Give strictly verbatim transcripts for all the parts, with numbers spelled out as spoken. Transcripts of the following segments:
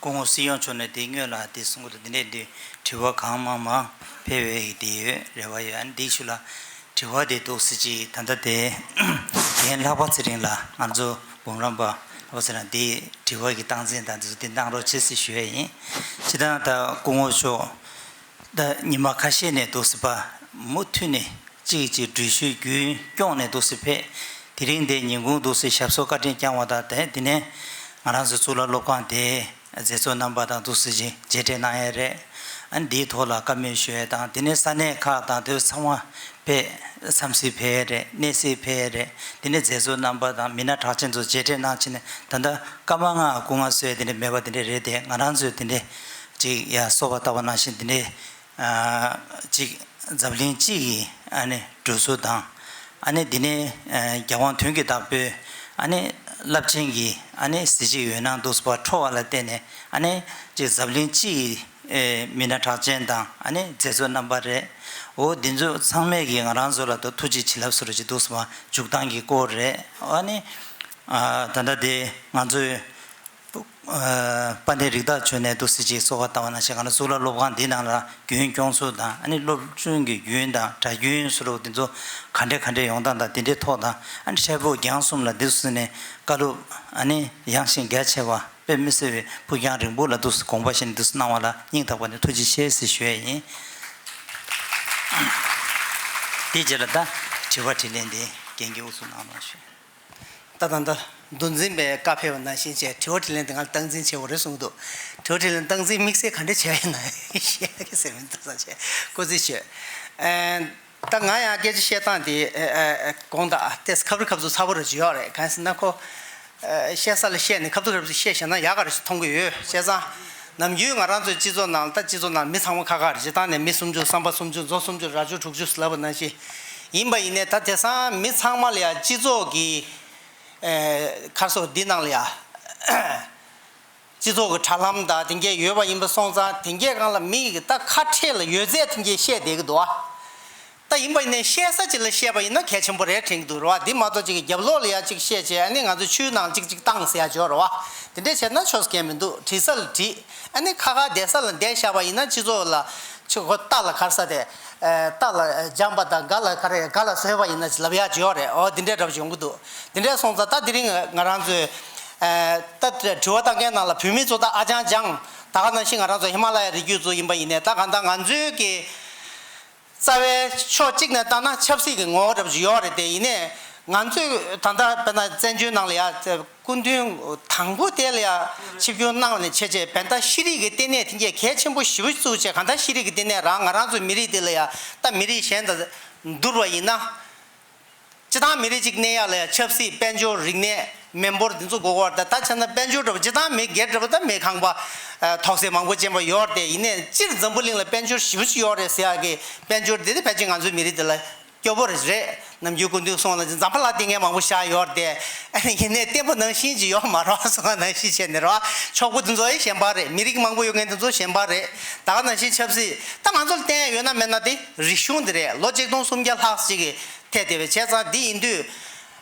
སྐུ་ངོ་སྲིད་སྐྱོང་མཆོག་ནས་དེ་སྔོན་ལ་དེ་གསུང་གི་འདུག་དེ་ནས་འདི་དྲི་བ་གང་མང་མང་ཕེབས་པའི་དེ་ཡོད་རེ་བ་ཡོད། ཨ་ནི་འདི་ཞུ་ལ་དྲི་བ་དེ་འདུག་སེ་ཅིག་ད་ལྟ་དེ་རྒན་ལྷག་པ་ཚེ་རིང་ལ་ང་ཚོ་འབུམ་རམས་པ་ལྷག་པ་ཚེ་རིང་དེ་དྲི་བ་གི་སྟངས་འཛིན་དང་དེ་ཚོ་དེ་གནང་རོགས་བྱེད་ཟེར་ཞུ་ཡ་ཡིན། སྤྱིར་བཏང་ད་སྐུ་ངོ་མཆོག་ད་ཉི་མ་ཁ་ཤས་ནས་འདུག་སེ་པ་མུ་མཐུད་ནས་གཅིག་གཅིག་འགྲུལ་བཞུད་རྒྱུན་སྐྱོང་ནས་འདུག་སེ་ཕེབས། དེ་རིང་འདི་ཉིན་གུང་འདུག་སེ་ཞབས་སོར་བཀའ་དྲིན་བསྐྱངས་པ་དང་དེ་དེ་ནས་ང་རང་ཚོའི་གཙུག་ལག་སློབ་ཁང་དེ་མཛད་གཙོ་རྣམ་པ་དང་འདུག་སེ་ཅིག་མཇལ་འཕྲད་གནང་ཡས་རེད། ཨ་ནི་འདིའི་ཐོག་ལ་བཀའ་མོལ་ཞུ་ཡས་དང་དེ་ནས་ས་གནས་ཁག་དང་དེ་ཚང་མ་ཕེབས། འཚམས་གཟིགས་ཕེབས་ཡས་རེད། གནས་གཟིགས་ཕེབས་ཡས་རེད། དེ་ནས་མཛད་གཙོ་རྣམ་པ་དང་མི་སྣ་གྲགས་ཅན་ཚོ་མཇལ་འཕྲད་གནང་ཕྱིན་ནས་ད་ལྟ་སྐར་མ་ལྔ་སྐུ་ལྔ་བཟོས་དེ་འདྲ་མེད་པ་དེ་འདྲ་རེད་དེ། ང་རང་ཚོས་དེ་འདྲ་ཅིག་ཡ་སོ་པ་ལྟ་བུ་ནང་བཞིན་དེ་འདྲ་ཨ་ཅིག་འཛམ་གླིང་སྤྱི་ཡི་ཨ་ནི་གྲོས་ཚོགས་དང་། ཨ་ནི་འདི་ནས་ཨ་རྒྱལ་དབང་དོན་གྱི་བདག་པོའི་ཨ་ནི་རླབས་ཆེན་གྱི་ཨ་ནི་གཟི་བརྗིད་འོད་སྣང་འདུག་སེ་པ་འཕྲོ་བ་ལ་བརྟེན་ནས་ཨ་ནི་ཅིག་འཛམ་གླིང་སྤྱི་ཡི་ཨེ་མི་སྣ་གྲགས་ཅན་དང་ཨ་ནི་མཛད་གཙོ་རྣམ་པ་རེད། འོ་འདི་ཚོ་ཚང་མས་ཀྱིས་ང་རང་ཚོ་ལ་ད་ཐུགས་རྗེ་བྱིན་རླབས་ཟེར་རོ་ཅིག་འདུག་སེ་པ་འཇུག་སྟངས་ཀྱི་སྐོར་རེད། ཨ་ནི་ཨ་ད་ལྟ་དེ་ང་ཚོའི་ཨ་དཔལ་ལྡན་རིགས་བདག་མཆོག་ནས་འདུག་སེ་ཅིག་གསོལ་བ་བཏབ་པ་ནང་བཞིན་གང་ལྟར་གཙུག་ལག་སློབ་ཁང་འདི་ནང་ལ་རྒྱུན་སྐྱོང་ཚུལ་དང་ཨ་ནི་སློབ་ཆུང་གི་རྒྱུན་དང་གྲྭ་རྒྱུན་ཟེར་རོ་དེ་ཚོ་ག་འདྲས་ག་འདྲས་ཡོང་སྟངས་དང་དེ་འདྲའི་ཐོག་དང་ཨ་ནི་འཕྲལ་ཕུགས་རྒྱང་གསུམ་ལ་འདུག་སེ་ནས་བཀའ་སློབ་ཨ་ནི་ཡངས་ཤིང་རྒྱ་ཆེ་བ་དཔེ་མི་སྲིད་པའི་ཕུགས་རྒྱང་རིང་པོ་ལ་འདུག་སེ་དགོངས་པ་བཞེས་ནས་འདུག་སེ་གནང་བ་ལ་སྙིང་ཐག་པ་ནས་ཐུགས་རྗེ་ཆེ་ཟེར་ཞུ་ཡས་ཡིན། དེའི་རྗེས་ལ་ད་དྲི་བ་དྲིས་ལན་དེ་རྒན་གྱིས་དབུ་བཟུང་གནང་རོགས་ཞུ། ད་ད་ད་མདོ་འཛིན་པའི་བཀའ་ཕེབས་པ་ནང་བཞིན་བྱས་དྲི་བ་དྲིས་ལན་དེ་ང་ལ་སྟངས་འཛིན་བྱེད་དགོས་རེད་གསུངས་འདུག་དྲི་བ་དྲིས་ལན་སྟངས་འཛིན་དམིགས་བསལ་ག་འདྲ་བྱས་ཡིན་ན་ཤེས་ཀྱི་ཟེར་མི་འདུག་ས་བྱས་སྐུ་རྩིས་ཞུས། ཨ། ད་ང་ཡང་སྐད་ཆ་བཤད་སྟངས་དེ་ཨ་ཨ་དགོངས་དག་ཏེས་ཁབ་རི་ཁབ་ཚུ་ཚ་པོ་རེ་ཅིག་ཡོད་རེད། གང་ཟེར་ན་ཁོ་ཨ་བཤད་ས་ལ་བཤད་ནས་ཁབ་ཏུ་ཁབ་ཏུ་བཤད་བཞག་ན་ཡག་ག་རེ་ཞིག་མཐོང་གི་ཡོད། བྱས་ཙང་ནམ་རྒྱུན་ང་རང་ཚོའི་སྤྱི་ཚོགས་ནང་ད་སྤྱི་ཚོགས་ནང་མི་ཚང་མ་ཁ་ཁ་རེ་བྱེད་སྟངས་ནས་མི་སུམ་ཅུ་བསམ་པ་སུམ་ཅུ་མཛོ་སུམ་ཅུ་རྭ་ཅོ་དྲུག་ཅུ་ཟེར་ལབ་པ་ནང་བཞིན་ཡིན་པ་ཡིན་ནའི་ད་དེང་སང་མི་ཚང་མ་ལ་ཡང་སྤྱི་ཚོགས་ཀྱི་ཨ་ཁར་སོ་འདི་ནང་ལ་ཡང་། སྤྱི་ཚོགས་ཀྱི་དྲ་ལམ་དང་དེ་འགས་ཡོད་པ་ཡིན་པ་སོང་ཙང་དེ་འགས་སྒང་ལ་མི་ཡི་ད་ཁ་ཕྲལ་ལ་ཡོད་ཚད་དེ་འགས་བཤད་བསྡད་ཀྱི་འདུག་ཨ། ད་ཡིན་པ་ཡིན་ནའི་བཤད་ས་ཅིག་ལ་བཤད་པ་ཡིན་ན་གལ་ཆེན་པོ་རེད་དྲན་གྱི་འདུག་རེད་བ། འདི་མ་གཏོགས་ཅིག་གི་རྒྱབ་ལོགས་ལ་ཡ་ཅིག་བཤད་བྱས་ཨ་ནི་ང་ཚོ་ཆུའི་ནང་ཅིག་ཅིག་བཏང་ཟེར་ཡ་ཅིག་ཡོད་རེད་བ། དེ་འདྲས་བྱས་ན་ཆོག་ས་གང་མི་འདུག་དྲི་ས་ལ་དྲིས་ཨ་ནི་ཁ་ཁ་བསྡད་ས་ལ་བསྡད་བཞག་པ་ཡིན་ན་སྤྱི་ཚོགས་ལ་ཆུ་ཁོ་རྟ་ལ་གར་ས་དེ་རྟ་ལ་འཇམ་པ་དང་སྒ་ལ་ག་རེ་སྒ་ལ་སོས་པ་ཡིན་ན་ཅིག་ལབ་ཡ་ཅིག་ཡོད་རེད། འོ་དེ་འདྲས་འདྲ་པོ་ཅིག་ཡོང་གི་འདུག་དེ་འདྲས་སོང་ཙང་ད་དེ་རིང་ང་རང་ཚོས། ཨ་ད་དྲི་བ་བཏང་མཁན་ནང་ལ་བོད་མི་ཚོ་ད་ཨ་ཅང་ཅང་ད་ག་ནང་བཞིན་ང་རང་ཚོ་ཧི་མ་ལ་ཡ་རི་རྒྱུད་ཚོ་ཡིན་པ་ཡིན་ནའི་ད་གང་ལྟར་ང་ཚོའི་གི་རྩ་བའི་ཕྱོགས་གཅིག་ནས་བལྟས་ན་ཆབ་སྲིད་ཀྱི་ངོ་བོ་འདྲ་པོ་ཅིག་ཡོད་རེད་དེ། ཡིན་ནའི་ང་ཚོས་ད་ལྟ་དཔེར་ན་བཙན་བྱོལ་ནང་ལ་ཡ་སྐུ་མདུན་དང་པོ་དེ་ལ་ཡ་ཆིབས་བསྒྱུར་གནང་ནས་བྱས་བྱས་བན་ད་ཤེས་རིག་གི་ལྟེ་གནས་དེ་འགས་གལ་ཆེན་པོ་ཞེ་པོ་བཙུགས་བྱས་གང་ལྟར་ཤེས་རིག་གི་ལྟེ་གནས་རང་ང་རང་ཚོའི་མི་རིགས་དེ་ལ་ཡ་ད་མི་རིགས་གཞན་དང་བསྡུར་བ་ཡིན་ན། སྤྱིར་བཏང་མི་རིགས་གཅིག་གནས་ཡག་ལ་ཡང་ཆབ་སྲིད་དཔལ་འབྱོར་རིག་གནས་མི་འབོར་འདི་ཚོ་དགོས་ཀྱི་ཡོད་རེད། ད་ད་བྱས་ན་དཔལ་འབྱོར་འདྲ་པོ་སྤྱིར་བཏང་མི་སྒེར་འདྲ་པོ་ད་མི་ཁང་པ་ཨ་ཐོག་སེ་མང་པོ་ཅན་པ་ཡོད་རེད་དེ། ཡིན་ནའི་སྤྱིར་འཛམ་བུ་གླིང་ལ་དཔལ་འབྱོར་ཞེ་པོ་ཅིག་ཡོད་རེད་ཟེར་ཡག་གི་དཔལ་འབྱོར་འདི་དེ་ཕལ་ཆེར་ང་ཚོའི་མི་རིགས་འདི་ལ་སྐྱོ་པོ་རེད། ནམ་རྒྱུན་སྐུ་མདུན་གསུངས་ན་འཛམ་བུ་གླིང་སྟེང་ངས་མང་པོ་བཞག་ཡོད་རེད་དེ། ཨ་ནི་ཡིན་ནའི་བརྟན་པོ་ནང་བཞིན་ཅིག་ཡོད་མ་རེད་གསུངས་པ་ནང་བཞིན་བྱས་ནས་རེད་བ། ཕྱུག་པོ་འདི་ཚོ་ཡང་གཞན་པ་རེད། མི་རིགས་མང་པོ་ཡོད་མཁན་འདི་ཚོ་གཞན་པ་རེད། ད་ག་ནང་བཞིན་ཆབ་སྲིད་ད་ང་ཚོ་ལ་བརྟེན་ཡོད་ན་མེད་ན་དེ་རིག་གཞུང་འདི་རེད། ལོ་ཆིག་སྟོང་སུམ་བརྒྱ་ལྷག་ཅིག་གི་ཐད་དེ་བས་བྱས་ཙང་འདི་ཡིན་དུས།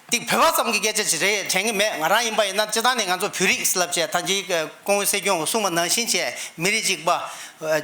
འདི་བོད་པ་ཙམ་གྱི་སྐད་ཆ་ཅིག་རེད་དྲན་གྱི་མེད། ང་རང་ཡིན་པ་ཡིན་ན་སྤྱིར་བཏང་ནས་ང་ཚོ་བོད་རིགས་ལབ་བྱས་ད་ཅིག་སྐུ་ངོ་སྲིད་སྐྱོང་གིས་གསུངས་པ་ནང་བཞིན་བྱས་མི་རིགས་གཅིག་པ།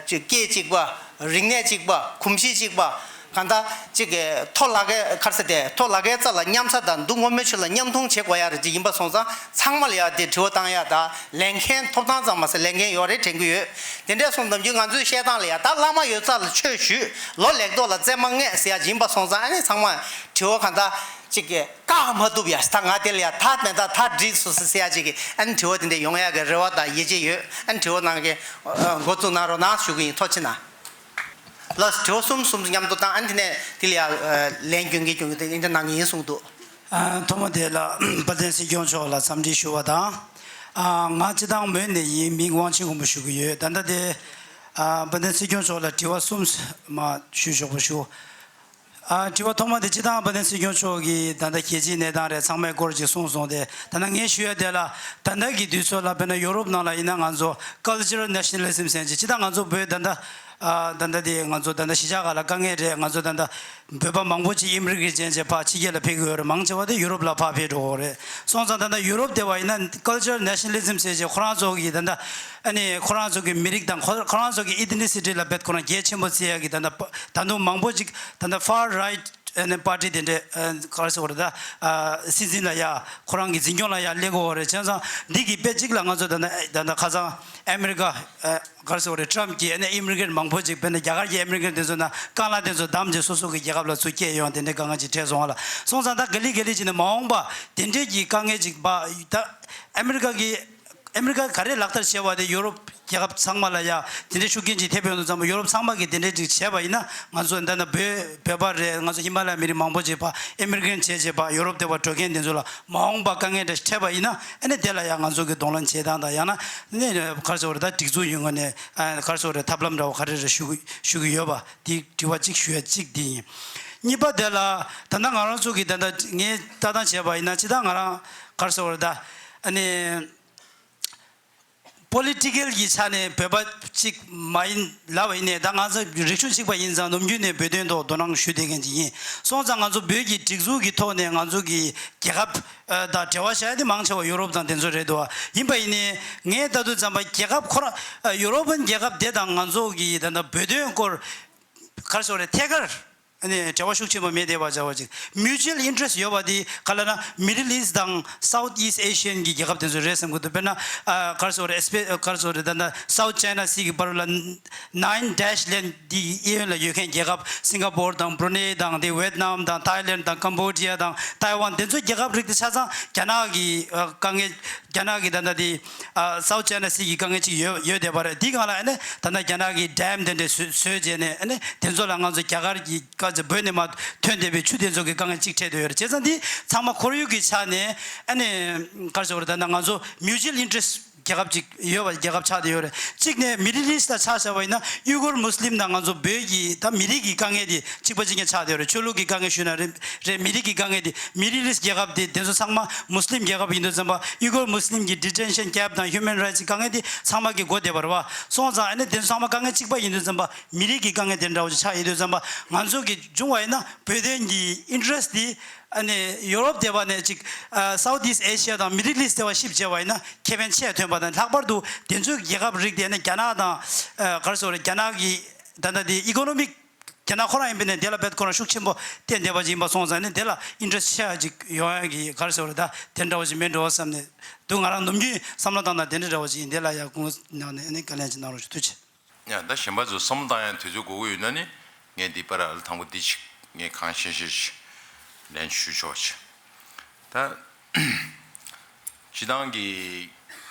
སྐད་གཅིག་པ། རིག་གནས་གཅིག་པ། གོམས་གཤིས་གཅིག་པ། གང་ལྟར་གཅིག་གི་ཐོ་ལ་ཀའི་ཁར་ས་དེ་ཐོ་ལ་ཀའི་རྩ་ལ་མཉམ་ས་དང་འདུག་ངོ་མའི་ཆུ་ལ་མཉམ་འཐུང་བྱེད་དགོས་ཡ་རེད་ཅིག་ཡིན་པ་སོང་ཙང་ཚང་མ་ལ་ཡ་དེ་དྲི་བ་བཏང་ཡ་ད་ལས་འགན་ཐོབ་ཐང་ཙམ་མ་ཟད་ལས་འགན་ཡོད་རེད་དྲན་གྱི་ཡོད། དེ་འདྲས་སོང་ནམ་རྒྱུན་ང་ཚོའི་བཤད་སྟངས་ལ་ཡ་ད་བླ་མ་ཡོད་ས་ལ་ཆོས་ཞུས། ལོ་ལེགས་རྡོ་ལ་རྩེ་མ་རྔས་ཟེར་ཡ་ཅིག་ཡིན་པ་སོང་ཙང་ཨ་ནི་ཚང་མ་དྲི་བ་གང་ལྟར་གཅིག་གི་བཀག་མ་ཐུབ་ཡ། ད་ང་དེ་ལ་ཡ་ད་མེད་ད་ད་འགྲིག་སོ་སོ་ཟེར་ཡ་ཅིག་གི་ཨ་ནི་དྲི་བ་དེ་འདྲ་ཡོང་ཡ་གི་རེ་བ་དང་ཡིད་ཆེས་ཡོད། ཨ་ནི་དྲི་བ་གནང་མཁན་འགོ་བཙུགས་གནང་རོགས་གནང་ཞུ་གི་ཡིན། ཐུགས་རྗེ་གནང་། ལགས་སོ། དྲི་བ་གསུམ་གསུམ་མཉམ་དུ་བཏང་། ཨ་ནི་དེ་ནས་དེ་ལ་ཡ་ལན་སྐྱོན་གྱི་སྐྱོན་གྱི་དེ་འདྲ་གནང་གི་ཡིན་གསུངས་འདུག་ཨ། ཐོག་མ་དེ་ལ་དཔལ་ལྡན་སྲིད་སྐྱོང་མཆོག་ལ་འཚམས་འདྲི་ཞུ་བ་དང་། ཨ། ང་སྤྱིར་བཏང་མོན་ནས་ཡིན། མིང་དབང་ཆེན་དགོན་པ་ཞུ་གི་ཡོད། ད་ལྟ་དེ་ཨ་དཔལ་ལྡན་སྲིད་སྐྱོང་མཆོག་ལ་དྲི་བ་གསུམ་མ་ཞུ་ཆོག་པ་ཞུ། ཨ། དྲི་བ་ཐོག་མ་དེ་སྤྱིར་བཏང་དཔལ་ལྡན་སྲིད་སྐྱོང་མཆོག་གིས་ད་ལྟ་རྒྱལ་སྤྱིའི་གནས་སྟངས་རེད། ཚང་མའི་སྐོར་ཅིག་གསུངས་སོང་སྟེ། ད་ལྟ་ངས་ཞུ་ཡ་དེ་ལ་ད་ལྟ་གི་དུས་ཚོད་ལ་དཔེར་ན་ཡོ་རོབ་ནང་ལ་ཡིན་ན་ང་ཚོ་Cultural Nationalism ཟེར་ཅིག་སྤྱིར་བཏང་ང་ཚོ་བོད་ད་ལྟ་ ཨ་ད་ལྟ་དེ་ང་ཚོ་ད་ལྟ་གཞིས་ཆགས་ཁག་ལ་དཀའ་ངལ་རེད། ང་ཚོ་ད་ལྟ་བོད་པ་མང་པོ་ཅིག་ཨི་མི་གི་རེཊ་ཅན་བྱས་ཕར་ཕྱི་རྒྱལ་ལ་ཕེབས་ཀྱི་ཡོད་རེད། མང་ཆེ་བ་དེ་ཡུ་རོབ་ལ་ཕར་ཕེབས་འགྲོ་གི་རེད། སོང་ཙང་ད་ལྟ་ཡུ་རོབ་དེ་བ་ཡིན་ན་ཀལ་ཅར་ནེ་ཤ་ནལ་ལི་ཛིམ་ཟེར་བྱས་ཁོ་རང་ཚོ་གི་ད་ལྟ་ཨ་ནི་ཁོ་རང་ཚོ་གི་མི་རིགས་དང་ཁོ་ཁོ་རང་ཚོ་གི་ཨི་ཐི་ནི་སི་ཊི་ལ་རྦད་ཁོ་རང་གལ་ཆེན་པོ་བརྩི་ཡ་གི་ད་ལྟ་ད་དུང་མང་པོ་ཅིག་ད་ལྟ་ཕར་རའིཊ་ཨ་ནི་པར་ཊི་དེ་འདྲས་ཨ་ག་རེ་ཟེར་དགོས་རེད། ད་ཨ་སྲིད་འཛིན་ལ་ཡ་ཁོ་རང་གི་འཛིན་སྐྱོང་ལ་ཡ་སླེབས་ཀྱི་ཡོད་རེད། བྱས་ཙང་འདི་གི་དཔེ་གཅིག་ལ་ང་ཚོ་ད་ལྟ་ད་ལྟ་ཁ་སང་ཨ་མི་རི་ཀ་ཨ་ག་རེ་ཟེར་དགོས་རེད། ཊམ་ཕི་གིས་ཨ་ནི་ཨི་མི་གི་རེཊ་མང་པོ་ཅིག་དཔེར་ན་རྒྱ་གར་གྱི་ཨི་མི་གི་རེཊ་དེ་ཚོ་ན་རྐང་ལག་དེ་ཚོ་བསྡམས་བྱས་སོ་སོ་གི་རྒྱལ་ཁབ་ལ་ཚུར་སྐྱེལ་ཡོང་དེ་འདྲའི་དཀའ་ངལ་ཅིག་འཕྲད་སོང་བ་ལ། སོང་ཙང་ད་ག་ལེ་ག་ལེ་བྱས་ནས་མ་འོངས་པ་དེ་འདྲའི་གི་དཀའ་ངལ་ཅིག་བ་ད་ཨ་མི་རི་ཀ་གི་ཨ་མི་རི་ཀ་ག་རེ་ལག་བསྟར་བྱས་པ་དེ་ཡུ་རོབ་རྒྱལ་ཁབ་ཚང་མ་ལ་ཡ་དེ་འདྲའི་ཤུགས་རྐྱེན་ཅིག་ཐེབས་ཡོང་དུས་ཙམ་པ་ཡུ་རོབ་ཚང་མ་གིས་དེ་འདྲའི་ཅིག་བྱས་པ་ཡིན་ན་ང་ཚོ་འདི་ན་བོད་བོད་པ་རེད། ང་ཚོ་ཧི་མ་ལ་ཡ་མི་རིགས་མང་པོ་ཅིག་ཕར་ཨི་མི་གི་རེཊ་བྱས་བྱས་ཕར་ཡུ་རོབ་དེ་བར་འགྲོ་མཁན་དེ་ཚོ་ལ་མ་འོངས་པ་དཀའ་ངལ་འདྲ་ཞིག་འཕྲད་པ་ཡིན་ན་ཨ་ནི་དེ་ལ་ཡ་ང་ཚོ་གི་གདོང་ལེན་བྱེད་སྟངས་དང་ཡང་ན་ནི་ག་རེ་ཟེར་དགོས་རེད། ད་སྒྲིག་འཛུགས་ཡོད་ངོས་ནས་ཨ་ག་རེ་ཟེར་དགོས་རེད། ཐབས་ལམ་འདྲ་བོ་ག་རེ་རེ་ཞུ་གི་ཞུ་གི་ཡོད་པ་དེ་དྲི་བ་གཅིག་ཞུ་ཡ་གཅིག་དེ་ཡིན། གཉིས་པ་དེ་ལ་ད་ལྟ་ང་རང་ཚོ་གི་ད་ལྟ་ངས་ལྟ་སྟངས་བྱས་པ་ཡིན་ན་ཅི་ད་ང་རང་ག་རེ་ཟེར་དགོས་རེད། ད་ཨ་ནི། པོ་ལི་ཊི་ཀལ་གྱི་ཆ་ནས་བོད་པ་གཅིག་མ་ཡིན་ལབ་པ་ཡིན་ནའི་ད་ང་ཚོ་རིག་གཞུང་གཅིག་པ་ཡིན་ཙང་ནམ་རྒྱུན་ནས་བོད་དོན་ཐོག་དོ་སྣང་ཞུ་བསྡད་མཁན་ཅིག་ཡིན། སོང་ཙང་ང་ཚོ་བོད་ཀྱི་སྒྲིག་འཛུགས་ཀྱི་ཐོག་ནས་ང་ཚོ་གི་རྒྱལ་ཁབ་ཨ་དང་འབྲེལ་བ་བྱ་ཡ་དེ་མང་ཆེ་བ་ཡུ་རོབ་དང་དེ་ཚོ་རེད་འདུག་བ། ཡིན་པ་ཡིན་ནའི་ངས་ལྟ་དུས་ཙམ་པ་རྒྱལ་ཁབ་ཁོ་རང་ཨ་ཡུ་རོབ་པན་རྒྱལ་ཁབ་དེ་དང་ང་ཚོ་གི་ད་ལྟ་བོད་དོན་སྐོར་ག་རེ་ཟེར་དགོས་རེད། ཐད་ཀར། ཨ་ནི་འབྲེལ་བ་ཤུགས་ཆེན་པོ་མེད་བསྡད་པ་བྱ་བ་ཅིག Mutual interest ཡོད་པ་དེ་ག་ལ་ན་Middle East དང་South East Asian གྱི་རྒྱལ་ཁབ་དེ་ཚོ་རེད་བསམ་གི་འདུག་དཔེར་ན་ཨ་ག་རེ་ཟེར་དགོས་རེད། ཨེ་སི་པེ་ག་རེ་ཟེར་དགོས་རེད། ད་ལྟ་South China Sea གི་བར་ལ་Nine Dash Line འདི་གཡས་གཡོན་ལ་ཡོད་མཁན་རྒྱལ་ཁབ་སིང་ག་པོར་དང་བྷུ་རུ་ནེ་དང་དེ་ཝེད་ནམ་དང་ཐའི་ལེན་དང་ཀམ་བོ་ཌི་ཡ་དང་ཐའེ་ཝན་དེ་ཚོ་རྒྱལ་ཁབ་རིགས་དེ་ཆ་ཚང་རྒྱ་ནག་གི་ཨ་དཀའ་ངལ། རྒྱ་ནག་གི་ད་ལྟ་དེ་ཨ་South China Sea གི་དཀའ་ངལ་ཅིག་ཡོད་ཡོད་བསྡད་པ་རེད། དེའི་སྒང་ལ་ཨ་ནི་ད་ལྟ་རྒྱ་ནག་གི་ཌེམ་དེ་འདྲ་བཟོས་བཟོས་བྱས་ནས་ཨ་ནི་དེ་ཚོ་ལ་ང་ཚོ་རྒྱ་གར་གྱི་བཀའ་བརྒྱུད་བོད་ནས་མར་ཐོན་བསྡད་པའི་ཆུ་དེ་ཚོ་གི་དཀའ་ངལ་ཅིག་འཕྲད་བསྡད་ཡོད་རེད། བྱས་ཙང་འདི་ཚང་མ་ཁོར་ཡུག་གི་ཆ་ནས་ཨ་ནི་ག་རེ་ཟེར་དགོས་རེད། ད་ལྟ་ང་ཚོ་Mutual interest རྒྱལ་ཁབ་ཅིག་ཡོད་པ་རྒྱལ་ཁབ་ཆགས་བསྡད་ཡོད་རེད། གཅིག་ནས་Middle East ལ་ཆ་བཞག་པ་ཡིན་ན་ཡུ་གུར་མུ་སི་ལིམ་དང་ང་ཚོ་བོད་ཀྱི་ད་མི་རིགས་ཀྱི་དཀའ་ངལ་དེ་གཅིག་པ་གཅིག་རྐྱང་ཆགས་བསྡད་ཡོད་རེད། ཆོས་ལུགས་ཀྱི་དཀའ་ངལ་ཞུས་ན་རེད། རེད། མི་རིགས་ཀྱི་དཀའ་ངལ་དེ་Middle East རྒྱལ་ཁབ་དེ་དེ་ཚོ་ཚང་མ་མུ་སི་ལིམ་རྒྱལ་ཁབ་ཡིན་དུས་ཙམ་པ་ཡུ་གུར་མུ་སི་ལིམ་གྱི་detention camp དང་human rights གྱི་དཀའ་ངལ་དེ་ཚང་མ་གི་འགོ་བསྡད་པ་རེད་བ། སོང་ཙང་ཨ་ནི་དེ་ཚོ་ཚང་མ་དཀའ་ངལ་གཅིག་པ་ཡིན་དུས་ཙམ་པ་མི་རིགས་ཀྱི་དཀའ་ངལ་དེ་འདྲ་བོ་ཅིག་ཆགས་ཡོད་དུས་ཙམ་པ་ང་ཚོ་གི་བྱུང་བ་ཡིན་ན་བོད་དོན་གྱི་interest དེ་ཨ་ནི་ཡུ་རོབ་དེ་བ་ནས་ཅིག་ཨ་South East Asia དང་Middle East དེ་བ་shift བྱས་པ་ཡིན་ན་ཁེ་ཕན་ཆེ་ཐོན་པ་དང་ལྷག་པར་དུ་དེ་ཚོའི་རྒྱལ་ཁབ་རིགས་དེ་ནི་རྒྱ་ནག་དང་ཨ་ག་རེ་ཟེར་དགོས་རེད། རྒྱ་ནག་གི་ད་ལྟ་དེ་economic རྒྱ་ནག་ཁོ་རང་ཡིན་པས་ནས་དེ་ལ་རྦད་ཁོ་རང་ཤུགས་ཆེན་པོ་བརྟེན་བསྡད་པ་ཅིག་ཡིན་པ་སོང་ཙང་ནི་དེ་ལ་interest ཆེ་བ་ཅིག་ཡོང་ཡ་གི་ག་རེ་ཟེར་དགོས་རེད། ད་དེ་འདྲ་བ་ཅིག་མེད་འགྲོ་བསམ་ནས་འདུག་ང་རང་ནམ་རྒྱུན་བསམ་བློ་བཏང་ན་དེ་འདྲ་འདྲ་བ་ཅིག་ཡིན། དེ་ལ་ཡ་སྐུ་ངོ་གནང་ནས་ཨ་ནི་བཀའ་ལན་ཅིག་གནང་རོགས་ཞུ། ཐུགས་རྗེ་ཆེ། ཡང་ད་གཞན་པ་ཚོ་བསམ་བློ་བཏང་ཡང་དུས་ཚོད་འགོར་གྱི་ཡོད་ན་ནི་ངས་འདི་པར་ཨ་ལ་དང་པོ་འདི་ཅིག་ངས་གང་ཤེས་ཤེས་ཤིག་ལན་ཞུ་ཆོག་ཅིག་ད་སྤྱི་བཏང་གི་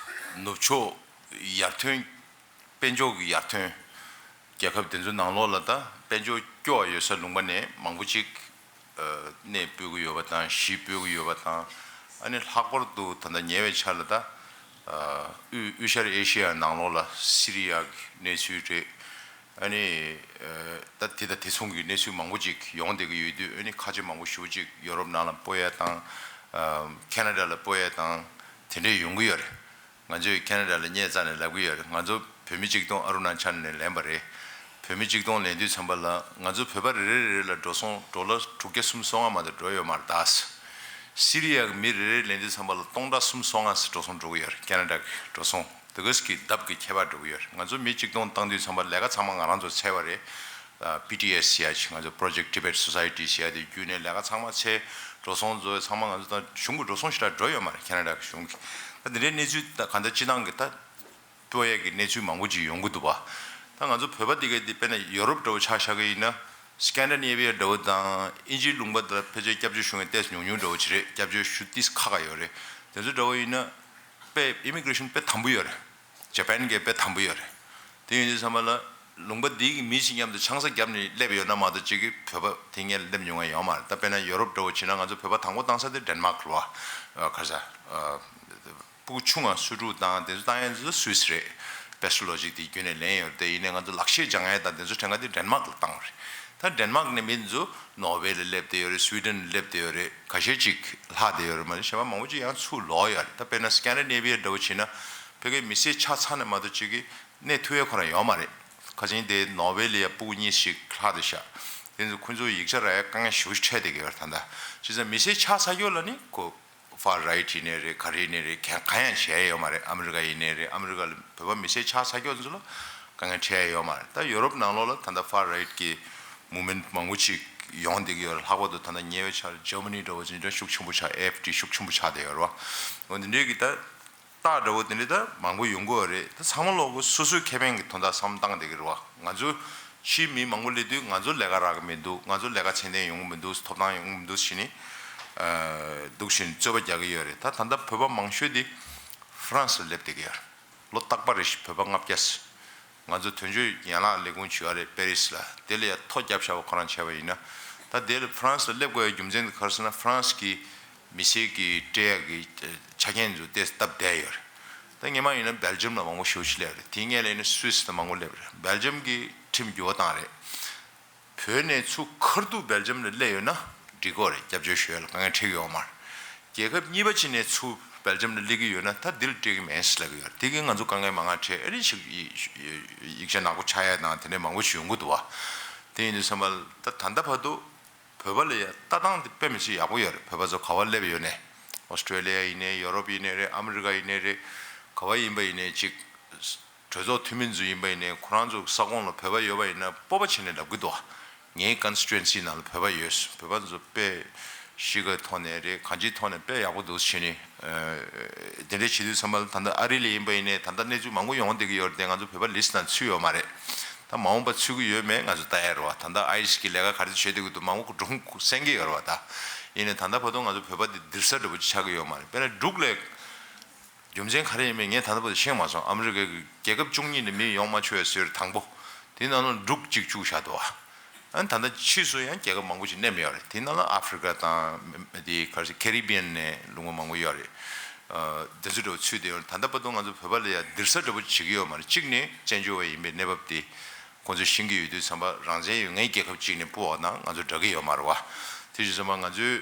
ནུབ་ཕྱོགས་ཡར་ཐོན་དཔལ་འབྱོར་གྱི་ཡར་ཐོན་རྒྱལ་ཁབ་དེ་ཚོའི་ནང་ལོགས་ལ་ད་དཔལ་འབྱོར་སྐྱོ་བ་ཡོད་ས་ལུང་པ་ནས་མང་པོ་ཅིག་གནས་སྤོས་ཀྱི་ཡོད་པ་དང་གཞིས་སྤོས་ཀྱི་ཡོད་པ་དང་། ཨ་ནི་ལྷག་པར་དུ་ད་ལྟ་ཉེ་བའི་ཆར་ལ་ད་དབུས་དབུས་ཤར་ཨེ་ཤི་ཡ་ནང་ལོགས་ལ་སི་རི་ཡ་གི་གནས་ཚུལ་རེད། ཨ་ནི་ད་དེ་དང་དེ་མཚུངས་ཀྱི་གནས་ཚུལ་མང་པོ་ཅིག་ཡོང་བསྡད་ཀྱི་ཡོད་དུས། ཨ་ནི་ཁ་ཆེ་མང་པོ་ཞེ་པོ་ཅིག་ཡོ་རོབ་ནང་ལ་སྤོ་ཡ་དང་ཁེ་ན་ཌ་ལ་སྤོ་ཡ་དང་དེ་འདྲས་ཡོང་གི་ཡོད་རེད། ང་ཚོས་ཁེ་ན་ཌ་ལ་སྙད་བཙལ་ནས་ལབ་ཀྱི་ཡོད་རེད། ང་ཚོ་བོད་མི་གཅིག་སྟོང་ཨ་རུ་ན་ཅལ་ནས་ལེན་པ་རེད། བོད་མི་གཅིག་སྟོང་ལེན་དུས་ཙམ་པ་ལ་ང་ཚོ་བོད་པ་རེ་རེ་རེ་ལ་འགྲོ་སོང་ཌོ་ལར་དྲུག་བརྒྱ་སུམ་སོ་ལྔ་མ་གཏོགས་འགྲོ་ཡོད་མ་རེད་ད། སི་རི་ཡ་གི་མི་རེ་རེ་ལེན་དུས་ཙམ་པ་ལ་སྟོང་ཕྲག་སུམ་སོ་ལྔ་ཙམ་འགྲོ་སོང་འགྲོ་གི་ཡོད་རེད། ཁེ་ན་ཌ་གི་འགྲོ་སོང་དེ་ག་ཙམ་གྱི་ལྡབ་ཀྱི་ཁྱད་པར་འགྲོ་གི་ཡོད་རེད། ང་ཚོ་མི་གཅིག་སྟོང་བཏང་དུས་ཙམ་པ་ལས་ཀ་ཚང་མ་ང་རང་ཚོ་འཚོལ་བ་རེད། པི་ཊི་ཨེ་སི་ཟེར་ཡ་ཅིག་ང་ཚོ་Project Tibet Society ཟེར་ཡ་དེ་བརྒྱུད་ནས་ལས་ཀ་ཚང་མ་འཚོལ། འགྲོ་སོང་བཟོ་ཚང་མ་ང་ཚོ་ད་གཞུང་གི་འགྲོ་སོང་ཞེ་དྲག་འགྲོ་ཡོད་མ་རེད། ཁེ་ན་ཌ་གི་གཞུང་གི་ད་དེ་འདྲའི་གནས་ཚུལ་ད་ག་འདྲ་སྤྱི་བཏང་གི་ད་སྤྲོ་ཡས་ཀྱི་གནས་ཚུལ་མང་པོ་ཅིག་ཡོང་གི་འདུག་བ། ད་ང་ཚོ་བོད་པ་འདི་ག་འདི་དཔེར་ན་ཡོ་རོབ་འདྲ་བོ་ཆ་བཞག་གི་ཡིན་ན་སི་ཀན་ཌི་ནེ་བི་ཡ་འདྲ་བོ་དང་དབྱིན་ཇིའི་ལུང་པ་དེ་ལ་ཕལ་ཆེར་སྐྱབས་བཅོལ་ཞུ་མཁན་ཏོག་ཙམ་ཉུང་ཉུང་འདྲ་བོ་ཅིག་རེད། སྐྱབས་བཅོལ་ཞུ་ཏོག་ཙམ་ཁག་ཁག་ཡོད་རེད། དེ་ཚོ་འདྲ་བོ་ཡིན་ན་དཔེ་ཨི་མི་གྷི་རེ་ཤན་དཔེ་དམ་པོ་ཡོད་རེད། ཇ་པན་གྱི་དཔེ་དམ་པོ་ཡོད་རེད། དེ་ཡིན་དུས་ཙམ་པ་ལ་ལུང་པ་འདི་གི་མི་ཞིག་མཉམ་དུ་ཆང་ས་བརྒྱབ་ནས་སླེབས་ཡོད་ན་མ་གཏོགས་གཅིག་གིས་བོད་པ་དེ་སྔོན་སླེབས་མྱོང་བ་ཡོད་མ་རེད། ད་དཔེར་ན་ཡོ་རོབ་འདྲ་བོ་བྱས་ན་ང་ཚོ་བོད་པ་དང་པོ་བཏང་ས་དེ་ཌེན་མཱག་རེད་བ། ཨ་ག་རེ་ཟེར། ཨ་སྤུ་གུ་ཆུང་ང་གསོ་ཕྲུག་དང་དེ་ཚོ་བཏང་ཡ་ཚོ་སུད་སི་རེད། པེ་སི་ལོ་ཇིག་དེ་བརྒྱུད་ནས་ལེན་ཡོད་རེད། དེ་ཡིན་ནའི་ང་ཚོ་ལག་ཤེས་སྦྱང་ཡ་དང་དེ་ཚོ་ཕྲན་ག་དེ་ཌེན་མཱག་ལ་བཏང་བ་རེད། ད་ཌེན་མཱག་ནས་མི་ཚོ་ནོར་ཝེ་ལ་སླེབས་བསྡད་ཡོད་རེད། སུའི་ཌེན་ལ་སླེབས་བསྡད་ཡོད་རེད། ཁ་ཤས་ཅིག་ལྷག་བསྡད་ཡོད་རེད། མ་གཞི་གཞན་པ་མང་པོ་ཅིག་ཡང་ཚུར་ལོག་ཡོད་རེད། ད་དཔེར་ན་སི་ཀན་ཌི་ནེ་བི་ཡ་འདྲ་བོ་བྱས་ན་ཕ་གིའི་མི་སེར་ཆ་ཚང་ནས་མ་གཏོགས་གཅིག་གིས་གནས་ཐུབ་ཡ་ཁོ་རང་ཡོད་མ་རེད། ཁ་ཆེན་དེ་ནོ་བེལ་ལ་ཡ་ཕྲུ་གུ་གཉིས་ཤིག་ལྷག་བསྡད་ཤག་དེ་ཚོ་ཁོ་ཚོའི་ཡིག་ཆ་རག་ཡ་དཀའ་ངལ་ཞེ་པོ་ཅིག་འཕྲད་བསྡད་ཀྱི་ཡོད་རེད། ད་ལྟ་བྱས་ཙང་མི་སེར་ཆགས་ཚར་ཡོད་ལབ་ནི་ཁོ་ཧྥར་རའིཊ་ཡིན་ནའི་རེད། ག་རེ་ཡིན་ནའི་རེད། གང་གང་ཡང་བྱས་ཡོད་མ་རེད། ཨ་མི་རི་ཀ་ཡིན་ནའི་རེད། ཨ་མི་རི་ཀ་ལ་བོད་པ་མི་སེར་ཆགས་ཚར་ཡོད་ཚོ་ལ་དཀའ་ངལ་འཕྲད་ཡོད་མ་རེད། ད་ཡོ་རོབ་ནང་ལོགས་ལ་ད་ལྟ་ཧྥར་རའིཊ་གི་མུབ་མེན་མང་པོ་ཅིག་ཡོང་བསྡད་ཀྱི་ཡོད་རེད། ལྷག་པར་དུ་ད་ལྟ་ཉེ་བའི་ཆར་ཇར་མ་ནི་འདྲ་བོ་ཅིག་འདྲ་ཤུགས་ཆེན་པོ་ཆགས། ཨེ་ཨེཕ་ཌི་ཤུགས་ཆེན་པོ་ཆགས་བསྡད་ཡོད་རེད་བ། འོ་འདི་འདྲའི་གི་ད་རྟགས་འདྲ་བོ་དེ་འདྲ་ད་མང་པོ་ཡོང་གི་ཡོད་རེད། ད་ཚང་མ་ལོག་གི་སོ་སོའི་ཁེ་ཕན་གྱི་དོན་དག་བསམ་བཏང་བསྡད་ཀྱི་རེད་བ། ང་ཚོ་ཕྱིའི་མི་མང་པོ་སླེབས་དུས་ང་ཚོ་ལས་ཀ་རག་གི་མི་འདུག་ང་ཚོ་ལས་ཀ་ཚད་ལྡན་ཡོང་གི་མི་འདུག་ཐོབ་ཐང་ཡོང་གི་མི་འདུག་ཟེར་ནས་འདུག་བཞིན་རྩོད་པ་རྒྱག་གི་ཡོད་རེད། ད་ད་ལྟ་བོད་པ་མང་ཤོས་དེ་ཧྥ་རན་སི་ལ་སླེབས་བསྡད་ཀྱི་ཡོད་རེད། ལོ་རྟག་པར་རེ་བཞིན་བོད་པ་ལྔ་བརྒྱ་ཙམ། ང་ཚོ་དོན་གཅོད་ཡན་ལག་ལས་ཁུངས་བྱེད་ཡ་རེད་པེ་རི་སི་ལ། དེ་ལ་ཡ་ཐོ་བརྒྱབ་བཞག་པ་ཁོ་རང་བྱས་པ་ཡིན་ན། ད་དེ་ལ་ཧྥ་རན་སི་ལ་སླེབས་དགོས་ཡ་རྒྱུ་མཚན་དེ་ག་རེ་ཟེར་ན་ཧྥ་རན་སི་གི་མི་སེར་གྱི་སྤྲད་ཡ་གི་ཆ་རྐྱེན་ཚོ་དེ་སྟབས་བདེ་ཡོད་རེད། ད་སྔོན་མ་ཡིན་ན་སྦེལ་ཇམ་ལ་མང་པོ་ཞེ་པོ་ཅིག་སླེབས་རེད། དེའི་སྔོན་ལ་ཡིན་ན་སུད་སི་ལ་མང་པོ་སླེབས་རེད། སྦེལ་ཇམ་གྱི་ཁྲིམས་འགྱུར་བ་བཏང་རེད། བོད་ནས་ཚུར་ཁ་ཐུག་སྦེལ་ཇམ་ལ་སླེབས་ཡོད་ན་འགྲིག་གི་རེད། སྐྱབས་བཅོལ་ཞུ་ཡ་ལ་དཀའ་ངལ་འཕྲད་ཀྱི་ཡོད་མ་རེད། རྒྱལ་ཁབ་གཉིས་པ་ཅིག་ནས་ཚུར་སྦེལ་ཇམ་ལ་སླེབས་ཀྱི་ཡོད་ན་ད་འདི་ལ་སྤྲད་ཀྱི་མེད་ཟེར་ལབ་ཀྱི་ཡོད་རེད། དེ་གིས་ང་ཚོ་དཀའ་ངལ་མང་ང་འཕྲད། ཨ་རི་ཞིག་ཡིག་ཆ་ནག་པོ་ཆགས་ཡ་དང་དེ་འདྲའི་མང་པོ་ཞིག་ཡོང་གི་འདུག་བ། དེ་ཡིན་དུས་ཙམ་པ་ལ་ད་ད་ལྟ་བར་དུ་བོད་པ་ལ་ཡ་ལྟ་སྟངས་དེ་དཔེ་མི་སྲིད་ཡག་པོ་ཡོད་རེད། བོད་པ་ཚོ་ག་བ་སླེབས་ཡོད་ནའི། ཨོ་སི་ཀྲོ་ལི་ཡ་ཡིན་ནའི་ཡོ་རོབ་ཡིན་ནའི་རེད། ཨ་མི་རི་ཀ་ཡིན་ནའི་རེད། ག་བ་ཡིན་པ་ཡིན་ནའི་གཅིག་གྲོས་ཚོགས་འཐུས་མི་ཚོ་ཡིན་པ་ཡིན་ནའི་ཁོ་རང་ཚོ་ས་ཁོངས་ལ་བོད་པ་ཡོད་པ་ཡིན་ན་སྤོབས་པ་བྱས་ནས་ལབ་ཀྱི་འདུག་ངའི་ཀོན་སི་ཊི་ཊུ་ཨེན་སི་ནང་ལ་བོད་པ་ཡོད། བོད་པ་ཚོ་དཔེ་གཤིས་ཀའི་ཐོག་ནས་རེད། གང་ཅིའི་ཐོག་ནས་དཔེ་ཡག་པོ་འདུག་བྱས་ནས། དེ་འདྲ་བྱེད་དུས་ཙམ་པ་ལ་ད་ལྟ་ཨ་རི་ལ་ཡིན་པ་ཡིན་ནའི་ད་ལྟ་གནས་ཚུལ་མང་པོ་ཡོང་བསྡད་ཀྱི་ཡོད་རེད་དེ་ང་ཚོ་བོད་པ་ལིས་ཊི་ནང་ཚུད་ཡོད་མ་རེད། ད་མ་འོངས་པ་ཚུད་ཀྱི་ཡོད་མེད་ང་ཚོ་ལྟ་ཡ་རེད་བ། ད་ལྟ་ཨའི་སི་གི་ལས་ཀ་ག་རེ་བྱེད་བསྡད་ཀྱི་འདུག་མང་པོ་སྒྲུང་གསན་གྱི་ཡོད་རེད་བ། ད་ཡིན་ནའི་ད་ལྟ་བར་དུ་ང་ཚོ་བོད་པ་འདི་འདིར་ས་འདྲ་པོ་ཅིག་ཆགས་ཀྱི་ཡོད་མ་རེད། དཔེར་ན་འབྲུག་ལ། རྒྱུ་མཚན་ག་རེ་ཡིན་མིན་ངས་ད་ལྟ་བར་དུ་ཤེས་མ་སོང་། ཨ་མི་རི་ཀའི་རྒྱལ་ཁབ་བཅུ་གཉིས་ནས་མི་ཡོང་མ་ཆོག་ཟེར་དང་པོ། དེའི་ནང་ལ་འབྲུག་གཅིག་བཅུག་བཞག་འདུག་བ། ཨ་ནི་ད་ལྟ་ཕྱིས་སུ་ཡང་རྒྱལ་ཁབ་མང་པོ་ཞིག་གནས་མི་ཡོད་རེད། དེའི་ནང་ལ་ཨ་ཧྥི་རི་ཀ་དང་དེ་ག་རེ་ཟེར་ཀེ་རི་བི་ཡན་ནས་ལུང་པ་མང་པོ་ཡོད་རེད། དེ་ཚོ་འདྲ་པོ་ཚུད་དེ་ཡོད་རེད། ད་ལྟ་བར་དུ་ང་ཚོ་བོད་པ་ལ་ཡང་འདིར་ས་འདྲ་པོ་བྱེད་ཀྱི་ཡོད་མ་རེད། གཅིག་ནས་བཙན་བྱོལ་བ་ཡིན་པའི་གནས་བབ་དེ་ཁོང་ཚོས་ཤེས་ཀྱི་ཡོད་དུས་ཙམ་པ་རང་བཙན་ཡོད་མཁན་རྒྱལ་ཁབ་ཅིག་ནས་སྤོ་བ་དང་ང་ཚོ་འདྲ་གི་ཡོད་མ་རེད་བ། དེ་བྱས་ཙམ་པ་ང་ཚོའི་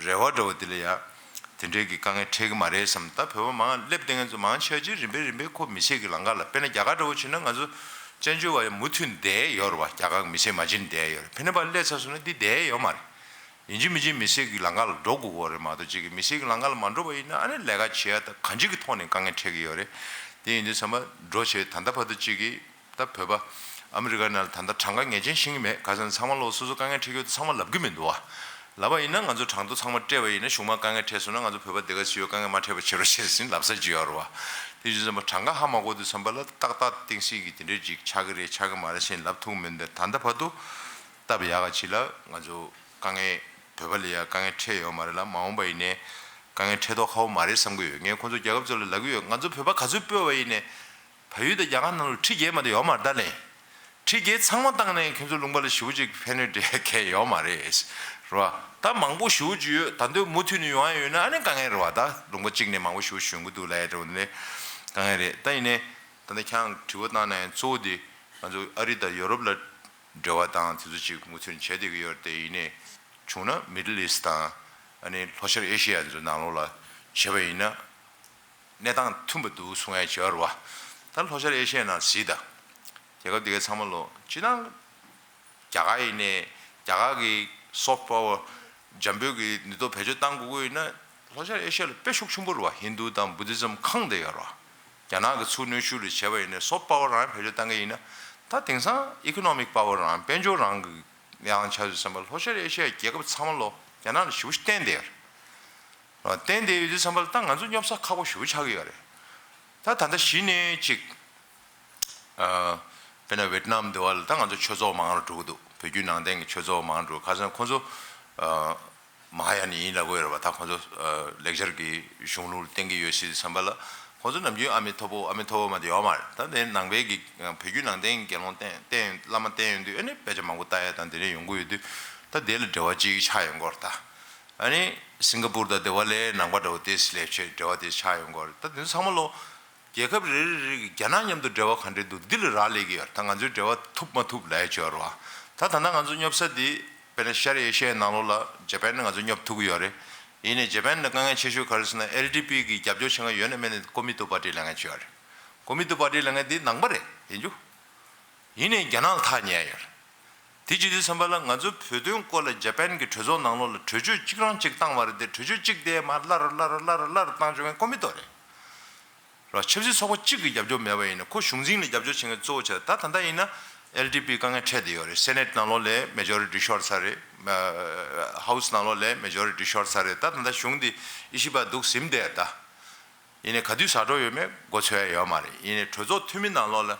རེ་བ་འདྲ་བོ་དེ་ལ་ཡང་དེ་འདྲའི་གི་དཀའ་ངལ་འཕྲད་ཀྱི་མ་རེད་བསམ། ད་བོད་པ་མང་སླེབས་བསྡད་མཁན་ཚོ་མང་ཆེ་བ་ཅིག་རིམ་པས་རིམ་པས་ཁོ་མི་སེར་གྱི་ལམ་ཁ་ལ། དཔེར་ན་རྒྱ་གར་འདྲ་བོ་བྱས་ན་ང་ཚོ་བཙན་བྱོལ་བ་ཡང་མུ་མཐུད་བསྡད་ཡོད་རེད་བ། རྒྱ་གར་གྱི་མི་སེར་མ་བྱིན་བསྡད་ཡོད་རེད། ཕན་ནེ་པ་སླེབས་ཚར་སོང་ན་འདི་བསྡད་ཡོད་མ་རེད། ཡིན་གཅིག་མིན་གཅིག་མི་སེར་གྱི་ལམ་ཁ་ལ་འགྲོ་དགོས་ཀྱི་རེད་མ་གཏོགས། གཅིག་གི་མི་སེར་གྱི་ལམ་ཁ་ལ་མ་འགྲོ་བ་ཡིན་ན་ཨ་ནི་ལས་ཀ་བྱེད་ཡ་ད་གང་ཅིའི་གི་ཐོག་ནས་དཀའ་ངལ་འཕྲད་ཀྱི་ཡོད་རེད། དེ་ཡིན་དུས་ཙམ་པ་འགྲོ་བྱས་ད་ལྟ་བར་དུ་གཅིག་གི་ད་བོད་པ་ཨ་མི་རི་ཀ་ནང་ལ་ད་ལྟ་གྲངས་ཀ་ངེས་ཅན་ཤེས་ཀྱི་མེད། ག་ཟེར་ན་ཚང་མ་ལོག་སོ་སོ་དཀའ་ངལ་འཕྲད་ཀྱི་ཡོད་དེ་ཚང་མ་ལབ་ཀྱི་མི་འདུག་བ། ལབ་པ་ཡིན་ན་ང་ཚོ་གྲངས་ཐོ་ཚང་མ་སྤྲད་པ་ཡིན་ན་གཞུག་མ་དཀའ་ངལ་འཕྲད་སོང་ན་ང་ཚོ་བོད་པ་འདི་ག་སུ་ཡོད་དཀའ་ངལ་མ་འཕྲད་པ་བྱེད་རོགས་བྱེད་ཟེར་ལབ་ས་ཅིག་ཡོད་རེད་བ། དེ་བྱས་ཙམ་པ་གྲངས་ཀ་ཧ་མ་གོ་དུས་ཙམ་པ་ལ་ཏག་ཏག་གཏིང་ཟབ་ཀྱི་དེ་འདྲས་ཅིག་ཆགས་ཀྱི་རེད་ཆགས་ཀྱི་མ་རེད་ཟེར་ལབ་ཐུབ་མི་འདུག་ད་ལྟ་བར་དུ་སྟབས་ཡག་ག་ཅིག་ལ་ང་ཚོ་དཀའ་ངལ་བོད་པ་ལ་ཡ་དཀའ་ངལ་འཕྲད་ཡོད་མ་རེད་ལ། མ་འོངས་པ་ཡིན་ནའི་དཀའ་ངལ་འཕྲད་མདོག་ཁ་པོ་མ་རེད་བསམ་གྱི་ཡོད། ངས་ཁོང་ཚོ་རྒྱལ་ཁབ་ཚོ་ལ་ལབ་ཀྱི་ཡོད། ང་ཚོ་བོད་པ་ག་ཚོད་སྤོས་པ་ཡིན་ནའི་བལ་ཡུལ་དང་རྒྱ་གར་ནང་ལ་ཁྲི་བརྒྱད་མ་གཏོགས་ཡོད་མ་རེད་ད་ལན། ཁྲི་བརྒྱད་ཚང་མ་བཏང་ནས་ཁྱོད་ཚོ་ལུང་པ་ལ་ཞེ་པོ་ཅིག་ཕན་ནུས་འདྲ་གང་ཡང་ཡོད་མ་རེད། རེད་བ། ད་མང་པོ་ཞེ་པོ་ཅིག་ཡོད། ད་འདོད་མུ་མཐུད་ནས་ཡོང་ཡ་ཡོད་ན་ཨ་ནི་དཀའ་ངལ་རེད་བ། ད་ལུང་པ་གཅིག་ནས་མང་པོ་ཞེ་པོ་ཞིག་ཡོང་གི་འདུག་ལབ་ཡ་འདྲ་བོ་ནི་དཀའ་ངལ་རེད། ད་ཡིན་ནའི་ད་ལྟ་ཁྱེད་རང་དྲི་བ་བཏང་ན་ཡང་གཙོ་བོ་དེ་ང་ཚོ་ཨ་རི་དང་ཡོ་རོབ་ལ་འབྲེལ་བ་དང་དེ་ཚོ་ཅིག་མུ་མཐུད་ནས་བྱས་བསྡད་ཀྱི་ཡོད་རེད་དེ། ཡིན་ནའི་བྱུང་ན་མི་ཌལ་ཨི་སི་ཊི་དང་ཨ་ནི་ལྷོ་ཤར་ཨེ་ཤི་ཡ་ཚོའི་ནང་ལོགས་ལ་བྱས་པ་ཡིན་ན། གནས་སྟངས་མཐུན་པ་འདུག་གསུང་ཡ་བྱས་པ་རེད་བ། ད་ལྷོ་ཤར་ཨེ་ཤི་ཡའི་ནང་གཟིགས་དང་། རྒྱལ་ཁབ་དེ་གའི་ཚང་མ་ལོ་སྤྱིར་བཏང་རྒྱ་གར་ཡིན་ནའི་རྒྱ་གར་གི་སོཕ་པ་ཝར་འཇམ་པོའི་གི་ནུས་སྟོབས་བེད་སྤྱོད་གཏང་དགོས་ཀྱི་ཡོད་ན་ལྷོ་ཤར་ཨེ་ཤི་ཡ་ལ་དཔེ་ཤུགས་ཆེན་པོ་རེད་བ། ཧིན་དུ་དང་བུ་དྷི་ཛམ་ཁེངས་བསྡད་ཡོད་རེད་བ། རྒྱ་ནག་གི་ཚུར་གནོན་ཤུགས་ལ་བྱས་པ་ཡིན་ནའི་སོཕ་པ་ཝར་རང་བེད་སྤྱོད་གཏང་གི་ཡིན་ན་ད་དེང་སང་ཨི་ཀོ་ནོ་མིག་པ་ཝར་རང་དཔལ་འབྱོར་རང་གི་ཡང་ཆགས་ཡོད་བསམ་པ་ལྷོ་ཤར་ཨེ་ཤི་ཡའི་རྒྱལ་ཁབ་ཚང་མ་ལོ་རྒྱ་ནག་ལ་ཞེ་པོ་ཞིག་བརྟེན་བསྡད་ཡོད་རེད། བརྟེན་བསྡད་ཡོད་དུས་ཙམ་པ་ལ་ད་ང་ཚོ་སྙོབ་ས་ཁག་པོ་ཞེ་པོ་ཆགས་ཀྱི་ཡོད་རེད། ད་ད་ལྟ་གཞི་ནས་ཅིག་ཨ། དཔེར་ན་ཝེ་ཏི་ནམ་དེ་བ་ལ་ད་ང་ཚོ་ཆོས་ཚོགས་མང་རུ་འགྲོ་གི་འདུག་བོད་བརྒྱུད་ནང་བསྟན་གྱི་ཆོས་ཚོགས་མང་རུ་འགྲོ། ཁ་སང་ཁོང་ཚོ་ཨ། མ་ཧཱ་ཡཱན་ཡིན་ལབ་ཀྱི་ཡོད་རེད་བ། ད་ཁོང་ཚོ་ཨ། ལེགས་སྦྱར་གྱི་གཞུང་ལུགས་བསྟན་གྱི་ཡོད་སྲིད་དུས་ཙམ་པ་ལ་ཁོང་ཚོ་ནམ་རྒྱུན་ཨ་མི་ཐོ་པོ་ཨ་མི་ཐོ་པོ་མ་དེ་ཡོད་མ་རེད། ད་དེ་ནང་པའི་གི་བོད་བརྒྱུད་ནང་བསྟན་གྱི་དགེ་སློང་བསྟེན་བསྟེན་བླ་མ་བསྟེན་ཡོང་དུས་ཨ་ནི་དཔེ་ཆ་མང་པོ་ལྟ་ཡ་དང་དེ་འདྲ་ཡོང་གི་ཡོད་དུས་ད་དེ་ལ་འབྲེལ་བ་ཅིག་ཆགས་ཡོང་གི་ཡོད་རེད་ད། ཨ་ནི་སིང་ག་པུར་དང་དེ་བ་ལའི་ནང་པ་འདྲ་བོ་དེ་སླེབས་བྱས་འབྲེལ་བ་དེ་ཆགས་ཡོང་གི་ཡོད་རེད། ད་དེ་ཚོ་ཚང་མ་ལོ་རྒྱལ་ཁབ་རེ་རེ་རེ་གི་རྒྱ་ནག་མཉམ་དུ་འབྲེལ་བ་ག་འདྲས་འདུག་འདི་ལ་རག་ལས་ཀྱི་ཡོད་རེད། ད་ང་ཚོའི་འབྲེལ་བ་ཐུབ་མ་ཐུབ་ལབ་ཡ་ཅིག་ཡོད་རེད་བ། ད་ད་ལྟ་ང་ཚོ་སྙོབ་ས་འདི་དཔེར་ན་ཤར་ཨེ་ཤི་ཡའི་ནང་ལོགས་ལ་ཇ་པན་ནས་ང་ཚོ་སྙོབ་ཐུབ་ཀྱི་ཡོད་རེད། ཡིན་ནའི་ཇ་པན་ནས་དཀའ་ངལ་ཆེ་ཤོས་ག་རེ་ཟེར་ན་ཨེལ་ཌི་པི་གི་རྒྱབ་སྐྱོར་བྱེད་མཁན་ཡོད་ན་མེད་ན་ཀོ་མི་ཏོ་པར་ཊི་ལབ་མཁན་ཅིག་ཡོད་རེད། ཀོ་མི་ཏོ་པར་ཊི་ལབ་མཁན་འདི་ནང་པ་རེད་ཡིན་རྒྱུ། ཡིན་ནའི་རྒྱ་ནག་ལ་ཐག་ཉེ་ཡོད་རེད། དེ་བྱེད་དུས་ཙམ་པ་ལ་ང་ཚོ་བོད་དོན་སྐོར་ལ་ཇ་པན་གྱི་གྲོས་ཚོགས་ནང་ལོགས་ལ་གྲོས་ཆོད་གཅིག་རང་གཅིག་བཏང་བ་རེད་དེ། གྲོས་ཆོད་གཅིག་དེ་མར་སླར་སླར་སླར་སླར་བཏང་བཅུག་མཁན་ཀོ་མི་ཏོ་རེད། ར་ཆབ་སྲིད་ཚོགས་པ་གཅིག་གི་རྒྱབ་སྐྱོར་མེད་པ་ཡིན་ན། ཁོ་གཞུང་འཛིན་ལ་རྒྱབ་སྐྱོར་བྱེད་མཁན་གཙོ་བོ་བྱས། ད་ད་ལྟ་ཡིན་ན་ཨེལ་ཌི་པི་དཀའ་ངལ་འཕྲད་བསྡད་ཡོད་རེད། སེ་ནེ་ཊི་ནང་ལོགས་ལ་མེ་ཇོ་རི་ཊི་ཤོར་ཚར་རེད། ཧའུ་སི་ནང་ལོགས་ལ་མེ་ཇོ་རི་ཊི་ཤོར་ཚར་རེད། ད་ད་ལྟ་གཞུང་འདི་ཡེ་ཤུ་པ་འདུག་ཟིན་བསྡད་ད། ཡིན་ནའི་ག་དུས་ཟ་འགྲོ་ཡོད་མེད་མགོ་ཚོད་ཡ་ཡོད་མ་རེད། ཡིན་ནའི་གྲོས་ཚོགས་འཐུས་མི་ནང་ལོགས་ལ་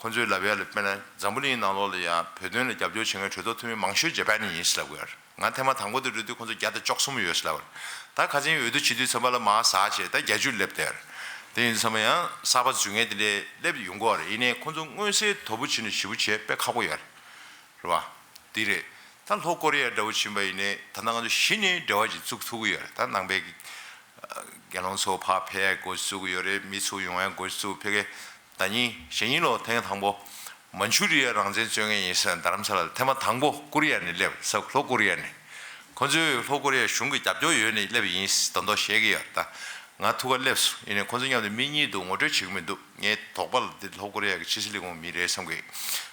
ཁོང་ཚོས་ལབ་ཡ་ལ་དཔེར་ན་འཛམ་བུ་གླིང་ནང་ལོགས་ལ་ཡང་བོད་དོན་ལ་རྒྱབ་སྐྱོར་བྱེད་མཁན་གྲོས་ཚོགས་འཐུས་མི་མང་ཤོས་ཇ་པན་ཡིན་ཟེར་ལབ་ཀྱི་ཡོད་རེད། ང་ཐེངས་མ་དང་པོ་དེ་འགྲོ་དུས་ཁོང་ཚོ་བརྒྱ་དང་བཅུ་གསུམ་ཡོད་ཟེར་ལབ་པ་རེད། ད་ཁ་སང་འོས་བསྡུ་བྱེད་དུས་ཙམ་པ་ལ་མར་ཟག་བྱས་ད་བརྒྱད་ཅུ་སླེབས་བསྡད་ཡོད་རེད། དེ་ཡིན་དུས་ཙམ་པ་ཡང་གསར་པ་འཛུལ་མཁན་དེ་འདྲས་སླེབས་ཡོང་གི་ཡོད་རེད། ཡིན་ནའི་ཁོང་ཚོ་མངོན་གསལ་དོད་པོ་བྱས་ནས་ཞེ་པོ་བྱས་དཔེ་ཁག་པོ་ཡོད་རེད། རེད་བ། འདི་རེད། ད་ལྷོ་ཀོ་རི་ཡ་འདྲ་བོ་ཕྱིན་པ་ཡིན་ནའི་ད་ལྟ་ང་ཚོ་གཞི་ནས་འབྲེལ་བ་ཅིག་བཙུགས་ཐུབ་ཀྱི་ཡོད་རེད། ད་ནང་པའི་རྒྱལ་ཡོངས་ཚོགས་ཕར་ཕེབས་ཡ་འགོ་བཙུགས་ཀྱི་ཡོད་རེད། མི་ཚུར་ཡོང་ཡ་འགོ་བཙུགས། ཕ་གི་ཟླ་ཉིན་གཞེས་ཉིན་ལོ་ཐེངས་དང་པོ་མན་ཆུ་རི་ཡ་རང་བཙན་རྩོད་མཁན་ཡིན་ཟེར་རྡ་རམ་ས་ལ་ལ་ཐེངས་མ་དང་པོ་ཀོ་རི་ཡ་ནས་སླེབས་ས། ལྷོ་ཀོ་རི་ཡ་ནས། ཁོ་ཚོས་ལྷོ་ཀོ་རི་ཡ་གཞུང་གི་རྒྱབ་སྐྱོར་ཡོད་ནས་སླེབས་ཡིན་ཟེར་མདོག་མདོག་བཤད་ཀྱི་ཡོད་རེད། ད་ང་ཐུག་ག་སླེབས་སོང་། ཡིན་ནའི་ཁོ་ཚོ་མཉམ་དུ་མི་གཉིས་འདུག་ངོ་སྤྲོད་བྱེད་ཀྱི་མི་འདུག་ངའི་དོགས་པ་ལ་འདི་ལྷོ་ཀོ་རི་ཡ་གི་ཕྱི་སྲིད་ལས་ཁུངས་མི་རེད་བསམ་གི།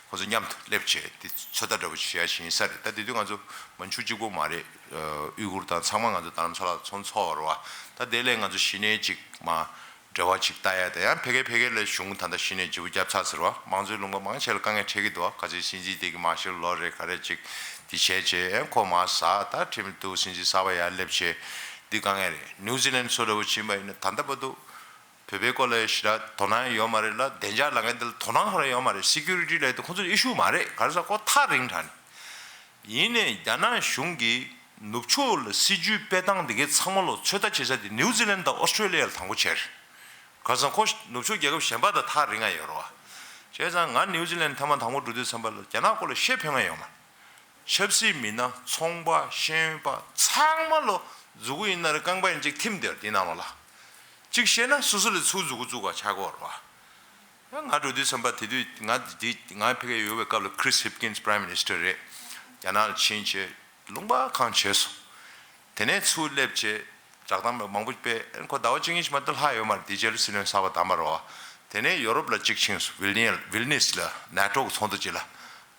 ཁོ་ཚོ་མཉམ་དུ་སླེབས་བྱས་འདི་ཚོད་ལྟ་འདྲ་པོ་བྱེད་ཡ་ཞིག་ཡིན་ས་རེད། ད་དེ་དུས་ང་ཚོ་མན་ཆུ་གཅིག་པོ་མ་རེད། ཨུ་གུར་དང་ཚང་མ་ང་ཚོ་རྡ་རམ་ས་ལ་ཚོགས་འདུ་ཚོགས་པ་རེད་བ། ད་དེ་ལས་ང་ཚོ་གཞི་ནས་ཅིག་མ་འབྲེལ་བ་ཅིག་ལྟ་ཡ་དེ་ཡང་ཕ་གི་ཕ་གི་ལ་གཞུང་ད་ལྟ་གཞི་ནས་བརྗེ་པོ་བརྒྱབ་ཚར་ཟེར་བ། མང་གཙོའི་ལུང་པ་མང་ཆེ་ལ་དཀའ་ངལ་འཕྲད་ཀྱི་འདུག་ཁ་ཆེ་སྲིད་འཛིན་དེ་གི་མར་ཤལ་ལོ་རེད་ག་རེ་ཅིག་དེ་བྱས་བྱས་ཁོ་མར་ཟག་ད་ཁྲིམས་འདུག་སྲིད་འཛིན་གསར་པ་ཡར་སླེབས་བྱས་འདི་དཀའ་ངལ་རེད། ནིའུ་ཛི་ལན་སོ་འདྲ་བོ་ཕྱིན་པ་ཡིན་ན་ད་ལྟ་བར་དུ་བོད་པའི་སྐོར་ལ་ཞེ་དྲག་དོ་སྣང་ཡོད་མ་རེད་ལ། བདེ་འཇགས་ལ་ངན་དེ་ལ་དོ་སྣང་ཧ་ར་ཡོད་མ་རེད། སི་ཀུ་རི་ཊི་ལ་དེ་ཁོ་ཚོ་ཨི་ཤུ་མ་རེད། ག་རེ་ཟེར་ཁོ་ཐག་རིང་དྲགས་ནས། ཡིན་ནའི་རྒྱ་ནག་གཞུང་གིས་ནུབ་ཕྱོགས་ལ་སྲིད་ཇུས་སྤེལ་སྟངས་དེ་གའི་ཚང་མ་ལོ་ཚོད་ལྟ་བྱེད་ས་དེ་ནིའུ་ཛི་ལན་དང་ཨོ་སི་ཀྲོ་ལི་ཡ་ལ་དང་པོ་བྱས་རེད། ག་རེ་ཟེར་ཁོ་ནུབ་ཕྱོགས་རྒྱལ་ཁབ་གཞན་པ་དང་ཐག་རིང་ང་ཡོད་རེད་བ། བྱས་ཙང་ང་ནིའུ་ཛི་ལན་ཐེངས་མ་དང་པོ་འགྲོ་དུས་ཙམ་པ་ལ་རྒྱ་ནག་སྐོར་ལ་བཤད་ཕོད་ང་ཡོད་མ། ཆབ་སྲིད་མི་སྣ་ཚོང་པ་ཤེས་ཡོན་པ་ཚང་མ་ལོ་མཛུ་གུ་ཡིན་ན་རེ་རྐང་པ་ཡིན་གཅིག་ཐིམ་བསྡད་དེ་ནང་ལོགས་ལ། གཅིག་བཤད་ན་སོ་སོ་ལ་ཚུར་མཛུ་གུ་བཙུགས་པ་ཆགས་ཀྱི་ཡོད་རེད་བ། ཡང་ང་འགྲོ་དུས་ཙམ་པ་དེ་དུས་ང་འདི་ང་ཕ་གིར་ཡོད་པའི་སྐབས་ལ་Chris Hipkins Prime Minister རེད། རྒྱ་ནག་ལ་ཕྱིན་བྱས་ལུང་པ་གང་བྱས་སོང་། དེ་ནས་ཚུར་སླེབས་བྱས་བསྒྲགས་གཏམ་མང་པོ་སྤེལ། ཁོ་ཟླ་བ་གཅིག་གཉིས་ཤིག་མ་གཏོགས་ལྷག་ཡོད་མ་རེད། དེ་རྗེས་ལ་སྲིད་བློན་གསར་པ་བདམས་པ་རེད་བ། དེ་ནས་ཡོ་རོབ་ལ་གཅིག་ཕྱིན་སོང་། ཝིལ་ནི་ཝིལ་ནིས་ལ་ནེ་ཊོ་གི་ཚོགས་འདུ་ཅིག་ལ།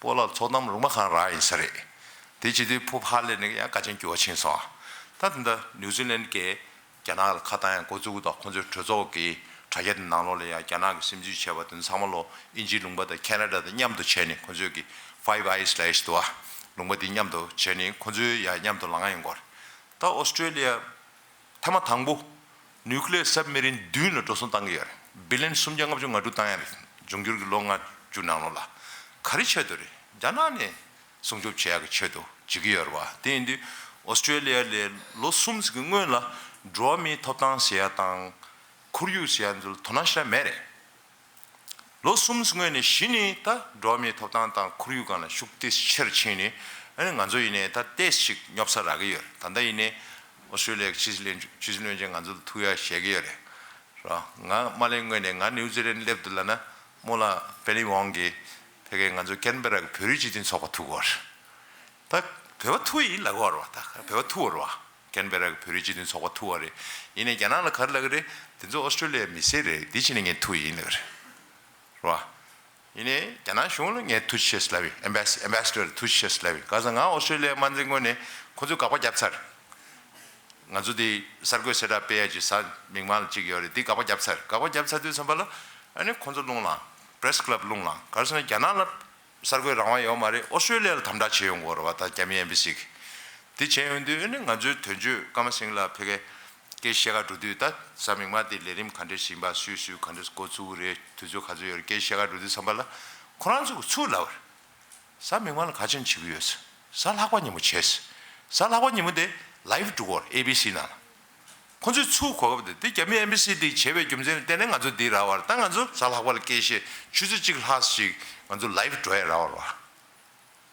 སྤོ་ལགས་ཚོགས་གཏམ་རུང་མ་གང་རག་ཡིན་ས་རེད། དེ་བྱེད་དུས་ཕུ་ཕར་སླེབས་ནས་ཡང་དཀའ་ཆེན་འགྱུར་བ་ཕྱིན་སོང་། ད་དེ་འདྲ་ནིའུ་ཛི་ལན་གྱི་རྒྱ་ནག་ལ་ཁ་བཏང་ཡང་འགོ་བཙུགས་དང་ཁོང་ཚོའི་གྲོས་ཚོགས་ཀྱི་དྲ་རྒྱ་དེ་ནང་ལོགས་ལ་ཡང་རྒྱ་ནག་གི་སིམ་འཛུལ་བྱས་པ་དེ་ཚང་མ་ལོ་དབྱིན་ཇིའི་ལུང་པ་དང་ཁེ་ན་ཌ་དང་མཉམ་དུ་བྱས་ནས་ཁོང་ཚོས་ཀྱི་Five Eyes ལབ་ཡས་ཞིག་འདུག་བ། ལུང་པ་དེ་མཉམ་དུ་བྱས་ནས་ཁོང་ཚོའི་ཡང་མཉམ་དུ་ལངས་ཡོང་གི་ཡོད་རེད། ད་ཨོ་སི་ཀྲོ་ལི་ཡ་ཐེངས་མ་དང་པོ་ནིའུ་ཀི་ལི་ཡར་སབ་མེ་རིན་བདུན་ལ་འགྲོ་སོང་བཏང་གི་ཡོད་རེད། བི་ལི་ཡན་སུམ་བརྒྱ་ལྔ་བཅུ་ང་དྲུག་བཏང་ཡ་རེད། འབྱུང་འགྱུར་གྱི་ལོ་ལྔ་བཅུ་ནང་ལོགས་ལ། ག་རེ་ཆེད་དུ་རེད། རྒྱ་ནག་ནས་སྲུང་སྐྱོབ་བྱེད་ཡག་གི་ཆེད་དུ་བྱེད་ཀྱི་ཡོད་རེད་བ། དེ་ཡིན་དུས་ཨོ་སི་ཀྲོ་ལི་ཡ་ལས་ལོ་གསུམ་ཙམ་གྱི་སྔོན་ལ་འགྲོ་བ་མིའི་ཐོབ་ཐང་ཟེར་ཡ་དང་ཁོར་ཡུག་ཟེར་ཡ་ཚོ་ལ་དོ་སྣང་ཞེ་དྲག་མེད་རེད། ལོ་གསུམ་ཙམ་སྔོན་ནས་གཞི་ནས་ད་འགྲོ་བ་མིའི་ཐོབ་ཐང་དང་ཁོར་ཡུག་སྒང་ལ་ཤུགས་ཏོག་ཙམ་ཆེར་ཕྱིན་ནས། ཨ་ནི་ང་ཚོ་ཡིན་ནའི་ད་ཏོག་ཙམ་ཞིག་སྙོབ་ས་རག་གི་ཡོད་རེད། ད་ལྟ་ཡིན་ནའི་ཨོ་སི་ཀྲོ་ལི་ཡ་གི་ཕྱི་སྲིད་བློན་ཕྱི་སྲིད་བློན་ཆེན་ང་ཚོ་ལ་ཐུག་ཡ་བཞེས་ཀྱི་ཡོད་རེད། ར། ང་མ་སླེབས་སྔོན་ནས་ང་ནིའུ་ཛི་ལན་སླེབས་འདུག་ལབ་ན་རྨོ་ལགས་པེ་ལི་ཝང་གིས་ཕ་གིར་ང་ཚོ་ཀན་བེ་ར་གི་བོད་རིགས་སྤྱི་མཐུན་ཚོགས་པ་ཐུག་གི་ཡོད་རེད། ད་བོད་པ་ཐུག་ཡིན་ལབ་ཀྱི་ཡོད་རེད་བ། ད་བོད་པ་ཐུག་ཡོད་རེད་བ། ཀན་བེ་ར་གི་བོད་རིགས་སྤྱི་མཐུན་ཚོགས་པ་ཐུག་པ་རེད། ཡིན་ནའི་རྒྱ་ནག་ལ་ག་རེ་ལབ་ཀྱི་རེད། དེ་ཚོ་ཨོ་སི་ཀྲོ་ལི་ཡའི་མི་སེར་རེད། འདི་བྱས་ནས་ངས་ཐུག་ཡིན་ལབ་ཀྱི་རེད། རེད་བ། ཡིན་ནའི་རྒྱ་ནག་གཞུང་ལ་ངས་ཐུགས་རྗེ་ཆེ་ཟེར་ལབ་ཡིན། ཨེམ་བྷེ་སི་ཨེམ་བྷེ་སི་ཌར་ལ་ཐུགས་རྗེ་ཆེ་ཟེར་ལབ་ཡིན། ག་ཟེར་ང་ཨོ་སི་ཀྲོ་ལི་ཡ་མ་འཛིན་སྔོན་ནས་ཁོ་ཚོས་དགག་པ་བརྒྱབ་ཚར། ང་ཚོ་འདི་གསར་འགོད་གསལ་བསྒྲགས་སྤེལ་ཡ་ཅིག་གཟའ་མིག་དམར་ལ་ཅིག་ཡོད་རེད། འདི་དགག་པ་བརྒྱབ་ཚར། དགག་པ་བརྒྱབ་ཚར་དུས་ཙམ་པ་ལ་ཨ་ནི་ཁོ་ཚོ་རླུང་ལངས། པེ་རེ་སི་ཀི་ལབ་རླུང་ལངས། ག་རེ་ཟེར་ན་རྒྱ་ནག་ལ་གསར་འགོད་རང་དབང་ཡོད་མ་རེད། ཨོ་སི་ཀྲོ་ལི་ཡ་ལ་དམ་དྲག་བྱེད་ཡོང་གི་ཡོད་རེད་བ། ད་རྒྱ་མི་ཨེམ་བྷེ་སི་གིས། དེ་བྱས་ཡོང་དུས་ཨ་ནི་ང་ཚོའི་དོན་གཅོད་ཀརྨ་སིང་ལགས་ཕ་གིར་སྐད་ཆ་བཤད་ག་འགྲོ་དུས། ད་གཟའ་མིག་དམར་དེ་ལས་རིམ་ག་འདྲས་ཡིན་པ། སུས་སུས་ག་འདྲས་འགོ་བཙུགས་རེད། དུས་ཚོད་ག་ཚོད་ཡོད་རེད། སྐད་ཆ་བཤད་ག་འགྲོ་དུས་ཙམ་པ་ལ་ཁོ་རང་ཚོ་གིས་ཚུར་ལབ་པ་རེད། གཟའ་མིག་དམར་ལ་ག་ཅན་བྱེད་ཀྱི་ཡོད་ཟེར། གཟའ་ལྷག་པ་ཉིན་མོ་བྱས་ཟེར། གཟའ་ལྷག་པ་ཉིན་མོ་དེ་ལའིབ་འགྲོ་གི་ཡོད་རེད། ཨེ་བི་སི་ནང་ལ། ཁོ་ཚོས་ཚུར་གོ་སྐབས་དེ། དེ་རྒྱ་མི་ཨེམ་བྷེ་སི་དེ་བྱས་པའི་རྒྱུ་མཚན་ལ་བརྟེན་ནས་ང་ཚོ་འདི་རག་པ་རེད། ད་ང་ཚོ་གཟའ་ལྷག་པ་ལ་སྐད་ཆ་ཆུ་ཚོད་གཅིག་ལྷག་ཞིག་ང་ཚོ་ལའིབ་འགྲོ་ཡ་རག་པ་རེད་བ།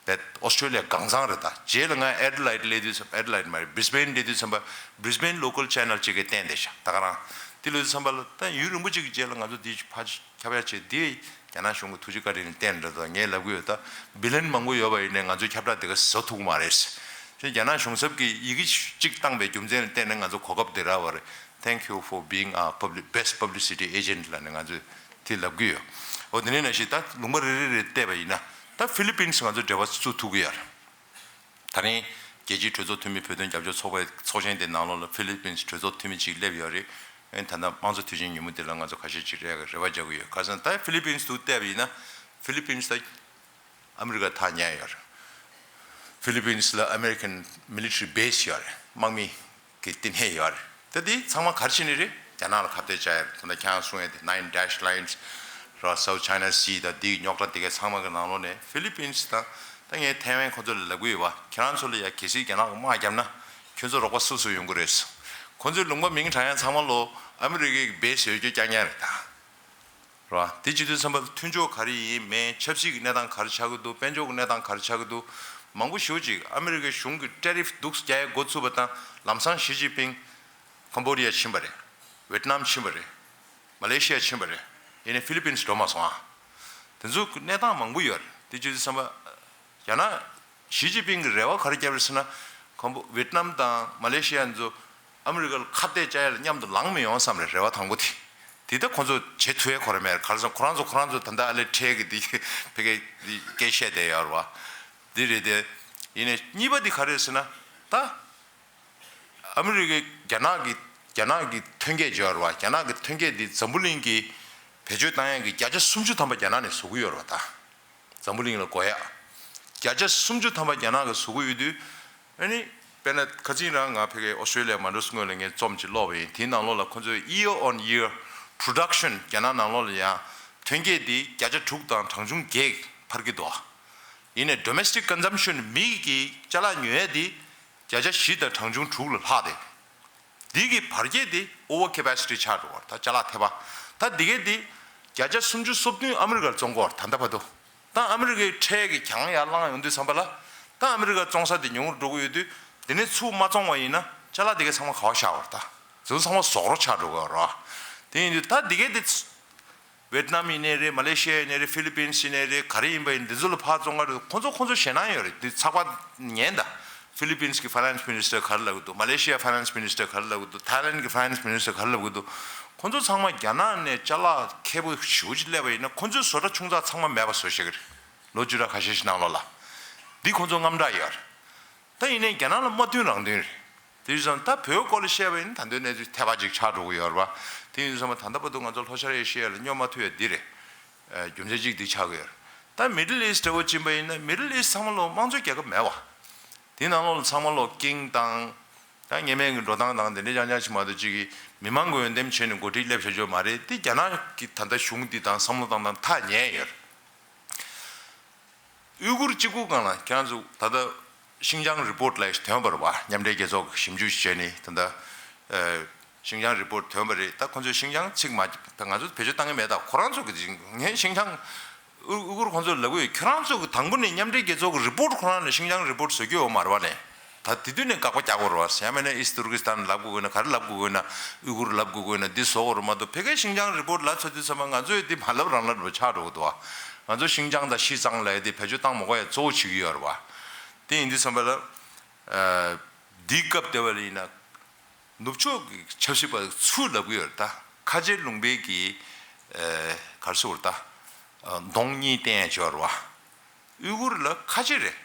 དེ་ཨོ་སི་ཀྲོ་ལི་ཡ་གང་ཚང་རེད། ད་རྗེས་ལ་ང་ཨེ་ཌི་ལེ་ཌི་སླེབས་དུས་ཙམ། ཨེ་ཌི་ལེ་ཌི་མ་རེད། བྷི་རི་སི་བེན་སླེབས་དུས་ཙམ་པ་བྷི་རི་སི་བེན་ལོ་ཀལ་ཆེ་ནལ་གཅིག་གིས་བསྟན་བསྡད་ཤག་ད་ག་རང་དེ་ལོ་དུས་ཙམ་པ་ལ་ད་ཡུན་རིང་པོ་ཅིག་གི་རྗེས་ལ་ང་ཚོ་འདི་ཕར་ཁྱབ་ཡ་བྱས། འདི་རྒྱ་ནག་གཞུང་གི་ཐུགས་རྗེ་བཀའ་དྲིན་ལ་བརྟེན་རེད། ད་ངས་ལབ་ཀྱི་ཡོད། ད་བྷི་ལི་ཡན་མང་པོ་ཡོད་པ་ཡིན་ནའི་ང་ཚོས་ཁྱབ་བསྒྲགས་འདི་ག་བཟོ་ཐུབ་ཀྱི་མ་རེད། ཅེས་རྒྱ་ནག་གཞུང་ཚབ་ཀྱིས་ཡི་གེ་གཅིག་བཏང་པའི་རྒྱུ་མཚན་ལ་བརྟེན་ནས་ང་ཚོ་གོ་སྐབས་འདི་རག་པ་རེད། Thank you for being our public- best publicity agent ལབ་ནས་ང་ཚོས་དེ་ལབ་ཀྱི་ཡོད། འོ་དེ་ནས་ནང་བཞིན་ད་ལུང་པ་རེ་རེ་རེ་བལྟས་པ་ཡིན་ན་ད་ཧྥི་ལི་པིན་སི་ང་ཚོ་འབྲེལ་བ་བཙུགས་ཐུབ་ཀྱི་ཡོད་རེད། ད་རིང་རྒྱལ་སྤྱིའི་གྲོས་ཚོགས་འཐུས་མི་བོད་དོན་རྒྱབ་སྐྱོར་ཚོགས་པའི་ཚོགས་ཆེན་དེ་ནང་ལོགས་ལ་ཧྥི་ལི་པིན་སི་གྲོས་ཚོགས་འཐུས་མི་གཅིག་སླེབས་ཡོད་རེད། ཨེ་ད་ལྟ་དམངས་གཙོ་དུས་ཆེན་ཉིན་མོ་འདི་ལ་ང་ཚོ་ཁ་ཤས་ཅིག་རེད་རེ་བ་རྒྱག་གི་ཡོད། ག་ཟེར་ན་ད་ཧྥི་ལི་པིན་སི་དུ་བལྟས་པ་ཡིན་ན་ཧྥི་ལི་པིན་སི་ད་ཨ་མི་རི་ཀ་ཐག་ཉེ་ཡོད་རེད། ཧྥི་ལི་པིན་སི་ལ་ཨ་མི་རི་ཀན་མི་ལི་ཊ་རི་བེ་སི་ཡོད་རེད། དམག་མི་གི་བསྟི་གནས་ཡོད་རེད། ད་དེ་ཚང་མ་ག་རེ་བྱས་ནས་རེད། རྒྱ་ནག་ལ་ཁ་གཏད་བཅག་ཡ་རེད། ད་ལྟ་ཁྱེད་རང་གསུང་ཡ་དེ་Nine Dash Lines ར་South China Sea ད་དེའི་རྙོག་དྲ་དེ་གའི་ཚང་མ་གི་ནང་ལོགས་ནས་ཧྥི་ལི་པིན་སི་དང་ད་ངས་ཐའེ་ཝན་ཁོ་ཚོ་ལ་ལབ་གི་ཡོད་པ། ཁྱེད་རང་ཚོ་ལ་ཡ་གལ་སྲིད་རྒྱ་ནག་གི་དམག་བརྒྱབ་ན་ཁྱོད་ཚོ་རོགས་པ་སུ་སུ་ཡོང་གི་རེད། ཁོ་ཚོའི་ལུང་པ་མིང་དྲངས་ཡ་ཚང་མ་ལོ་ཨ་མི་རི་ཀའི་བེ་སི་ཡོད་རྒྱུ་རྐྱང་རྐྱང་རེད་ད། རེད་བ། དེ་བྱེད་དུས་ཙམ་པ་ལ་མཐུན་ཕྱོགས་ག་རེ་ཡིན་མིན། ཆབ་སྲིད་ཀྱི་གནས་སྟངས་ག་རེ་ཆགས་ཀྱི་འདུག་དཔལ་འབྱོར་གྱི་གནས་སྟངས་ག་རེ་ཆགས་ཀྱི་འདུག་མང་པོ་ཞེ་པོ་ཅིག་ཨ་མི་རི་ཀའི་གཞུང་གིས་ཊེ་རིཕ་འདུག་སེ་རྒྱག་ཡ་འགོ་ཚུགས་པ་དང་། ལམ་སང་ཞི་ཅིན་ཕིང་ཀམ་བོ་ཌི་ཡ་ཕྱིན་པ་རེད། ཝེད་ནམ་ཕྱིན་པ་རེད། མ་ལེ་ཤི་ཡ་ཕྱིན་པ་རེད། ཡིན་ནའི་ཧྥི་ལི་པིན་སི་འགྲོ་མ་སོང་ཨ། དེ་ཚོ་གི་གནས་སྟངས་མང་པོ་ཡོད་རེད། དེ་བྱེད་དུས་ཙམ་པ། ཡང་ན། ཞི་ཅིན་ཕིང་གིས་རེ་བ་ག་རེ་བརྒྱབ་རེད་ཟེར་ན། ཁོང་པོ་ཝེད་ནམ་དང་མ་ལེ་ཤི་ཡ་ཚོ་ཨ་མི་རི་ཀ་ལ་ཁ་གཏད་བཅག་ཡ་ལ་མཉམ་དུ་ལངས་མི་ཡོང་བསམ་རེད། རེ་བ་དང་པོ་དེ། དེ་ད་ཁོང་ཚོ་བྱེད་ཐུབ་ཡ་ཁོ་རང་མེད་རེད། ག་རེ་ཟེར་ན་ཁོ་རང་ཚོ་ཁོ་རང་ཚོ་ད་ལྟ་ཨ་ལེ་ཁྲལ་གི་དེ་ཕ་གི་དེ་སྐད་བཤད་བསྡད་ཡོད་རེད་བ། དེ་རེད་དེ། ཡིན་ནའི་གཉིས་པ་དེ་ག་རེད་ཟེར་ན། ད། ཨ་མི་རི་ཀའི་རྒྱ་ནག་གི་རྒྱ་ནག་གི་ཐོན་སྐྱེད་བརྗོད་ར་བ། རྒྱ་ནག་གི་ཐོན་སྐྱེད་འདི་འཛམ་བུ་གླིང་གི་བེད་སྤྱོད་བཏང་ཡག་གི་བརྒྱ་ཆ་སུམ་ཅུ་ཐམ་པ་རྒྱ་ནག་ནས་བཟོ་གི་ཡོད་ར་བ་ད། འཛམ་བུ་གླིང་ལ་དགོས་ཡག་བརྒྱ་ཆ་སུམ་ཅུ་ཐམ་པ་རྒྱ་ནག་གིས་བཟོ་གི་ཡོད་དུས། ཨ་ནི། དཔེར་ན་ཁ་སང་རང་ང་ཕ་གིའི་ཨོ་སི་ཀྲེ་ལི་ཡ་མ་འགྲོ་སྔོན་ལ་ངས་རྩོམ་ཅིག་ཀློག་པ་ཡིན། དེའི་ནང་ལོགས་ལ་ཁོ་ཚོའི་year on year production རྒྱ་ནག་ནང་ལོགས་ལ་ཡང་ཐོན་སྐྱེད་འདི་བརྒྱ་ཆ་དྲུག་དང་གྲངས་ཆུང་བརྒྱད་འཕར་གྱི་འདུག་ཡིན་ནའི་domestic consumption མི་གི་ཅ་ལག་ཉོ་ཡ་འདི། བརྒྱ་ཆ་བཞི་དང་གྲངས་ཆུང་དྲུག་ལ་ལྷག་སྟེ། འདི་གི་བར་ཁྱད་དེ་over capacity ཆགས་འགྲོ་བར་ད་ཅ་ལག་ཐེབས་པ། ད་འདི་གའི་འདི་བརྒྱ་ཆ་སུམ་ཅུ་སོ་བདུན་ཨ་མི་རི་ཀར་བཙོང་གི་ཡོད་རེད་ད་ལྟ་བར་དུ། ད་ཨ་མི་རི་ཀའི་ཁྲལ་གྱི་གྱང་ཡར་བསླངས་ཡོང་དུས་ཙམ་པ་ལ། ད་ཨ་མི་རི་ཀར་བཙོང་ས་དེ་ཉུང་རུ་འགྲོ་གི་ཡོད་དུས། དེ་ནས་ཚུར་མ་བཙོང་བ་ཡིན་ན་ཅ་ལག་དེ་གའི་ཚང་མ་ག་པར་བཞག་པ་རེད་ད། དེ་ཚོ་ཚང་མ་ཟོག་རོ་ཆགས་འགྲོ་གི་ཡོད་རེད། དེ་ཡིན་དུས་ད་འདི་གའི་འདི། ཝེད་ནམ་ཡིན་ནའི་རེད། མ་ལེ་ཤི་ཡ་ཡིན་ནའི་རེད། ཧྥི་ལི་པིན་སི་ཡིན་ནའི་རེད། ག་རེ་ཡིན་པ་ཡིན། འདི་ཚོ་ལ་ཕར་བཙོང་ག་རེད། ཁོང་ཚོ་ཁོང་ཚོ་ཞེད་སྣང་ཡོད་རེད། འདི་ཚགས་པར་ཉན་ད། ཧྥི་ལི་པིན་སི་གི་ཕ་ནན་སི་མི་ནིས་ཊར་ག་རེ་ལབ་གི་འདུག་མ་ལེ་ཤི་ཡ་ཕ་ནན་སི་མི་ནིས་ཊར་ག་རེ་ལབ་གི་འདུག་ཐའི་ལན་གི་ཕ་ནན་སི་མི་ནིས་ཊར་ག་རེ་ལབ་གི་འདུག་ཁོང་ཚོ་ཚང་མ་རྒྱ་ནག་ནས་ཅ་ལག་ཁེ་པོ་ཞེ་པོ་ཅིག་སླེབས་པ་ཡིན་ན་ཁོང་ཚོའི་བཟོ་གྲྭ་ཆུང་ཙག་ཚང་མ་མེད་པ་བཟོ་ཤེས་ཀྱི་རེད། ལོ་བཅུ་ཕྲག་ཁ་ཤས་ཤིག་ནང་ལོགས་ལ། འདི་ཁོང་ཚོ་དངངས་སྐྲག་ཡོད་རེད། ད་ཡིན་ནའི་རྒྱ་ནག་ལ་མ་བསྟུན་རང་བསྟུན་རེད། དེ་བཞིན་ད་བོད་སྐོར་ལ་བཤད་པ་ཡིན་ན་ད་དུང་གནས་ཚུལ་ཐལ་བ་ཅིག་ཆགས་འགྲོ་གི་ཡོད་རེད་བ། དེ་ཡིན་དུས་ཙམ་པ་ད་ལྟ་བར་དུ་ང་ཚོ་ལྷོ་ཤར་ཨེ་ཤི་ཡ་ལ་སྙོབ་མ་ཐུབ་ཡ་འདི་རེད། ཨ། རྒྱུ་མཚན་གཅིག་འདི་ཆགས་ཀྱི་ཡོད་རེད། ད་མི་ཌལ་ཨིསཊ་འདྲ་བོ་ཕྱིན་པ་ཡིན་ན་མི་ཌལ་ཨིསཊ་ཚང་མ་ལོ་དམངས་གཙོའི་རྒྱལ་ཁབ་མེད་བ། དེ་ནང་ལོགས་ལ་ཚང་མ་ལོ་ཀིང་དང་། ད་ཉེས་མེད་ཀྱི་འགྲོ་སྟངས་དང་དེ་འདྲ་རྐྱང་རྐྱང་ཞིག་མ་གཏོགས་གཅིག་གིས་མི་མང་གི་འོས་འདེམས་བྱས་ནས་འགོ་ཁྲིད་སླེབས་བྱ་རྒྱུ་མ་རེད། དེ་རྒྱ་ནག་གི་ད་ལྟ་གཞུང་འདི་དང་བསམ་བློ་བཏང་སྟངས་ཐག་ཉེ་ཡོད་རེད། ཨུ་གུར་གཅིག་པུ་སྒང་ལ་ཁྱེད་རང་ཚོ་ད་ལྟ་ཤིང་ཅང་རི་པོར་ཊི་ལབ་ཡག་ཞིག་ཐོན་པ་རེད་བ། མཉམ་འབྲེལ་རྒྱལ་ཚོགས་ཀྱིས་ཞིབ་འཇུག་བྱས་ནས་ད་ལྟ་ཨ་ཤིང་ཅང་རི་པོར་ཊི་ཐོན་པ་རེད། ད་ཁོང་ཚོས་ཤིང་ཅང་ཚིག་མ་ང་ཚོ་བེད་སྤྱོད་བཏང་གི་མེད། ད་ཁོ་རང་ཚོ་གི་ངས་ཤིང་ཅང་ཨུ་ཨུ་གུར་ཁོང་ཚོར་ལབ་གི་ཡོད། ཁྱོད་རང་ཚོ་གི་དང་པོ་ནས་མཉམ་འབྲེལ་རྒྱལ་ཚོགས་ཀྱི་རི་པོར་ཊི་ཁོ་རང་ལ་ཤིང་ཅང་རི་པོར་ཊི་བཟོ་རྒྱུ་ཡོད་མ་རེད་བ་ལས། ད་དེ་དུས་ནས་དགག་པ་རྒྱག་དགོས་རེད་བ། ཡང་མིན་ན་ཨིསཊ་ཏུར་ཀི་སི་ཐན་ལབ་དགོས་ཀྱི་ན། ག་རེ་ལབ་དགོས་ཀྱི་ན། ཨུ་གུར་ལབ་དགོས་ཀྱི་ན། འདི་བཟོ་དགོས་རེད་མ་གཏོགས་ཕ་གིའི་ཤིང་ཅང་རི་པོར་ཊི་ལབ་ཚར་དུས་ཙམ་པ་ང་ཚོས་འདི་མ་ལབ་རང་ལབ་རེད་པ། ཆགས་འགྲོ་གི་འདུག་བ། ང་ཚོ་ཤིང་ཅང་དང་ཤིས་ཙང་ལབ་ཡ་འདི་བེད་སྤྱོད་བཏང་མ་དགོས་ཡ་གཙོ་བོ་བྱེད་ཀྱི་ཡོད་རེད་བ། དེ་ཡིན་དུས་ཙམ་པ་ལ། ཨ། འདིའི་སྐབས་དེ་བ་ལ་ཡིན་ན། ནུབ་ཕྱོགས་ཀྱི་ཆབ་སྲིད་པ་ཚུར་ལབ་ཀྱི་ཡོད་རེད་ད། ཁ་ཆེ་ལུང་པའི་གི། ཨ། ག་རེ་ཟེར་དགོས་རེད་ད། ཨ། གདོང་གཉིས་བསྟན་ཡ་ཅིག་ཡོད་རེད་བ། ཨུ་གུར་ལ་ཁ་ཆེ་རེད།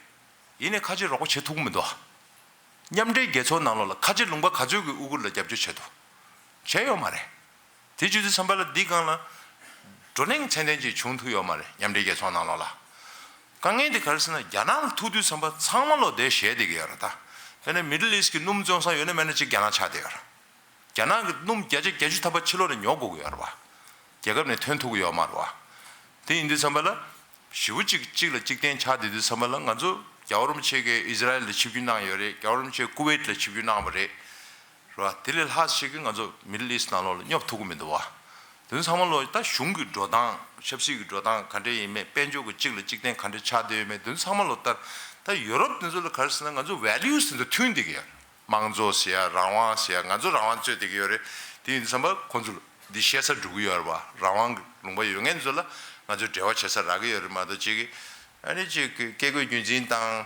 ཡིན་ནའི་ཁ་ཆེ་རོགས་པ་བྱེད་ཐུབ་ཀྱི་མི་འདུག་མཉམ་འབྲེལ་རྒྱལ་ཚོགས་ནང་ལོགས་ལ་ཁ་ཆེ་ལུང་པ་ག་ཚོད་ཀྱིས་ཨུ་གུར་ལ་རྒྱབ་སྐྱོར་བྱས་འདུག་བྱས་ཡོད་མ་རེད། དེ་བྱེད་དུས་ཙམ་པ་ལ་འདི་སྒང་ལ་བགྲོ་གླེང་ཚད་ལྡན་ཅིག་བྱུང་ཐུབ་ཡོད་མ་རེད། མཉམ་འབྲེལ་རྒྱལ་ཚོགས་ནང་ལོགས་ལ། དཀའ་ངལ་དེ་ག་རེ་ཟེར་ན་རྒྱ་ནག་ལ་ཐུག་དུས་ཙམ་པ་ཚང་མ་ལོ་དེ་ཞེད་བསྡད་ཀྱི་ཡོད་རེད་ད། དཔེར་ན་མི་ཌལ་ཨིསཊ་གི་སྣུམ་བཙོང་ས་ཡོད་ན་མེད་ན་གཅིག་རྒྱ་ནག་ཆགས་བསྡད་ཡོད་རེད། རྒྱ་ནག་གི་སྣུམ་བརྒྱ་ཆ་བརྒྱད་ཅུ་ཐམ་པ་ཕྱི་ལོགས་ནས་ཉོ་དགོས་ཀྱི་ཡོད་རེད་བ། རྒྱལ་ཁབ་ནས་ཐོན་ཐུབ་ཀྱི་ཡོད་མ་རེད་བ། དེ་ཡིན་དུས་ཙམ་པ་ལ། ཞེ་པོ་ཅིག་གཅིག་ལ་གཅིག་བརྟེན་ཆགས་བསྡད་དུས་ཙམ་པ་ལ་ང་ཚོ་རྒྱལ་བ་རིན་པོ་ཆེ་གིས་ཨི་ཟི་རལ་ལ་ཆིབས་བསྒྱུར་གནང་ཡོད་རེད། རྒྱལ་བ་རིན་པོ་ཆེ་ཀུ་ཝེད་ལ་ཆིབས་བསྒྱུར་གནང་བ་རེད། རེད་བ། དེ་ལས་ལྷག་ཞིག་གིས་ང་ཚོ་མི་ཌལ་ཨིསཊ་ནང་ལོགས་ལ་སྙོབ་ཐུབ་ཀྱི་མི་འདུག་བ། དེ་ཚོ་ཚང་མ་ལོ་ད་གཞུང་གི་འགྲོ་སྟངས། ཆབ་སྲིད་ཀྱི་འགྲོ་སྟངས་ག་འདྲ་ཡིན་མིན། དཔལ་འབྱོར་གྱི་གཅིག་ལ་གཅིག་བརྟེན་ག་འདྲ་ཆགས་བསྡད་ཡོད་མེད། དེ་ཚོ་ཚང་མ་ལོ་ལྟར་ད་ཡུ་རོབ་དེ་ཚོ་ལ་ག་རེ་ཟེར་ན་ང་ཚོ་ཝེ་ལིའུ་སི་དེ་ཚོ་མཐུན་བསྡད་ཀྱི་ཡོད། དམངས་གཙོ་ཟེར་ཡ། རང་དབང་ཟེར་ཡ། ང་ཚོ་རང་དབང་རྩོད་བསྡད་ཀྱི་ཡོད་རེད། དེ་ཡིན་དུས་ཙམ་པ་ཁོང་ཚོ་འདི་བཤད་ས་འགྲོ་གི་ཡོད་རེད་བ། རང་དབང་གི་ལུང་པ་ཡོད་མཁན་ཚོ་ལ་ང་ཚོས་འབྲེལ་བ་བྱེད་ས་རག་གི་ཡོད་རེད་མ་གཏོགས་གཅིག་གི། ཨ་ནི་གཅིག་གི་བཀས་བཀོད་རྒྱུད་འཛིན་དང་།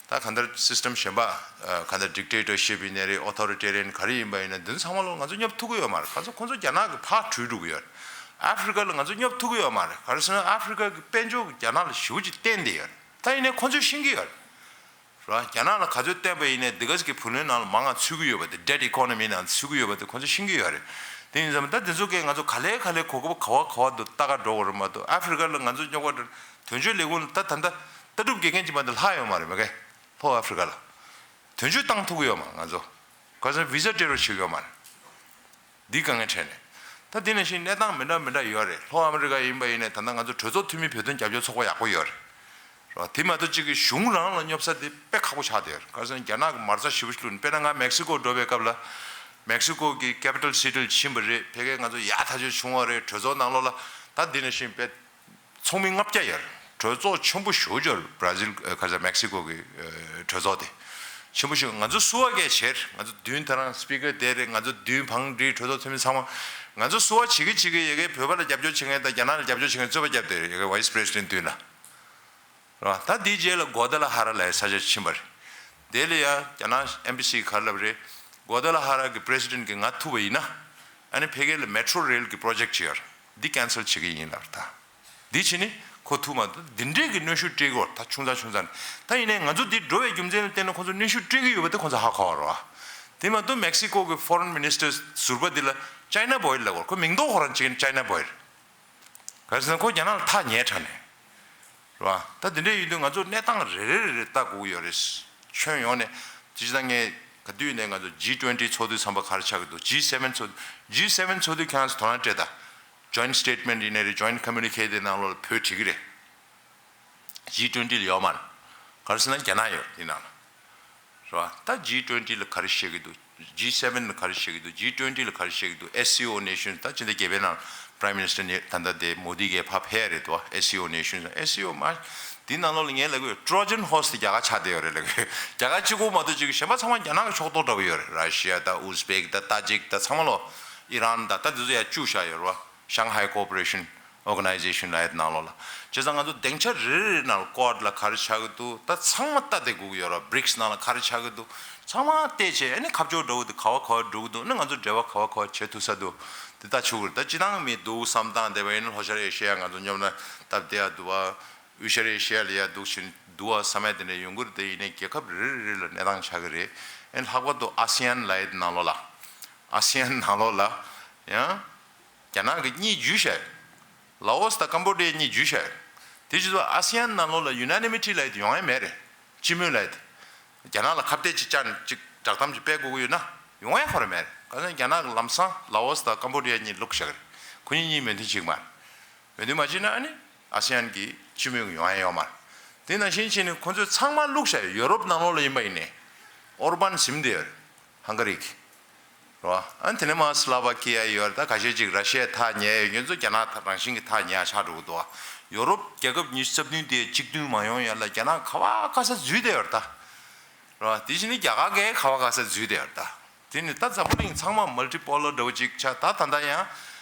ད་གང་ལྟར་སིས་ཊམ་གཞན་པ། ཨ། གང་ལྟར་ཌིག་ཊེ་ཊར་ཤིབ་ཡིན་ནའི་རེད། ཨོ་ཐོ་རི་ཊེ་རི་ཡན་ག་རེ་ཡིན་པ་ཡིན་ན། འདི་ཚོ་ཚང་མ་ལོ་ང་ཚོ་སྙོབ་ཐུབ་ཀྱི་ཡོད་མ་རེད། གང་ཚོ་ཁོང་ཚོ་རྒྱ་ནག་གི་ཕར་བྲོས་འགྲོ་གི་ཡོད་རེད། ཨ་ཧྥི་རི་ཀ་ལ་ང་ཚོ་སྙོབ་ཐུབ་ཀྱི་ཡོད་མ་རེད། ག་རེ་ཟེར་ན་ཨ་ཧྥི་རི་ཀ་གི་དཔལ་འབྱོར་གྱི་རྒྱ་ནག་ལ་ཞེ་པོ་ཅིག་བརྟེན་བསྡད་ཡོད་རེད། ད་ཡིན་ནའི་ཁོ་ཚོས་ཤེས་ཀྱི་ཡོད་རེད། རེད་བ། རྒྱ་ནག་ལ་ག་ཚོད་བརྟེན་པ་ཡིན་ནའི་འདི་ག་ཅིག་གི་བུ་ལོན་ནང་ལ་མང་ང་ཚུད་ཀྱི་ཡོད་པ་དེ། debt economy ནང་ཚུད་ཀྱི་ཡོད་པ་དེ་ཁོ་ཚོས་ཤེས་ཀྱི་ཡོད་རེད། དེ་ཡིན་ཙང་ད་འདི་ཚོ་གས་ང་ཚོ་ག་ལེ་ག་ལེ་གོ་སྐབས་ག་བ་ག་བ་དུ་ལྟ་ག་འགྲོ་དགོས་རེད་མ་གཏོགས། ཨ་ཧྥི་རི་ཀ་ལ་ང་ཚོ་སྙོབ་ག་འགྲོ། དོན་གཅོད་ལས་ཁུངས་ལ་ད་ད་ལྟ་ལྟ་གྲུབ་དགེ་རྒན་གྱི་མ་འདི་ལྷག་ཡོད་མ་རེད། མ་གི་ལྷོ་ཨ་ཧྥི་རི་ཀ་ལ་དོན་གཅོད་བཏང་ཐུབ་ཀྱི་ཡོད་མ་རེད། ང་ཚོ་ག་ཚོད་བི་ཟ་སྤྲད་རོགས་བྱེད་ཀྱི་ཡོད་མ་རེད། འདི་དཀའ་ངལ་འཕྲད་ནས། ད་འདི་ནང་བཞིན་གནས་སྟངས་མི་འདྲ་མི་འདྲ་ཡོད་རེད། ལྷོ་ཨ་མི་རི་ཀ་ཡིན་པ་ཡིན་ནའི་ད་ལྟ་ང་ཚོ་གྲོས་ཚོགས་འཐུས་མི་བོད་དོན་རྒྱབ་སྐྱོར་ཚོགས་པ་ཡག་པོ་ཡོད་རེད། རེད་བ། དེ་མ་གཏོགས་གཅིག་གི་གཞུང་རང་ལ་སྙོབ་ས་དེ་དཔེ་ཁག་པོ་ཆགས་བསྡད་ཡོད་རེད། ག་རེ་ཟེར་ན་རྒྱ་ནག་གི་མ་རྩ་ཞེ་པོ་ཞིག་བླུགས་ནས། དཔེར་ན་ང་མེག་སི་ཀོ་འགྲོ་བའི་སྐབས་ལ་མེག་སི་ཀོ་གི་capital city ལ་ཕྱིན་པ་རེད། ཕ་གིར་ང་ཚོ་ཡག་ཐག་ཆོད་བྱུང་བ་རེད། གྲོས་ཚོགས་ནང་ལོགས་ལ་ད་འདི་ནང་བཞིན་དཔེ་ཚོགས་མི་ལྔ་བརྒྱ་ཡོད་རེད། གྲོས་ཚོགས་ཆེན་པོ་ཞེ་པོ་ཅིག་ཡོད་རེད། བྷ་ར་ཟིལ་ཨ་ག་རེ་ཟེར་མེག་སི་ཀོ་གི་ཨ་གྲོས་ཚོགས་དེ་ཆེན་པོ་ཞིག་ང་ཚོ་བསུ་བ་གས་བྱས་རེད། ང་ཚོ་མདུན་དེ་རང་སི་པི་ཀར་དེ་རེད། ང་ཚོ་མདུན་བང་སྒྲིག་གྲོས་ཚོགས་འཐུས་མི་ཚང་མ་ང་ཚོ་བསུ་བ་བྱེད་ཀྱི་བྱེད་ཀྱི་ཡ་གིའི་བོད་པ་ལ་རྒྱབ་སྐྱོར་བྱེད་མཁན་དང་རྒྱ་ནག་ལ་རྒྱབ་སྐྱོར་བྱེད་མཁན་རྩོད་པ་བརྒྱབ་བསྡད་རེད། ཡ་གིའི་vice president མདུན་ལ། རེད་བ། ད་དེའི་རྗེས་ལ་གོ་ཏ་ལ་ཧ་ར་ལ་ཡ་ས་ཆ་ཕྱིན་པ་རེད། དེ་ལ་ཡ་རྒྱ་ནག་ཨེམ་བྷ་སི་ག་རེ་ལབ་རེད། གོ་ཏ་ལ་ཧ་ར་གི་president གིས་ང་ཐུག་པ་ཡིན་ན་ཨ་ནི་ཕ་གི་ལ་མེ་ཊོ་རེལ་གི་པོ་རོ་ཇེག་ཅིག་ཡོད་རེད། འདི་cancel བྱེད་ཀྱི་ཡིན་ལབ་རེད། ད་འདི་བྱས་ནི་ཁོ་ཐུག་མ་འདུག་འདི་འདྲས་ཀྱི་གནོན་ཤུགས་སྤྲད་ཀྱི་ཡོད་རེད། ད་ཆུང་ཙག་ཆུང་ཙག་ནས། ད་ཡིན་ནའི་ང་ཚོ་འདི་འགྲོ་བའི་རྒྱུ་མཚན་ལ་བརྟེན་ནས་ཁོ་ཚོ་གནོན་ཤུགས་སྤྲད་ཀྱི་ཡོད་པ་དེ་ཁོ་ཚོ་ཧ་གོ་བ་རེད་བ། དེ་མ་གཏོགས་མེག་སི་ཀོ་གི་foreign minister ཟུར་པ་འདི་ལ་ཅའི་ན་བོའེ་ལབ་དགོས་རེད། ཁོ་མིང་འདོགས་ཁོ་རང་བྱེད་ཀྱི་ནི་ཅའི་ན་བོའེ་རེད། ག་རེ་ཟེར་ན་ཁོ་རྒྱ་ནག་ལ་ཐག་ཉེ་དྲགས་ནས། རེད་བ། ད་དེ་འདྲ་ཡིན་དུས་ང་ཚོ་གནས་སྟངས་རེ་རེ་རེ་རེ་ལྟ་དགོས་ཀྱི་ཡོད་རེད། ཁྱོན་ཡོངས་ནས་དེ་ཅི་ད་ངས་ག་དུས་ནས་ང་ཚོ་ཇི་ཊུ་ཝེན་ཊི་ཚོགས་དུས་ཚང་པ་ག་རེ་ཆགས་ཀྱི་འདུག་ཇི་སེ་ཝེན་ཚོགས། ཇི་སེ་ཝེན་ཚོགས་དུས་ཁྱེད་རང་ཚོ་དོ་སྣང་སྤྲད་དང་། joint statement ཡིན་ནའི་རེད། joint communique དེ་ནང་ལོགས་ལ་བོད་བྲིས་ཀྱི་རེད། ཇི་ཊུ་ཝེན་ཊི་ལ་ཡོད་མ་རེད། ག་རེ་ཟེར་ན་རྒྱ་ནག་ཡོད་དེ་ནང་ལ། རེད་བ། ད་ཇི་ཊུ་ཝེན་ཊི་ལ་ག་རེ་བཤད་ཀྱི་འདུག་ཇི་སེ་ཝེན་ལ་ག་རེ་བཤད་ཀྱི་འདུག་ཇི་ཊུ་ཝེན་ཊི་ལ་ག་རེ་བཤད་ཀྱི་འདུག་ཨེས་སི་ཨོ་ནེ་ཤན། ད་ཕྱི་ཟླ་བརྒྱད་པའི་ནང་Prime Minister ནི་ད་ལྟ་དེ་མོ་དི་གིས་ཕར་ཕེབས་ཡ་རེད་དོ། ཨེས་སི་ཨོ་ནེ་ཤན། ཨེས་སི་ཨོ་མ་དེའི་ནང་ལོགས་ལ་ངས་ལབ་ཀྱི་ཡོད། Trojan horse དེ་རྒྱ་གར་ཆགས་བསྡད་ཡོད་རེད་ལབ་ཀྱི་ཡོད། རྒྱ་གར་གཅིག་པོ་མ་གཏོགས་གཅིག་གཞན་པ་ཚང་མ་རྒྱ་ནག་གི་ཕྱོགས་གཏོགས་འདྲ་པོ་ཡོད་རེད། ར་ཤི་ཡ་དང་ཨུ་ཛི་བེག་དང་ཏཱ་ཇིག་དང་ཚང་མ་ལོ། ཨི་རན་དང་ད་དེ་ཚོ་ཡར་བཅུག་བཞག་ཡོད་རེད་བ། Shanghai Cooperation Organization ལབ་ཡ་དེ་ནང་ལོགས་ལ། བྱས་ཙང་ང་ཚོ་སྡིངས་ཆ་རེ་རེ་ནང་ལ་ཀོཌ་ལ་ག་རེ་ཆགས་ཀྱི་འདུག་ད་ཚང་མ་ལྟ་བསྡད་དགོས་ཀྱི་ཡོད་རེད། བྷི་རིགས་ནང་ལ་ག་རེ་ཆགས་ཀྱི་འདུག་ཚང་མ་བལྟས་བྱས། ཨ་ནི་ཁ་ཕྱོགས་འདྲ་བོ་དེ་ག་བ་ག་བ་འགྲོ་གི་འདུག་ཨ་ནི་ང་ཚོ་འབྲེལ་བ་ག་བ་ག་བ་བྱེད་ཐུབ་ས་འདུག་དེ་ལྟ་ཆོག་གི་རེད། ད་སྤྱིར་བཏང་མི་འདུག་བསམ་བཏང་བསྡད་པ་ཡིན་ན་ལྷོ་ཤར་ཨེ་ཤེ་ཡ་ང་ཚོ་སྙོབ་ན་སྟབས་བདེ་ཡ་འདུག་བ། དབུས་ཤར་ཨེ་ཤེ་ཡ་ལ་ཡ་འདུག་ཕྱིན་འདུག་བ་བསམ་ཡ་དེ་འདྲ་ཡོང་གི་རེད། དེ་ཡིན་ནའི་རྒྱལ་ཁབ་རེ་རེ་རེ་ལ་གནས་སྟངས་ཆགས་ཀྱི་རེད། ཨ་ནི་ལྷག་པར་དུ་ཨ་སི་ཡན་ལབ་ཡ་དེ་ནང་ལོགས་ལ། ཨ་སི་ཡན་ནང་ལོགས་ལ་ཡང་། རྒྱ་ནག་གིས་གཉིས་བརྒྱུད་བཞག་ལ་ཨོ་སི་དང་ཀམ་བོ་ཌི་ཡ་གཉིས་བརྒྱུད་བཞག་དེ་བྱས་ཙང་ཨ་སི་ཡན་ནང་ལོགས་ལ་ཡུ་ན་ནི་མི་ཊི་ལབ་ཡ་དེ་ཡོང་ཡ་མེད་རེད། སྤྱི་མོས་ལབ་ཡ་དེ། རྒྱ་ནག་ལ་ཁ་གཏད་ཅིག་བཅག་ནས་ཅིག་བསྒྲགས་གཏམ་ཅིག་སྤེལ་དགོས་ཀྱི་ཡོད་ན་ཡོང་ཡ་ཁོ་རང་མེད་རེད། གང་ཟེར་ན་རྒྱ་ནག་གིས་ལམ་སང་ལ་ཨོ་སི་དང་ཀམ་བོ་ཌི་ཡ་གཉིས་བླུགས་བཞག་གི་རེད། ཁོ་གཉིས་གཉིས་མོས་མཐུན་བྱེད་ཀྱི་མ་རེད། མོས་མཐུན་མ་བྱེད་ན་ཨ་ནི་ཨ་སི་ཡན་གྱི་སྤྱི་མོས་ཀྱི་ཡོང་ཡ་ཡོད་མ་རེད། དེ་ནང་བཞིན་བྱས་ནས་ཁོ་ཚོས་ཚང་མ་བླུགས་བཞག་ཡོད། ཡོ་རོབ་ནང་ལོགས་ལ་ཡིན་པ་ཡིན་ནའི་ཨོར་བན་ཟིན་བསྡད་ཡོད་རེད། ཧང་ག་རི་གི། རེད་བ། ཨ་ནི་དེ་ནས་མར་སི་ལ་ཝ་ཀི་ཡ་ཡོད་རེད། ད་ཁ་ཤས་ཅིག་ར་ཤི་ཡའི་ཐག་ཉེ་ཡོད། ཁྱོད་ཚོ་རྒྱ་ནག་ཐག་རང་བཞིན་གྱི་ཐག་ཉེ་ཡ་ཆགས་འགྲོ་གི་འདུག་བ། ཡོ་རོབ་རྒྱལ་ཁབ་ཉི་ཤུ་རྩ་བདུན་དེ་གཅིག་མཐུན་མ་ཡོང་ཡ་ལ་རྒྱ་ནག་ག་བ་ག་ས་འཛུལ་བསྡད་ཡོད་རེད་ད། རེད་བ། དེ་བཞིན་ནི་རྒྱ་གར་གས་ག་བ་ག་ས་འཛུལ་བསྡད་ཡོད་རེད་ད། དེ་ནི་ད་འཛམ་བུ་གླིང་ཚང་མ་མལ་ཊི་པོ་ལར་འདྲ་བོ་ཅིག་ཆགས། ད་ད་ལྟ་ཡང་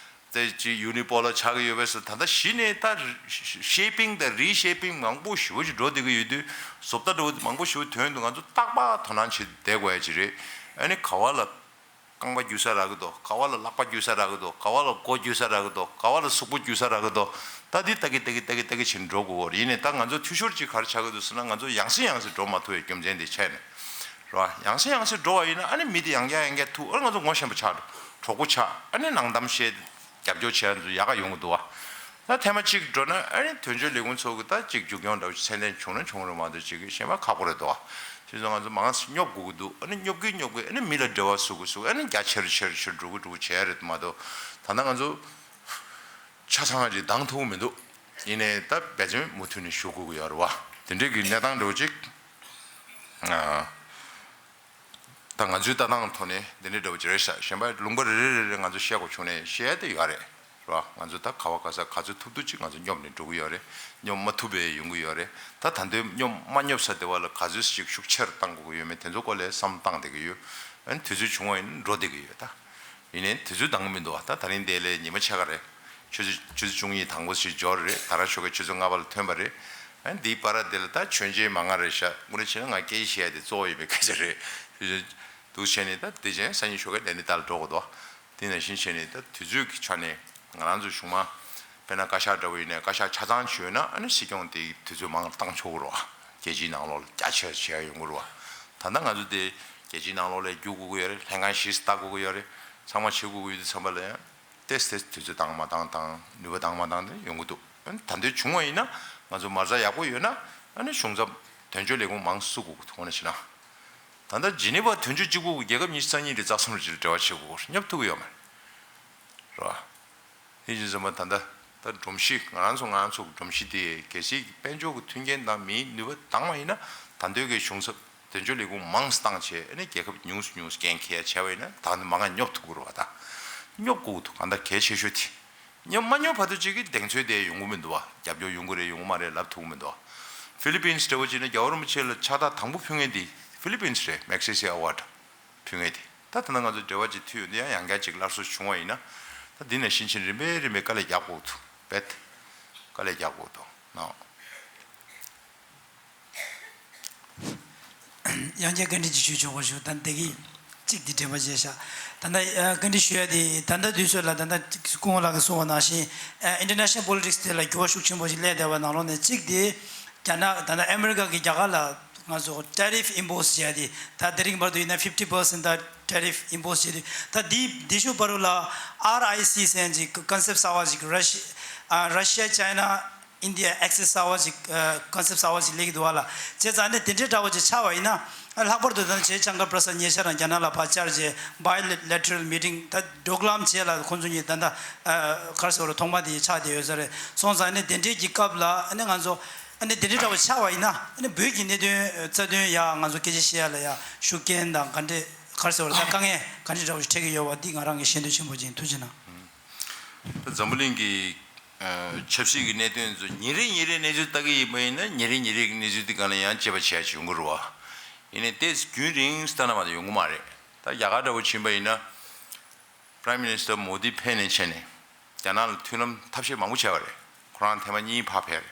དེ་ཅིག་ཡུ་ནི་པོ་ལར་ཆགས་ཀྱི་ཡོད་པས་སོ། ད་ལྟ་གཞི་ནས་ད་ཤེ་པིང་དང་རི་ཤེ་པིང་མང་པོ་ཞེ་པོ་ཅིག་འགྲོ་བསྡད་ཀྱི་ཡོད་དུས་བཟོ་ལྟ་འདྲ་བོ་མང་པོ་ཞེ་པོ་ཐོན་འདུག་ང་ཚོ་རྟག་པར་དོ་སྣང་བྱེད་བསྡད་དགོས་ཡ་ཅིག་རེད། ཨ་ནི་ག་བ་ལ་རྐང་པ་རྒྱུག་ས་རག་གི་འདུག་ག་བ་ལ་ལག་པ་རྒྱུག་ས་རག་གི་འདུག་ག་བ་ལ་མགོ་རྒྱུག་ས་རག་གི་འདུག་ག་བ་ལ་གཟུགས་པོ་རྒྱུག་ས་རག་གི་འདུག་ད་འདི་ལྟ་གི་ལྟ་གི་ལྟ་གི་ལྟ་གི་བྱས་ནས་འགྲོ་དགོས་ཀྱི་རེད། ཡིན་ནའི་ད་ང་ཚོ་འཐུས་ཤོར་ཅིག་ག་རེ་ཆགས་ཀྱི་འདུག་ཟེར་ན་ང་ཚོ་ཡང་སེ་ཡང་སེ་འགྲོ་མ་ཐུབ་པའི་རྒྱུ་མཚན་དེ་བྱས་ནས་རེད་བ། ཡང་སེ་ཡང་སེ་འགྲོ་བ་ཡིན་ན་ཨ་ནི་མི་དེ་ཡང་བསྐྱར་ཡང་བསྐྱར་ཐུག་ཨ་ནི་ང་ཚོ་ངོ་ཤེས་པ་ཆགས་འགྲོ། གྲོགས་པོ་ཆགས། ཨ་ནི་ནང་གཏམ་བཤད། རྒྱབ་སྐྱོར་བྱེད་ཡ་ཚོ་ཡག་ག་ཡོང་གི་འདུག་བ། ད་ཐེངས་མ་གཅིག་འགྲོ་ན་ཨ་ནི་དོན་གཅོད་ལས་ཁུངས་ཚོ་གི་ད་གཅིག་མཇུག་སྐྱོང་འདྲ་བོ་ཅིག་མཚན་ལྡན་བྱུང་ན་བྱུང་རེད་མ་གཏོགས་གཅིག་གི་གཞན་པ་ཁག་པོ་རེད་འདུག་བ། དེ་ཚོ་ང་ཚོ་མང་ཙམ་སྙོབ་དགོས་ཀྱི་འདུག་ཨ་ནི་སྙོབ་ཀྱིན་སྙོབ་ཀྱིན་ཨ་ནི་མི་ལ་འབྲེལ་བ་བཟོ་དགོས་བཟོ་དགོས་ཨ་ནི་རྒྱ་ཆེ་རུ་ཆེ་རུ་ཆེ་རུ་འགྲོ་གི་འགྲོ་གི་བྱས་རེད་མ་གཏོགས་ད་ལྟ་ང་ཚོ་ཆ་ཚང་ཅིག་འདང་ཐུབ་ཀྱི་མི་འདུག་ཡིན་ནའི་ད་འབད་བརྩོན་མུ་མཐུད་ནས་ཞུ་དགོས་ཀྱི་ཡོད་རེད་བ། དེ་འདྲའི་གི་གནས་སྟངས་འདྲ་བོ་ཅིག་ཨ། ད་ང་ཚོའི་ལྟ་སྟངས་ཐོག་ནས་འདི་འདྲའི་འདྲ་བོ་ཅིག་རེད་ཤག་གཞན་པ་ལུང་པ་རེ་རེ་རེ་རེ་ང་ཚོ་བཤད་དགོས་བྱུང་ནས་བཤད་དེ་ཡོད་རེད། རེད་བ། ང་ཚོ་ད་ག་བ་ག་ས་ག་ཚོད་ཐུབ་ཐུབ་ཅིག་ང་ཚོ་སྙོབ་ནས་འགྲོ་གི་ཡོད་རེད། སྙོབ་མ་ཐུབ་པའི་ཡོང་གི་ཡོད་རེད། ད་ད་འདོད་སྙོབ་མ་སྙོབ་ས་དེ་བ་ལ་ག་ཚོད་ཅིག་ཤུགས་ཆེར་གཏང་དགོས་ཀྱི་ཡོད་མེད་དེ་ཚོ་སྐོར་ལ་བསམ་བཏང་བསྡད་ཀྱི་ཡོད། ཨ་ནི་དུས་ཚོད་བྱུང་བ་ཡིན་ན་འགྲོ་བསྡད་ཀྱི་ཡོད་ད། ཡིན་ནའི་དུས་ཚོད་འདང་གི་མི་འདུག་བ། ད་ད་རིང་འདི་ལས་ཉི་མ་ཕྱེད་ཀ་རེད། ཆུ་ཚོད་ཆུ་ཚོད་བཅུ་གཉིས་དང་པོ་ཞིག་འབྱོར་རེད། ད་རང་ཞོགས་ཀས་ཆུ་ཚོད་ལྔ་པ་ལ་ཐོན་པ་རེད། ཨ་ནི་འདིའི་བར་དེ་ལ་ད་མཆོད་མཇལ་མང་ང་རེད་ཤག་དངོས་གནས་བྱས་ན་ང་སྐད་ཆ་བཤད་ཡ་དེ་གཙོ་བོ་ཡིན་པའི་སྐད་ཆ་རེད། དུ་བྱས་ནས་ད་དེ་རྗེས་སང་ཉིན་ཞོགས་ཀས་ལས་ནི་ད་ལ་འགྲོ་དགོས་འདུག་དེ་ནང་བཞིན་བྱས་ནས་ད་དུས་ཚོད་ཀྱི་ཆ་ནས་ ང་རང་ཚོ་གཞུང་མང་དཔེར་ན་བཀའ་ཤག་འདྲ་བོ་ཡིན་ནའི་བཀའ་ཤག་ཆ་ཚང་ཞུས་ན་ཨ་ནི་སྲིད་སྐྱོང་དེ་དུས་ཚོད་མང་བཏང་ཆོག་གི་རེད་བ། རྒྱལ་སྤྱིའི་ནང་ལོགས་ལ་རྒྱ་ཆེ་བྱས་ཡོང་གི་རེད་བ། ད་ལྟ་ང་ཚོ་དེ་རྒྱལ་སྤྱིའི་ནང་ལོགས་ལ་རྒྱུག་དགོས་ཀྱི་ཡོད་རེད། ལྷན་ཁང་བཞི་ལྟ་དགོས་ཀྱི་ཡོད་རེད། ཚང་མ་བྱེད་དགོས་ཀྱི་ཡོད་དུས་ཙམ་པ་ལ་ཡང་ཏོག་ཙམ་དུས་ཚོད་བཏང་མ་བཏང་དང་ནུས་པ་བཏང་མ་བཏང་དེ་ཡོང་གི་འདུག་ཨ་ནི་ད་འདོད་བྱུང་བ་ཡིན་ན་ང་ཚོ་མ་རྩ་ཡག་པོ་ཡོད་ན་ཨ་ནི་གཞུང་ཚབ་དོན་གཅོད་ལས་ཁུངས་མང་བཙུགས་དགོས་ཀྱི་འདུག་ཨ་ནི་བྱས་ན། ད་ལྟ་ཇི་ནི་ཝ་དོན་གཅོད་གཅིག་པུ་རྒྱལ་ཁབ་ཉི་ཤུ་རྩ་གཉིས་དེ་ལྕགས་ཟམ་རུ་ཅིག་ལ་འབྲེལ་བ་བྱེད་དགོས་སྙོབ་ཐུབ་ཀྱི་ཡོད་མ་རེད། རེད་བ། དེ་བཞིན་ཟེར་མ་ད་ལྟ་ད་སྒྲོམ་གཞི་ང་རང་ཚོ་ང་རང་ཚོ་གི་སྒྲོམ་གཞི་དེ་གལ་སྲིད་དཔལ་འབྱོར་གྱི་མཐུན་རྐྱེན་དང་མིའི་ནུས་པ་འདང་བ་ཡིན་ན་ད་འདོད་ཀྱི་གཞུང་ཚབ་དོན་གཅོད་ལས་ཁུངས་མང་བཏང་བྱས་ཨ་ནི་རྒྱལ་ཁབ་ཉུང་སུ་ཉུང་སུ་འགན་འཁྱེར་བྱས་པ་ཡིན་ན་ད་ནི་མ་ང་སྙོབ་ཐུབ་ཀྱི་རེད་བ། ད་སྙོབ་དགོས་འདུག་གང་ལྟར་གལ་ཆེ་ཤོས་དེ། སྙོབ་མ་སྙོབ་བར་དུ་གཅིག་གི་གདེང་ཚོད་དེ་ཡོང་གི་མི་འདུག་བ། རྒྱབ་སྐྱོར་ཡོང་གི་རེད་ཡོང་གི་མ་རེད་ལབ་ཐུབ་ཀྱི་མི་འདུག་བ། ཧྥི་ལི་པིན་སི་འདྲ་བོ་བྱས་ན་རྒྱལ་བ་རིན་པོ་ཆེ་ལ་ཕྱག་རྟགས་དང་པོ་ཕུལ་མཁན་དེ་ཧྥི་ལི་པིན་སི་རེད། མེག་སེ་སེ་ཨ་ཝར་ཌི་ཕུལ་མཁན་དེ། ད་ད་ལྟ་ང་ཚོ་འབྲེལ་བ་ཅིག་མཐུད་ཡོང་དུས་ཡང་ཡང་བསྐྱར་ཅིག་སླར་གསོ་བྱུང་བ་ཡིན་ན་ད་འདི་ནང་བཞིན་ཕྱིན་རིམ་པས་རིམ་པས་དཀའ་ལས་རྒྱག་དགོས་འདུག་བེད། དཀའ་ལས་རྒྱག་དགོས་འདུག་ནོ། ཡང་བསྐྱར་བཀའ་འདྲི་ཅིག་ཞུ་ཆོག་པར་ཞུ། ད་འདི་གི་གཅིག་འདི་དྲན་པ་བརྗེད་ཤག་ད་ལྟ་ཨ་བཀའ་འདྲི་ཞུ་ཡ་དེ་ད་ལྟ་དུས་ཚོད་ལ་ད་ལྟ་སྐུ་ངོ་ལགས་ཀྱིས་གསུངས་པ་ནང་བཞིན་ཨ་ཨིན་ཊར་ནེ་ཤ་ནལ་པོ་ལི་ཊིག་སི་དེ་ལ་འགྱུར་བ་ཤུགས་ཆེན་པོ་ཞིག་སླེབས་བསྡད་པ་ནང་ལོགས་ནས་གཅིག་དེ་རྒྱ་ནག་ད་ལྟ་ཨ་མི་རི་ཀ་གིས་རྒྱ་གར་ལ་ང་ཚོ་ཊེ་རིཕ་ཨིམ་པོ་སི་བྱས་ཏེ་ད་དེ་རིང་བར་དུ་ཡིན་ན་ཕིབ་ཊི་པར་སེན་ཊི་ད་ཊེ་རིཕ་ཨིམ་པོ་སི་བྱས་ཏེ་ད་འདི་འདི་ཤུ་བར་དུ་ལ་ཨར་ཨའི་སི་ཟེར་ཅིག་ཀོན་སེབ་གསར་བ་ཅིག་ར་ཤི་ཨ་ར་ཤི་ཡ་ཅའི་ན། ཨིན་ཌི་ཡ་ཨེག་སེས་གསར་བ་ཞིག་ཀོན་སེབ་གསར་བ་ཞིག་སླེབས་ཀྱི་འདུག་བ་ལ། བྱས་ཙང་ནི་དེ་འདྲའི་འདྲ་བོ་ཅིག་ཆགས་པ་ཡིན་ན་ལྷག་པར་དུ་ད་ལྟ་ཇེ་ཤང་ཀར་པྲ་སཱད་ཉེ་ཆར་རང་རྒྱ་ནག་ལ་ཕར་བཅར་རྗེས་བྷའི་ལེ་ཊེ་རལ་མི་ཊིང་ད་འགྲོ་ལམ་བྱས་ལ་ཁོང་ཚོ་གཉིས་ད་ལྟ་ག་རེ་ཟེར་བ་རེད་ཐོག་མ་དེ་ཆགས་བསྡད་ཡོད་ས་རེད། སོང་ཙང་ནི་དེ་འདྲའི་གི་སྐབས་ལ་ནི་ང་ཚོ་ནི་དེ་འདྲའི་འདྲ་བོ་ཆགས་པ་ཡིན་ན་ནི་བོད་ཀྱི་གནད་དོན་རྩ་དོན་ཡ་ང་ཚོ་སྐད་ཆ་བཤད་ཡ་ལ་ཡ་ཤུགས་རྐྱེན་དང་ག་འདྲས་ག་རེ་ཟེར་བ་རེད་ད་དཀའ་ངལ་ག་འདྲས་འདྲ་བོ་ཞིག་འཕྲད་ཀྱི་ཡོད་པ་འདི་ང་རང་གི་ཤེས་འདོད་ཆེན་པོ་ཅིག་ཡིན། ཐུགས་རྗེ་གནང་། འཛམ་བུ་གླིང་གི་ཆབ་སྲིད་ཀྱི་གནད་དོན་ཚོ་ཉིན་རེ་ཉིན་རེ་གནས་ཚུལ་ལྟ་གི་ཡིན་པ་ཡིན་ན་ཉིན་རེ་ཉིན་རེ་གི་གནས་ཚུལ་འདི་གང་ལ་ཡང་དཔྱད་པ་བྱས་བྱུང་གི་རེད་བ། ཡིན་ནའི་ཏོག་ཙམ་རྒྱུན་རིང་ལྟ་ན་མ་གཏོགས་ཡོང་གི་མ་རེད། ད་རྒྱ་གར་འདྲ་བོ་ཕྱིན་པ་ཡིན་ན་Prime Minister Modi ཕེབས་ནས་བྱས་ནས་རྒྱ་ནག་ལ་མཐུན་ལམ་ཐབས་ཤེས་མང་པོ་བྱས་པ་རེད། ཁོ་རང་ཐེངས་མ་གཉིས་ཕར་ཕེབས་རེད།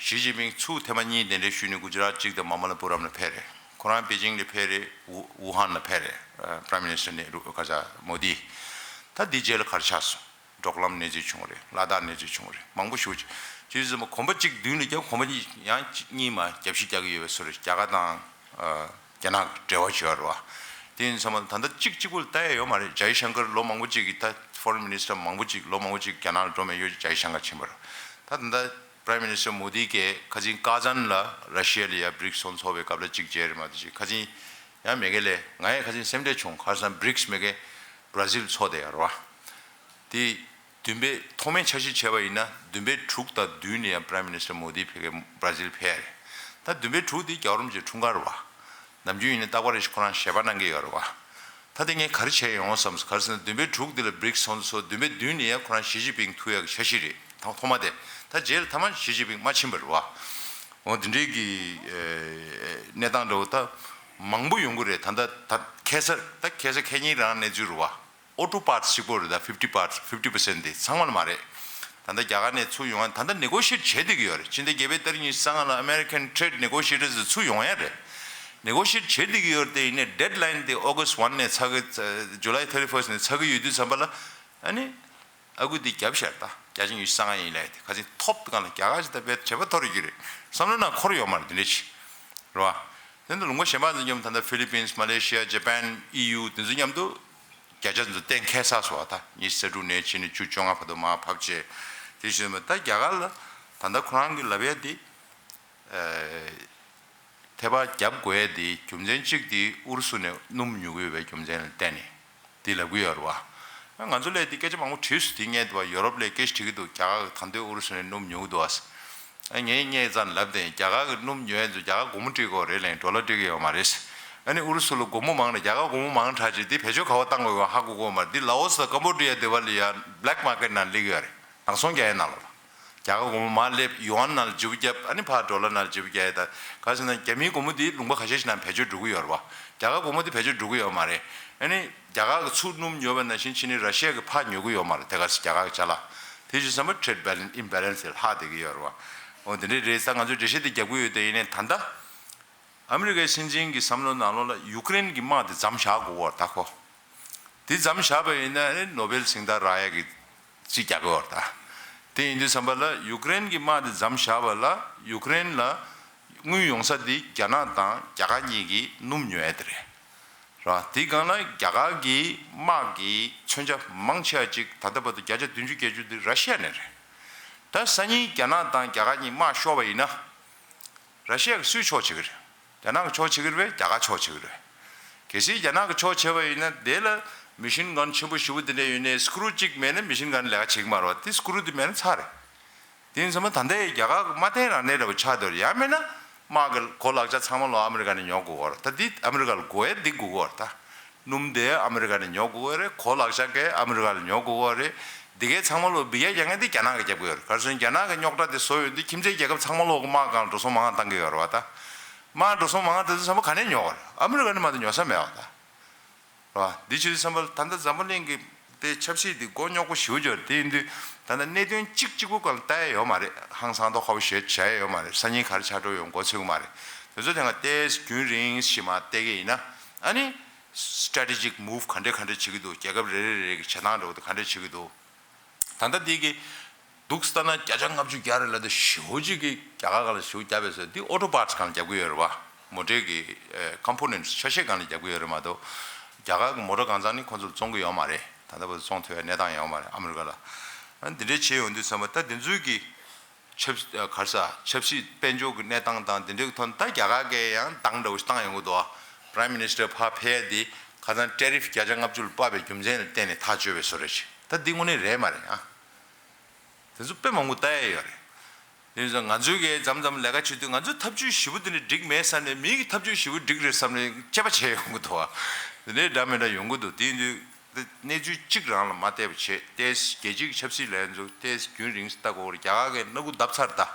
ཞི་ཅིན་ཕིང་ཚུར་ཐེངས་མ་གཉིས་གདན་འདྲེན་ཞུས་ནས་གུ་ཇི་རཱཏ་གཅིག་དང་མ་མ་ལ་པུ་རམ་ལ་ཕེབས་རེད། ཁོ་རང་པེ་ཅིང་ལ་ཕེབས་རེད། ཝུ་ཧན་ལ་ཕེབས་རེད། Prime Minister ནེ་རུ་ག་ས་མོ་དི། ད་འདི་རྗེས་ལ་ག་རེ་ཆགས་སོང་། འབྲོག་ལམ་གནས་ཚུལ་བྱུང་རེད། ལ་དྭགས་གནས་ཚུལ་བྱུང་རེད། མང་པོ་ཞིག་བྱས་ཙང་གོམ་པ་གཅིག་མདུན་ལ་བརྒྱབ་གོམ་པ་གཉིས་ཡང་གཅིག་གཉིས་མ་རྒྱབ་བཤིག་རྒྱག་གི་ཡོད་པའི་བཟོ་རེད། རྒྱ་གར་དང་རྒྱ་ནག་འབྲེལ་བ་བྱས་པ་རེད་བ། དེ་ཡིན་ཙང་ད་ལྟ་གཅིག་གཅིག་པུ་ལ་ལྟ་ཡ་ཡོད་མ་རེད། ཇའི་ཤང་ཀར་ལོ་མང་པོ་གཅིག་གི་ད་Foreign Minister མང་པོ་གཅིག་ལོ་མང་པོ་གཅིག་རྒྱ་ནག་ལ་འགྲོ་མེད་ཡོད། ཇའི་ཤང་ཀར་ཕྱིན་པ་རེད། ད་ད་ལྟ་Prime Minister མོ་དི་གིས་ཁ་སང་ཀ་ཛན་ལ་ར་ཤི་ཡ་ལ་ཡ་བྷི་རིགས་ཚོགས་འཚོགས་པའི་སྐབས་ལ་གཅིག་མཇལ་རེད་མ་གཏོགས་ཅིག་ཁ་སང་ཡང་མེད་གི་ལས། ང་ཡང་ཁ་སང་སེམས་ཁྲལ་བྱུང་། ཁ་སང་བྷི་རིགས་མེད་གི་བྷ་ར་ཟིལ་ཚོགས་བསྡད་ཡོད་རེད་བ། དེ་བདུན་པའི་ཐོག་མའི་འཆར་གཞི་བྱས་པ་ཡིན་ན་བདུན་པའི་དྲུག་དང་བདུན་ནས་ཡང་Prime Minister མོ་དི་ཕ་གིར་བྷ་ར་ཟིལ་ཕེབས་ཡ་རེད། ད་བདུན་པའི་དྲུག་དེ་རྒྱལ་བ་རིན་པོ་ཆེའི་འཁྲུངས་སྐར་རེད་བ། ནམ་རྒྱུན་ཡིན་ན་རྟག་པར་རེ་བཞིན་ཁོ་རང་ཞལ་པར་གནང་གི་ཡོད་རེད་བ། ད་དེ་ངས་ག་རེ་བྱས་ཡོང་བསམ་སོང་། ག་རེ་ཟེར་ན་བདུན་པའི་དྲུག་དེ་ལ་བྷི་རིགས་ཚོགས་འདུ་ཚོགས། བདུན་པའི་བདུན་ནས་ཡང་ཁོ་རང་ཞི་ཅིན་ཕིང་ཐུག་ཡག་གི་འཆར་གཞི་རེད། ཐོག་ཐོག་མ་དེ། ད་རྗེས་ལ་མཐའ་མ་ཞི་ཅིན་ཕིང་མ་ཕྱིན་པ་རེད་བ། འོ་དེ་འདྲའི་གི་གནས་སྟངས་འདྲ་བོ་ད་མང་པོ་ཡོང་གི་རེད། ད་ད་ད་ཁ་སང་ད་ཁ་སང་ཁ་ཉིན་རང་གནས་ཚུལ་རེད་བ། ཨོ་ཊོ་པཱརཊ་གཅིག་པོ་རེད། ད་ཕིབ་ཊི་པཱརཊ་ཕིབ་ཊི་པར་སེན་ཊི་དེ་ཚང་མ་ལ་མ་རེད། ད་ལྟ་རྒྱ་གར་ནས་ཚུར་ཡོང་ཡ་ད་ལྟ་ནེ་གོ་ཤི་ཡེཊ་བྱེད་བསྡད་ཀྱི་ཡོད་རེད། ཕྱི་ཟླ་བརྒྱད་པའི་ཏ་རིག་ཉི་ཤུ་རྩ་ལྔ་ལ་American trade negotiators ཚུར་ཡོང་ཡ་རེད། ནེ་གོ་ཤི་ཡེཊ་བྱེད་བསྡད་ཀྱི་ཡོད་རེད། དེ་ཡིན་ནའི་ཌེཌ་ལའིན་དེ་August one ནས་ཚར་གི། July thirty first ནས་ཚར་གི་ཡོད་དུས་ཙམ་པ་ལ་ཨ་ནི་ཨ་ཁུ་དེ་རྒྱབ་ཤར་ད་བརྒྱ་ཆ་ཉི་ཤུ་རྩ་ལྔ་ཡིན་ལབ་དེ་ཁ་སང་ཐོབ་སྒང་ལ་རྒྱ་གར་ཞིག་ད་བེད་བྱེད་པ་ཐོར་གྱི་རེད་བསམ་བློ་ནང་འཁོར་ཡོད་མ་རེད། དེ་འདྲ་ཅིག་རེད་བ། དེ་འདྲ་ལུང་པ་གཞན་པ་ཚོ་མཉམ་ད་ལྟ་ཕི་ལི་པིན་སི། མ་ལེ་ཤི་ཡ། ཇ་པན། ཨི་ཡུ་དེ་ཚོ་མཉམ་དུ་བརྒྱ་ཆ་ཚོ་གཏན་འཁེལ་ཚར་སོང་བ། ད་ཉི་ཤུ་རྩ་དྲུག་ནས་ཕྱིན་ནས་བཅུ་བཅོ་ལྔ་བར་དུ་མར་ཕབ་བྱས། དེ་བཞིན་ད་རྒྱ་གར་ལ་ད་ལྟ་ཁོ་རང་གི་ལབ་ཡ་དེ་ཐད་པ་རྒྱབ་དགོས་ཡ་དེ་རྒྱུ་མཚན་གཅིག་དེ་ཨུ་རུ་སུ་ནས་སྣུམ་ཉོ་གི་ཡོད་པའི་རྒྱུ་མཚན་ལ་བརྟེན་ནས་དེ་ལབ་གི་ཡོད་རེད་བ། ང་ཚོ་ལས་དེ་སྐད་ཆ་མང་པོ་དྲིས་སོང་། དེ་ངས་དེ་བ་ཡོ་རོབ་ལ་སྐད་ཆ་དྲི་གི་འདུག་རྒྱ་གར་གི་ད་དུང་ཨུ་རུ་སུ་ནས་སྣུམ་ཉོ་གི་འདུག་བ། ཨ་ངས་སྔས་ཙམ་ལབ་དེ་རྒྱ་གར་གི་སྣུམ་ཉོ་ཡ་ཚོ་རྒྱ་གར་སྒོར་མོ་སྤྲད་དགོས་རེད་ལབ་ནས་ཌོ་ལར་སྤྲད་གི་ཡོད་མ་རེད། ཨ་ནི་ཨུ་རུ་སུ་ལ་སྒོར་མོ་མང་ནས་རྒྱ་གར་སྒོར་མོ་མང་དྲགས་ཅིག་དེ་བེད་སྤྱོད་ག་པར་བཏང་དགོས་ཡོད་ཧ་གོ་གི་ཡོད་མ་རེད། དེ་ལ་ཨོ་སི་དང་ཀམ་བོ་ཌི་ཡ་དེ་བ་ལ་ཡ་བྷི་ལེག་མར་ཀེཊ་ནང་སླེབས་ཀྱི་ཡོད་རེད། ནག་ཚོང་རྒྱག་ཡ་ནང་ལོགས་ལ། རྒྱ་གར་སྒོར་མོ་མར་སླེབས་ཡུ་ཨན་ནང་ལ་བརྗེ་པོ་བརྒྱབ། ཨ་ནི་ཕར་ཌོ་ལར་ནང་ལ་བརྗེ་པོ་རྒྱག་ཡ། ད་ག་ཟེར་ན་རྒྱ་མིའི་སྒོར་མོ་དེ་ལུང་པ་ཁ་ཤས་ཤིག་ནང་བེད་སྤྱོད་འགྲོ་གི་ཡོད་རེད་བ། རྒྱ་གར་སྒོར་མོ་དེ་བེད་སྤྱོད་འགྲོ་གི་ཡོད་མ་རེད། ཨ་ནི་རྒྱ་གར་གི་ཚུར་སྣུམ་ཉོ་བ་ནང་བཞིན་ཕྱིན་ནས་ར་ཤི་ཡ་གི་ཕར་ཉོ་གི་ཡོད་མ་རེད། དེ་ག་ཚོད་རྒྱ་གར་གི་ཅ་ལག་དེ་བཞིན་བསམ་པ་ཊེ་རེཌ་བྷེ་ལེན་སི་ཨིམ་བྷེ་ལེན་སི་དེ་ལྷག་བསྡད་ཀྱི་ཡོད་རེད་བ། འོ་དེ་འདྲ་རེད། ད་ང་ཚོས་འགྲེལ་བཤད་དེ་རྒྱབ་ཀྱི་ཡོད་དེ། ཡིན་ནའི་ད་ལྟ་ཨ་མི་རི་ཀའི་སྲིད་འཛིན་གྱི་བསམ་བློ་ནང་ལོགས་ལ་ཡུ་ཀེ་རེན་གྱི་དམག་དེ་མཚམས་བཞག་དགོས་པ་ད་ཁོ། དེ་མཚམས་བཞག་པ་ཡིན་ན་ནོ་བེལ་གཟེངས་རྟགས་རག་ཡ་གི་ ཅིག་རྒྱག་གི་ཡོད་རེད་ད། དེ་ཡིན་དུས་ཙམ་པ་ལ་ཡུཀ་རེན་གྱི་དམག་དེ་མཚམས་བཞག་པ་ལ་ཡུཀ་རེན་ལ་དངུལ་ཡོང་ས་དེ་རྒྱ་ནག་དང་རྒྱ་གར་གཉིས་ཀྱིས་སྣུམ་ཉོ་ཡ་དེ་རེད། ར། དེའི་སྒང་ལ་རྒྱ་གར་གྱི་དམག་གི་མཚོན་ཆ་མང་ཆེ་བ་ཅིག་ད་ལྟ་བར་དུ་བརྒྱ་ཆ་བདུན་ཅུ་བརྒྱད་ཅུ་དེ་ར་ཤི་ཡ་ནས་རེད། ད་སང་ཉིན་རྒྱ་ནག་དང་རྒྱ་གར་གཉིས་དམག་ཤོར་བ་ཡིན་ན། ར་ཤི་ཡ་གི་སུའི་ཕྱོགས་བྱེད་ཀྱི་རེད། རྒྱ་ནག་གི་ཕྱོགས་བྱེད་ཀྱི་རེད་པས། རྒྱ་གར་ཕྱོགས་བྱེད་ཀྱི་རེད། གལ་སྲིད་རྒྱ་ནག་གི་ཕྱོགས་བྱས་པ་ཡིན་ན་དེ་ལ་མི་ཤིན་གན་ཆེན་པོ་ཞེ་པོ་དེ་འདྲ་ཡོད་ནའི་སྐུ་རུ་གཅིག་མེད་ན་མི་ཤིན་གན་ལས་ཀ་བྱེད་ཀྱི་མ་རེད་བ། དེ་སྐུ་རུ་དེ་མེད་ན་ཚར་རེད། དེ་ཡིན་ཙང་མ་ད་ལྟའི་རྒྱ་གར་གྱི་མ་བརྟན་རང་བརྟན་འདྲ་པོ་ཆགས་འདུག་ཡང་མིན་ན་དམག་གི་གོ་ལག་ཆ་ཚང་མ་ལོ་ཨ་མི་རི་ཀ་ནས་ཉོ་དགོས་ཀྱི་ཡོད་རེད། ད་འདི་ཨ་མི་རི་ཀ་ལ་དགོས་ཡ་འདི་དགོས་ཀྱི་ཡོད་རེད་ད། སྣུམ་དེ་ཨ་མི་རི་ཀ་ནས་ཉོ་དགོས་ཀྱི་ཡོད་རེད། གོ་ལག་ཆ་གས་ཨ་མི་རི་ཀ་ལ་ཉོ་དགོས་ཀྱི་ཡོད་རེད། འདི་གས་ཚང་མ་ལོ་འབི་ཡ་རྒྱག་མཁན་དེ་རྒྱ་ནག་གིས་རྒྱབ་ཀྱི་ཡོད་རེད། ག་རེ་ཟེར་ན་རྒྱ་ནག་གི་རྙོག་དྲ་དེ་བཟོ་ཡོང་དུས་ཁྱིམ་མཚེས་རྒྱལ་ཁབ་ཚང་མ་ལོ་གི་དམག་སྒང་ལ་འགྲོ་སོང་མང་བ་བཏང་གི་ཡོད་རེད་བ་ད། དམག་འགྲོ་སོང་མང་བ་དེ་ཚོ་ཚང་མ་ག་ནས་ཉོ་བ་རེད། ཨ་མི་རི་ཀ་ནས་མ་གཏོགས་ཉོ་ས་མེད་བ་ད། རེད་བ། འདི་བྱས་དུས་ཙམ་པ་ལ་ད་ལྟ་འཛམ་བུ་གླིང་གི་དེ་ཆབ་སྲིད་དེ་མགོ་རྙོག་པོ་ཞེ་པོ་ཅིག་ཡོད་རེད། དེ་ཡིན་དུས་ད་ལྟ་གནད་དོན་གཅིག་གཅིག་པོ་སྒང་ལ་ལྟ་ཡ་ཡོད་མ་རེད། ཧང་སང་མདོག་ཁ་པོ་ཞེ་བྱ་ཡ་ཡོད་མ་རེད། སང་ཉིན་ག་རེ་ཆགས་འགྲོ་ཡོང་མགོ་ཚོད་ཀྱི་མ་རེད། དེ་ཚོ་དེ་སྒང་ཏོག་ཙམ་རྒྱུན་རིང་ཞིག་མར་བལྟས་ཀྱི་ཡིན་ན་ཨ་ནི་strategic move ག་འདྲ་ག་འདྲ་བྱེད་ཀྱི་འདུག་རྒྱལ་ཁབ་རེ་རེ་རེ་གི་བྱེད་སྟངས་འདྲ་པོ་དེ་ག་འདྲ་བྱེད་ཀྱི་འདུག་ད་ལྟ་འདི་གི་འདུག་ལྟ་ན་བརྒྱ་ཆ་ལྔ་བཅུ་བརྒྱ་རེ་ལ་དེ་ཞེ་པོ་ཅིག་གི་རྒྱ་གར་སྒང་ལ་ཞེ་པོ་བརྒྱབ་པས་ཟེར། འདི་auto parts སྒང་ལ་རྒྱབ་ཀྱི་ཡོད་རེད་བ། མོ་ཊའི་གི་ཨེ་components ཆ་ཤས་སྒང་ལ་རྒྱབ་ཀྱི་ཡོད་རེད་མ་གཏོགས། རྒྱ་གར་གི་མོ་ཊ་གང་ཚང་ནི་ཁོ་ཚོར་བཙོང་གི་ཡོད་མ་རེད། ད་ལྟ་བར་དུ་བཙོང་ཐུབ་པའི་གནས་སྟངས་ཡོད་མ་རེད་ཨ་མི་རི་ཀ་ལ། ཨ་འདི་འདྲའི་བྱས་ཡོང་དུས་ཙམ་པ་ད་འདི་ཚོའི་གི་ཆབ་ཨ་ག་རེ་ཟེར་ཆབ་སྲིད་དཔལ་འབྱོར་གྱི་གནས་སྟངས་དང་འདི་འདྲའི་ཐོག་ནས་ད་རྒྱ་གར་གྱིས་ཡང་འདང་འདྲ་བོ་ཞིག་བཏང་ཡོང་གི་འདུག Prime Minister ཕར་ཕེབས་ཡ་འདི་ཁ་སང་tariff བརྒྱ་ཆ་ལྔ་བཅུ་ལ་དཔག་པའི་རྒྱུ་མཚན་ལ་བརྟེན་ནས་ཐག་གཅོད་པའི་བཟོ་འདྲ་ཞིག་ད་འདི་དངོས་གནས་རེད་མ་རེད་ཨ། དེ་ཚོ་དཔེ་མང་པོ་ལྟ་ཡ་ཡོད་རེད། དེ་ཚོ་ང་ཚོའི་གི་མཚམས་མཚམས་ལས་ཀ་བྱེད་དུས་ང་ཚོའི་ཐབས་ཇུས་ཞེ་པོ་འདི་འདྲ་འགྲིག་མེད་བསམ་ནས་མིའི་གི་ཐབས་ཇུས་ཞེ་པོ་འགྲིག་རེད་བསམ་ནས་དཔྱད་པ་བྱས་ཡོང་གི་འདུག་ཨ། དེ་འདྲའི་འདྲ་མི་འདྲ་ཡོང་གི་འདུག་དེ་ཡིན་དུས། དེ་གནས་ཚུལ་གཅིག་རང་ལ་མ་བལྟས་པ་བྱས་ཏེ་རྒྱལ་སྤྱིའི་ཆབ་སྲིད་ལ་ཡང་ཚུར་ཏོག་ཙམ་རྒྱུན་རིང་ཞིག་ལྟ་དགོས་རེད། རྒྱ་གར་གྱིས་སྣ་ཁུག་བརྡབས་ཚར་ད།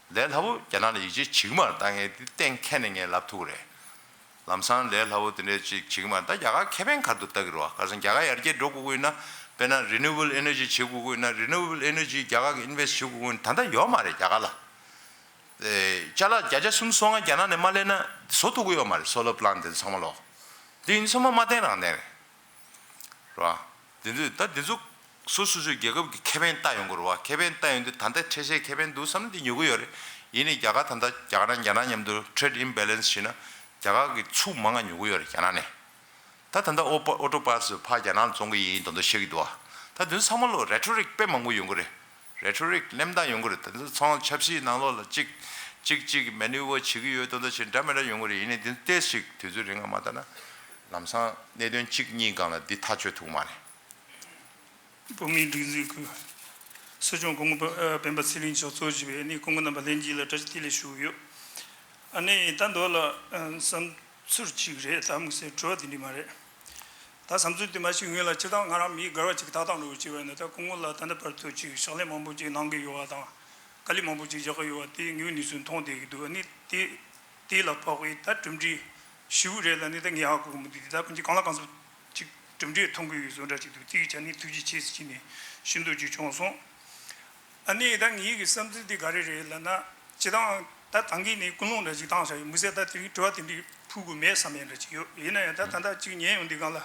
ལས་སླ་པོ་རྒྱ་ནག་ལ་ཡིད་ཆེས་བྱེད་ཀྱི་མ་རེད་ད། ངས་དེ་གཏན་འཁེལ་ནས་ངས་ལབ་ཐུབ་ཀྱི་རེད། ལམ་སང་ལས་སླ་པོ་དེ་འདྲས་ཅིག་བྱེད་ཀྱི་མ་རེད་ད། རྒྱ་གར་ཁེ་ཕན་ག་རེ་འདུག་ལྟ་གི་རེད་བ། ག་རེ་ཟེར་ན་རྒྱ་གར་ཡར་རྒྱས་འགྲོ་དགོས་ཀྱི་ཡོད་ན་དཔེར་ན་renewable energy བྱེད་དགོས་ཀྱི་ཡོད་ན་renewable energy རྒྱ་གར་གྱིས་invest བྱེད་དགོས་ཀྱི་ཡོད་ན་ད་ལྟ་ཡོད་མ་རེད་རྒྱ་གར་ལ། ཨེ་ཅ་ལག་བརྒྱ་ཆ་སུམ་ཅུ་སོ་ལྔ་རྒྱ་ནག་ནས་མ་ལེན་ན་བཟོ་ཐུབ་ཀྱི་ཡོད་མ་རེད། solar plant དེ་ཚང་མ་ལོག་དེ་ཡིན་ཚང་མ་མ་བརྟན་རང་བརྟན་རེད། རེད་བ། དེ་ཚོས་ད་དེ་ཚོ་སོ་སོ་སོའི་རྒྱལ་ཁབ་ཀྱི་ཁེ་ཕན་ལྟ་ཡོང་གི་རེད་བ། ཁེ་ཕན་ལྟ་ཡོང་དུས་ད་ལྟ་འཕྲལ་སེལ་ཁེ་ཕན་འདུག་བསམ་ན་དེ་ཉོ་གི་ཡོད་རེད། ཡིན་ནའི་རྒྱ་གར་ད་ལྟ་རྒྱ་གར་དང་རྒྱ་ནག་མཉམ་དུ་trade imbalance བྱས་ན་རྒྱ་གར་གྱི་ཚུར་མང་ང་ཉོ་གི་ཡོད་རེད་རྒྱ་ནག་ནས། ད་ད་ལྟ་auto parts ཕར་རྒྱ་ནག་ལ་བཙོང་གི་ཡིན་མདོག་མདོག་བཤད་ཀྱི་འདུག་བ། ད་དེ་ཚོ་ཚང་མ་ལོ་rhetoric དཔེ་མང་པོ་ཡོང་གི་རེད། rhetoric གླེན་རྟགས་ཡོང་གི་རེད། ད་དེ་ཚོ་ཚང་མ་ཆབ་སྲིད་ནང་ལོགས་ལ་གཅིག་གཅིག་གཅིག་maneuver བྱེད་ཀྱི་ཡོད་མདོག་མདོག་བྱེད་འདྲ་མི་འདྲ་ཡོང་གི་རེད། ཡིན་ནའི་དེ་ཏོག་ཙམ་ཞིག་དུས་ཚོད་རིང་ང་མ་ལྟ་ན། ལམ་སང་གནད་དོན་གཅིག་གཉིས་སྒང་ལ་འདི་ཐག་གཅོད་ཐུབ་མ་རེད། བོད་མིའི་སྒྲིག་འཛུགས་ཀྱི་སྲིད་སྐྱོང་སྐུ་ངོ་སྤེན་པ་ཚེ་རིང་མཆོག་གཙོ་བྱས་པའི་ཨ་ནི་སྐུ་ངོ་རྣམ་པ་ལྷན་རྒྱས་ལ་བཀྲ་ཤིས་བདེ་ལེགས་ཞུ་གི་ཡོད། ཨ་ནི་ད་མདོ་ལ་བསམ་ཚུལ་གཅིག་རེད། ད་དམིགས་བསལ་དྲི་བ་དེ་འདྲ་མ་རེད། ད་བསམ་ཚུལ་དེ་མ་ཞིག་སྔོན་ལ་སྤྱིར་བཏང་ང་རང་མིའི་འགལ་བ་ཅིག་ལྟ་སྟངས་འདྲ་བོ་བྱས་པ་ཡིན་ན། ད་སྐུ་ངོ་ལ་ད་ལྟ་བར་དུ་ཅིག་ཕྱག་ལས་མང་པོ་ཅིག་གནང་གི་ཡོད་པ་དང་། དཀའ་ལས་མང་པོ་ཅིག་རྒྱག་གི་ཡོད་པ་དེ་ངའི་ནུས་ཚོད་མཐོང་བསྡད་ཀྱི་འདུག་ཨ་ནི་དེ་དེ་ལ་དཔག་པའི་ད་གྲུབ་འབྲས་ཞེ་པོ་རེད་ལབ་ནས་ད་ངས་ཧ་གོ་གི་མི་འདུག་དེ་ད་ཕན་ཆད་གང་ལ་གང་འཚམ་ཅིག་གྲུབ་འབྲས་ཐོན་གྱི་ཡོད་བཟོ་འདྲ་ཅིག་འདུག་དེ་གི་ཆ་ནས་ཐུགས་རྗེ་ཆེ་ཟེར་གྱི་ནས་ཞུ་འདོད་ཅིག་བྱུང་སོང་། ཨ་ནི་ད་ངའི་གི་བསམ་ཚུལ་དེ་ག་རེ་རེད་ལབ་ན། སྤྱིར་བཏང་ད་ད་གིན་ནས་ཀུན་སློང་འདྲ་ཅིག་བཏང་བཞག་ཡོད། དམིགས་བསལ་ད་དེ་རིང་དྲི་བ་དེ་འདྲའི་ཕུལ་དགོས་མེད་བསམ་ཡ་འདྲ་ཅིག་ཡོད། ཡིན་ན་ཡང་ད་ད་ལྟ་ཅིག་ཉན་ཡོང་དུས་སྒང་ལ།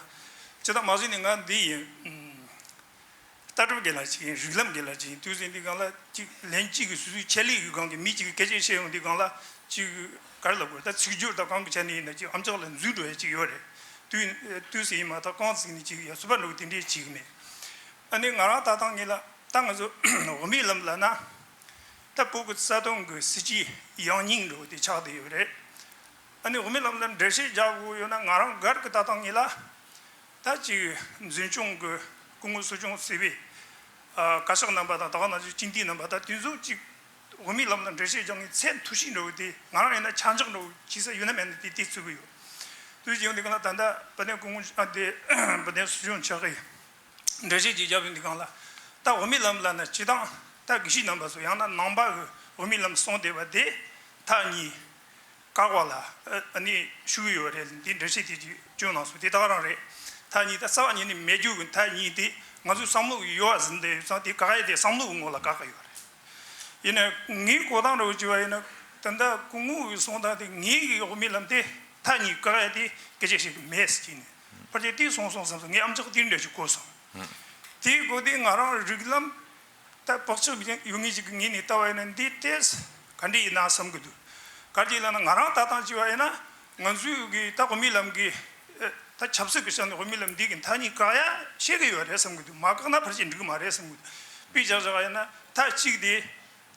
སྤྱིར་བཏང་མ་གཞི་ནས་ང་འདི་ཡིན། ལྟ་གྲུབ་རྒན་ལགས་ཅིག་ཡིན། རིགས་ལམ་རྒན་ལགས་ཅིག་ཡིན། དུས་ཟིན་དུས་སྒང་ལ་ཅིག་ལན་གཅིག་གི་སོ་སོའི་ཆེད་ལས་ཀྱི་སྒང་གི་མི་གཅིག་གིས་སྐད་ཆ་བཤད་ཡོང་དུས་སྒང་ལ་ཅིག་ག་རེ་ལབ་དགོས། ད་ཚིག་སྦྱོར་དང་གང་གི་ཆ་ནས་ཡིན་ན་ཅིག་ཨམ་ཅོག་ལ་འཛུལ་འགྲོ་ཡ་ཅིག་ཡོད་རེད། དུས་དུས་ཟིན་ཡིན་མ་ཐག་རྐང་བཙུགས་ནས་ཅིག་ཡ་སུ་པ་འགྲོ་གི་དེ་འདྲས་ཅིག་མེད། ཨ་ནི་ང་རང་ལྟ་སྟངས་ངེས་ལ་ད་ང་ཚོ་དབུ་མའི་ལམ་ལབ་ན་ད་བོད་ཀྱི་རྩ་དོན་གྱི་སྲིད་ཇུས་ཡང་སྙིང་འགྲོ་གི་དེ་ཆགས་བསྡད་ཡོད་རེད། ཨ་ནི་དབུ་མའི་ལམ་ལ་འགྲེལ་བཤད་རྒྱག་དགོས་ཡོད་ན་ང་རང་སྒེར་གྱི་ལྟ་སྟངས་ངེས་ལ། ད་ཅིག་འཛིན་སྐྱོང་གི་སྐུ་ངོ་སྲིད་སྐྱོང་ཟེར་བའི་ཨ་བཀའ་ཤག་རྣམ་པ་དང་ད་ག་ནང་བཞིན་སྤྱི་འཐུས་རྣམ་པ་ད་དེ་ཚོ་ཅིག་དབུ་མའི་ལམ་ལ་འགྲེལ་བཤད་རྒྱག་མཁན་ཚད་མཐོ་ཤོས་འདྲ་བོ་དེ་ང་རང་ཡིན་ན་ཆ་འཇོག་འདྲ་བོ་བྱེད་ས་ཡོད་ན་མེད་ན་དེ་དེ་བརྩི་གི་ཡོད། དུས་ཀྱང་འདི་ག་ལ་ད་ལྟ་བུ་ནན་སྐུ་ངོ་ཨ་དེ་བུ་ནན་སྲིད་སྐྱོང་མཆོག་གིས་འགྲེལ་བཤད་ཅིག་བརྒྱབ་ཡོད་འདི་གང་ལ། ད་དབུ་མའི་ལམ་ལབ་ན་སྤྱིར་བཏང་ད་དགེ་བཤེས་རྣམ་པ་ཚོ་ཡང་ན་ནང་པ་གི་དབུ་མའི་ལམ་གསུངས་བསྡད་པ་དེ་མཐའ་གཉིས་ཀ་བ་ལ་ཨ་ནི་ཞུགས་ཡོད་རེད། འདི་འགྲེལ་བཤད་དེ་ཅིག་བསྐྱོན་གནང་སོང་། དེ་ད་ག་རང་རེད། མཐའ་གཉིས་ད་རྩ་བ་ཉིད་ནས་མེད་རྒྱུ་གི་མཐའ་གཉིས་དེ་ང་ཚོའི་བསམ་བློ་ཡོད་པ་ཟིན་བསྡད་ཡོད་ཙང་དེ་བཀག་ཡས་དེ་བསམ་བློ་གི་ངོ་ལ་བཀག་གི་ཡོད་རེད། ཡིན་ན་ངའི་གོ་སྟངས་འདྲ་བོ་བྱས་པ་ཡིན་ན་ད་ལྟ་སྐུ་ངོ་གི་གསུང་སྟངས་དེ་ངའི་གི་དབུ་མའི་ལམ་དེ་མཐའ་གཉིས་བཀག་ཡས་དེ་སྐད་ཆ་བཤད་གི་མེད་ཟེར་གྱི་ནས་ཕལ་ཆེར་དེ་གསུངས་སོང་བསམ་སོང་། ངའི་ཨམ་ཅོག་དེ་འདྲ་ཞིག་གོ་སོང་། དེའི་སྒོ་དེ་ང་རང་རིགས་ལམ་ད་བག་ཆགས་ཡོད་ངེས་ཅིག་གི་ངོས་ནས་ལྟ་བ་ཡིན་ན་འདི་ཏོག་ཙམ་ག་འདྲ་ཡིན་ན་བསམ་གི་འདུག་ག་རེ་ལབ་ན་ང་རང་ལྟ་སྟངས་བྱས་པ་ཡིན་ན་ང་ཚོའི་གི་ད་དབུ་མའི་ལམ་གི་ད་ཆབ་སྲིད་ཀྱི་ཆ་ནས་དབུ་མའི་ལམ་འདི་གི་མཐའ་གཉིས་བཀག་ཡ་ཤེས་ཀྱི་ཡོད་རེད་བསམ་གི་འདུག་མ་བཀག་ན་ཕལ་ཆེར་འགྲིག་གི་མ་རེད་བསམ་གི་འདུག་དཔེ་བཞག་བཞག་ཡིན་ན་མཐའ་གཅིག་དེ་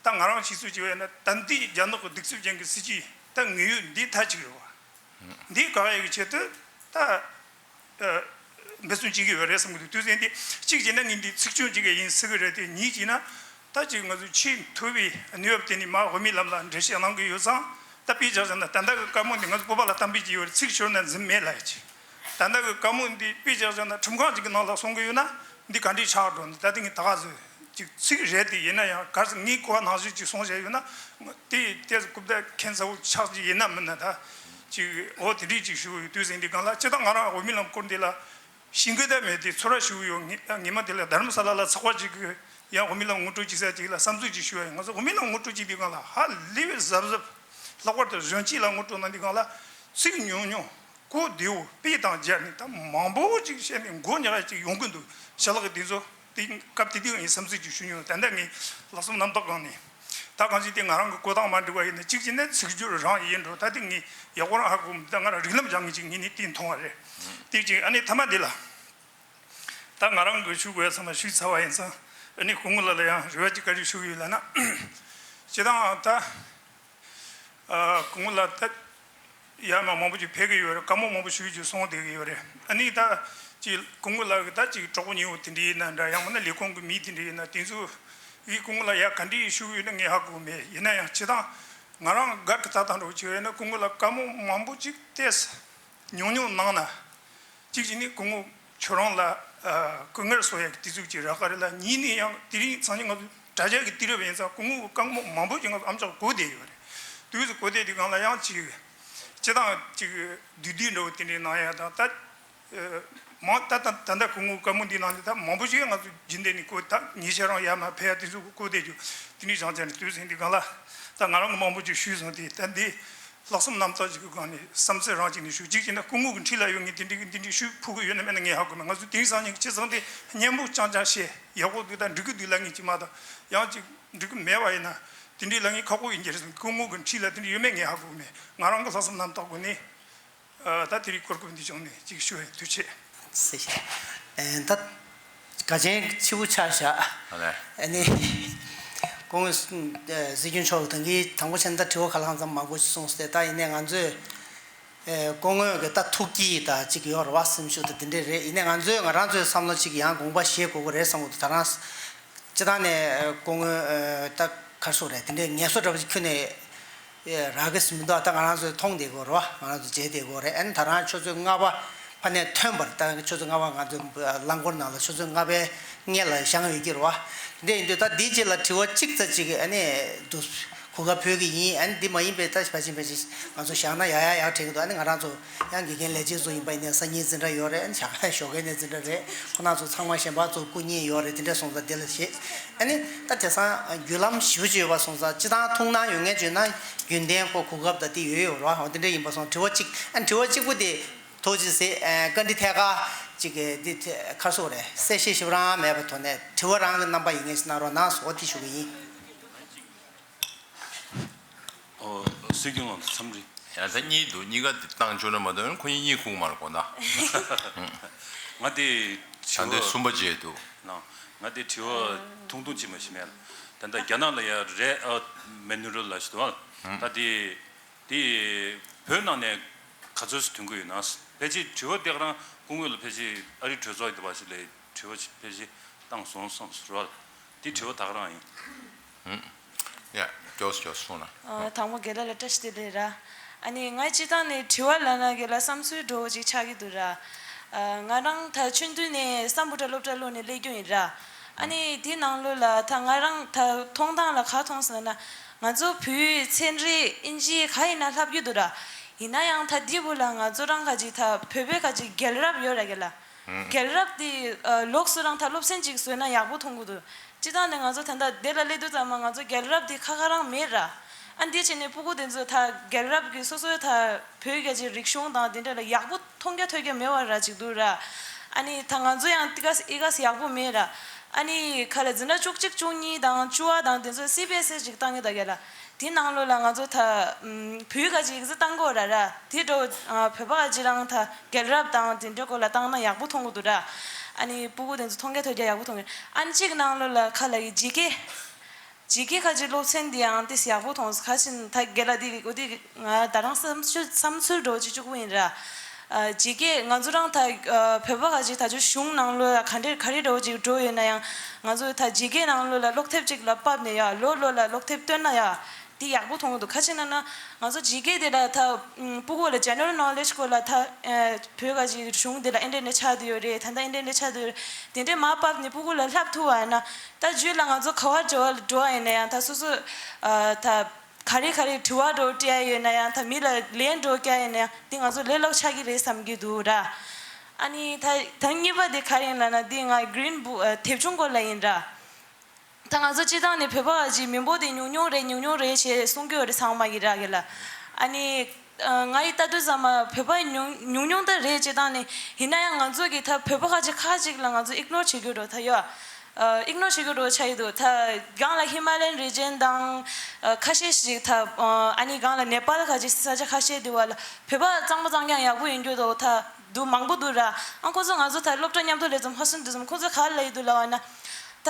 ད་ང་རང་གཅིག་ཚོ་བྱས་པ་ཡིན་ན་ད་འདི་རྒྱ་ནག་གི་གདུག་རྩུབ་ཅན་གྱི་སྲིད་ཇུས་ད་ངེས་ཡོད་འདི་མཐའ་གཅིག་རེད་བ། འདི་བཀག་ཡག་གི་ཆེད་དུ་ད་འབད་བརྩོན་བྱེད་ཀྱི་ཡོད་རེད་བསམ་གྱི་འདུག་དུས་ཚོད་འདི་གཅིག་བྱས་ན་ངས་འདི་ཚིག་སྐྱོན་ཅིག་ཡིན་ཟེར་གི་རེད་དེ། གཉིས་བྱས་ན་ད་ཅིག་ང་ཚོ་ཆེས་མཐོ་བའི་གནས་བབ་དེ་ནས་མར་དབུ་མའི་ལམ་ལ་འགྲེལ་བཤད་གནང་གི་ཡོད་ཙང་། ད་དཔེ་བཞག་བཞག་ན་ད་ལྟ་གི་བཀའ་མོལ་འདི་ང་ཚོ་བོད་པ་ལ་གཏམ་དཔེ་ཅིག་ཡོད་རེད། ཚིག་ཤོར་ན་རྫུན་མེད་ལབ་ཡག་ཅིག་ད་ལྟ་གི་བཀའ་མོལ་འདི་དཔེ་བཞག་བཞག་ན་ཁྲིམས་ཁང་ཅིག་གི་ནང་ལ་སོང་གི་ཡོད་ན་འདི་ག་འདྲས་ཆགས་འགྲོ་འདི་ད་ལྟ་ངས་ད་ག་ཚོད་ཅིག་ཚིག་རེད་དེ། ཡིན་ན་ཡང་ག་ཚོད་ངས་གོ་བ་ནང་བཞིན་ཅིག་སོང་བཞག་ཡོད་ན་དེ་ཏོག་ཙམ་རྐུབ་བཀྱག་འཁེན་ཚ་བོ་ཆགས་ཀྱི་ཡིན་ན་མིན་ན། ད་ཅིག་འོ་དེ་འདྲས་ཅིག་ཞུ་གི་ཡོད། དུས་ཚོད་འདི་སྒང་ལ་སྤྱིར་བཏང་ང་རང་དབུ་མའི་ལམ་སྐོར་འདི་ལ་ཤེས་ཀྱི་ད་མེད་དེ་ཚོར་བ་ཞུ་གི་ཡོད། ངས་ངས་མ་དེ་ལ་རྡ་རམ་ས་ལ་ལ་ཚོགས་པ་ཅིག་གི་ཡང་དབུ་མའི་ལམ་ངོ་སྤྲོད་བྱེད་ས་ཅིག་ལ་བསམ་ཚུལ་ཅིག་ཞུ་བ་ཡིན། ང་ཚོ་དབུ་མའི་ལམ་ངོ་སྤྲོད་བྱེད་དུས་སྒང་ལ་ཧ་ལས་པའི་གཟབ་གཟབ། ལྷག་པར་དུ་གཞོན་སྐྱེས་ལ་ངོ་སྤྲོད་གནང་དུས་སྒང་ལ་ཚིག་ཉུང་ཉུང་གོ་བདེ་བོ་དཔེ་དང་སྦྱར་ནས་ད་མང་པོ་ཅིག་བཤད་ནས་མགོ་ཉག་ཅིག་ཡོང་གི་འདུག་ཞལ་ལག་གི་དེ་ཚོ་དེ་སྐབས་དེ་དུས་ངས་བསམ་ཚུལ་ཅིག་ཞུ་མྱོང་། ད་ལྟ་ངས་ལྷག་བསམ་རྣམ་དག་སྒང་ནས་ད་གང་ཅི་དེ་ང་རང་གི་གོ་སྟངས་མ་འགྲིག་པ་ཡིན་ན་གཅིག་བྱས་ན་ཚིག་སྦྱོར་རང་ཡིན་འགྲོ། ད་དེ་ངས་ཡག་པོ་རང་ཧ་གོ་མི་འདུག་ད་ང་རང་རིགས་ལམ་སྦྱང་མཁན་ཅིག་ངས་ནི་དེ་མཐོང་བ་རེད། དེ་གཅིག་ཨ་ནི་མཐའ་མ་དེ་ལ། ད་ང་རང་གི་ཞུ་དགོས་ཡ་ཚང་མ་ཞུས་ཚར་བ་ཡིན་ཙང་། ཨ་ནི་སྐུ་ངོ་ལགས་ལ་ཡང་རེ་བ་ཅིག་བཀའ་འདྲི་ཞུ་གི་ཡོད་ལབ་ན། སྤྱིར་བཏང་ད་ཨ་སྐུ་ངོ་ལགས་ད་ཡར་མར་མང་པོ་ཅིག་ཕེབས་ཀྱི་ཡོད་རེད། བཀའ་མོལ་མང་པོ་ཞུ་རྒྱུ་སོང་བསྡད་ཀྱི་ཡོད་རེད། ཨ་ནི་ད་ཅིག་སྐུ་ངོ་ལགས་ཀྱི་ད་ཅིག་གྲོགས་པོ་ཉེ་བོ་དེ་འདྲ་ཡིན་ན་འདྲ། ཡང་མིན་ན་ལས་ཁུངས་ཀྱི་མི་དེ་འདྲ་ཡིན་ན་དེ་ཚོ་གིས་སྐུ་ངོ་ལགས་ཡར་ག་འདྲ་ཞུ་གི་ཡོད་ན་ངས་ཧ་གོ་མེད། ཡིན་ན་ཡང་སྤྱིར་བཏང་ང་རང་སྒེར་གྱི་ལྟ་སྟངས་འདྲ་བོ་བྱས་ཡོད་ན་སྐུ་ངོ་ལགས་བཀའ་མོལ་མང་པོ་ཅིག་ཏོག་ཙམ་ཉུང་ཉུང་གནང་ན། གཅིག་བྱས་ནས་སྐུ་ངོ་ཁྱོད་རང་ལ་ཨ་སྐུ་ངལ་གསོ་ཡག་གི་དུས་ཚོད་ཅིག་རག་ག་རེད་ལ། གཉིས་ནས་ཡང་དེ་རིང་སང་ཉིན་ང་ཚོ་དྲ་རྒྱ་གི་དུས་རབས་ཡིན་ཙང་སྐུ་ངོ་གི་བཀའ་མོལ་མང་པོ་ཅིག་ང་ཚོ་ཨམ་ཅོག་གོ་བསྡད་ཡོད་རེད། དུས་ཚོད་གོ་བསྡད་དུས་སྒང་ལ་ཡང་ཅིག་སྤྱིར་བཏང་ཅིག་བསྡུས་བསྡུས་འདྲ་བོ་དེ་འདྲའི་གནང་ཡག་དང་། ད་ཨ་མང་ད་ད་ད་ལྟ་སྐུ་ངོ་བཀའ་མོལ་འདི་གནང་ནས་ད་མང་པོ་ཞིག་ང་ཚོ་རྒྱུན་ལྡན་ནས་གོ། ད་ཉེ་ཆར་རང་ཡར་མར་ཕེབས་ཡག་དེ་ཚོ་གོ་བསྡད་རྒྱུ་དེ་འདྲའི་བྱུང་ཙང་ནས། དུས་ཚོད་འདི་སྒང་ལ་ད་ང་རང་གི་མང་པོ་ཅིག་ཞུས་སོང་། དེ་ད་འདི། ལྷག་བསམ་རྣམ་དག་ཅིག་གི་སྒང་ནས་བསམ་ཚུལ་རང་ཅིག་ནས་ཞུ། གཅིག་བྱས་ན་སྐུ་ངོ་གི་འཁྲིས་ལ་ཡོད་ངས་དེ་འདྲའི་འདི་འདྲའི་ཞུ་ཕོད་ཀྱི་ཡོད་ན་མེད་ན་ངས་ཧ་གོ་མེད། ང་ཚོ་དེང་སང་ཉིན་གྱི་སྤྱི་ཚོགས་འདི་སྙན་པོ་རྐྱང་རྐྱང་བཤད་ཡག་པོ་འདུག་ད་འགྲིག་གི་འདུག་ལབ་མཁན་ཅིག་མ་གཏོགས་ཡང་ཅིག་འགྲིག་གི་མེད་པ་ཡིན་ན་དེ་འདྲའི་ལབ་མཁན་ཁག་པོ་ཡིན་གྱི་རེད་ཟེར། སྐུ་ངོ་གི་འཁྲིས་ལ་དེ་འདྲ་ཡོད་མེད་ངས་ཧ་གོ་མེད། ང་རང་གི་ལྷག་བསམ་རྣམ་དག་སྒོ་ནས་ཨ་ད་དེ་རིང་གོ་སྐབས་འདི་བྱུང་ནས་ཅིག་ཞུ་བའི་ཐུགས་རྗེ་ཆེ། ཨེ་ད། དགའ་ཆེན་ཆེ་བོ་ཆགས་བཞག་ཨ་ལས། ཨ་ནི། སྐུ་ངོ་སྲིད་སྐྱོང་མཆོག་གིས་ད་གིན་ད་དྲི་བ་ག་ལ་གང་འཚམ་མང་པོ་ཞིག་གསུངས་སོང་སྟེ། ད་ཡིན་ནའི་ང་ཚོས་ཨེ་སྐུ་ངོ་གི་ད་ཐུགས་ཀྱི་ད་ཅིག་ཡོད་རེད་བ། སེམས་ཤུགས་ད་དེ་འདྲས་རེད། ཡིན་ནའི་ང་ཚོས་ང་རང་ཚོའི་བསམ་བློ་ཅིག་ཡང་དགོངས་པ་བཞེས་དགོས་ཀྱི་རེད་བསམ་གྱི་འདུག་ད་རང་སྤྱིར་བཏང་ནས་སྐུ་ངོ་ཨེ་ད་ག་རེ་ཟེར་དགོས་རེད། དེ་འདྲའི་ངལ་གསོ་འདྲ་པོ་ཅིག་ཁྱོན་ནས་རག་གི་མི་འདུག་ད་ང་རང་ཚོས་མཐོང་བསྡད་ཀྱི་ཡོད་རེད་བ། ང་རང་ཚོས་མཇལ་བསྡད་ཀྱི་ཡོད་རེད། ཨ་ནི་ད་རང་ཆུ་ཚོད་ལྔ་པ་ཕ་ནས་ཐོན་པར། ད་ཆུ་ཚོད་ལྔ་པ་ང་ཚོའི་རླངས་འཁོར་ནང་ལ་ཆུ་ཚོད་ལྔ་པའི་སྔོན་ལ་བཞེངས་ཡོད་ཀྱི་རེད་བ། དེ་འདྲ་ཡིན་དུས་ད་འདིའི་རྗེས་ལ་དྲི་བ་གཅིག་ཙམ་ཅིག་ཨ་ནི་འདུག་གོ་སྐབས་ཕུལ་གྱི་ཡིན། ཨ་ནི་འདི་མ་ཡིན་པའི་ད་ཕལ་ཆེར་ཕལ་ཆེར་ང་ཚོ་བཞག་ན་ཡག་ཡག་ཡག་དྲན་གྱི་འདུག་ཨ་ནི་ང་རང་ཚོ་ཡང་དགེ་རྒན་ལས་བྱེད་ཚོ་ཡིན་པ་ཡིན་ནའི་སང་ཉིན་འཛིན་གྲྭ་ཡོད་རེད། ཨ་ནི་ཞོགས་ཀས་ནས་འཛིན་གྲྭ་རེད། ཁོང་རྣམ་ཚོ་ཚང་མ་གཞན་པ་ཚོ་སྐུ་ཉིད་ཡོད་རེད། དེ་འདྲ་སོང་ཙང་དེ་ལ་བྱེད། ཨ་ནི་ད་དེང་སང་བརྒྱུད་ལམ་ཞེ་པོ་ཅིག་ཡོད་པ་སོང་ཙང་སྤྱིར་བཏང་ཐུགས་སྣང་ཡོད་མཁན་བྱུང་ན་རྒྱུན་ལྡན་ཁོ་གོ་སྐབས་ད་དེ་ཡོད་ཡོད་རེད་བ། འོ་དེ་འདྲ་ཡིན་པ་སོང་དྲི་བ་གཅིག་ཨ་ནི་དྲི་བ་གཅིག་པུ་དེ། ཐུགས་རྗེ་ཆེ། ཨ་བཀའ་འདྲི་ཐད་ཀར་ཅིག་གི་འདི་ཐད་ག་རེ་ཟེར་དགོས་རེད། གསལ་བཤད་ཞིབ་རང་མེད་པའི་ཐོག་ནས་དྲི་བ་རང་གི་རྣམ་པ་ཡིན་ངེས་ཤིག་གནང་རོགས་གནང་ཟེར་འོ་དེ་ཞུ་གི་ཡིན། ཨོ། སྲིད་སྐྱོང་ལགས་འཚམས་འདྲི། ཡང་ད་གཉིས་འདུག་གཉིས་ཀ་དེ་བཏང་ཆོག་ན་མ་གཏོགས་ཁོ་གཉིས་གཉིད་ཁུག་མ་རེད་གོ་ན། ང་དེ་ད་ལྟའི་གསུམ་པ་བརྗེད་འདུག་ལགས། ང་དེ་དྲི་བ་ཐུང་ཐུང་ཅིག་མ་ཞིག་མེད་ལ། ད་ལྟ་རྒྱ་ནག་ལ་ཡ་རེད་ཨ། མེ་ནུ་རུ་ལ་ཞིག་འདུག་ཨ། ད་དེ། དེ་བོད་ནང་ནས་ག་ཚོད་ཙམ་ཐོན་གྱི་ཡོད་ན། ཕལ་ཆེར་དྲི་བ་དེ་ག་རང་སྐུ་ངོ་ལ་ཕལ་ཆེར་ཨ་རིའི་གྲོས་ཚོགས་ཡིན་པ་ཞིག་ལ་དྲི་བ་ཕལ་ཆེར་བཏང་སོང་བསམ་ཟེར་བ། དེ་དྲི་བ་ད་ག་རང་ཡིན། ཡ། མགྱོགས་སུ་མགྱོགས་སུ་གསུངས་ན། ཨ། དང་པོ་རྒན་ལགས་ལ་བཀྲ་ཤིས་བདེ་ལེགས་ར། ཨ་ནི་ང་སྤྱིར་བཏང་ནས་དྲི་བ་ལབ་ན་རྒན་ལགས་བསམ་ཚུལ་འདྲ་བོ་ཅིག་ཆགས་ཀྱི་འདུག་ར། ཨ། ང་རང་ད་ཆུང་དུས་ནས་སམ་བྷོ་ཊ་སློབ་གྲྭ་ལོག་ནས་སླེབས་རྒྱུ་ཡིན་ར། ཨ་ནི་དེའི་ནང་ལོགས་ལ་ད་ང་རང་ད་མཐོང་སྟངས་ལ་ག་མཐོང་སོང་ན། ང་ཚོ་བོད་ཡིག་ཚན་རིག་ཨིན་ཇི་ག་ཡིན་ན་ལྷབ་ཀྱི་འདུག་ར། ཡིན་ན་ཡང་ད་འདི་བོ་ལ་ང་ཚོ་རང་ག་ཅིག་ད་བོད་པའི་ག་ཅིག་རྒྱལ་རབས་ཡོད་ར་རྒན་ལགས། རྒྱལ་རབས་འདི་ལོགས་སུ་རང་ད་སློབ་ཚན་ཅིག་བཟོས་ན་ཡག་པོ་མཐོང་གི་འདུག་སྤྱིར་བཏང་ནས་ང་ཚོ་ད་ལྟ་འདི་ལ་སླེབས་དུས་ཙམ་པ་ང་ཚོ་རྒྱལ་རབས་འདི་ཁ་ཁ་རང་མེད་ར། ཨ་འདི་བྱས་ནས་སྤུ་གུ་དེ་ཚོ་ད་རྒྱལ་རབས་ཀྱི་སོ་སོའི་ད་བོད་ག་ཅིག་རིག་གཞུང་དང་དེ་འདྲ་ལ་ཡག་པོ་མཐོང་རྒྱ་ཐོས་རྒྱ་མེད་པ་ར་ཅིག་འདུག་ར། ཨ་ ཨ་ནི་ད་ང་ཚོ་ཡང་ཏི་ཀ་ཨི་ཀ་ཡག་པོ་མེད་ར། ཨ་ནི་ག་ལ་འཛིན་གྲྭ་བཅུ་གཅིག་བཅུ་གཉིས་དང་བཅུ་པ་དང་དེ་ཚོ་སི་བི་ཨེས་ཨི་ཅིག་བཏང་གི་ད་ག་ལ། དེ་ནང་ལོགས་ལ་ང་ཚོ་ད་ཨམ་བོད་ཀ་ཅིག་ཡིག་ཚད་བཏང་གོ་ར་ར། དེ་འགྲོ་ཨ་བོད་པ་ཀ་ཅིག་རང་ད་རྒྱལ་རབས་དང་དེ་འདྲ་སྐོར་ལ་བཏང་ན་ཡག་པོ་མཐོང་གི་འདུག་ར། ཨ་ནི་སྤུ་གུ་དེ་ཚོ་མཐོང་རྒྱ་ཐོས་རྒྱ་ཡག་པོ་མཐོང་གི། ཨ་ནི་གཅིག་ནང་ལོགས་ལ་ཁ་ལ་ཡི་ཇི་ཀེ། ཇི་ཀེ་ཁ་ཅིག་སློབ་ཚན་འདི་ཡང་ཏིས་ཡག་པོ་མཐོང་སོང་། ཁ་ཅིག་ད་རྒན་ལགས་འདི་འོ་འདི་ང་ད་རང་བསམ་ཚུལ་བསམ་ཚུལ་འགྲོ་ཅིག་གཅིག་པུ་ཡིན་ར། ཨ་ཇི་ཀེ་ང་ཚོ་རང་ད་ཨ་བོད་པ་ཁ་ཅིག་ད་ཆོ་གཞུང་ནང་ལོགས་ལ་ག་འདྲས་ག་རེ་འགྲོ་ཅིག་འགྲོ་ཡོད་ན་ཡང་ང་ཚོ་ད་ཇི་ཀེ་ནང་ལོགས་ལ་སློབ་དེབ་ཅིག་ལ་ཕབ་ནས་ཡ་ལོ་ལོ་ལ་སློབ་དེབ་བཏོན་ན་ཡ་འདི་ཡག་པོ་མཐོང་གི་འདུག་ཁ་ཅིག་ན་ན་ང་ཚོ་ཇི་ཀེ་འདི་ལ་ད་ཨ་སྤུ་གུ་ལ་ཇེ་ནེ་རལ་ནོ་ལེཇ་སྐོར་ལ་ད་ཨ་བོད་ཁ་ཅིག་གཞུང་འདི་ལ་ཨེ་འདྲས་ནས་ཆགས་བསྡད་ཡོད་རེད། ད་ད་ཨེ་འདྲས་ནས་ཆགས་བསྡད་ཡོད་རེད། དེ་འདྲས་མ་ཕབ་ནས་སྤུ་གུ་ལ་ལྷབ་ཐུབ་པ་ཡིན་ན། ད་རྒྱུད་ལ་ང་ཚོ་ག་བར་འགྲོ་བ་འགྲོ་བ་ཡིན་ན་ཡང་ད་སོ་སོ་ཨ་ད་ག་རེ་ག་རེ་དྲི་བ་འགྲོ་སྤྲད་ཡ་ཡོད་ན་ཡང་ད་མི་ལ་ལན་འགྲོ་རྒྱག་ཡིན་ན་ཡང་འདི་ང་ཚོ་ལས་སླ་པོ་ཆགས་ཀྱི་རེད་བསམ་གྱི་འདུག་ར། ཨ་ནི་ད་ད་གཉིས་པ་དེ་ག་རེ་ཡིན་ལབ་ན་འདི་ང་གི་རིན་བུག་ཨ་དེབ་ཆུང་སྐོར་ལ་ཡིན་ར། ད་ང་ཚོ་སྤྱི་བཏང་ནས་བོད་པ་ཅིག་མི་འབོར་དེ་ཉུང་ཉུང་རེད་ཉུང་ཉུང་རེད་ཞེས་གསུང་གི་ཡོད་རེད་ཚང་མ་གི་ར་གི་ལ། ཨ་ནི། ཨ་ང་ཡི་ལྟ་དུས་ཙམ་པ་བོད་པ་ཉུང་ཉུང་ཉུང་ད་རེད་སྤྱི་བཏང་ནས། ཡིན་ན་ཡང་ང་ཚོ་གི་ད་བོད་པ་ཁ་ཅིག་ཁ་ཅིག་ལ་ང་ཚོ་ཨིག་ནོར་བྱེད་རྒྱུ་འགྲོ་ད་ཡོད། ཨ་ཨིག་ནོར་བྱེད་རྒྱུ་འགྲོ་ཆགས་ཀྱི་འདུག་ད་སྒང་ལ་ཧི་མ་ལ་ཡན་རི་ཇན་དང་ཨ་ཁ་ཤས་ཤིག་ད་ཨ་ནི་སྒང་ལ་ནེ་པཱལ་ཁ་ཅིག་ས་ཆ་ཁ་ཤས་དེ་བ་ལ་བོད་པ་གཙང་མ་གཙང་རྐྱང་ཡག་པོ་ཡིན་རྒྱུ་འདུག་ད་འདུག་མང་པོ་འདུག་ར། ཨ་ཁོ་ཚོ་ང་ཚོ་ད་སློབ་གྲྭ་མཉམ་དུ་སླེབས་ཙམ་ཧ་སོན་དུས་ཙམ་ཁོ་ཚོ་ག་ལ་ཡི་འདུག་ལབ་པ་ན། ད་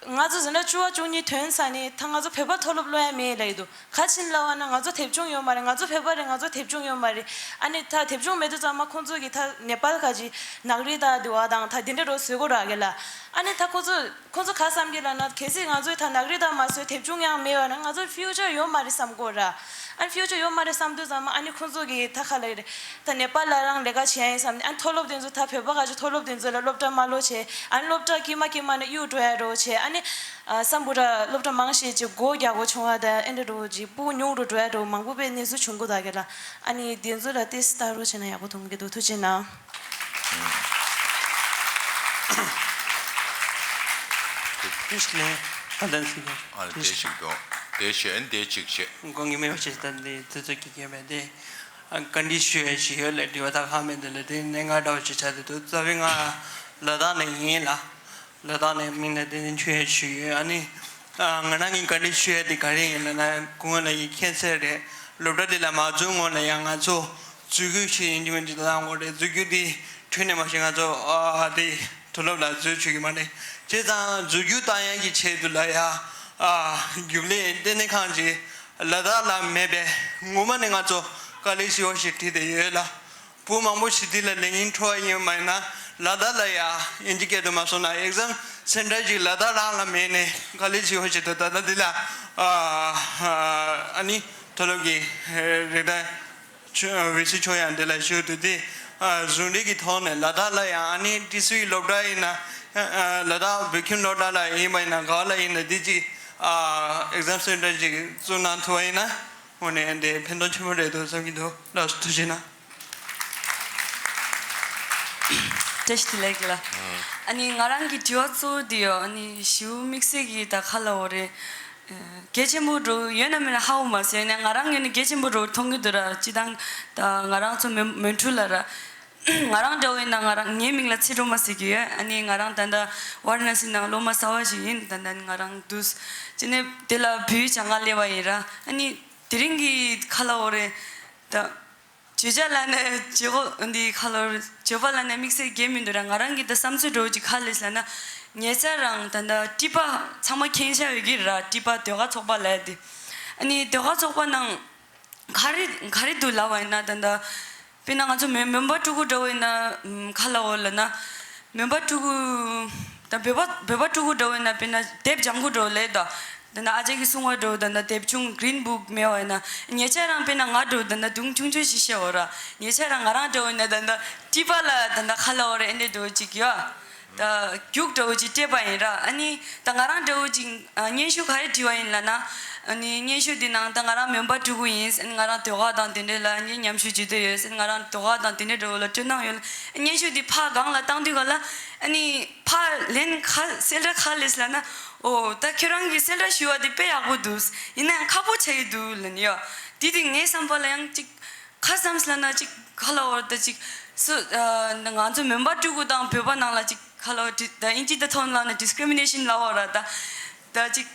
ང་ཚོ་འཛིན་གྲྭ་བཅུ་པ་བཅུ་གཉིས་ཐོན་ཚར་ནས་ད་ང་ཚོ་བོད་པ་མཐོ་སློབ་སློབ་ཡ་མེད་ལབ་ཡི་འདུག་ག་ཕྱིན་ལབ་པ་ན་ང་ཚོ་དེབ་ཆུང་ཡོད་མ་རེད། ང་ཚོ་བོད་པ་རེད། ང་ཚོ་དེབ་ཆུང་ཡོད་མ་རེད། ཨ་ནི་ད་དེབ་ཆུང་མེད་དུས་ཙམ་པ་ཁོང་ཚོ་གིས་ད་ནེ་པཱལ་ག་ཅིག་ནག་རི་ད་དེ་བ་དང་ད་དེ་འདྲ་རོ་བཟོས་གོ་ར་གི་ལ། ཨ་ནི་ད་ཁོང་ཚོ་ཁོང་ཚོ་ག་བསམ་གི་ལབ་ན་གལ་སྲིད་ང་ཚོས་ད་ནག་རི་ད་མ་བཟོས་དེབ་ཆུང་ཡང་མེད་པ་ན་ང་ཚོ་ཕིའུ་ཅར་ཡོད་མ་རེད་བསམ་གོ་ར། ཨ་ནི་ཕིའུ་ཅར་ཡོད་མ་རེད་བསམ་དུས་ཙམ་པ་ཨ་ནི་ཁོང་ཚོ་གིས་ད་ག་ལ་ཡི་རེད། ད་ནེ་པཱལ་ལ་རང་ལས་ཀ་བྱེད་ཡ་ཡིན་བསམ་ནས་ཨ་མཐོ་སློབ་དེ་ཚོ་ད་བོད་པ་ག་ཚོད་མཐོ་སློབ་དེ་ཚོ་ལ་སློབ་གྲྭ་མ་ལོག་བྱས། ཨ་ནི་སློབ་གྲྭ་དཀྱིལ་མ་དཀྱིལ་མ་ནས་གཡུག་འགྲོ་ཡ་འགྲོ་བྱས། ཨ་ནི་ཨ་སམ་བྷོ་ཊ་སློབ་གྲྭ་མང་ཤས་ཅིག་སྒོ་རྒྱག་དགོས་བྱུང་བ་དང་ཨེ་འདྲ་འགྲོ་ཅིག་སྤུ་ཉུང་རུ་འགྲོ་ཡ་འགྲོ་མང་པོ་དཔེ་གནས་ཚུལ་བྱུང་གི་ད་ག་ལ། ཨ་ནི་དེ་ཚོ་ལ་ཏེ་སི་ལྟ་རོགས་བྱས་ན་ཡག་པོ་མཐོང་གི་འདུག་ཐུགས་རྗེ་གནང་། ཏིས་ལེ་ཨ་ལན་སི་ཨ་ལ་དེ་ཞིག་དང་དེ་བྱས་ཨ་ནི་དེ་གཅིག་བྱས། དགོངས་ཀྱི་མེད་པ་ཞིག་ད་འདི་དུས་ཚོད་ཀྱི་རྐྱེན་པས་ཏེ། ཨ་བཀའ་འདྲི་ཞུ་ཡས་ཞིག་ཡོད་ལ་དྲི་བ་ད་གང་མེད་འདི་ལ་དེ་གནད་འགག་འདྲ་བོ་ཞིག་ཆགས་བསྡད་འདུག་རྩ་བའི་ང་ལ་དྭགས་ནས་ཡིན་ལ། ལ་དྭགས་ནས་མིང་ལ་བསྟན་འཛིན་ཆོས་ཡེ་ཞུ་ཡོད། ཨ་ནི་ཨ་ང་རང་གི་བཀའ་འདྲི་ཞུ་ཡས་དེ་ག་རེ་ཡིན་ལབ་ན་སྐུ་ངོ་ལ་ཡིན་མཁྱེན་གསལ་རེད། སློབ་གྲྭ་འདི་ལ་མ་འཛུལ་སྔོན་ལ་ཡང་ང་ཚོ་འཛུལ་རྒྱུ་ཞིག་ཡིན་གྱི་མིན་གྱི་ད་ལྟ་འགོ་རེད། འཛུལ་རྒྱུ་འདི་འཕྲོས་ནས་མ་གཞི་ང་ཚོ་ཨ་དེ་མཐོ་སློབ་ལ་འཛུལ་ཆོག་གི་མ་རེད། བྱས་ཙང་འཛུལ་རྒྱུ་བཏང་ཡས་ཀྱི་ཆེད་དུ་ལ་ཡ་ཨ་རྒྱུན་ལས་ལྟེ་གནས་ཁང་ཅིག་ལ་དྭགས་ལ་མེད་པས་ངོ་མ་ནས་ང་ཚོ་དཀའ་ལས་ཞེ་པོ་ཞིག་འཕྲད་བསྡད་ཡོད་ལ། བོད་མང་པོ་ཞིག་འདི་ལ་ལེགས་ཉེས་འཕྲོ་བ་ཡིན་པ་ཡིན་ན་ལ་དྭགས་ལ་ཡ་དབྱིན་ཇི་སྐད་དུ་མ་སོང་ན་ཨེག་ཛམ་སེན་ཊར་ཅིག་ལ་དྭགས་རང་ལ་མེད་ནས་དཀའ་ལས་ཞེ་པོ་ཞིག་འདུག་ད་ལྟ་འདི་ལ་ཨ་ཨ་ནི་མཐོ་སློབ་ཀྱི་རེ་ད་ཆོ་ཝི་སི་ཆོ་ཡང་འདི་ལ་ཞུ་འདུག་དེ་ཨ་ཟུང་འབྲེལ་གྱི་ཐོག་ནས་ལ་དྭགས་ལ་ཡང་ཨ་ནི་ཏི་སི་ཝི་སློབ་གྲྭ་ཡིན་ན་ཨ་ལ་དྭགས་བོད་ཁྱིམ་སློབ་གྲྭ་ལ་ཡིན་པ་ཡིན་ན་ག་བ་ལ་ཡིན་ན་འདི་ཅིག་ཨ་ཨེག་ཛམ་སེན་ཊར་ཅིག་བཙུགས་གནང་ཐུབ་པ་ཡིན་ན། དངོས་གནས་འདི་ཕན་ཐོགས་ཆེན་པོ་རེད་འདུག་བསམ་གྱི་འདུག་ལགས་སོ་ཐུགས་རྗེ་གནང་། བཀྲ་ཤིས་བདེ་ལེགས་ལ། ཨ་ནི་ང་རང་གི་དྲི་བ་གཙོ་བོ་འདི་ཡོད། ཨ་ནི་ཞུ་དམིགས་བསལ་གྱི་ད་ག་ལབ་དགོས་རེད། གལ་ཆེན་པོ་འགྲོ་ཡོད་ན་མེད་ན་ཧ་གོ་མ་སོང་། ཡིན་ནའི་ང་རང་ངོས་ནས་གལ་ཆེན་པོ་འགྲོ་མཐོང་གི་འདུག་ར། སྤྱིར་བཏང་ད་ང་རང་ཚོ་མོན་མོན་ཁྲོད་ལ་ར། ང་རང་འདྲ་བོ་ཡིན་ན་ང་རང་ངའི་མིང་ལ་ཚེ་སྒྲོལ་མ་ཟེར་གྱི་ཡོད། ཨ་ནི་ང་རང་ད་ལྟ་ཝཱ་ར་ཎ་སི་ནང་སློབ་མ་གསར་བ་ཞིག་ཡིན། ད་ལྟ་ང་རང་འདུག་སྤྱིར་ནས་དེ་ལ་བོད་ཡིག་སྦྱང་ག་སླེབས་པ་ཡིན་ར། ཨ་ནི་དེ་རིང་གི་ག་ལབ་དགོས་རེད། ད་བརྗོད་བྱ་ལབ་ནས་བརྗོད་གོ་འདི་ག་ལབ་དགོས་རེད། བརྗོད་པ་ལབ་ནས་དམིགས་བསལ་གང་ཡང་མི་འདུག་ར། ང་རང་གི་ད་བསམ་ཚུལ་འདྲ་བོ་ཅིག་ག་རེ་རེད་ཟེར་ན། ཉེ་ཆར་རང་ད་ལྟ་ཊི་པ་ཚང་མ་མཁྱེན་ཆ་ཡོད་ཀྱི་ར། ཊི་པ་ཟློས་གར་ཚོགས་པ་ལབ་ཡ་དེ། ཨ་ནི་ཟློས་གར་ཚོགས་པ་ནང་ག་རེ་ག་རེ་འདུག་ལབ་པ་ཡིན་ན། ད་ལྟ་དཔེར་ན་ང་ཚོ་མོན་མོན་པ་ཕྲུ་གུ་འདྲ་བོ་ཡིན་ན་ཨམ་ག་ལབ་དགོས་ལབ་ན། མོན་པ་ཕྲུ་གུ་དང་བོད་པ་བོད་པ་ཕྲུ་གུ་འདྲ་བོ་ཡིན་ན་དཔེར་ན་དེབ་ལྗང་ཁུ་འདྲ་བོ་ལབ་ཡ་དང་། ད་ལྟ་ཨ་ཅག་གིས་གསུངས་པ་འདྲ་བོ་ད་ལྟ་དེབ་ཆུང་གི་རིན་བུག་མེད་པ་ཡིན་ན། ཉེ་ཆར་རང་དཔེར་ན་ང་འདྲ་བོ་ད་ལྟ་དུང་ཆུང་ཆུང་ཞིག་བཤད་འོ་ར། ཉེ་ཆར་རང་ང་རང་འདྲ་བོ་ཡིན་ན་ད་ལྟ་ཊི་པ་ལ་ད་ལྟ་ག་ལབ་དགོས་རེད། ཨེ་འདྲ་འདྲ་བོ་ཅིག་ཡོད། ད་རྒྱུགས་འདྲ་བོ་ཅིག་སྤྲད་པ་ཡིན་ར། ཨ་ནི་ད་ང་རང་འདྲ་བོ་ཅིག་ཨ་སྙན་ཞུ་ག་རེ་བྲིས་པ་ཡིན་ལབ་ན། ཨ་ནི་སྙན་ཞུ་འདི་ནང་ད་ང་རང་མོན་པ་ཕྲུ་གུ་ཡིན། ཨ་ནི་ང་རང་ཟློས་གར་དང་དེ་འདྲ་ལ་ཨ་ནི་ཉམས་ཞིབ་བྱེད་འདོད་ཡོད། ཨ་ནི་ང་རང་ཟློས་གར་དང་དེ་འདྲ་འདྲ་བོ་ལ་སྤྲོ་སྣང་ཡོད་ལབ། སྙན་ཞུ་འདི་ཕར་སྒང་ལ་བཏང་དུས་ག་ལ་ཨ་ནི་ཕར་ལན་ག་གསལ་བསྒྲགས་ག་རེ་སླེབས་ལབ་ན། ཨོ་ད་ཁྱོད་རང་གིས་གསལ་བསྒྲགས་ཞུས་པ་འདི་དཔེ་ཡག་པོ་འདུག་ཡིན་ན་ཡང་ཁག་པོ་ཆགས་ཀྱི་འདུག་ལབ་ནི་ཡོད། དེ་དུས་ངའི་བསམ་པ་ལ་ཡང་ཅིག་ག་བསམ་ལབ་ན་ཅིག་ག་ལབ་དགོས་རེད། ད་ཅིག་ སུ་ཨ་ང་ཚོ་མོན་པ་སྤྲུལ་སྐུ་དང་བོད་པ་ནང་ལ་ཅིག་ཁ་ལོ་ད་ཨིན་ཇི་ད་ཐོན་ལ་ན་ཌིསི་ཀི་རི་མི་ནེ་ཤན་ལ་བ་ར་ད་ད་ཅིག་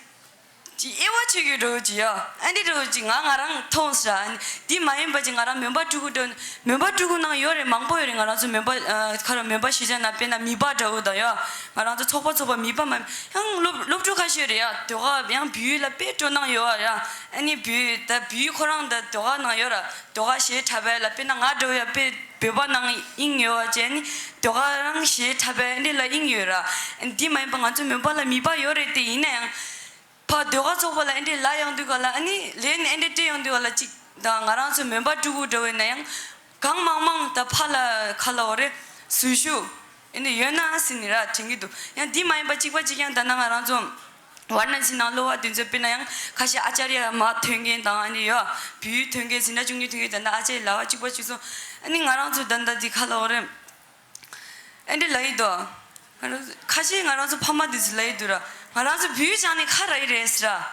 ཅིག་དབྱེ་བ་ཕྱེ་གི་འགྲོ་ཅི་ཡ་ཨ་འདི་འགྲོ་ཅི་ང་ང་རང་མཐོང་ས་ར། འདི་མ་ཡིན་པ་ཅིག་ང་རང་མོན་པ་སྤྲུལ་སྐུ་འགྲོ་མོན་པ་སྤྲུལ་སྐུ་ནང་ཡོད་རེད། མང་པོ་ཡོད་རེད། ང་རང་ཚོ་མོན་པ་ཨ་ཁ་ར་མོན་པ་གཞིས་ཆགས་ན་དཔེར་ན་མི་པ་འདྲ་བོ་དང་ཡ་ང་རང་ཚོ་ཚོགས་པ་ཚོགས་པ་མི་པ་མ་ཡང་སློབ་སློབ་ཕྲུག་ཁ་ཤས་རེད་ཡ། དོ་ག་ཡང་བོད་ཡིག་ལ་དཔེ་སྤྲོ་སྣང་ཡོད་བ་ཡ། ཨ་ནི་བོད་ད་བོད་ཁོ་རང་ད་དོ་ག་ནང་ཡོད་ར། དོ་ག་གཞས་འཁྲབ་པ་ལ་དཔེར་ན་ང་འདྲ་བོ་ཡ་དཔེ་བོད་པ་ནང་དབྱིངས་ཡོད་བ་བྱས་ནི་དོ་ག་རང་གཞས་འཁྲབ་པ་འདི་ལ་དབྱིངས་ཡོད་ར། འདི་མ་ཡིན་པ་ང་ཚོ་མོན་པ་ལ་མི་པ་ཡོད་རེད་དེ། ཡིན་ན་ཡང་ཕ་དོ་ག་ཚོགས་པ་ལ་ཨ་འདྲས་ལ་ཡོང་དུས་ག་ལ་ཨ་ནི་ལན་ཨ་འདྲས་སྤྲད་ཡོང་དུས་ག་ལ་གཅིག་ད་ང་རང་ཚོ་མོན་པ་སྤྲུལ་སྐུ་འདྲ་བོ་ཡིན་ན་ཡང་གང་མང་མང་ད་ཕ་ལ་ཁ་ལ་འོ་རེ་ཟུར་ཞུགས་ཨ་འདྲས་ཡོད་ན་ཟེར་ནི་ར་དྲན་གི་འདུག་ཡང་འདི་མ་ཡིན་པ་གཅིག་པ་གཅིག་ཡང་ད་ན་ང་རང་ཚོ་ཝཱ་ར་ཎ་སི་ནང་སློབ་པ་དེ་ཚོ་དཔེར་ན་ཡང་ཁ་ཤས་ཨ་ཅཱརྱ་མ་ཐོན་མཁན་དང་ཨ་ནི་ཡོད་བོད་ཡིག་ཐོན་མཁན་འཛིན་གྲྭ་བཅུ་གཉིས་ཐོན་མཁན་ད་ལྟ་ཨ་ཅཱརྱ་ལ་བ་གཅིག་པ་གཅིག་གསུང་ཨ་ནི་ང་རང་ཚོ་ད་ལྟ་འདི་ཁ་ལ་འོ་རེ་ཨ་འདྲས་ལ་ཡི་དོ། ང་རང་ཚོ་ཁ་ཤས་ང་རང་ཚོ་ཕ་མ་དེ་ཚོ་ལ་ཡི་དུ་ར་ང་རང་ཚོ་བོད་ཡིག་སྦྱང་ནས་ཁ་ར་ཡི་རེད་ཟེར་ར།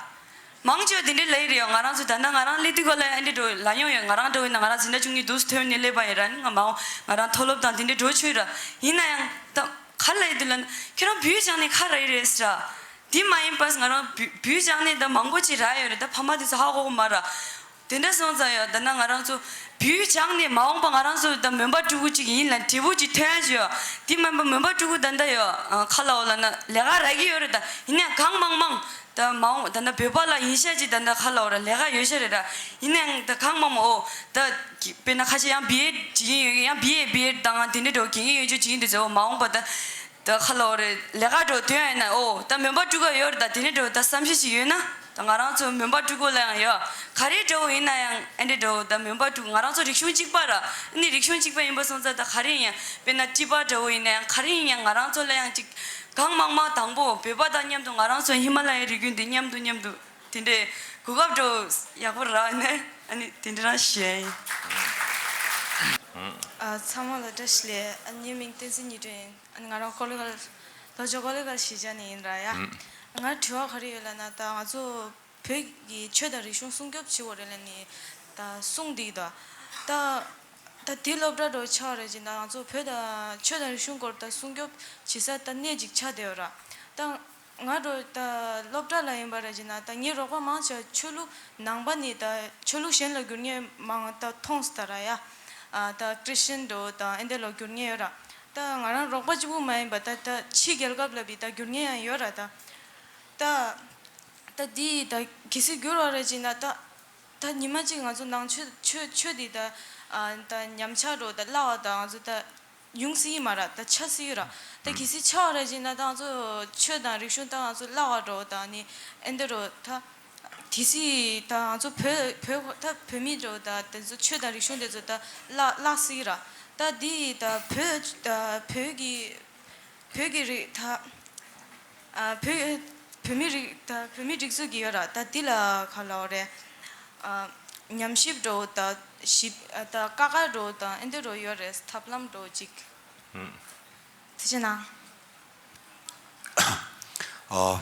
མང་ཆེ་བ་དེ་འདྲས་ལ་ཡི་རེད་ཡོ། ང་རང་ཚོ་ད་ལྟ་ང་རང་སླེབས་དུས་ག་ལ་ཨ་འདྲས་འགྲོ་ལ་ཡོང་ཡོད། ང་རང་འགྲོ་ཡིན་ན་ང་རང་འཛིན་གྲྭ་བཅུ་གཉིས་དུས་སུ་ཐོན་ནས་སླེབས་པ་ཡིན་ར། ནི་ང་མ་འོང་ང་རང་མཐོ་སློབ་དང་དེ་འདྲས་འགྲོ་ཆོག་ཡི་ར། ཡིན་ན་ཡང་ད་ག་ལ་ཡི་དུ་ལ་ན་ཁྱོད་རང་བོད་ཡིག་སྦྱང་ནས་ཁ་ར་ཡི་རེད་ཟེར་ར། དེ་མ་ཡིན་པ་ང་རང་བོད་བོད་ཡིག་སྦྱང་ནས་ད་མང་པོ་ཅིག་རག་ཡོད་རེད། ད་ཕ་མ་དེ་ཚོ་ཧ་གོ་གི་མ་ར། དེ་འདྲ་སོང་ཙང་ཡ་ད་ན་ང་རང་ཚོ་བོད་ཡིག་སྦྱངས་ནས་མ་འོངས་པ་ང་རང་ཚོ་ད་མོན་པ་སྤྲུལ་སྐུ་གཅིག་ཡིན་ལ་འབྲས་བུ་གཅིག་ཐོན་ཡ་ཅིག་ཡོད། དེ་མིན་པ་མོན་པ་སྤྲུལ་སྐུ་ད་ལྟ་ཡོད་ཁ་ལ་འོ་ལ་ན་ལས་ཀ་རག་གི་ཡོད་རེད། ད་ཡིན་ཡང་གང་མང་མང་ད་མ་འོངས་ད་ན་བོད་པ་ལ་ཡིན་ཤ་ཅིག་ད་ལྟ་ཁ་ལ་འོ་ར་ལས་ཀ་ཡོད་ཤ་རེད་ར། ཡིན་ན་ཡང་ད་གང་མང་མང་འོ་ད་དཔེར་ན་ཁ་ཤས་ཡང་བི་ཨེ་ཌི་བྱེད་ཀྱི་ཡོད་ཡང་བི་ཨེ་བི་ཨེ་ཌི་དང་དེ་འདྲ་འགྲོ་དགེ་རྒན་ཡོད་ཅོག་བྱེད་ཀྱི་འདུག་ཟེར་བ་མ་འོངས་པ་ད། ད་ཁ་ལོ་རེ་ལས་ཀ་འགྲོ་དོན་ཡིན་ན་ཨོ་ད་མོན་པ་སྤྲུལ་སྐུ་ཡོད་རེད། ད་དེ་ནས་འགྲོ་ད་བསམ་ཤེས་ཤིག་ཡོད་ན་ད་ང་རང་ཚོ་མོན་པ་སྤྲུལ་སྐུ་ལ་ཡང་ཡོད་ག་རེ་འགྲོ་ཡིན་ན་ཡང་ཨེ་འདྲ་འགྲོ་ད་མོན་པ་སྤྲུལ་སྐུ་ང་རང་ཚོ་རིག་གཞུང་གཅིག་པ་ར་ཨ་ནི་རིག་གཞུང་གཅིག་པ་ཡིན་པ་སོང་ཙང་ད་ག་རེ་ཡིན་ཡང་དཔེར་ན་ཊི་པ་འགྲོ་ཡིན་ན་ཡང་ག་རེ་ཡིན་ཡང་ང་རང་ཚོ་ལ་ཡང་ཅིག་གང་མང་མང་དང་པོ་བོད་པ་དང་མཉམ་དུ་ང་རང་ཚོ་ཧི་མ་ལ་ཡའི་རི་རྒྱུད་འདི་མཉམ་དུ་མཉམ་དུ་དེ་འདྲའི་གོ་སྐབས་འགྲོ་ཡག་པོ་ར་ནས་ཨ་ནི་དེ་འདྲ་རང་བཤད་ཡིན། ཨ་ཚང་མ་ལ་བཀྲ་ཤིས་བདེ་ལེགས། ཨ་ངའི་མིང་བསྟན་འཛིན་ཉི་སྒྲོན་ཡིན། ང་རང་ཀོ་ལི་གྷལ་ལོ་ཇོ་ཀོ་ལི་གྷལ་གཞིས་ཆགས་ནས་ཡིན་ར་ཡ། ང་དྲི་བ་ག་རེ་ཡོད་ལབ་ན་ད་ང་ཚོ་བོད་ཀྱི་ཆོས་དང་རིག་གཞུང་སྲུང་སྐྱོབ་བྱེད་དགོས་རེད་ལབ་ནས་ད་གསུངས་འདུག་ད། ད་ད་དེ་སློབ་གྲྭ་འགྲོ་ཆགས་རེད་ཅེ་ད་ང་ཚོ་བོད་ད་ཆོས་དང་རིག་གཞུང་སྐོར་ད་སྲུང་སྐྱོབ་བྱེད་ས་ད་གནས་ཅིག་ཆགས་བསྡད་ཡོད་ར། ད་ང་འགྲོ་ད་སློབ་གྲྭ་ལ་ཡིན་པ་རེད་ཅེ་ན་ད་ངའི་རོགས་པ་མང་ཆེ་བ་ཆོས་ལུགས་ནང་པ་ནས་ད་ཆོས་ལུགས་གཞན་ལ་བསྒྱུར་མཁན་མང་ད་མཐོང་སོང་ད་ར་ཡ། ད་ཀྲི་སི་ཅན་འགྲོ་ད་ཨེ་འདྲ་ལ་བསྒྱུར་མཁན་ཡོད་ར། ད་ང་རང་རོགས་པ་གཅིག་པུ་མ་ཡིན་པ་ད་ད་ཕྱི་རྒྱལ་ཁབ་ལ་བི་ད་བསྒྱུར་མཁན་ཡང་ཡོད་ར་ད། ད་ད་འདི་ད་གལ་སྲིད་བསྒྱུར་བ་རེད་ཅེ་ན་ད་ད་ཉི་མ་གཅིག་ང་ཚོ་ནང་ཆོས་ཆོས་ཆོས་འདི་ད་ཨ་ད་ཉམས་ཆག་འགྲོ་ད་བརླག་བ་ད་ང་ཚོ་ད་ཡོང་སྲིད་མ་ར་ད་ཆགས་སྲིད་ར། ད་གལ་སྲིད་ཆགས་པ་རེད་ཅེ་ན་ད་ང་ཚོ་ཆོས་དང་རིག་གཞུང་ད་ང་ཚོ་བརླག་བ་འགྲོ་ད་ནི་ཨེ་འདྲ་རོ་ད། དེ་སྲིད་ད་ང་ཚོ་བོད་བོད་ད་བོད་མི་འགྲོ་ད་དེ་ཚོ་ཆོས་དང་རིག་གཞུང་དེ་ཚོ་ད་བརླག་བརླག་སྲིད་ར། ད་འདི་ད་བོད་ད་བོད་ཀྱི་བོད་ཀྱི་རིགས་ད་ཨ་བོད་བོད་མི་རིགས་ད་བོད་མི་སྒྲིག་འཛུགས་ཀྱི་ཡོད་ར། ད་འདི་ལ་ག་ལབ་རེད། ཨ་ཉམས་ཞིབ་འགྲོ་ད་ཞིབ་ད་ཀ་ཀ་འགྲོ་ད་ཨེ་འདྲ་འགྲོ་ཡོད་རེད། ཐབས་ལམ་འགྲོ་ཅིག་ཐུགས་རྗེ་གནང་། ཨ།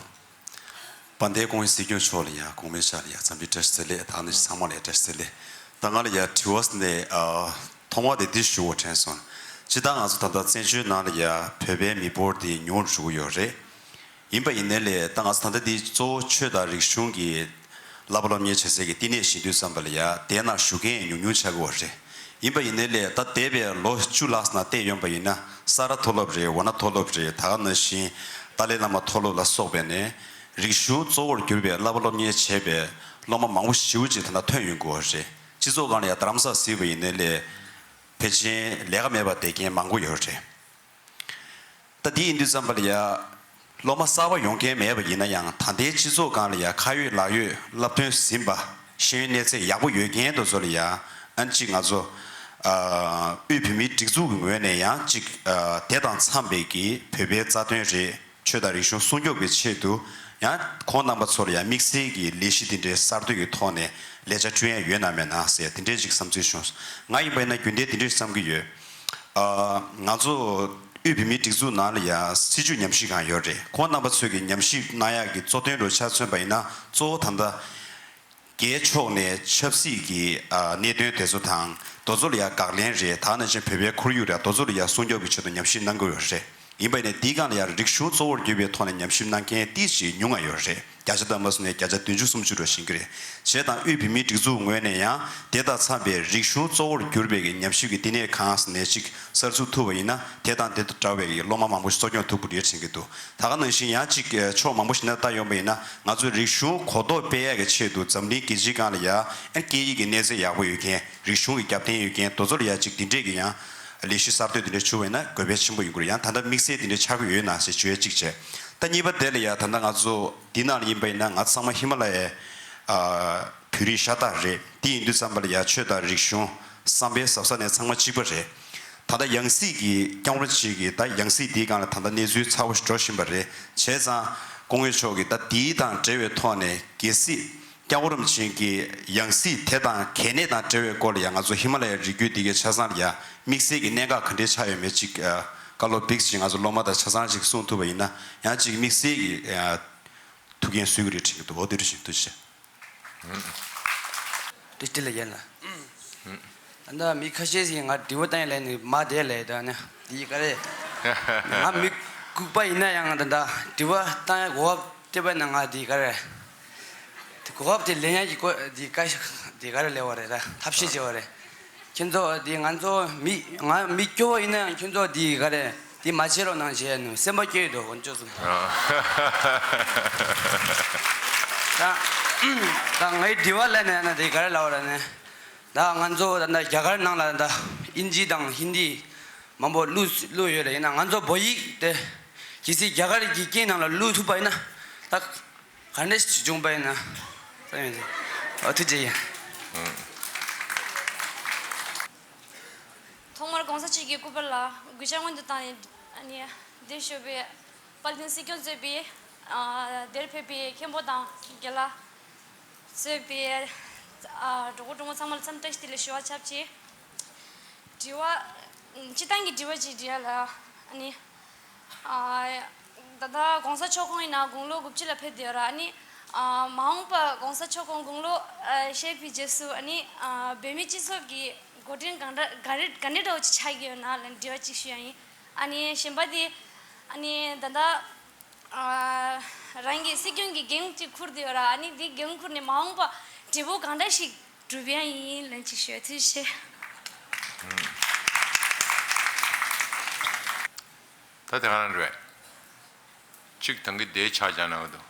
དཔལ་ལྡན་ཀོང་ཡེ་སྲིད་སྐྱོང་མཆོག་ལ་ཡང་གོང་མའི་ཕྱག་ལ་ཡང་འཚམས་འདྲི་བཀྲ་ཤིས་བདེ་ལེགས། ད་ནི་ཚང་མ་ལ་ཡང་བཀྲ་ཤིས་བདེ་ལེགས། ད་ང་ལ་ཡང་དྲི་བ་ནི་ཨ་ཐོག་མ་དེ་འདི་ཞུ་བ་དྲན་སོང་། སྤྱིར་བཏང་ང་ཚོ་ད་ལྟ་བཙན་བྱོལ་ནང་ལ་ཡང་བོད་པའི་མི་འབོར་དེ་ཉུང་རུ་འགྲོ་གི་ཡོད་རེད། ཡིན་པ་ཡིན་ནའི་ལས་ད་ང་ཚོ་ད་ལྟ་འདི་གཙོ་བོ་ཆོས་དང་རིག་གཞུང་གི་བསླབ་པ་སློབ་གཉེར་བྱེད་སའི་གི་བསྟི་གནས་བྱེད་དུས་ཙམ་པ་ལ་ཡ་དེའི་ནང་བཞུགས་མཁན་ཉུང་ཉུང་ཆགས་ཀྱི་ཡོད་རེད། ཡིན་པ་ཡིན་ནའི་ལས་ད་འདས་པའི་ལོ་བཅུ་ལྷག་ཙམ་བལྟས་ཡོང་པ་ཡིན་ན་ས་རཱ་མཐོ་སློབ་རེད། ཝཱ་ཎ་མཐོ་སློབ་རེད། ད་ག་ནང་བཞིན་ཏཱ་ལའི་བླ་མ་མཐོ་སློབ་ལ་སོགས་པའི་ནས་རིག་གཞུང་གཙོ་བོར་གྱུར་པའི་བསླབ་པ་སློབ་གཉེར་བྱས་པའི་སློབ་མ་མང་པོ་ཞེ་པོ་ཅིག་ད་ལྟ་ཐོན་ཡོང་གི་ཡོད་རེད། སྤྱི་ཚོགས་སྒང་ལ་ཡ་རྡ་རམ་ས་ལ་གཟིགས་པ་ཡིན་ནའི་ལས་ཕལ་ཆེར་ལས་ཀ་མེད་པར་བསྡད་མཁན་མང་པོ་ཡོད་རེད། ད་དེ་ཡིན་དུས་ཙམ་པ་ལ་ཡ། སློབ་མ་གསར་པ་ཡོང་མཁན་མེད་པ་ཡིན་ན་ཡང་ད་ལྟའི་སྤྱི་ཚོགས་སྒང་ལ་ཡ་ཁ་ཡོད་ལག་ཡོད་བསླབ་ཐོན་ཟིན་པ་ཤེས་ཡོན་གནས་ཚད་ཡག་པོ་ཡོད་མཁན་དེ་ཚོ་ལ་ཡ་ཨ་ནི་གཅིག་ང་ཚོ་ཨ་དབུས་བོད་མིའི་སྒྲིག་འཛུགས་ཀྱི་ངོས་ནས་ཡང་གཅིག་ཨ་དེ་དང་འཚམས་པའི་གི་བོད་པའི་རྩ་དོན་རེད། ཆོས་དང་རིག་གཞུང་སྲུང་སྐྱོབ་ཀྱི་ཆེད་དུ་ཡང་ཁོང་རྣམ་པ་ཚོ་ལ་ཡང་དམིགས་བསལ་གྱི་ལས་གཞི་འདི་འདྲའི་གསར་གཏོད་ཀྱི་ཐོག་ནས་ལས་འཆར་བསྐྲུན་ཡ་ཡོད་ན་མེད་ན་ཟེར་དེ་འདྲའི་ཅིག་བསམ་ཚུལ་བྱུང་། ང་ཡིན་པ་ཡིན་ན་རྒྱུན་ལྡན་དེ་འདྲའི་བསམ་གྱི་ཡོད། ཨ་ང་ཚོ་དབུས་བོད་མིའི་སྒྲིག་འཛུགས་ནང་ལ་ཡང་སྲིད་བྱུས་ཉམས་ཞིབ་ཁང་ཡོད་རེད། ཁོང་རྣམ་པ་ཚོས་ཀྱི་ཉམས་ཞིབ་གནང་ཡག་གི་གཙོ་དོན་ལོ་ཆ་མཚོན་པ་ཡིན་ན་གཙོ་བོ་ད་ལྟ་ རྒྱའི་ཕྱོགས་ནས་ཆབ་སྲིད་ཀྱི་ཨ་གནད་དོན་དེ་ཚོ་དང་དེ་ཚོ་ལ་ཡ་དགག་ལན་རེད། ད་ནང་བཞིན་བོད་པའི་ཁོར་ཡུག་རེད། དེ་ཚོ་ལ་ཡ་སྲུང་སྐྱོབ་ཀྱི་ཆེད་དུ་ཉམས་ཞིབ་གནང་གི་ཡོད་རེད། ཡིན་པ་ཡིན་ན་འདིའི་སྒང་ལ་ཡང་རིག་གཞུང་གཙོ་བོར་གྱུར་པའི་ཐོག་ནས་ཉམས་ཞིབ་གནང་མཁན་ཏོག་ཙམ་ཉུང་ང་ཡོད་རེད། བརྒྱ་ཆ་ལྟར་མ་སོང་ནས་བརྒྱ་ཆ་བདུན་ཅུ་སུམ་ཅུ་རེ་ཟིན་གྱི་རེད། བྱས་ཙང་དབུས་བོད་མིའི་སྒྲིག་འཛུགས་ངོས་ནས་ཡང་དེ་དང་འཚམས་པའི་རིག་གཞུང་གཙོ་བོར་གྱུར་པའི་གི་ཉམས་ཞིབ་ཀྱི་བསྟི་གནས་ཁང་ཟེར་ནས་ཅིག་གསར་འཛུགས་ཐུབ་པ་ཡིན་ན་དེ་དང་དེ་དང་འདྲ་བའི་གི་སློབ་མ་མང་པོ་ཞིག་གསོ་སྐྱོང་ཐུབ་ཀྱི་རེད་དྲན་གྱི་འདུག་ད་ག་ནང་བཞིན་ཡང་ཅིག་ཕྱོགས་མང་པོ་ཞིག་ནས་ལྟ་ཡོང་པ་ཡིན་ན་ང་ཚོས་རིག་གཞུང་གོ་རྟོགས་སྤེལ་ཡག་གི་ཆེད་དུ་འཛམ་གླིང་རྒྱལ་སྤྱིའི་སྒང་ལ་ཡང་སྐད་ཡིག་གི་གནས་ཚད་ཡག་པོ་ཡོད་མཁན། རིག་གཞུང་གི་རྒྱབ་རྟེན་ཡོད་མཁན་དེ་ཚོ་ལ་ཡ་གཅིག་འདི་འདྲས་ཀྱི་ཡང་ལས་གཞི་གསར་གཏོད་འདི་འདྲས་བྱུང་བས་ན་དགོས་པ་ཆེན་པོ་ཡིན་དགོས་རེད། ཡང་ད་ལྟ་དམིགས་བསལ་འདི་འདྲས་ཆགས་ཀྱི་ཡོད་ན་ཞེས་བརྗོད་གཅིག་བྱས། ད་གཉིས་པ་དེ་ལ་ཡ་ད་ལྟ་ང་ཚོ་འདི་ནང་ལ་ཡིན་པ་ཡིན་ན་ང་ཚང་མ་ཧི་མ་ལ་ཡའི་ཨ་བོད་རིགས་ཤ་སྟག་རེད། འདི་ཡིན་དུས་ཙམ་པ་ལ་ཡ་ཆོས་དང་རིག་གཞུང་བསམ་པའི་ཟབ་ས་ནས་ཚང་མ་གཅིག་པ་རེད། ད་ལྟ་ཡང་སྲིད་ཀྱི་སྐྱབས་མགོན་ཅིག་གིས་ད་ཡང་སྲིད་འདིའི་སྒང་ལ་ད་ལྟ་གནས་ཚུལ་ཚ་བོ་ཞིག་འགྲོ་བཞིན་པ་རེད། བྱས་ཙང་སྐུ་ངོ་མཆོག་གིས་ད་འདི་དང་འབྲེལ་བའི་ཐོག་ནས་གལ་སྲིད་སྐྱབས་མགོན་རིན་པོ་ཆེ་གི་ཡང་སྲིད་དེ་དང་གལ་གནད་དང་འབྲེལ་བའི་སྐོར་ལ་ཡང་ང་ཚོ་ཧི་མ་ལ་ཡའི་རི་རྒྱུད་འདི་གའི་ཆ་ཚང་ལ་ཡང་དམིགས་བསལ་གྱི་གནད་འགག་ག་འདྲས་ཆགས་ཡོད་མེད་ཅིག་ཨ་བཀའ་སློབ་ཏོག་ཙམ་ང་ཚོ་སློབ་མ་དང་ཆ་ཚང་ཅིག་གསུངས་ཐུབ་པ་ཡིན་ན་ཡང་ཅིག་དམིགས་བསལ་གྱི་ཨ་ཐུགས་འགན་གསོས་ཀྱི་རེད་དྲན་གྱི་འདུག་འོ་དེ་རེད་ཤིང་ཐུགས་རྗེ་ཆེ། དེ་ལ་ཡིན་ལ། ད་ལྟ་མི་ཁ་ཤས་ཤིག་ང་དྲི་བ་བཏང་ཡ་ལས་ནི་མ་དེ་ལས་ད་ནི་དེ་ག་རེ། ང་མི་ལྐུགས་པ་ཡིན་ན་ཡང་ད་ལྟ་དྲི་བ་བཏང་ཡ་གོ་སྐབས་སྤྲད་པ་ན་ང་དེ་ག་རེ། དེ་གོ་སྐབས་དེ་ལེན་ཡ་གི་ཀོ་དེ་ག་དེ་ག་རེ་ལས་བ་རེད་ད་ཐབས་ཤེས་བྱེད་བ་རེད། ཁྱེད་ཚོ་དེ་ང་ཚོ་མི་ང་མི་སྐྱོ་བ་ཡིན་ན་ཡང་ཁྱེད་ཚོ་དེ་ག་རེ་དེ་མ་བྱེད་རོགས་གནང་བྱས་ནས་སེམས་པ་སྐྱོ་ཡི་འདུག་ཁོང་ཚོ་གསུམ། ད་ད་ངའི་དྲི་བ་ལས་ནས་ན་དེ་ག་རེ་ལབ་པ་རེད་ནས། ད་ང་ཚོ་ད་ལྟ་རྒྱ་གར་ནང་ལ་ད་ལྟ་ཨིན་ཇི་དང་ཧིན་དི་མང་པོ་བླུགས་བླུགས་ཡོད་རེད། ཡིན་ན་ང་ཚོ་བོད་ཡིག་དེ་གལ་སྲིད་རྒྱ་གར་གྱི་སྐད་ནང་ལ་བླུགས་ཐུབ་པ་ཡིན་ན་ད་ག་འདྲ་ཞིག་བྱུང་པ་ཡིན་ན་བསམ་ཡོད་དེ། ཨ་ཐུགས་རྗེ་ཆེ། ཐོག་མར་གོང་ས་མཆོག་གི་སྐུ་པར་ལ་གུས་ཕྱག་སྔོན་དུ་བཏང་ནས་ཨ་ནི་འདིར་བཞུགས་པའི་དཔལ་ལྡན་སྲིད་སྐྱོང་གཙོས་པའི་ཨ་འདིར་ཕེབས་པའི་མཁན་པོ་དང་རྒན་ལགས། གཙོས་པའི་ཨ་གྲོགས་པོ་གྲོགས་མོ་ཚང་མ་ལ་འཚམས་བཀྲ་ཤིས་བདེ་ལེགས་ཞུ་བ་ཆབས་ཅིག་དྲི་བ། སྤྱིར་བཏང་གི་དྲི་བ་ཅིག་འདྲི་ཡ་ལ་ཨ་ནི། ཨ་ད་ལྟ་གོང་ས་མཆོག་ཁོང་ཡིན་ན་དགུང་ལོ་དགུ་བཅུ་ལ་ཕེབས་བསྡད་ཡོད་ར། ཨ་ནི་ཨ་མ་འོངས་པ་གོང་ས་མཆོག་ཁོང་དགུང་ལོ་ཨ་བཞེས་པའི་རྗེས་སུ་ཨ་ནི་ཨ་བོད་མིའི་སྤྱི་ཚོགས་ཀྱི་འགོ་འདྲེན་གང་འདྲ་ག་རེ་ག་འདྲ་འདྲ་བོ་ཅིག་ཆགས་ཀྱི་ཡོད་ན་ལ་དྲི་བ་ཅིག་ཞུ་ཡ་ཡིན། ཨ་ནི་གཞན་པ་དེ་ཨ་ནི་ད་ལྟ། ཨ་རང་གི་སྲིད་སྐྱོང་གི་འགན་ཅིག་འཁུར་དུ་ཡོད་ར། ཨ་ནི་འདི་འགན་འཁུར་ནས་མ་འོངས་པ་འབྲས་བུ་གང་འདྲ་ཞིག་སྒྲུབ་ཡ་ཡིན་ལན་ཅིག་ཞུ་ཐུགས་རྗེ་ཆེ། ད་དེ་ག་རང་རེད། གཅིག་ཐང་གི་དེའི་ཆ་བཞག་ན་འོ་དོ།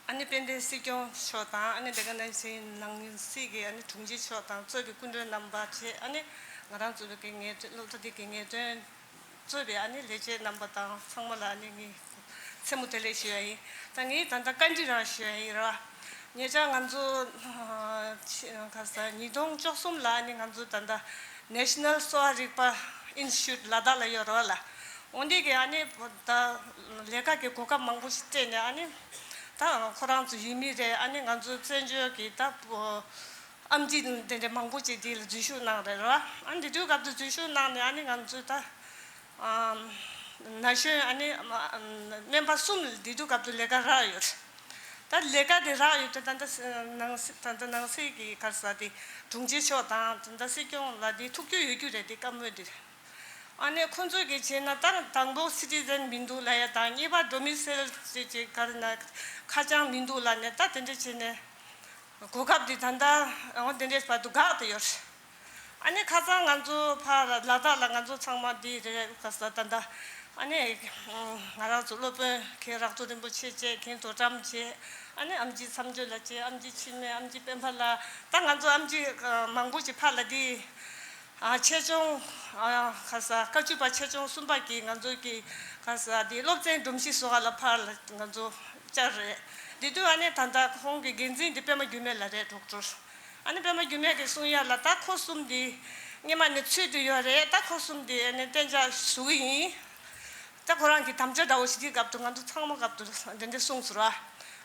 ཨ་ནི་དཔལ་ལྡན་སྲིད་སྐྱོང་མཆོག་དང་ཨ་ནི་དེ་ག་ནང་བཞིན་ནང་སྲིད་ཀྱི་ཨ་ནི་དྲུང་ཆེ་མཆོག་དང་གཙོས་པའི་སྐུ་མགྲོན་རྣམ་པ་བཅས་ཨ་ནི་ང་རང་གཙོས་པའི་གི་ངེས་སློབ་གྲྭ་འདི་གི་ངེས་སྟོན་གཙོས་པའི་ཨ་ནི་ལས་བྱེད་རྣམ་པ་དང་ཚང་མ་ལ་ཨ་ནི་ངས་མཚན་མོ་བདེ་ལེགས་ཞུ་ཡ་ཡིན། ད་ངས་ད་ལྟ་བཀའ་འདྲི་རང་ཞུ་ཡ་ཡིན་ར། ཉེ་ཆར་ང་ཚོ་ཁ་ས་ཉིས་སྟོང་བཅུ་གསུམ་ལ་ཨ་ནི་ང་ཚོ་ད་ལྟ་National Sowa Rigpa Institute ལ་དྭགས་ལ་ཡོད་ར་ལ། འོན་ཏེ་གི་ཨ་ནི་ད་ལས་ཀ་གི་གོ་སྐབས་མང་པོ་ཞིག་སྤྲད་ནས་ཨ་ནི་ད་ཁོ་རང་ཚོ་ཡུལ་མི་རེད། ཨ་ནི་ང་ཚོ་བཙན་བྱོལ་གི་ད་ཨེམ་ཆི་དེ་འདྲ་མང་པོ་ཅིག་དེ་ལ་འཛུལ་ཞུགས་གནང་རེད་ར། ཨ་ནི་དེ་དུས་སྐབས་དུ་འཛུལ་ཞུགས་གནང་ནས་ཨ་ནི་ང་ཚོས་ད་ན་གཞོན་ཨ་ནི་སྨན་པ་གསུམ་དེ་དུས་སྐབས་དུ་ལས་ཀ་རག་ཡོད་རེད། ད་ལས་ཀ་དེ་རག་ཡོད་དུས་ད་ལྟ་ནང་སྲིད་ད་ལྟ་ནང་སྲིད་ཀྱི་ག་རེ་ཟེར་དེ་དྲུང་ཆེ་མཆོག་དང་ད་ལྟ་སྲིད་སྐྱོང་ལ་དེ་ཐུགས་རྒྱུས་ཡོད་རྒྱུ་རེད། དེ་བཀའ་མོལ་དེ་རེད། ཨ་ནི་ཁོང་ཚོས་ཀྱི་བྱས་ན་ད་དང་པོ་སི་ཊི་ཛན་མི་འདུག་ལབ་ཡ་དང་གཉིས་པ་ཌོ་མི་སེལ་ཅིག་ཅིག་ག་རེ་ན་ཁ་བྱང་མི་འདུག་ལབ་ནས་ད་དེ་འདྲ་བྱས་ནས་གོ་སྐབས་དེ་ད་ལྟ་འོ་དེ་འདྲའི་བར་དུ་འགག་བསྡད་ཡོད་རེད། ཨ་ནི་ཁ་སང་ང་ཚོ་ཕར་ལ་དྭགས་ལ་ང་ཚོ་ཚང་མ་འདི་རེད་ག་ས་ད་ལྟ་ཨ་ནི་ང་རང་ཚོ་སློབ་དཔོན་མཁན་རག་ཐོག་རིན་པོ་ཆེ་བཅས་མཁན་དོ་དམ་བཅས་ཨ་ནི་ཨམ་ཆི་མཚམས་སྦྱོར་ལགས་བཅས་ཨམ་ཆི་འཆི་མེད་ཨམ་ཆི་སྤེན་པ་ལགས་ད་ང་ཚོ་ཨམ་ཆི་མང་པོ་ཅིག་ཕར་ལ་འདི། ཨ་ཆེད་སྦྱོང་ཨ་ག་ས་བཀའ་བཅུ་པ་ཆེད་སྦྱོང་གསུམ་པ་གི་ང་ཚོ་གི་ག་ས་དེ་སློབ་ཚན་སྒྲོམ་གཞི་བཟོ་བ་ལ་ཕར་ལ་ང་ཚོ་བཅར་རེད། དེ་དུས་ཨ་ནི་ད་ལྟ་ཁོང་གི་འགན་འཛིན་དེ་པད་མ་འགྱུར་མེད་ལགས་རེད་ཌོག་ཊར། ཨ་ནི་པད་མ་འགྱུར་མེད་ཀྱིས་གསུང་ཡ་ལ་ད་ཁོ་གསུམ་དེ་སྔོན་མ་ནས་ཚུད་དུ་ཡོད་རེད། ད་ཁོ་གསུམ་དེ་ཨ་ནི་གཏན་འཇགས་བཟོ་གི་ཡིན། ད་ཁོ་རང་གི་དམ་བཅའ་འདྲ་བོ་ཞིག་དེའི་སྐབས་དུ་ང་ཚོ་ཚང་མ་སྐབས་དུ་འདི་འདྲ་གསུངས་སོང་ར།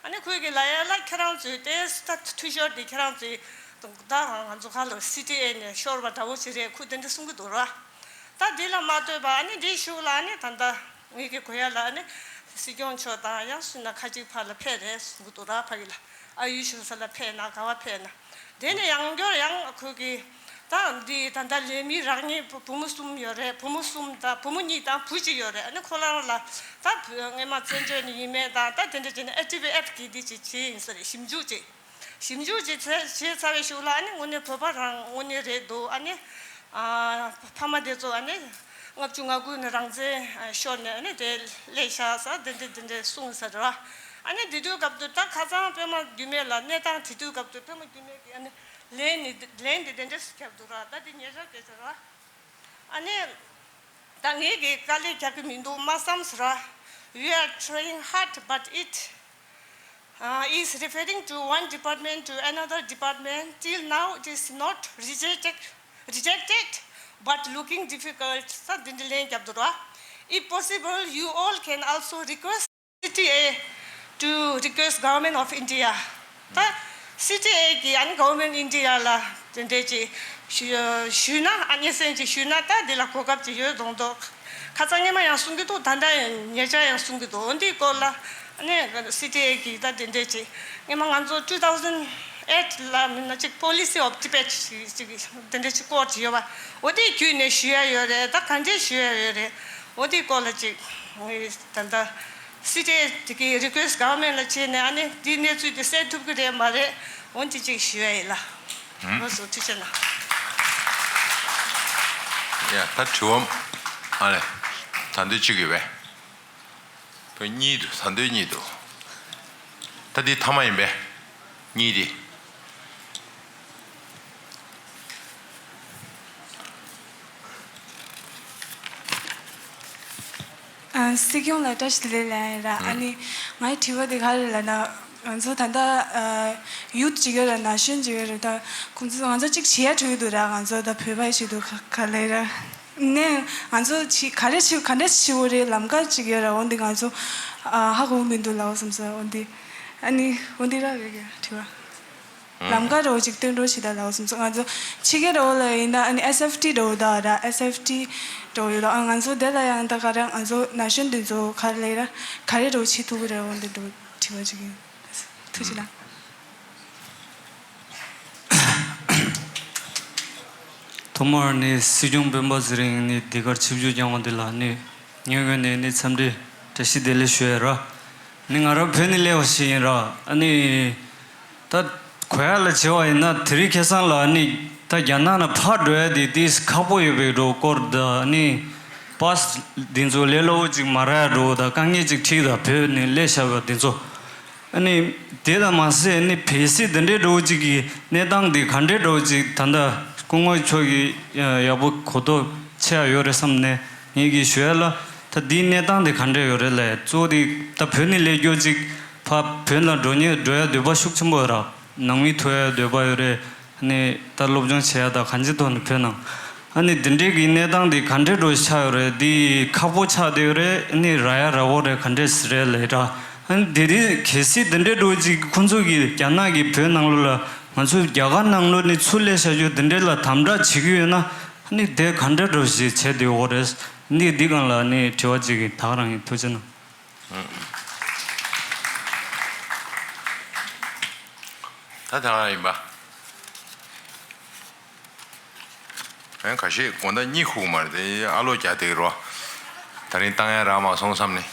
ཨ་ནི་ཁོས་གི་ལ་ཡ་ལ་ཁྱེད་རང་ཚོའི་ཏེ་ད་འཐུས་ཤོར་དེ་ཁྱེད་རང་ཚོའི་ད་ང་ཚོ་ག་ལ་སི་ཊི་ཨེ་ནས་ཤོར་བ་འདྲ་བོ་ཞིག་རེད། ཁོས་དེ་འདྲ་གསུང་གི་འདུག་ར། ད་འདི་ལ་མ་ལྟོས་པ་ཨ་ནི་འདིའི་གཞུག་ལ་ཨ་ནི་ད་ལྟ་ངེད་ཀྱི་གོ་ཡ་ལ་ཨ་ནི་སྲིད་སྐྱོང་མཆོག་དང་ཡང་སུ་ན་ཁ་ཅིག་ཕར་ལ་ཕེབས་རེད་གསུང་གི་འདུག་ར་ཕ་གི་ལ། ཨ་ཡུལ་གཞན་ས་ལ་ཕེབས་ན་ག་བ་ཕེབས་ན། དེ་ནས་ཡང་བསྐྱར་ཡང་ཁོ་གི་ད་འདི་ད་ལྟ་ལས་མི་རག་མཁན་བུ་བུ་མོ་གསུམ་ཡོད་རེད། བུ་མོ་གསུམ་དང་བུ་མོ་གཉིས་དང་བུ་གཅིག་ཡོད་རེད། ཨ་ནི་ཁོ་རང་ལ་ད་སྔས་མ་བཙན་བྱོལ་ནས་ཡིན་མིན་དང་ད་དེ་འདྲ་བྱས་ནས་ཨེ་ཊི་བི་ཨེཕ་གིས་འདི་ཅིག་བྱས་ཡིན་ས་རེད། ཞིབ་འཇུག་ཅིག་ཞིབ་འཇུག་ཅིག་བྱས་བྱས་ཚར་བའི་གཞུག་ལ་ཨ་ནི་དངོས་གནས་བོད་པ་རང་དངོས་གནས་རེད་འདུག་ཨ་ནི་ཨ་ཕ་མ་དེ་ཚོ་ཨ་ནི་ལྔ་བཅུ་ང་དགུ་ནས་རང་བཙན་ཤོར་ནས་ཨ་ནི་དེ་སླེབས་བཞག་ས་དེ་འདྲ་དེ་འདྲ་གསུངས་ས་རེད་བ། ཨ་ནི་དེ་དུས་སྐབས་དུ་ད་ཁ་སང་པད་མ་རྒྱུད་སྨད་ལ་གནས་སྟངས་དེ་དུས་སྐབས་དུ་པད་མ་རྒྱུད་སྨད་ཀྱི་ཨ་ནི་ལན་ནི་ལན་དེ་དེ་འདྲ་ཞིག་བརྒྱབ་འདུག་ར། ད་དེ་ཉེ་ཆར་སྐད་ཆ་ར། ཨ་ནི་ད་ངས་ཀྱི་དཀའ་ལས་རྒྱག་གི་མི་འདུག་མ་བསམ་ཟེར་བ། We are trying hard, but it uh, is referring to one department to another department. Till now, it is not rejected, rejected, but looking difficult. ས་འདི་འདྲ་ལན་རྒྱབ་འདུག་ར། If possible, you all can also request C T A to request Government of India. ད་སི་ཊི་ཨེ་གི་ཨ་ནི་Government India ལ་དེ་འདྲས་ཅིག་ཞུ་ཞུས་ན། ཨ་སྙན་སེང་ཅིག་ཞུས་ན་ད་འདི་ལ་གོ་སྐབས་ཅིག་ཡོད་མདོག་མདོག་ཁ་སང་སྔས་མ་ཡང་གསུང་གི་འདུག་ད་ལྟ་ཡང་ཉེ་ཆར་ཡང་གསུང་གི་འདུག་འོ་འདིའི་སྐོར་ལ་ཨ་ནི་སི་ཊི་ཨེ་གི་ད་དེ་འདྲས་ཅིག་སྔས་མ་ང་ཚོ་two thousand eight ལ་མིན་ན་ཅིག་Policy of Tibet ཅིག་ཅིག་དེ་འདྲས་ཅིག་སྐོར་ཅིག་ཡོད་པ། འོ་དེའི་བརྒྱུད་ནས་ཞུ་ཡ་ཡོད་རེད། ད་ག་འདྲས་ཞུ་ཡ་ཡོད་རེད། འོ་དེའི་སྐོར་ལ་ཅིག་ད་ལྟ། སི་ཊི་ཨེ་དེ་གི་རི་ཀུ་ཨེ་སི་ཊི་གྷ་ཝར་མེན་ཊ་ལ་བྱས་ནས་ཨ་ནི་འདིའི་གནས་ཚུལ་དེ་སེལ་ཐུབ་ཀྱི་རེད་མ་རེད། འོན་ཏེ་ཅིག་ཞུ་ཡ་ཡིན་ལ། ལགས་སོ། ཐུགས་རྗེ་གནང་། ཡ་ད་དྲི་བ་ཨ་ལས་ད་འདི་གཅིག་ཡོད་པས། བོད་གཉིས་འདུག་ད་འདོད་གཉིས་འདུག་ད་འདི་ཐ་མ་ཡིན་པས། གཉིས་དེ། ཨ། སྲིད་སྐྱོང་ལ་བཀྲ་ཤིས་བདེ་ལེགས་ལབ་ཡིན་ར། ཨ་ནི་ངའི་དྲི་བ་དེ་ག་རེ་ལབ་ན། ང་ཚོ་ད་ལྟ་ཡུཐ་ཅིག་ཡོད་ར། ན་གཞོན་ཅིག་ཡོད་ར། ད་ཁོང་ཚོ་ང་ཚོ་གཅིག་བྱེད་ཡ་འགྲོ་གི་འདུག་ར། ང་ཚོ་ད་བོད་པ་ཞིག་འདུག་ག་ག་ལེ་ར། ནས་ང་ཚོ་ཅིག་ག་རེ་བྱེད་ག་འདྲ་བྱེད་དགོས་རེད། ལམ་ཁ་ཅིག་ཡོད་ར། འོན་ཏེ་ང་ཚོ་ཨ་ཧ་གོ་མི་འདུག་ལབ་བསམ་སོང་། འོན་ཏེ་ཨ་ནི་འོན་ཏེ་ར་རེད་ག་དྲི་བ། ལམ་ཁ་རོ་ཅིག་སྟོན་རོགས་བྱེད་ད་ལབ་བསམ་སོང་། ང་ཚོ་ཕྱི་རྒྱལ་རོ་ལ་ཡིན་ན་ཨ་ནི་ཨེས་ཨེཕ་ཊི་རོ་ད་ར། ཨེས་ཨེཕ་ཊི་རོ་ཡོད་ད། ཨ་ང་ཚོ་དེ་ལ་ཡང་ད་ག་ར་ང་ཚོ་ན་གཞོན་འདི་ཚོ་ག་ལེ་ར་ག་རེ་རོ་བྱེད་ཐུབ་ཀྱི་རེད། འོན་ཏེ་འགྲོ་དྲི་བ་ཅིག་ཡིན། ཐུགས་རྗེ་གནང་། ཐོག་མར་ནི་སྲིད་སྐྱོང་སྤེན་པ་ཚེ་རིང་ནི་འདི་གར་ཆིབས་བསྒྱུར་བསྐྱངས་པ་འདི་ལ་ནི་ངའི་ངོས་ནས་ནི་འཚམས་འདྲི་བཀྲ་ཤིས་བདེ་ལེགས་ཞུ་ཡ་ར། ནི་ང་རང་བོད་ནས་སླེབས་པ་ཞིག་ཡིན་ར། ཨ་ནི་ད་གོ་ཡ་ལ་བྱས་པ་ཡིན་ན་དེ་རིང་ཁ་སང་ལ་ནི་ད་རྒྱ་ནག་ནས་ཕར་འགྲོ་ཡ་དེ་དེ་ཁག་པོ་ཡོད་པའི་འགྲོ་སྐོར་དང་ནི་པཱ་སི་འདི་ཚོ་ལས་སླ་པོ་ཅིག་མ་རག་ཡ་འགྲོ་དང་དཀའ་ངལ་ཅིག་འཕྲད་དང་བོད་ནས་སླེབས་བཞག་པ་འདི་ཚོ། ཨ་ནི་དེ་ལ་མ་ཟད་ནི་གལ་སྲིད་འདི་འདྲའི་འགྲོ་ཅིག་གི་གནས་སྟངས་འདི་ག་འདྲའི་འགྲོ་ཅིག་ད་ལྟ་སྐུ་ངོ་མཆོག་གིས་ཡག་པོ་གོ་རྟོགས་ཆེ་ཡ་ཡོད་རེད་བསམ་ནས་ངེད་ཀྱིས་ཞུ་ཡ་ལ། ད་འདིའི་གནས་སྟངས་འདི་ག་འདྲ་ཡོད་རེད་ལབ། གཙོ་བོ་དེ་ད་བོད་ནས་སླེབས་རྒྱུ་ཅིག་ཕ་བོད་ལ་འགྲོ་ཉེ་འགྲོ་ཡ་འདོད་པ་ཤུགས་ཆེན་པོ་ཡོད་ར། ནང་མི་ཐུག་ཡ་འདོད་པ་ཡོད་རེད། ནས་ད་སློབ་སྦྱོང་བྱེད་ཡ་དང་གང་ཅིའི་ཐོག་ནས་བོད་ནང་། ཨ་ནི་འདི་འདྲའི་གི་གནས་སྟངས་འདི་ག་འདྲའི་འགྲོ་ཆགས་ཡོད་རེད། འདི་ཁག་པོ་ཆགས་བསྡད་ཡོད་རེད། ཨ་ནི་རག་ཡ་རག་གོ་རེད། ག་འདྲས་རེད་ལབ་ད། ཨ་ནི་དེ་རིང་གལ་སྲིད་འདི་འདྲའི་འགྲོ་ཅིག་ཁོང་ཚོ་གི་རྒྱ་ནག་གི་བོད་ནང་ལོགས་ལ་ང་ཚོ་རྒྱ་གར་ནང་ལོགས་ནས་ཚུར་སླེབས་བཞག་རྒྱུ་འདི་འདྲའི་ལ་དམ་དྲག་བྱེད་ཀྱི་ཡོད་ན། ཨ་ནི་དེ་ག་འདྲའི་འགྲོ་ཞིག་བྱས་བསྡད་ཡོད་རེད། འདི་འདི་སྒང་ལ་ཨ་ནི་དྲི་བ་ཅིག་གི་ད་ག་རང་ཡིན། ཐུགས་རྗེ་གནང་། ད་ད་ག་རང་ཡིན་པ། ཨེ་ཁ་ཤས་དགོང་དག་གཉིད་ཁུག་མ་རེད་དེ། ཨ་ལོ་རྒྱག་བསྡད་ཀྱི་རོ། ད་རིང་བཏང་ཡ་རག་མ་སོང་བསམ་ནས།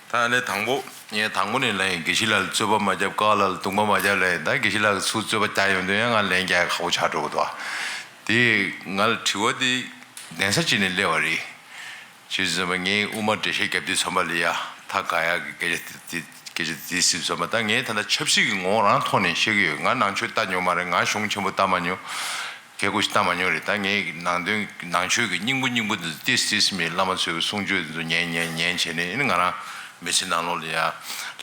ད་ལས་དང་པོ་ངས་དང་པོ་ནས་ལབ་ཡིན། དགེ་བཤེས་ལགས་ལ་རྩོད་པ་མ་རྒྱབ། ཀ་ལ་ལ་རྡུང་པ་མ་རྒྱབ་ལབ་ཡིན། ད་དགེ་བཤེས་ལགས་ཚུར་རྩོད་པ་རྒྱག་ཡོང་དུས་ཡང་ང་ལན་རྒྱག་ཡ་ཁག་པོ་ཆགས་འགྲོ་གི་འདུག་དེ་ང་ལ་དྲི་བ་དེ་གདན་ས་གཅིག་ནས་སླེབས་པ་རེད། བྱས་ཙང་ངའི་དབུ་མ་འགྲེལ་བཤད་རྒྱབ་དུས་ཙམ་པ་ལ་ཡ་ཐག་ག་ཡག་གི་སྐད་ཆ་དེ་སྐད་ཆ་དེ་ཟེར་ཙམ་པ། ད་ངས་ད་ལྟ་ཆབ་སྲིད་ཀྱི་ངོ་བོ་རང་ཐོག་ནས་བཤད་ཀྱི་ཡོད། ང་ནང་ཆོས་ལྟ་མྱོང་མ་རེད། ང་གཞུང་ཆེན་པོ་ལྟ་མ་མྱོང་། གལ་ཁུ་ཞིག་ལྟ་མ་མྱོང་རེད། ད་ངས་ནང་དོན་ནང་ཆོས་ཀྱི་སྙིང་པོ་སྙིང་པོ་འདི་ཏིས་ཏིས་མེད། བླ་མ་ཚོའི་གསུང་ཆོས་འདི་ཚོ་ཉན་ཉན་ཉན་བྱས་ནས་ཨ་ནི་ང་རང་མི་ཚེ་ནང་ལོགས་ལ་ཡ་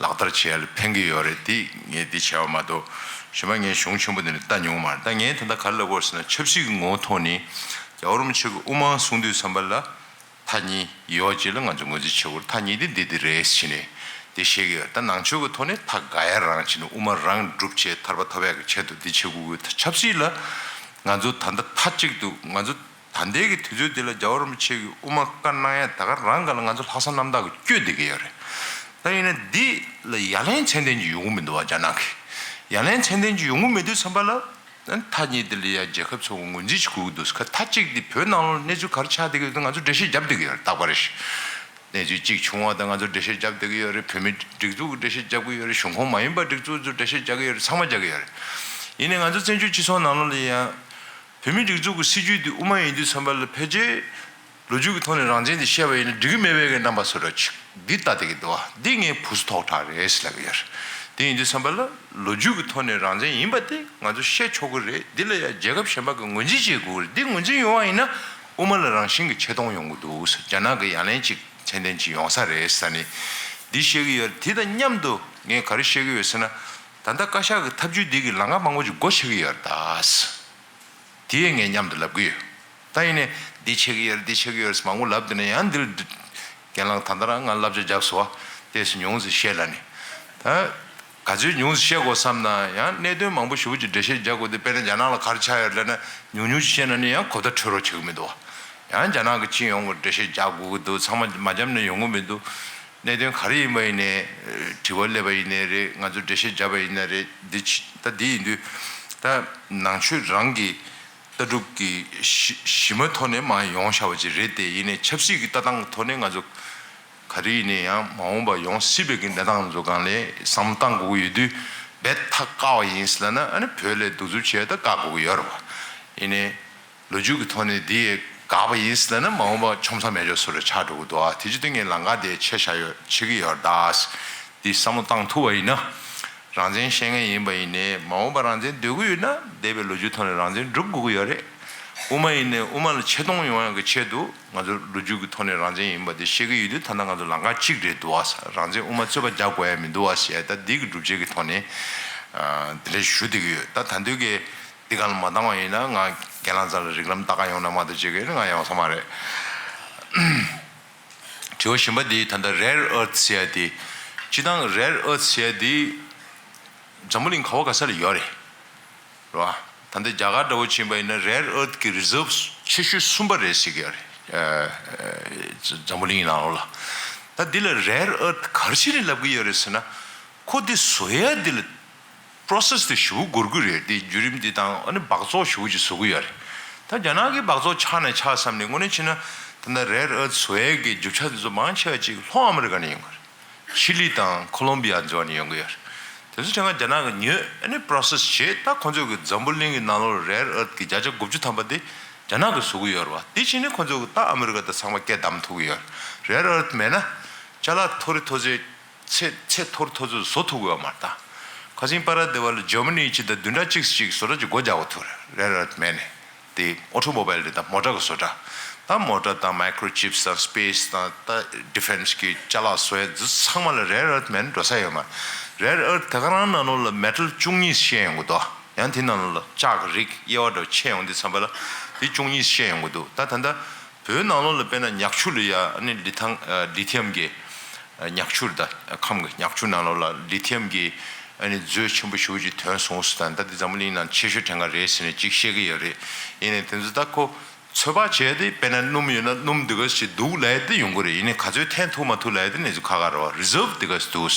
ལག་བསྟར་བྱེད་ཡ་ལ་ཕན་གྱི་ཡོད་རེད། དེ་ངས་འདི་བྱས་པ་མ་གཏོགས་གཞན་པ་ངས་གཞུང་ཆེན་པོ་འདི་ནས་ལྟ་མྱོང་མ་རེད། ད་ངས་ད་ལྟ་ག་རེ་ལབ་དགོས་ཟེར་ན་ཆབ་སྲིད་ཀྱི་ངོ་བོ་ཐོག་ནས་རྒྱལ་བ་རིན་པོ་ཆེ་གི་དབུ་མ་གསུང་དུས་ཙམ་པ་ལ། མཐའ་གཉིས་ཡོད་ཅེས་ལ་ང་ཚོ་ངོས་འཛིན་བྱེད་དགོས། མཐའ་གཉིས་དེ་འདི་འདི་རེད་ཟེར་ནས་འདི་བཤད་ཀྱི་ཡོད། ད་ནང་ཆོས་ཀྱི་ཐོག་ནས་ཐག་ག་ཡ་རང་བྱས་ནས་དབུ་མ་རང་སྒྲུབ་བྱས་ཐར་པ་ཐོབ་ཡག་གི་ཆེད་དུ་འདི་བྱེད་དགོས་ཀྱི། ད་ཆབ་སྲིད་ལ་ང་ཚོ་ད་ལྟ་མཐའ་གཅིག་ཏུ་ང་ཚོ་ད་ལྟའི་གི་དུས་ཚོད་འདི་ལ་རྒྱལ་བ་རིན་པོ་ཆེ་གི་དབུ་མ་བཀའ་གནང་ཡ་ད་ག་རང་ག་ལ་ང་ཚོ་ལྷག་བསམ་རྣམ་དག་གི་བསྐྱོད་བསྡད་ཀྱི་ཡོད་རེད། ད་ཡིན་ན་འདི་ལ་ཡ་ལན་ཚད་ལྡན་ཅིག་ཡོང་གི་མི་འདུག་བ། རྒྱ་ནག་གིས་ཡ་ལན་ཚད་ལྡན་ཅིག་ཡོང་གི་མེད་དུས་ཙམ་པ་ལ། ཨ་ནི་མཐའ་གཉིས་དེ་ལ་ཡ་རྒྱལ་ཁབ་ཚོ་ངོས་འཛིན་ཅིག་དགོས་ཀྱི་འདུག་ཁ་མཐའ་གཅིག་འདི་བོད་ནང་ལོགས་གནས་ཚུལ་ག་རེ་ཆགས་བསྡད་ཀྱི་ཡོད་དེ་ང་ཚོ་འགྲེལ་བཤད་བརྒྱབ་བསྡད་ཀྱི་ཡོད་རེད། རྟག་པར་རེད། གནས་ཚུལ་གཅིག་བྱུང་བ་དང་ང་ཚོ་འགྲེལ་བཤད་བརྒྱབ་བསྡད་ཀྱི་ཡོད་རེད། བོད་མི་སྒྲིག་འཛུགས་ཀྱི་འགྲེལ་བཤད་བརྒྱབ་ཀྱི་ཡོད་རེད། གཞུང་ཁོངས་མ་ཡིན་པ་སྒྲིག་འཛུགས་ཚོ་འགྲེལ་བཤད་རྒྱག་གི་ཡོད་རེད། ཚང་མ་རྒྱག་གི་ཡོད་རེད། ཡིན་ནའི་ང་ཚོ་བཙན་བྱོལ་སྤྱི་ཚོགས་ནང་ལོགས་ལ་ཡང་བོད་མི་སྒྲིག་འཛུགས་ཀྱི་སྲིད་བྱུས་འདི་དབུ་མ་ཡིན་དུས་ཙམ་པ་ལ་ཕལ་ཆེར་ལོ་རྒྱུས་ཀྱི་ཐོག་ནས་རང་བཙན་འདི་བཤད་པ་ཡིན་ན་འགྲིག་གི་མེད་པའི་གི་རྣམ་པ་བཟོ་འདྲ་ཅིག་འདི་ལྟ་བསྡད་ཀྱི་འདུག་བ། འདི་ངས་བུ་སུ་ཐོག་དྲག་རེད་ཟེར་ལབ་ཀྱི་ཡོད་རེད། དེ་ཡིན་དུས་ཙམ་པ་ལ་ལོ་རྒྱུས་ཀྱི་ཐོག་ནས་རང་བཙན་ཡིན་པ་དེ་ང་ཚོ་བཤད་ཆོག་གི་རེད། འདི་ལ་ཡང་རྒྱལ་ཁབ་གཞན་པ་གི་ངོས་འཛིན་བྱེད་དགོས་རེད། འདི་ངོས་འཛིན་ཡོང་བ་ཡིན་ན་དབུ་མ་ལ་རང་བཞིན་གྱི་ཆེ་མཐོང་ཡོང་གི་འདུག་ཟེར། རྒྱ་ནག་གི་ཡ་ལན་ཅིག་ཚད་ལྡན་ཅིག་ཡོང་ས་རེད་ཟེར་ནས་འདི་བཤད་ཀྱི་ཡོད་རེད། དེ་དང་མཉམ་དུ་ངས་ག་རེ་བཤད་ཀྱི་ཡོད་ཟེར་ན། ད་ལྟ་བཀའ་ཤག་གི་ཐབས་ཇུས་འདི་གི་ལམ་ཁ་མང་པོ་ཅིག་སྒོ་ཕྱེ་གི་ཡོད་རེད་ད། དེ་ཡས་ངས་མཉམ་དུ་ལབ་གི་ཡོད། ད་ཡིན་ནའི་འདི་ཆེ་གི་ཡོད་རེད། འདི་ཆེ་གི་ཡོད་རེད་ཟེར་མང་པོ་ལབ་བསྡད་ན་ཡང་འདིར་རྒན་ལགས་ད་ལྟ་རང་ང་བསླབ་བྱ་རྒྱག་སོང་བ། ཏོག་ཙམ་ཉུང་ཙམ་བཤད་ལབ་ནས། ད་ག་ཚོད་ཉུང་ཙམ་བཤད་དགོས་བསམ་ན་ཡང་གནད་དོན་མང་པོ་ཞེ་པོ་ཅིག་འགྲེལ་བཤད་རྒྱག་དགོས་དུས། དཔེར་ན་རྒྱ་ནག་ལ་ག་རེ་ཆགས་ཡོད་ལབ་ན་ཉུང་ཉུང་ཅིག་བཤད་ན་ནི་ཡང་གོ་བརྡ་འཕྲོད་རོགས་བྱེད་ཀྱི་མི་འདུག་བ། ཡང་རྒྱ་ནག་གི་སྤྱི་ཡོངས་ཀྱི་འགྲེལ་བཤད་རྒྱག་དགོས་ཀྱི་འདུག་ཚང་མ་མ་བརྒྱབ་ན་ཡོང་གི་མི་འདུག་གནད་དོན་ག་རེ་ཡིན་པ་ཡིན་ནའི། དྲི་བ་སླེབས་པ་ཡིན་ནའི་རེད། ང་ཚོ་འགྲེལ་བཤད་བརྒྱབ་པ་ཡིན་ནའི་རེད། འདི་ཕྱི་ད་འདི་ཡིན་དུས་ད་ནང་ཆོས་རང་གི་ལྟ་གྲུབ་ཀྱི་གཞི་གཞི་མ་ཐོག་ནས་མར་ཡོང་བཞག་པ་ཅིག་རེད་དེ། ཡིན་ནའི་ཆབ་སྲིད་ཀྱི་ལྟ་སྟངས་ཀྱི་ཐོག་ནས་ང་ཚོ་ག་རེ་ཡིན་ནའི་ཡང་མ་འོངས་པ་ཡོང་སྲིད་པའི་གི་གནས་སྟངས་ཚོ་སྒང་ལ་བསམ་བློ་བཏང་དགོས་ཀྱི་ཡོད་དུས། རྦད་དེ་བཀག་པ་ཡིན་ཟེར་ལབ་ན་ཨ་ནི་བོད་ལ་གདུག་རྩུབ་ཆེ་ད་བཀག་དགོས་ཀྱི་ཡོད་རེད་བ། ཡིན་ནའི། ལོ་རྒྱུས་ཀྱི་ཐོག་ནས་འདི་དགག་པ་ཡིན་ཟེར་ན་མ་འོངས་པ་ཆོམ་ས་མེད་ཆོག་བཟོ་འདྲ་ཆགས་འགྲོ་གི་འདུག་ཨ། དེ་ཅི་སྟེ་ངས་ལམ་ཁ་དེ་ཕྱེ་བཞག་ཡོད། ཕྱེ་གི་ཡོད་ད། འདི་བསམ་བློ་བཏང་ཐུབ་པ་ཡིན་ན། རང་བཙན་བཤད་མཁན་ཡིན་པ་ཡིན་ནའི་མ་འོངས་པ་རང་བཙན་འདོད་ཀྱི་ཡོད་ན་འདས་པའི་ལོ་རྒྱུས་ཐོག་ནས་རང་བཙན་སྒྲུབ་དགོས་ཀྱི་ཡོད་རེད། དབུ་མ་ཡིན་ནའི་དབུ་མ་ལ་ཆེ་མཐོང་ཡོང་ཡག་གི་ཆེད་དུ་ང་ཚོ་ལོ་རྒྱུས་ཀྱི་ཐོག་ནས་རང་བཙན་ཡིན་པ་དེ་བཤད་ཀྱི་ཡོད་དུས། ད་ལྟ་ང་ཚོ་ལམ་ཁ་གཅིག་རེད་འདུག་ཨ། རང་བཙན་དབུ་མ་རྩོད་པ་རྒྱག་དགོས་ཡ་མི་འདུག་ཨ་ཞེས་ད་འདི་གི་སྒྲུབ་བྱེད་ཀྱི་ཐོག་ནས་ཨ་འདི་འདྲ་ཞུ་བསྡད་ཀྱི་ཡོད། ད་ད་འདོད་ཀྱི། འདི་གང་ལ་མ་བཏང་བ་ཡིན་ན་ང་རྒན་ལགས་རྩ་ལ་རིགས་ལམ་ལྟ་ག་ཡོང་ན་མ་གཏོགས་བྱེད་ཀྱི་ཡོད་ན་ང་ཡོང་ས་མ་རེད། དྲི་བ་གཞན་པ་འདི་ད་ལྟ་rare earth ཟེར་ཡ་འདི། སྤྱིར་བཏང་rare earth ཟེར་ཡ་འདི་འཛམ་བུ་གླིང་ག་བ་ག་ས་ལ་ཡོད་རེད། རེད་བ། ད་ལྟ་རྒྱ་གར་འདྲ་བོ་ཕྱིན་པ་ཡིན་ན་rare earth གི་reserve ཆེ་ཤོས་གསུམ་པ་རེད་ཟེར་གྱི་ཡོད་རེད། ཨ་ཨ་འཛམ་བུ་གླིང་ནང་ལོགས་ལ། ད་འདི་ལ་rare earth ག་རེ་བྱས་ནས་ལབ་ཀྱི་ཡོད་རེད་ཟེར་ན། ཁོ་འདི་བཟོ་ཡ་འདི་ལ་process དེ་ཞེ་པོ་འགོར་གི་རེད། དེ་བརྒྱུད་རིམ་འདི་དང་ཨ་ནི་སྦགས་བཙོག་ཞེ་པོ་ཅིག་བཟོ་གི་ཡོད་རེད། ད་རྒྱ་ནག་གི་སྦགས་བཙོག་ཆག་ནས་ཆག་བསམ་ནས་དངོས་གནས་བྱས་ན་ད་ལྟ་rare earth བཟོ་ཡས་ཀྱི་རྒྱུ་ཆ་དེ་ཚོ་མང་ཆེ་བ་ཅིག་ལྷོ་ཨ་མི་རི་ཀ་ནས་ཡོང་གི་རེད། ཆི་ལི་དང་ཁོ་ལོམ་བི་ཡ་ཚོ་ནས་ཡོང་གི་ཡོད་རེད། དེ་ཚོ་དེ་སྔ་རྒྱ་ནག་གིས་ཉོས་ཨ་ནི་process བྱས། ད་ཁོ་ཚོ་གི་འཛམ་བུ་གླིང་གི་ནང་ལོགས་rare earth གི་བརྒྱ་ཆ་དགུ་བཅུ་ཐམ་པ་དེ་རྒྱ་ནག་གིས་བཟོ་གི་ཡོད་རེད་བ། དེ་བྱས་ནས་ཁོ་ཚོ་གི་ད་ཨ་མི་རི་ཀ་དང་ཚང་མ་སྐད་བསྡམས་ཐུབ་ཀྱི་ཡོད་རེད། rare earth མེད་ན་ཅ་ལག་མཐོ་རིས་མཐོ་ཚད། ཚད་ཚད་མཐོ་རུ་མཐོ་ཚད་བཟོ་ཐུབ་ཀྱི་ཡོད་མ་རེད་ད། ཁ་སང་པ་ར་དེ་བ་ལ་ཇར་མ་ནི་གཅིག་དང་བདུན་ཕྲག་གཅིག་ཅིག་བཟོ་གྲྭ་གཅིག་སྒོ་རྒྱག་དགོས་ཐུག་རེད། rare earth མེད་ནས། དེ་ཨོ་ཊོ་མོ་བེལ་རེད་ད། མོ་ཊ་གི་བཟོ་གྲྭ། ད་མོ་ཊ་དང་microchips དང་space དང་ད་defence གི་ཅ་ལག་བཟོ་ཡ་འདི་ཚང་མ་ལ་rare earth མེད་ན་འགྲོ་ས་ཡོད་མ་རེད། rare earth དེ་ག་རང་ནང་ལོགས་ལ་metal བཅུ་གཉིས་བཤད་ཡོང་གི་འདུག་ཡང་དེ་ནང་ལོགས་ལ་ལྕགས་ཀྱི་རིགས་དབྱེ་བ་འདྲ་བོ་ཕྱེ་ཡོང་དུས་ཙམ་པ་ལ་དེ་བཅུ་གཉིས་བཤད་ཡོང་གི་འདུག་ད་ད་ལྟ་བོད་ནང་ལོགས་ལ་དཔེར་ན་ཉག་ཆུ་ལ་ཡ་ཨ་ནི་ལི་ཐང་ལི་ཐི་ཡམ་གྱི་ཉག་ཆུ་རེད་ད། ཁམས་ཀྱི་ཉག་ཆུ་ནང་ལོགས་ལ་ལི་ཐི་ཡམ་གྱི་ཨ་ནི་མཛོད་ཆེན་པོ་ཞེ་པོ་ཅིག་ཐོན་སོང་ཟེར། ད་ད་འདི་འཛམ་བུ་གླིང་ནང་ཆེ་ཤོས་གྲས་འགའ་རེད་ཟེར་ནས་ཅིག་བཤད་ཀྱི་ཡོད་རེད། ཡིན་ནའི་དེ་ཚོ་ད་ཁོ་ཚོད་དཔག་བྱས་ཏེ་དཔེར་ན་སྣུམ་ཡོད་ན་སྣུམ་འདི་ག་ཞིག་འདུག་ལབ་ཡ་དེ་ཡོང་གི་རེད། ཡིན་ནའི་ག་ཚོད་འཐེན་ཐུབ་མ་ཐུབ་ལབ་ཡ་དེ་གནས་ཚུལ་ཁག་ཁག་རེད་བ། reserve འདི་ག་ཞིག་འདུག་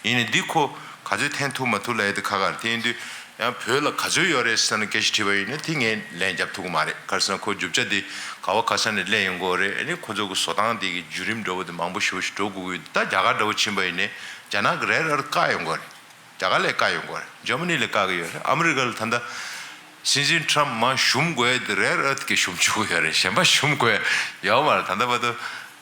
ཡིན་ནའི་འདི་ཁོ་ག་ཚོད་འཐེན་ཐུབ་མ་ཐུབ་ལབ་ཡ་དེ་ཁག་ཁག་རེད། དེ་ཡིན་དུས་ཡང་བོད་ལ་ག་ཚོད་ཡོད་རེད་ཟེར་ནས་སྐད་ཆ་དྲིས་པ་ཡིན་ན་དེ་ངས་ལན་རྒྱབ་ཐུབ་ཀྱི་མ་རེད། ག་རེ་ཟེར་ན་ཁོ་རྒྱུ་ཆ་དེ་ག་བ་ག་ས་ནས་སླེབས་ཡོང་གི་ཡོད་རེད། ཨ་ནི་ཁོ་ཚོ་གི་བཟོ་སྟངས་དེ་གི་བརྒྱུད་རིམ་འདྲ་བོ་དེ་མང་པོ་ཞེ་པོ་ཞིག་འགྲོ་དགོས་ཀྱི་ཡོད། ད་རྒྱ་གར་འདྲ་བོ་ཕྱིན་པ་ཡིན་ནའི་རྒྱ་ནག་གི་rare earth བཀག་ཡོང་གི་ཡོད་རེད། རྒྱ་གར་ལ་བཀག་ཡོང་གི་ཡོད་རེད། འཇར་མ་ནི་ལ་བཀག་གི་ཡོད་རེད། ཨ་མི་རི་ཀ་ལ་ད་ལྟ་སྲིད་འཛིན་ཊམ་མར་ཞུམ་དགོས་ཡ་དེ་rare earth གི་ཞུམ་བཅུག་གི་ཡོད་རེད། གཞན་པ་ཞུམ་དགོས་ཡ་ཡོད་མ་རེད། ད་ལྟ་བར་དུ་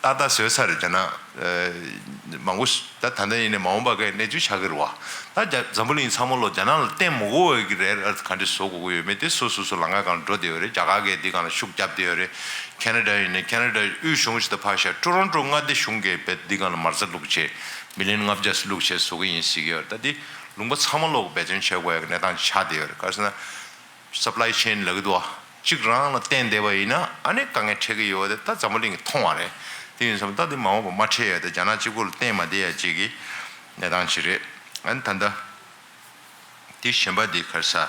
ཏག་ཏག་བཟོས་ཚར་རེད། རྒྱ་ནག་ཨ་མང་པོ་ཞིག་ད་ད་ལྟ་ཡིན་ནའི་མ་འོངས་པ་གི་གནས་ཚུལ་ཆགས་ཀྱི་རེད་བ། ད་རྒྱ་འཛམ་བུ་གླིང་ཚང་མ་ལོ་རྒྱ་ནག་ལ་བརྟེན་མི་དགོས་པའི་གི་rare earth ག་འདྲ་བཟོ་དགོས་ཀྱི་ཡོད་མེད་དེ་སོ་སོ་སོ་ལམ་ཁ་སྒང་འགྲོ་བསྡད་ཡོད་རེད། རྒྱ་གར་གིས་འདི་སྒང་ལ་ཤུགས་བརྒྱབ་བསྡད་ཡོད་རེད། ཁེ་ན་ཌ་ཡིན་ནའི་ཁེ་ན་ཌ་དབུས་གཞུང་ཞིག་ད་ཕར་བཞག་ཊོ་རོན་ཊོ་མངའ་སྡེ་གཞུང་གིས་བས་འདི་སྒང་ལ་མ་རྩ་བླུགས་བྱས་མི་ལི་ཡན་ལྔ་བརྒྱ་ཙམ་བླུགས་བྱས་བཟོ་གི་ཡིན་ཟེར་གྱི་ཡོད་རེད། ད་འདི་ལུང་པ་ཚང་མ་ལོག་འབད་བརྩོན་བྱེད་དགོས་ཡ་གི་གནས་སྟངས་ཅིག་ཆགས་བསྡད་ཡོད་རེད། ག་རེ་ཟེར་ན། supply chain ལབ་ཀྱི་འདུག་བ། གཅིག་རང་ལ་བརྟེན་བསྡད་པ་ཡིན་ན་ཨ་ནི་དཀའ་ངལ་འཕྲད་ཀྱི་ཡོད་དེ་ད་འཛམ་བུ་གླིང་གིས་མཐོང་བ་རེད། དེ་ཡིན་ཙང་ད་དེ་མ་འོངས་པ་མ་འཕྲད་ཡ་དེ་རྒྱ་ནག་གཅིག་པོ་ལ་བརྟེན་མ་བསྡད་ཡ་གཅིག་གི་གནས་སྟངས་ཅིག་རེད། ཨ་ནི་ད་ལྟ་དེ་གཞན་པ་དེ་ག་རེ་ཟེར།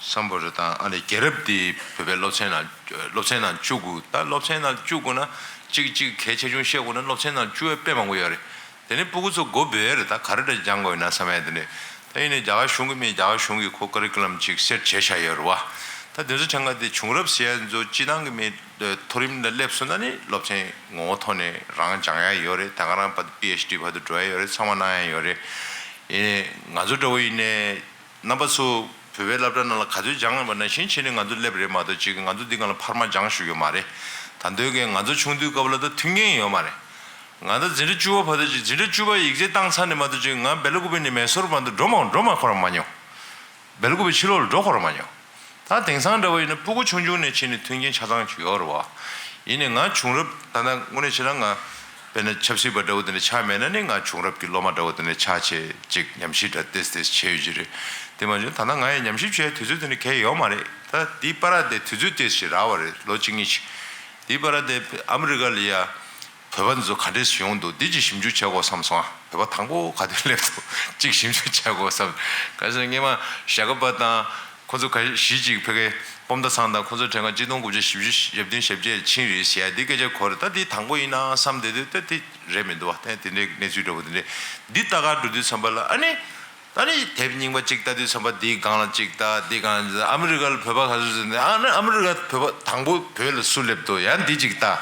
སམ་བྷོ་ཊ་དང་ཨ་ནི་རྒྱལ་རབས་དེ་བོད་པའི་སློབ་ཚན་ནང་སློབ་ཚན་ནང་བཅུག་དགོས། ད་སློབ་ཚན་ནང་བཅུག་དགོས་ན་གཅིག་གཅིག་གལ་ཆེ་ཆུང་བཤད་དགོས་ན་སློབ་ཚན་ནང་བཅུག་ཡ་དཔེ་མང་པོ་ཡོད་རེད། དེ་ནས་སྤུ་གུ་ཚོ་མགོ་འབོལ་རེད། ད་ག་རེ་འདྲ་སྦྱང་དགོས་ཡིན་ན་བསམ་ཡ་དེ་ནས། ད་ཡིན་ནའི་རྒྱ་གར་གཞུང་གི་མི་རྒྱ་གར་གཞུང་གི་ཁོ་ཀ་རི་ཀུ་ལམ་ཅིག་སེཊ་བྱས་བཞག་ཡོད་རེད་བ། ད་དེ་ཚོ་ཆ་ང་དེ་བྱུང་རབས་ཟེར་ཡ་ཚོ་སྤྱི་བཏང་གི་མི་མཐོ་རིམ་ལ་སླེབས་སོང་ན་ནི་སློབ་ཚན་ངོ་བོ་ཐོག་ནས་རང་སྦྱང་ཡ་ཡོད་རེད། ད་ག་རང་བར་དུ་པི་ཨེཆ་ཌི་བར་དུ་འགྲོ་ཡ་ཡོད་རེད། ཚང་མ་གནང་ཡ་ཡོད་རེད། ཡིན་ནའི་ང་ཚོ་འདྲ་བོ་ཡིན་ནའི་རྣམ་པ་ཚོ་བོད་པའི་སློབ་གྲྭ་ནང་ལ་ག་ཚོད་སྦྱངས་པ་ནང་བཞིན་བྱས་ནས་ང་ཚོ་སླེབས་རེད་མ་གཏོགས་ཅིག་ང་ཚོ་འདི་སྒང་ལ་འཕར་མ་སྦྱངས་བཞུགས་ཡོད་མ་རེད། ད་འདོད་མཁན་ང་ཚོ་ཆུང་དུས་སྐབས་ལ་ད་མཐུན་རྐྱེན་ཡོད་མ་རེད། ང་ད་འཛིན་གྲྭ་བཅུ་པ་བར་དུ་ཅིག་འཛིན་གྲྭ་བཅུ་པ་ཡིག་ཚད་བཏང་ཚར་ནས་མ་གཏོགས་ཅིག་ང་སྦེལ་ཀོབ་ནས་མེ་སོར་བར་དུ་འགྲོ་མ་འགྲོ་མ་ཁོ་རང་མ་མྱོང་། སྦེལ་ཀོབ་ཕྱི་ལོགས་ལ་འགྲོ་ཁོ་རང་མ་མྱོང་། ད་དེང་སང་འདྲ་བོ་ཡིན་ན་སྤུ་གུ་ཆུང་ཆུང་ནས་ཕྱིན་ནས་མཐུན་རྐྱེན་ཆ་ཚང་ཅིག་ཡོད་རེད་བ། ཡིན་ནའི་ང་བྱུང་རབས་ད་ལྟ་དངོས་གནས་བྱས་ན་ང་དཔེར་ན་ཆབ་སྲིད་པ་འདྲ་བོ་དེ་འདྲ་ཆགས་མེད་ན་ནི་ང་བྱུང་རབས་ཀྱི་སློབ་མ་འདྲ་བོ་དེ་འདྲ་ཆགས་བྱས་ཅིག་ཉམས་ཞིབ་འདྲ་ཏོག་ཙམ་ཏོག་ཙམ་བྱས་ཡོད་ཀྱི་རེད། དེ་མ་བྱུང་ད་ལྟ་ང་ཡང་ཉམས་ཞིབ་བྱས་དུས་ཚོད་དེ་འདྲ་གང་ཡང་ཡོད་མ་རེད། ད་འདི་པར་དེ་དུས་ཚོད་ཏོག་ཙམ་ཞིག་རག་པ་རེད། ལོ་གཅིག་གཉིས་ཤིག་འདི་པར་དེ་ཨ་མི་རི་ཀ་ལ་ཡ། བོད་པ་ཚོ་ག་འདྲས་ཡོང་འདུག་འདི་ཅིག་ཞིབ་འཇུག་བྱེད་དགོས་བསམ་སོང་ཨ། བོད་པ་དང་པོ་ག་དུས་སླེབས་འདུག་ཅིག་ཞིབ་འཇུག་བྱེད་དགོས་བསམ། ག་ཚོད་སྔས་མ་ཞྭ་སྒབ་པ་དང་ཁོ་ཚོ་ག་གཞིས་ཅིག་ཕ་གིའི་སྤོམ་མདའ་ཚང་དང་ཁོ་ཚོ་གྲས་ཀ་གཅིག་སྟོང་དགུ་བརྒྱ་བཞི་བཅུ་ཞེ་བདུན་ཞེ་བརྒྱད་ཕྱིན་རེད་ཟེར་ཡ་འདི་སྐད་ཆ་གོ་རེད། ད་འདི་དང་པོ་ཡིན་ན་བསམ་བསྡད་དུས་ད་འདི་རེད་མི་འདུག་བ། ད་དེ་འདྲའི་གནས་ཚུལ་འདྲ་བོ་དེ་འདྲས་འདི་ལྟ་ག་འགྲོ་དུས་ཙམ་པ་ལ་ཨ་ནི། ད་ནི་དེབ་རྙིང་པ་གཅིག་ལྟ་དུས་ཙམ་པ་འདིའི་སྒང་ལ་གཅིག་ལྟ། འདིའི་སྒང་ལ་ཨ་མི་རི་ཀ་ལ་བོད་པ་ག་ཚོད་ཟེར་ནས་ཨ་ནི་ཨ་མི་རི་ཀ་བོད་པ་དང་པོ་བོད་ལ་སུ་སླེབས་འདུག་ཡང་འདི་གཅིག་ལྟ།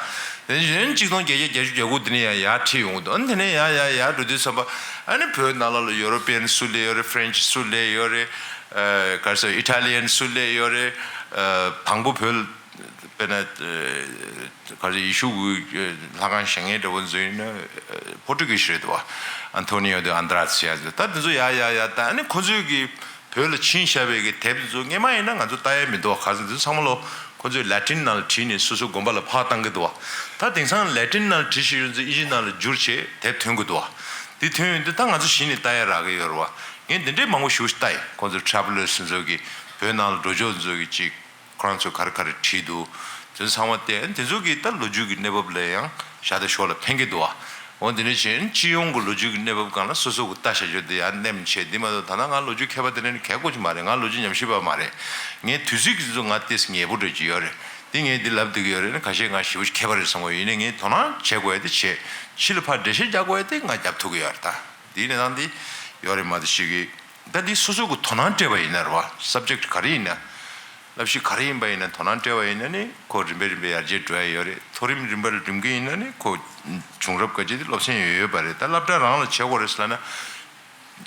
དེ་ནས་གཅིག་སྟོང་བརྒྱད་བརྒྱ་བརྒྱད་ཅུ་གྱ་དགུ་དེ་ནས་ཡང་ཡར་ཁྲིད་ཡོང་གི་འདུག་ཨ་ནི་དེ་ནས་ཡར་ཡར་ཡར་འགྲོ་དུས་ཙམ་པ་ཨ་ནི་བོད་ནང་ལོགས་ལ་ཡུ་རོ་པི་ཡན་སུ་སླེབས་ཡོད་རེད། ཕ་རན་ཆི་སུ་སླེབས་ཡོད་རེད། ཨ་ག་རེ་ཟེར་ཨི་ཊ་ལི་ཡན་སུ་སླེབས་ཡོད་རེད། ཨ་དང་པོ་བོད་ལ་དཔེར་ན་ག་རེ་ཡེ་ཤུ་གི་ལྷ་ཁང་བཞེངས་མཁན་འདྲ་བོ་ཚོ་ཡིན་ན་པོ་ཏུ་གི་ཤི་རེད་འདུག་བ། ཨན་ཐོ་ནི་ཡོ་དེ་ཨན་དྲ་ཟེར་ཡ་ཚོ་ད་དེ་ཚོ་ཡ་ཡ་ཡ་ད་ཨ་ནི་ཁོ་ཚོས་གི་བོད་ལ་ཕྱིན་བཞག་པའི་གི་དེབ་དེ་ཚོ་སྔས་མ་ཡིན་ན་ང་ཚོ་ལྟ་ཡ་མི་འདུག་བ། ག་ཚོད་དེ་ཚོ་ཚང་མ་ལོ་ཁོ་ཚོས་ལ་ཏིན་ནང་ལ་བྲིས་ནས་སོ་སོའི་དགོན་པ་ལ་ཕར་བཏང་གི་འདུག་བ། ད་དེང་སང་ལ་ཏིན་ནང་ལ་བྲིས་བཞག་ཡོད་ཚོ་ཨིན་ཇི་ནང་ལ་བསྒྱུར་བྱས་དེབ་ཐོན་གི་འདུག་བ། དེ་ཐོན་ཡོང་དུས་ད་ང་ཚོ་གཞི་ནས་ལྟ་ཡ་རག་གི་ཡོད་རེད་བ། ངས་འདི་འདྲའི་མང་པོ་ཞེ་པོ་ཞིག་ལྟ་ཡིན། ཁོ་ཚོ་ཊ་རེ་ཝ་ལར་སི་ཚོ་གི་བོད་ནང་ལ་འགྲོ་ཕྱོགས་ཚོ་གི་ཅིག་ཁོ་རང་ཚོས་ག་རེ་ག་རེ་བྲིས་འདུག་དེ་ཚོ་ཚང་མ་བལྟས། དེ་ཚོ་གིས་ད་ལོ་རྒྱུས་ཀྱི་གནས་བབ་ལ་ཡང་ཞར་དང་ཞོར་ལ་ཕན་གྱི་འདུག་བ། འོ་དེ་འདྲ་བྱས་སྤྱི་ཡོངས་ཀྱི་ལོ་རྒྱུས་ཀྱི་གནས་བབ་སྒང་ལ་སོ་སོ་གི་ལྟ་བྱ་རྒྱུ་དེ་ཡང་གནས་མི་ཆེ། འདི་མ་གཏོགས་ད་ལྟ་ང་ལོ་རྒྱུས་མཁས་པ་དེ་འདྲ་ནི་གལ་དགོས་ཀྱི་མ་རེད། ང་ལོ་རྒྱུས་ཉམས་ཞིབ་པ་མ་རེད། ངས་དུས་ཚོད་ཀྱི་ཚོ་ང་ཏོག་ཙམ་ཉེ་པོ་འདྲ་ཅིག་ཡོད་རེད། འདི་ངས་འདི་ལབ་བསྡད་ཀྱི་ཡོད་རེད་ན་ཁ་ཤས་ང་ཞེ་པོ་ཅིག་མཁས་པ་རེད་བསམ་གྱི་ཡོད། ཡིན་ནའི་ངས་དོ་སྣང་བྱེད་དགོས་ཡ་དེ་བྱས། ཕྱི་ལ་ཕར་འགྲེལ་བཤད་རྒྱག་དགོས་ཡ་དེ་ང་རྒྱབ་ཐུབ་ཀྱི་ཡོད་རེད། ད་འདིའི་གནས་སྟངས་འདི་ཡོད་རེད་མ་གཏོགས་ཤིག་གི་ད་འདི་སོ་སོ་གི་དོ་སྣང་སྤྲད་པ་ཡིན་ན་རེད་བ། སབ་ཇེག་ག་རེ་ཡིན་ན། བསླབ་གཞི་ག་རེ་ཡིན་པ་ཡིན་ན་དོ་སྣང་སྤྲད་པ་ཡིན་ན་ནི་ཁོ་རིམ་པས་རིམ་པས་ཡར་རྒྱས་འགྲོ་ཡ་ཡོད་རེད། མཐོ་རིམ་རིམ་པར་འགྲིམ་གྱི་ཡིན་ན་ནི་ཁོ་བྱུང་རབས་ག་ཅིག་དེ་སློབ་ཚན་ཡོད་ཡོད་པ་རེད། ད་སློབ་གྲྭ་རང་ལ་བྱེད་དགོས་རེད་ཟེར་ལབ་ན།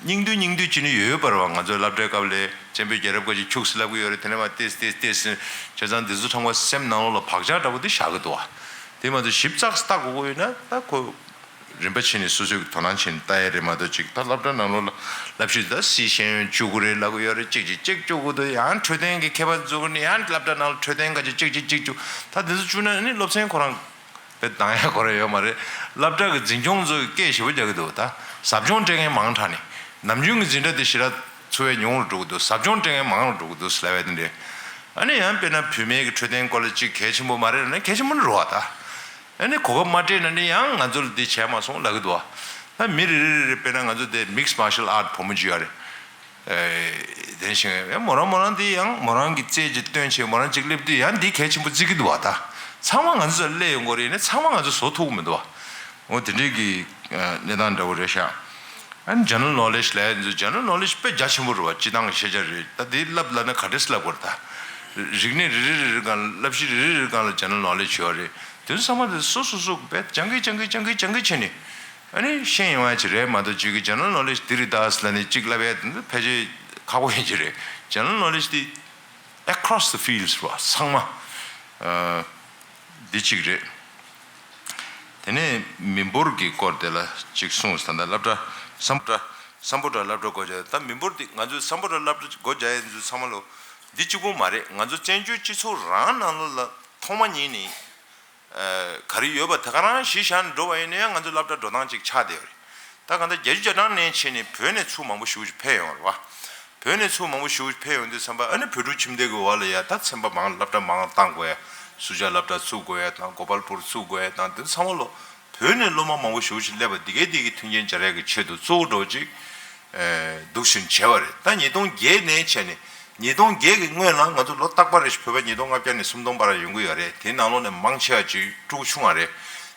སྙིང་བསྡུས་སྙིང་བསྡུས་བྱས་ནས་ཡོད་ཡོད་པ་རེད་བ། ང་ཚོའི་སློབ་གྲྭའི་སྐབས་ལ་སྤྱན་སྤོས་རྒྱལ་རབས་ག་ཅིག་ཁྱུག་ཙམ་ལབ་ཀྱི་ཡོད་རེད། དེ་ནས་མར་ཏོག་ཙམ་ཏོག་ཙམ་ཏོག་ཙམ་བྱས་ཙང་འདི་ཚོ་ཚང་མ་སེམས་ནང་ལོགས་ལ་བག་ཆགས་འདྲ་པོ་དེ་བཞག་གི་འདུག་བ། དེ་མ་གཏོགས་ཞིབ་ཚགས་སུ་ལྟ་དགོས་ཀྱི་ཡོད་ན་ད་ཁོ། རིམ་པ་ཕྱིན་ནས་སོ་སོས་ཀྱི་དོ་སྣང་བྱས་ནས་ལྟ་ཡ་རེད་མ་གཏོགས་ཅིག་ད་སློབ་གྲྭ་ནང་ལོགས་ལ་བསླབ་གཞི་ད་སྲིད་ཤེས་ཡོན་བཅུག་གི་རེད་ལབ་ཀྱི་ཡོད་རེད། གཅིག་གཅིག་གཅིག་བཅུག་གི་འདུག་ཡང་འཕྲོད་བསྟེན་གྱི་མཁས་པ་བཙུགས་ནས་ཡང་སློབ་གྲྭ་ནང་ལ་འཕྲོད་བསྟེན་ག་ཅིག་གཅིག་གཅིག་གཅིག་བཅུག་ད་དེ་ཚོ་བཅུག་ན་ནི་སློབ་ཚན་ཁོ་རང་དཔེ་འདང་ཡ་ཁོ་རང་ཡོད་མ་རེད། སློབ་གྲྭ་གི་འཛིན་སྐྱོང་ཚོ་གིས་སྐད་ཞེ་པོ་རྒྱག་གི་འདུག་ད་ཟབ་སྦྱོང་སྤྲད་མཁན་མང་དྲགས་ནས་ནམ་རྒྱུན་གྱི་འཛིན་གྲྭ་དེ་ཞེ་དྲག་འཚོ་བའི་ཉུང་རུ་འགྲོ་གི་འདུག་ཟབ་སྦྱོང་སྤྲད་མཁན་མང་རུ་འགྲོ་གི་འདུག་ཟེར་ལབ་ཡ་དེ་འདྲས། ཨ་ནི་ཡང་དཔེར་ན་བུད་མེད་ཀྱི་འཕྲོད་བསྟེན་སྐོར་ལ་ཅིག་གལ་ཆེན་པོ་མ་རེད་ལབ་ན་གལ་ཆེན་པོ་ནི་རེད་བ་ད། ཨ་ནི་གོ་སྐབས་མ་སྤྲད་ན་ནི་ཡང་ང་ཚོ་ལ་འདི་བྱས་མ་སོང་ལབ་ཀྱི་འདུག་བ། ད་མི་རེ་རེ་རེ་རེ་དཔེར་ན་ང་ཚོ་དེ་མིགས་མར་ཤལ་ཨར་བུ་མོ་ཅིག་ཡོད་རེད། ཨེ་དེ་བཞིན་ཡང་མོ་རང་མོ་རང་འདི་ཡང་མོ་རང་གི་རྩལ་ཅིག་སྟོན་བྱས་མོ་རང་ཅིག་སླེབས་དུས་ཡང་འདི་གལ་ཆེན་པོ་བརྩི་གི་འདུག་བ་ད། ཚང་མ་ང་ཚོ་ཚོ་སླེབས་ཡོང་གི་རེད་ནི་ཚང་མ་ང་ཚོ་བཟོ་ཐུབ་ཀྱི་མི་འདུག་བ། འོ་དེ་འདྲའི་གི་གནས་སྟངས་འདྲ་བོ་རེད་ཤག་ཨ་ནི་ཇེ་ནེ་རལ་ནོ་ལེཇ་ལབ་ཡ་འདི་ཚོ་ཇེ་ནེ་རལ་ནོ་ལེཇ་དཔེ་རྒྱ་ཆེན་པོ་རེད་བ། སྤྱི་བཏང་གི་ཤེས་བྱ་རེད། ད་འདི་བསླབ་ལབ་ན་ག་འདྲས་བསླབ་དགོས་རེད་ད། རིག་གནས་རེ་རེ་རེ་རེ་སྒང་ལ་བསླབ་གཞི་རེ་རེ་རེ་རེ་སྒང་ལ་ཇེ་ནེ་རལ་ནོ་ལེཇ་ཡོད་རེད། དེ་ཚོ་ཚང་མ་དེ་སོ་སོ་སོ་དཔེ་སྦྱང་གི་སྦྱང་གི་སྦྱང་གི་སྦྱང་གི་བྱས་ནས་ཨ་ནི་ཤེས་ཡོང་ཡ་ཅིག་རེད་མ་གཏོགས་ཅིག་གི་ཇེ་ནེ་རལ་ནོ་ལེཇ་འདི་རེད་ད་ཟེར་ལབ་ནས་ཅིག་བསླབ་ཡ་དེ་ཚོ་ཕལ་ཆེར་ཁག་པོ་ཡིན་གྱི་རེད། ཇེ་ནེ་རལ་ནོ་ལེཇ་དེ་across the fields རེད་བ། ཚང་མ་ཨ་འདི་གཅིག་རེད། དེ་ནས་མི་འབོར་གྱི་སྐོར་དེ་ལ་གཅིག་གསུངས། ད་ལྟ་སློབ་གྲྭ་སམ་བྷོ་ཊ་སམ་བྷོ་ཊ་སློབ་གྲྭ་སྒོ་རྒྱག་ད་མི་འབོར་འདི་ང་ཚོས་སམ་བྷོ་ཊ་སློབ་གྲྭ་སྒོ་རྒྱག་ཡ་ཚོ་ཚང་མ་ལོ་འདི་གཅིག་པོ་མ་རེད། ང་ཚོ་བཙན་བྱོལ་སྤྱི་ཚོགས་རང་ནང་ལོགས་ལ་ཐོག་མ་ཉིད་ནས་ཨ་ག་རེ་ཡོད་པ་དེ་ག་རང་གཞི་བཞག་ནས་འགྲོ་བ་ཡིན་ན་ཡང་ང་ཚོ་སློབ་གྲྭ་འགྲོ་སྟངས་གཅིག་ཆགས་བསྡད་ཡོད་རེད། ད་གང་ལྟར་བརྒྱད་ཅུ་གྱ་གྲངས་ནས་བྱས་ནས་བོད་ནས་ཚུར་མང་པོ་ཞེ་པོ་ཅིག་ཕེབས་ཡོང་རེད་བ། བོད་ནས་ཚུར་མང་པོ་ཞེ་པོ་ཅིག་ཕེབས་ཡོང་དུས་ཙམ་པ་ཨ་ནི་བོད་ཕྲུག་ཁྱིམ་སྡེ་གི་འོག་ལ་ཡ་ད་ཚན་པ་མང་སློབ་གྲྭ་མང་བཏང་དགོས་ཡ། སུ་ཇཱ་སློབ་གྲྭ་བཙུགས་དགོས་ཡ་དང་གོ་པལ་པུར་བཙུགས་དགོས་ཡ་དང་དེ་ཚང་མ་ལོ་བོད་ནས་སློབ་མ་མང་པོ་ཞེ་པོ་ཅིག་སླེབས་པ་འདི་གའི་འདི་གི་མཐུན་རྐྱེན་སྦྱར་ཡ་གི་ཆེད་དུ་གཙོ་བོ་འདྲ་བོ་ཅིག་ཨེ་འདུག་སེ་བྱས་པ་རེད། ད་ཉིས་སྟོང་བརྒྱད་ནས་བྱས་ནས་ཉིས་སྟོང་བརྒྱད་ཀྱི་སྔོན་ལ་ང་ཚོ་ལོ་རྟག་པར་རེ་བཞིན་བོད་པ་ཉིས་སྟོང་ལྔ་བརྒྱ་ནས་སུམ་སྟོང་བར་ཡོང་གི་ཡོད་རེད། དེའི་ནང་ལོགས་ནས་མང་ཆེ་བ་ཅིག་ཕྲུ་གུ་ཆུང་བ་རེད།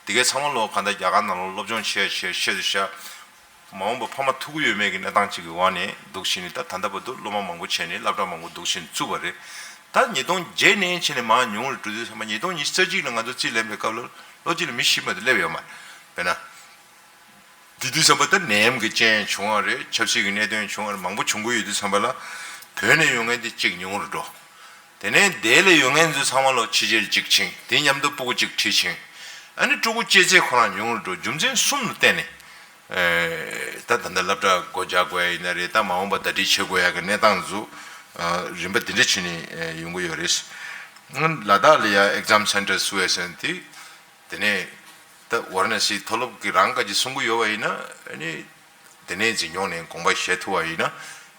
དེ་གའི་ཚང་མ་ལོ་གང་ལྟར་རྒྱ་གར་ནང་ལོགས་སློབ་སྦྱོང་བྱས་བྱས་བྱས་ཏེ་བཞག་མ་འོངས་པ་ཕ་མ་ཐུག་གི་ཡོད་མེད་ཀྱི་གནས་སྟངས་ཅིག་གི་འོག་ནས་འདུག་བྱས་ནས། ད་ད་ལྟ་བར་དུ་སློབ་མ་མང་པོ་བྱས་ནས་སློབ་གྲྭ་མང་པོ་འདུག་བྱས་ནས་བཙུགས་པ་རེད། ད་ཉིས་སྟོང་བརྒྱད་ནས་བྱས་ནས་མར་ཉུང་རུ་འགྲོ་དུས་ཙམ་པ། ཉིས་སྟོང་ཉི་ཤུ་རྩ་གཅིག་ལ་ང་ཚོ་རྩིས་ལེན་པའི་སྐབས་ལ་ལོ་གཅིག་ལ་མི་བཞི་མ་གཏོགས་སླེབས་ཡོད་མ་རེད། དཔེར་ན། དེ་དུས་ཙམ་པ་ད་ནད་ཡམས་ཀྱི་རྐྱེན་བྱུང་བ་རེད། ཆབ་སྲིད་ཀྱི་གནད་དོན་བྱུང་བ་རེད། མང་པོ་བྱུང་གི་ཡོད་དུས་ཙམ་པ་ལ། བོད་ནས་ཡོང་མཁན་དེ་གཅིག་ཉུང་རུ་འགྲོ། དེ་ནས་འདས་ལ་ཡོང་མཁན་ཚོ་ཚང་མ་ལོ་ཕྱི་རྒྱལ་གཅིག་ཕྱིན། དེ་མཉམ་དུ་སྤུ་གུ་གཅིག་ཁྲིད་ཕྱིན། ཨ་ནི་ཕྲུ་གུ་སྐྱེས་ཚད་ཁོ་རང་ཉུང་རུ་འགྲོ། རྒྱུ་མཚན་གསུམ་ལ་བརྟེན་ནས། ཨེ། ད་ད་ལྟ་སློབ་གྲྭ་སྒོ་རྒྱག་དགོས་ཡ་ཡིན་ན་རེད། ད་མ་འོངས་པ་ཟླ་སྒྲིལ་བྱེད་དགོས་ཡ་གི་གནས་སྟངས་ཚོ། ཨ། རིམ་པ་དེ་འདྲ་བྱས་ནས་ཡོང་གི་ཡོད་རེད། ལ་དྭགས་ལ་ཡ་exam center བཙུགས་ཡ་ཟེར་དེ། དེ་ནས་ད་ཝ་ར་ཎ་སི་མཐོ་སློབ་ཀྱི་རང་བཀའ་ཅིག་གསུང་གི་ཡོད་པ་ཡིན་ན། ཨ་ནི་དེ་ནས་འཛིན་སྐྱོང་ནས་དགོངས་པ་བཞེས་ཐུབ་པ་ཡིན་ན།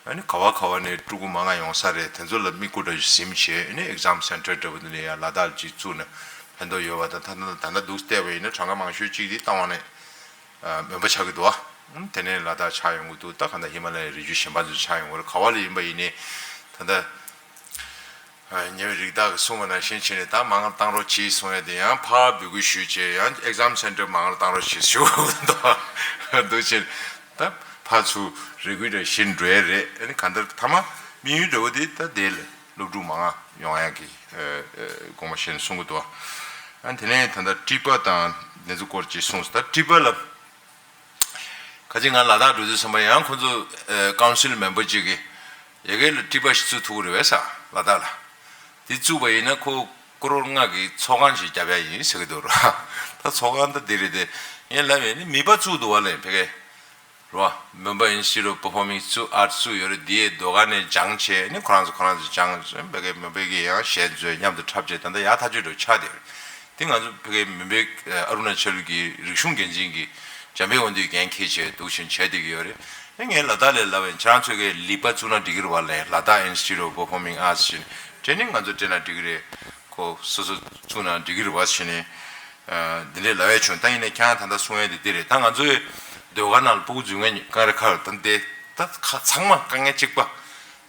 ཨ་ནི་ག་བ་ག་བ་ནས་ཕྲུ་གུ་མང་ང་ཡོང་ས་རེད། དེ་ཚོ་ལ་དམིགས་བཀུར་འདྲ་ཞིག་ཟིན་བྱས། ཨ་ནི་exam center འདྲ་པོ་དེ་ནས་ཡང་ལ་དྭགས་ལ་ཅིག་བཙུགས་ན་ཕན་ཐོགས་ཡོད་པ་དང་། ད་ད་ད་ལྟ་འདུག་བལྟས་པ་ཡིན་ན་གྲངས་ཀ་མང་ཤོས་གཅིག་དེ་རྟ་དབང་ནས་མོན་པ་ཆགས་ཀྱི་འདུག་ཨ། དེ་ནས་ལ་དྭགས་ཆགས་ཡོང་གི་འདུག་ད་ག་ད་ཧི་མ་ལ་ཡའི་རི་རྒྱུད་གཞན་པ་ཚོ་ཆགས་ཡོང་གི་རེད། ག་བ་ལ་ཡིན་པ་ཡིན་ནའི་ད་ལྟ། ཉེ་བའི་རིགས་བདག་གིས་གསུངས་པ་ནང་བཞིན་བྱས་ནས། ད་མ་དངུལ་བཏང་རོགས་གྱིས་གསུང་ཡ་དེ་ཡང་ཕར་འབོད་སྐུལ་ཞུས་བྱས། ཡང་exam center མ་དངུལ་བཏང་རོགས་གྱིས་ཞུ་འདུག་འདུག་བྱས། ད་ཕར་ཚུར་རེ་སྐུལ་འདྲ་བཞིན་འགྲོ་ཡ་རེད། ཨ་ནི་གང་ལྟར་མཐའ་མ་དམིགས་ཡུལ་འདྲ་བོ་དེ་ད་དེ་ལ་སློབ་ཕྲུག་མང་ང་ཡོང་ཡ་གི་དགོངས་པ་བཞེས་ནས་གསུང་གི་འདུག་ཨ་ནི་དེ་ནས་ད་ལྟ་ཊི་པ་དང་དེ་ཚོ་སྐོར་ཅིག་གསུངས་སོང་། ད་ཊི་པ་ལ། ཁ་ཅིག་ང་ལ་དྭགས་འགྲོ་དུས་ཙམ་པ་ཡང་ཁོ་ཚོ་ཨ་council member ཅིག་གིས་ཡ་གི་ལ་ཊི་པ་ཞིག་བཙུགས་ཐུབ་ཀྱི་རེད་པས་ལ་དྭགས་ལ། དེ་བཙུགས་པ་ཡིན་ན་ཁོ་ཀོ་རོར་ལྔ་གི་ཚོགས་ཁང་ཞིག་བརྒྱབ་ཡ་ཡིན་ཟེར་གྱི་འདུག་ར། ད་ཚོགས་ཁང་ད་འདི་རེད་དེ། ཡིན་ལབ་ཡིན་ནི་མི་པ་བཙུགས་འདུག་བ་ལས་ཕ་གི་ར། Mumbai Institute of Performing Arts བཙུགས་ཡོད་རེད། དེའི་ཟློས་གར་ནས་སྦྱངས་བྱས་ནི་ཁོ་རང་ཚོ་ཁོ་རང་ཚོ་སྦྱངས་བྱས། ཕ་གི་མུམ་བྷེ་གི་ཡང་གཞས་བཟོས། མཉམ་དུ་འཁྲབ་བྱས། ད་ལྟ་ཡག་ཐག་ཆོད་འགྲོ་ཆགས་བསྡད་ཡོད་རེད། དེ་ང་ཚོ་ཕ་གི་མུམ་བྷེ་ཨ་རུ་ན་ཅལ་གྱི་རིག་གཞུང་འགན་འཛིན་གྱི་འཇམ་དཔལ་དབང་འདུས་འགན་འཁྱེར་བྱས་འདུག་བྱས་བྱས་བསྡད་ཀྱི་ཡོད་རེད། ཨེ། ངས་ལ་དྭགས་ལ་ལབ་པ་ཡིན། ཁྱེད་རང་ཚོས་ཀྱི་ལི་པ་བཙུགས་ན་འགྲིག་གི་རེད་བ་ལས། Ladakh Institute of Performing Arts བྱས་ནས་སྤྲད་ནས་ང་ཚོ་སྤྲད་ན་འགྲིག་གི་རེད། ཁོ་སོ་སོ་བཙུགས་ན་འགྲིག་གི་རེད་བ་བྱས་ནས། ཨ། འདི་འདྲས་ལབ་ཡ་བྱུང་། ད་ཡིན་ནའི་ཁྱེད་རང་ད་ལྟ་གསུང་ཡ་དེ་འདི་རེད། ད་ང་ཚོའི་ཟློས་གར་ནང་ལ་སྤུ་གུ་འཛུལ་མཁན་ག་རེ་ག་རེ། ད་འདི་ད་ཁ་ཚང་མ་དཀའ་ངལ་གཅིག་པ།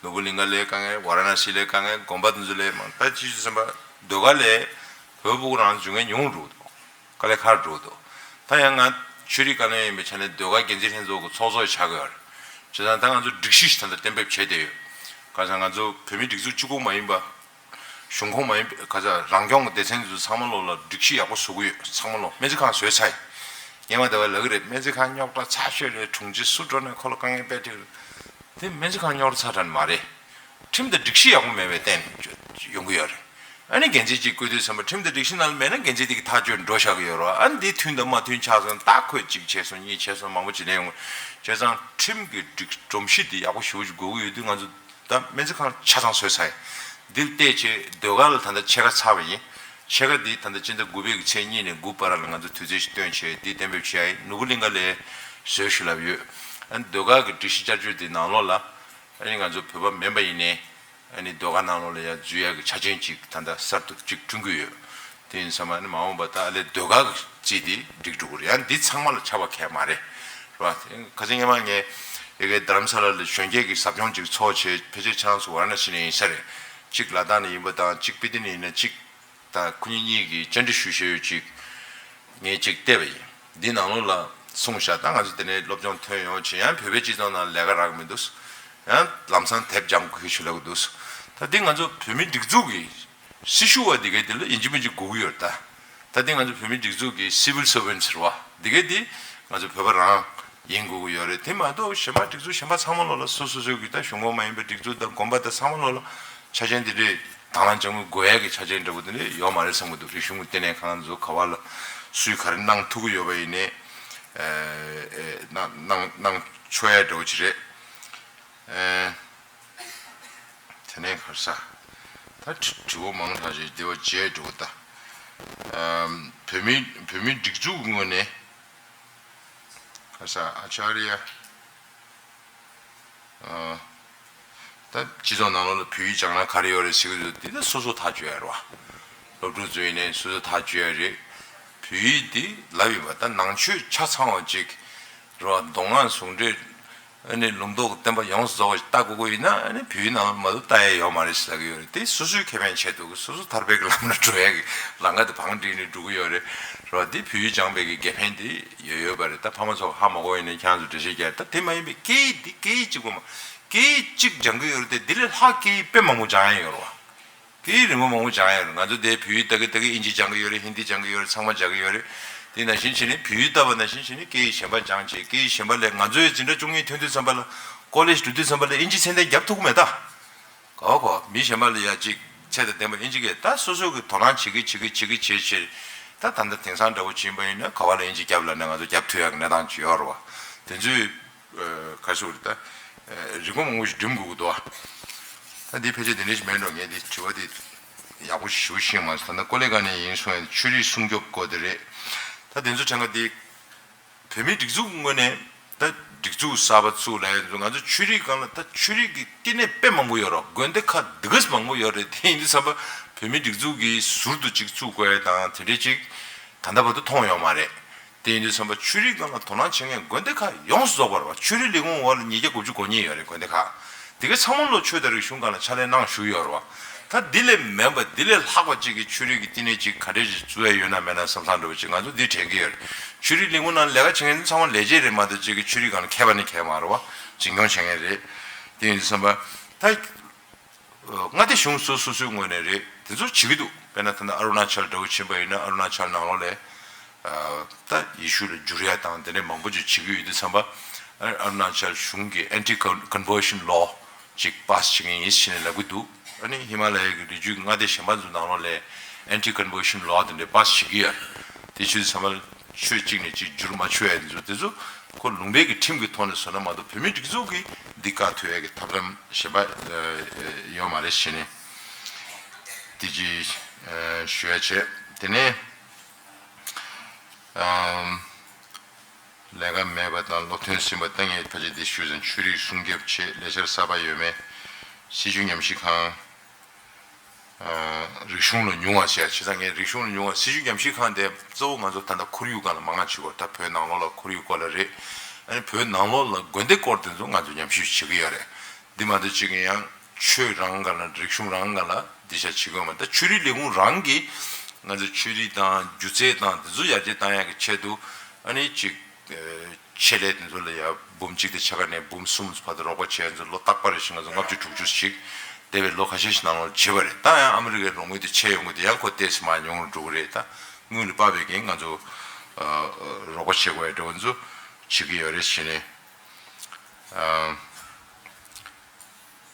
ནོར་བུ་གླིང་ག་ལ་དཀའ་ངལ། ཝ་ར་ཎ་སི་ལ་དཀའ་ངལ། དགོན་པ་དེ་ཚོ་ལ་མང་། ད་ཅི་ཞུ་ཟིན་པ་ཟློས་གར་ལ་བོད་སྤུ་གུ་རང་འཛུལ་མཁན་ཉུང་རུ་འགྲོ་གི་འདུག་དཀའ་ལས་ཁག་འགྲོ་གི་འདུག་ད་ཡང་ང་ཆོས་རིག་བཀའ་བློན་ཡིན་པའི་ཆ་ནས་ཟློས་གར་འགན་འཛིན་ལྷན་ཚོགས་ཀྱི་ཚོགས་གཙོ་ཆགས་ཀྱི་ཡོད་རེད། བྱས་ཙང་ད་ང་ཚོ་སྒྲིག་གཞི་ཞིག་ད་ལྟ་གཏན་འབེབས་བྱས་བསྡད་ཡོད། ག་ས་ང་ཚོ་བོད་མིའི་སྒྲིག་འཛུགས་གཅིག་པོ་མ་ཡིན་པ། གཞུང་ཁོངས་མ་ཡིན་པའི་ག་ས་རང་སྐྱོང་གི་སྡེ་ཚན་དེ་ཚོ་ཚང་མ་ལོག་ལ་སྒྲིག་གཞི་ཡག་པོ་བཟོ་གི་ཡོད། ཚང་མ་ལོག་སྨན་རྩིས་ཁང་བཟོས་ཚར་ཡིན། ངས་མ་བསྡད་པ་ལབ་ཀྱི་རེད། སྨན་རྩིས་ཁང་རྙོག་དྲ་ཚ་ཤོས་རེད། དྲུང་ཆེ་སུ་འགྲོ་ནས་ཁོ་ལ་དཀའ་ངལ་དཔེ་འཕྲད་ཀྱི་རེད། དེ་སྨན་རྩིས་ཁང་རྙོག་དྲ་ཚ་དྲགས་མ་རེད། ཁྲིམས་དང་སྒྲིག་གཞི་ཡག་པོ་མེད་པའི་སྟེང་ནས་ཡོང་གི་ཡོད་རེད། ཨ་ནི་འགན་འཛིན་གཅིག་བསྐོས་དུས་ཙམ་པ་ཁྲིམས་དང་སྒྲིག་གཞི་ནང་ལ་མེད་ན་འགན་འཛིན་དེ་གི་ཐག་གཅོད་འགྲོ་བཞག་གི་ཡོད་རེད། ཨ་ནི་འདི་མཐུན་དང་མ་མཐུན་ཆགས་སོང་། ད་ཁོས་གཅིག་བྱས་སོང་། གཉིས་བྱས་སོང་། མང་པོ་ཅིག་ལས་ཡོང་། བྱས་ཙང་ཁྲིམས་ཀྱི་སྒྲིག་སྒྲོམ་གཞི་འདི་ཡག་པོ་ཞེ་པོ་ཅིག་དགོས་ཀྱི་ཡོད་དུས། ང་ཚོ་ད་སྨན་རྩིས་ཁང་ཆ་ཚང་བཟོས་ཚར་ཡིན། འདིར་བལྟས་བྱས་ཟློས་གར་ལ་ད་ལྟ་ཕྱེད་ཀ་ཚར་བ་ཡིན། ཕྱེད་ཀ་འདི་ད་ལྟ་སྤྱི་ཟླ་དགུ་པའི་གི་ཚེས་གཉིས་ནས་དགུ་བར་ལ་ང་ཚོ་དུས་ཚོད་ཞིག་བཏོན་བྱས་འདི་གཏན་འབེབས་བྱས་ཡིན། ནོར་བུ་གླིང་ག་ལ་བཟོས་ཞུ་ལབ་ཡོད། ཨ་ནི་ཟློས་གར་གྱི་སྒྲིག་གཞི་བསྐྱར་བཅོས་འདི་ནང་ལོགས་ལ། ཨ་ནི་ང་ཚོ་བོད་པ་མིན་པ་ཡིན་ནའི། ཨ་ནི་ཟློས་གར་ནང་ལོགས་ལ་ཡང་འཛུལ་ཡག་གི་ཆ་རྐྱེན་ཅིག་ད་ལྟ་གསར་དུ་ཅིག་བསྐྲུན་གྱི་ཡོད། དེ་ཡིན་ཙང་ཨ་ནི་མ་འོངས་པ་ད་ཨ་ལས་ཟློས་གར་གྱི་རྩིས་དེ་འགྲིག་འགྲོ་གི་རེད། ཡང་འདི་ཚང་མ་ལ་ཁྱབ་པ་གང་ཡང་མ་རེད། རེད་པ། ཁ་སང་སྔོན་མ་ངས་ཡ་གི་རྡ་རམ་ས་ལ་ལ་གཞོན་སྐྱེས་ཀྱི་ཟབ་སྦྱོང་ཅིག་ཚོགས་བྱས། ཕལ་ཆེར་ཁྱེད་རང་ཚོ་ཝ་ར་ཎ་སི་ནས་ཡིན་ས་རེད། གཅིག་ལ་དྭགས་ནས་ཡིན་པ་དང་། གཅིག་སྤི་ཏི་ནས་ཡིན་ན། གཅིག་ད་ཁོ་གཉིས་གཉིས་ཀྱིས་བཅར་འདྲི་ཞུ་བཞིན་ཡོད་ཅིག་ངས་ཅིག་བལྟས་པ་ཡིན། འདི་ནང་ལོགས་ལ་གསུངས་བཞག་ད་ང་ཚོ་དེ་ནས་སློབ་སྦྱོང་ཐོན་ཡོང་བྱས། ཡང་བོད་པའི་སྤྱི་ཚོགས་ནང་ལས་ཀ་རག་མི་འདུག་ཡང་ལམ་སང་དེབ་སྦྱང་དགོས་ཞུ་ལབ་ཀྱི་འདུག་ད་འདི་ང་ཚོ་བོད་མིའི་སྒྲིག་འཛུགས་ཀྱི་སྲི་ཞུ་བ་འདི་གས་འདི་ལ་ཡིན་གཅིག་མིན་གཅིག་དགོས་ཀྱི་ཡོད་རེད་ད། ད་འདི་ང་ཚོ་བོད་མིའི་སྒྲིག་འཛུགས་ཀྱི་civil servants རེད་པ། འདི་གས་འདི་ང་ཚོ་བོད་པ་རང་ཡིན་དགོས་ཀྱི་ཡོད་རེད། དེ་མ་གཏོགས་གཞན་པ་སྒྲིག་འཛུགས་གཞན་པ་ཚང་མ་ལོགས་ལ་སོ་སོ་སོ་གི་ད་གཞུང་ཁོངས་མ་ཡིན་པའི་སྒྲིག་འཛུགས་དང་དགོན་པ་དང་ཚང་མ་ལོགས་ལ་ཆ་རྐྱེན་དེ་འདྲའི་དང་བླངས་སྦྱང་དགོས་ཡག་གི་ཆ་རྐྱེན་འདྲ་པོ་དེ་འདྲ་ཡོད་མ་རེད་བསམ་གྱི་འདུག་རིག་གཞུང་གི་ལྟེ་གནས་ཁང་ཚོ་ག་བ་ལ་སུས་ག་རེ་གནང་ཐུབ་ཀྱི་ཡོད་པ་ཡིན་ནའི། ཨེ། ཨེ། གནང་གནང་གནང་ཆོག་ཡག་འདྲ་པོ་ཅིག་རེད། ཨེ། དེ་ནས་ག་རེ་ཟ། ད་དྲི་དྲི་བ་མང་དྲགས་ཅིག་འདི་བ་བརྗེད་འགྲོ་གི་ད། ཨམ། བོད་མི་བོད་མིའི་སྒྲིག་འཛུགས་ཀྱི་ངོས་ནས་ག་རེ་ཟ། ཨ་ཅཱ་རི་ཡ། ཨ། ད་སྤྱི་ཚོགས་ནང་ལོགས་ལ་བོད་ཡིག་སྦྱང་ན་ག་རེ་ཡོད་རེད་ཟེར་གྱི་འདུག་འདི་ད་སོ་སོ་ཐག་གཅོད་ཡ་རེད་པ། སློབ་ཕྲུག་ཚོ་ཡིན་ནའི་སོ་སོ་ཐག་གཅོད་ཡ་རེད། བོད་ཡིག་འདི་ལབ་ཡིན་པ་ད་ནང་ཆོས་ཆ་ཚང་བ་ཅིག་རེད་པ། མདོ་སྔགས་ཟུང་འབྲེལ། ཨ་ནི་ལུང་རྟོགས་བསྟན་པ་ཡོངས་སུ་རྫོགས་པ་ཞིག་ལྟ་དགོས་ཀྱི་ཡིན་ན། ཨ་ནི་བོད་ཡིག་ནང་ལ་མ་གཏོགས་ལྟ་ཡ་ཡོད་མ་རེད་ཟེར་ལབ་ཀྱི་ཡོད་རེད། དེ་སོ་སོའི་ཁེ་ཕན་ཆེད་དུ་སོ་སོ་ཐར་པའི་གི་ལམ་ལ་འགྲོ་ཡ་གི་ལམ་ཁ་དེ་བང་བསྒྲིགས་ནས་འགྲོ་གི་ཡོད་རེད། རེད་བ། དེ་བོད་ཡིག་སྦྱངས་པའི་གི་དགེ་ཕན་དེ་ཡོད་ཡོད་པ་རེད། ད་ཕ་མ་ཚོ་ཧ་མ་གོ་ཡིན་ན་ཁྱེད་ཚོ་འགྲེལ་བཤད་རྒྱག་ད། དེ་མ་ཡིན་པའི་སྐད་ཡིག་འདི་སྐད་ཡིག་གཅིག་པོ་མ། སྐད་ཡིག་གཅིག་སྦྱང་གི་ཡོད་རེད་དེ། འདི་ལས་ལྷག་སྐད་ཡིག་དཔེ་མང་པོ་སྦྱང་ཡ་ཡོད་རེད་བ། སྐད་ཡིག་རིམ་པ་མང་པོ་སྦྱང་ཡ་རེད། ང་ཚོ་དེ་བོད་ཡིག་ལྟ་གི་ལྟ་གི་ཨིན་ཇི་སྦྱང་གི་ཡོད་རེད། ཧིན་དི་སྦྱང་གི་ཡོད་རེད། ཚང་མ་སྦྱང་གི་ཡོད་རེད། དེ་ནང་བཞིན་བྱས་ནས་བོད་ཡིག་ལྟ་བ་ནང་བཞིན་བྱས་ནས་སྐད་ཡིག་གཞན་པ་སྦྱང་བྱས། སྐད་ཡིག་གཞན་པ་ལས་ང་ཚོའི་འཛིན་གྲྭ་བཅུ་གཉིས་ཐོན་དུས་ཙམ་པ་ལ། ཀོ་ལེཇ་འགྲོ་དུས་ཙམ་པ་ལ་ཨིན་ཇི་ཚད་ལྡན་རྒྱབ་ཐུབ་ཀྱི་མེད་ད། གོ་གོ། མི་གཞན་པ་ལ་ཡ་ཅིག་ཚད་དང་ལྡན་པ་ཨིན་ཇི་གས། ད་སོ་སོ་གི་དོ་སྣང་བྱེད་ཀྱི་བྱེད་ཀྱི་བྱེད་ཀྱི་བྱེད་བྱེད། ད་ད་ལྟ་དེང་སང་འདྲ་བོ་བྱིན་པ་ཡིན་ན་ག་བ་ལ་ཨིན་ཇི་རྒྱབ་ལབ་ན་ང་ཚོ་རྒྱབ་ཐུབ་ཡག་གི་གནས་སྟངས་ཅིག་ཡོད་རེད་བ། དེ་ཚོའི་ཨ་ག་རེ་ཟེར་དགོས་རེད། ད་ཨ་རིག་པ་མང་པོ་ཞིག་སྒྲིམ་དགོས་ཀྱི་འདུག་བ། ད་འདི་ཕལ་ཆེར་དེ་འདྲ་ཞིག་མེད་འགྲོ། ངས་འདི་དྲི་བ་འདི་ཡག་པོ་ཞིག་ཞུ་ཤེས་མ་སོང་། ད་ལྟ་ཀོ་ལེ་ག་ནས་ཡིན་གསུང་ཡ། ཆོས་རིག་སྲུང་སྐྱོབ་སྐོར་དེ་རེད། ད་དེ་ཚོ་དྲན་ག་འདི། བོད་མིའི་སྒྲིག་འཛུགས་ངོས་ནས་ད་སྒྲིག་འཛུགས་གསར་པ་བཙུགས་ལབ་ཡ་ཚོ། ང་ཚོ་ཆོས་རིག་སྒང་ལ་ད་ཆོས་རིག་གི་བསྟི་གནས་དཔེ་མང་པོ་ཡོད་རེད། དགོན་སྡེ་ཁག་འདི་ག་ཙམ་མང་པོ་ཡོད་རེད། དེ་ཡིན་དུས་ཙམ་པ་བོད་མིའི་སྒྲིག་འཛུགས་ཀྱིས་ཟུར་དུ་གཅིག་བཙུགས་དགོས་ཡ་དང་དེ་འདྲའི་གཅིག་ད་ལྟ་བར་དུ་མཐོང་ཡོད་མ་རེད། དེ་ཡིན་དུས་ཙམ་པ་ཆོས་རིག་སྒང་ལ་དོ་སྣང་བྱེད་མཁན་དགོན་སྡེ་ཁག་ཡོངས་སུ་རྫོགས་པ་རེད་བ། ཆོས་རིག་ལས་ཁུངས་འོག་ལ་ཉིས་བརྒྱ་དགུ་བཅུ་གོ་གཉིས་ཡོད་རེད། དགོན་སྡེ་ཁག་དེ་ག་ཚང་མ་ལོ་ཆོས་དང་རིག་གཞུང་སྒང་ལ་ཕྱག་ལས་གནང་བཞུགས་ཡོད་རེད་བ། ད་འདི་ལས་མེད་པ་འདི་ལས་ལྷག་པ་ཅིག་གི་ཆོས་རིག་གི་བསྟི་གནས་ཅིག་ག་འདྲས་ཅིག་བཙུགས་ཡ་ཡོད་ན་མེད་ན་བསམ་བསམ་འདྲ་བོ་ཅིག་ང་ཚོ་འདི་དྲན་གྱི་ཡོད་རེད། ཆོས་རིག་ལས་ཁུངས་ནང་ལས་ཀ་བྱེད་མཁན་ཚང་མ་ལས་བྱེད་རེད་མ་གཏོགས་ཅིག་གི་ཆོས་རིག་སྒང་ལ་མཁས་པ་ནི་མཁས་མ་རེད་བ། འཛིན་སྐྱོང་བྱེད་མཁན་རེད། དེ་ཡིན་དུས་ཙམ་པ་ད། མངའ་སྡེ་གཞུང་སོ་སོ་སོའི་ངོས་ནས་རེད། དེ་ཚོ་བྱེད་ཀྱི་འདུག་དཔེར་ན་ད་ལྟ་ཨ་རུ་ན་ཅལ་འདྲ་བོ་ཕྱིན་པ་ཡིན་ན། ཨ་རུ་ན་ཅལ་ནང་ལོགས་ལ་ཨ་ད་ཡེ་ཤུ་ལ་འགྱུར་ཡ་དང་དེ་འདྲ་མང་པོ་ཅིག་བྱེད་ཀྱི་ཡོད་དུས་ཙམ་པ། ཨ་རུ་ན་ཅལ་གཞུང་གིས་anti conversion law ཅིག་པཱ་སི་བྱེད་མཁན་ཡིན་ཟེར་ནས་ལབ་ཀྱི་འདུག་ཨ་ནི་ཧི་མ་ལ་ཡའི་གི་རི་རྒྱུད་ཀྱི་མངའ་སྡེ་གཞན་པ་ཚོའི་ནང་ལོགས་ལ་anti conversion law དེ་འདྲ་པཱ་སི་བྱེད་ཀྱི་ཡོད་རེད། དེ་བྱེད་དུས་ཙམ་པ། ཆོས་གཅིག་ནས་གཅིག་འགྱུར་མ་བཅུག་ཡ་དེ་ཚོ། དེ་ཚོ་ཁོ་ལུང་པའི་གི་ཁྲིམས་ཀྱི་ཐོག་ནས་བཟོ་ན་མ་གཏོགས་བོད་མིའི་སྒྲིག་འཛུགས་ཀྱིས་འདི་བཀག་ཐུབ་ཡ་གི་ཐབས་ལམ་གཞན་པ་ཡོད་མ་རེད་ཟེར་ནས་དེ་ཅིག་ཞུ་ཡ་བྱས། དེ་ནས་ལས་ཀ་མེད་པ་དང་བློ་མཐུན་ཟིན་པ་ལྟ་ངས་ཕལ་ཆེར་འདི་ཞུས་ཟིན། ཆོས་རིག་སྲུང་སྐྱོབ་ཆེད་ལས་འཆར་གསར་པ་ཡོད་མེད། སྲིད་བྱུས་ཉམས་ཞིབ་ཁང་། རིག་གཞུང་ལ་ཉུང་བ་བྱས། བྱས་ཙང་ངས་རིག་གཞུང་ལ་ཉུང་བ། སྲིད་བྱུས་ཉམས་ཞིབ་ཁང་དེ་གཙོ་བོ་ང་ཚོ་ད་ལྟ་ཁོར་ཡུག་སྒང་ལ་མང་ང་བྱེད་དགོས། ད་བོད་ནང་ལོགས་ལ་ཁོར་ཡུག་སྐོར་ལ་རེད། ཨ་ནི་བོད་ནང་ལོགས་ལ་དགོན་སྡེ་སྐོར་དེ་ཚོ་ང་ཚོ་ཉམས་ཞིབ་བྱེད་ཀྱི་ཡོད་རེད། འདི་མ་གཏོགས་གཅིག་ཡང་ཆོས་རང་སྒང་ལ་རིག་གཞུང་རང་སྒང་ལ་འདི་བྱ་བྱེད་དགོས་མ། ད་ཆོས་རིག་ལས་ཁུངས་རང་གིས་ང་ཚོ་ཆོས་རིག་དང་སྒྱུ་རྩལ་དང་དེ་ཚོ་ཡར་རྒྱས་བཏང་ཡག་གི་ཆེད་དུ་ཨ་ནི་གཅིག་ཆེད་ལས་དེ་ཚོ་ལ་ཡ་འབུམ་གཅིག་དང་ཕྱེད་ཀ་ནས་འབུམ་གསུམ་བར་དུ་རོགས་པ་བྱས། ང་ཚོ་ལོ་རྟག་པར་རེ་བཞིན་ང་ཚོ་ལྔ་བཅུ་དྲུག་ཅུ་ཞིག་འདས་པའི་ལོ་ཁ་ཤས་ཤིག་ནང་ལོགས་བྱེད་པ་རེད། ད་ཡང་ཨ་མི་རི་ཀའི་རོགས་དངུལ་དེ་ཆད་ཡོང་གི་འདུག་ཡང་ཁོ་ཏོག་ཙམ་མར་ཉུང་རུ་འགྲོ་གི་རེད། ད་དངུལ་ལ་དཔག་པའི་གི་ང་ཚོ་རོགས་པ་བྱེད་དགོས་ཡ་འདྲ་བོ་ཚོ་བྱེད་ཀྱི་ཡོད་རེད་ཟེར་ནས།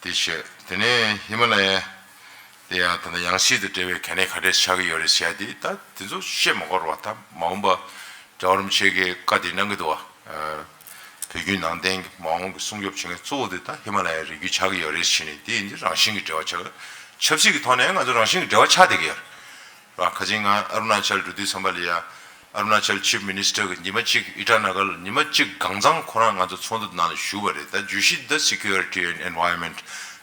དེ་བྱས། དེ་ནས་ཧི་མ་ལ་ཡ་དེ་ཡང་ད་ལྟ་ཡང་སྲིད་དང་འབྲེལ་བའི་གལ་གནད་ག་འདྲས་ཆགས་ཀྱི་ཡོད་རེད་ཟེར་ཡ་དེ། ད་དེ་ཚོ་བཤད་མ་དགོས་རེད་བ། ད་མ་འོངས་པ་རྒྱལ་བ་རིན་པོ་ཆེ་གིས་བཀའ་དེ་གནང་གི་འདུག་བ། བོད་བརྒྱུད་ནང་བསྟན་གྱི་མ་འོངས་ཀྱི་སྲུང་སྐྱོབ་བྱེད་མཁན་གཙོ་བོ་དེ་ད་ཧི་མ་ལ་ཡའི་རི་རྒྱུད་ཆགས་ཀྱི་ཡོད་རེད་ཟེར་ནས། དེ་ཡིན་དུས་རང་བཞིན་གྱི་འབྲེལ་བ་ཆགས། ཆབ་སྲིད་ཀྱི་ཐོག་ནས་ང་ཚོ་རང་བཞིན་གྱི་འབྲེལ་བ་ཆགས་བསྡད་ཀྱི་ཡོད་རེད། ར། ཁ་ཅིག་ང་ཨ་རུ་ན་ཅལ་འགྲོ་དུས་ཙམ་པ་ལ་ཡ། ཨ་རུ་ན་ཅལ་ཆིབ་མི་ནི་སི་ཊར་གི་ཉི་མ་གཅིག་ཨི་ཊ་ན་གར་ལ་ཉི་མ་གཅིག་གང་ཚང་ཁོ་རང་ང་ཚོ་ཚོགས་འདུ་ནང་ལ་བཞུགས་པ་རེད། ད་བརྗོད་གཞི་འདི་Security and Environment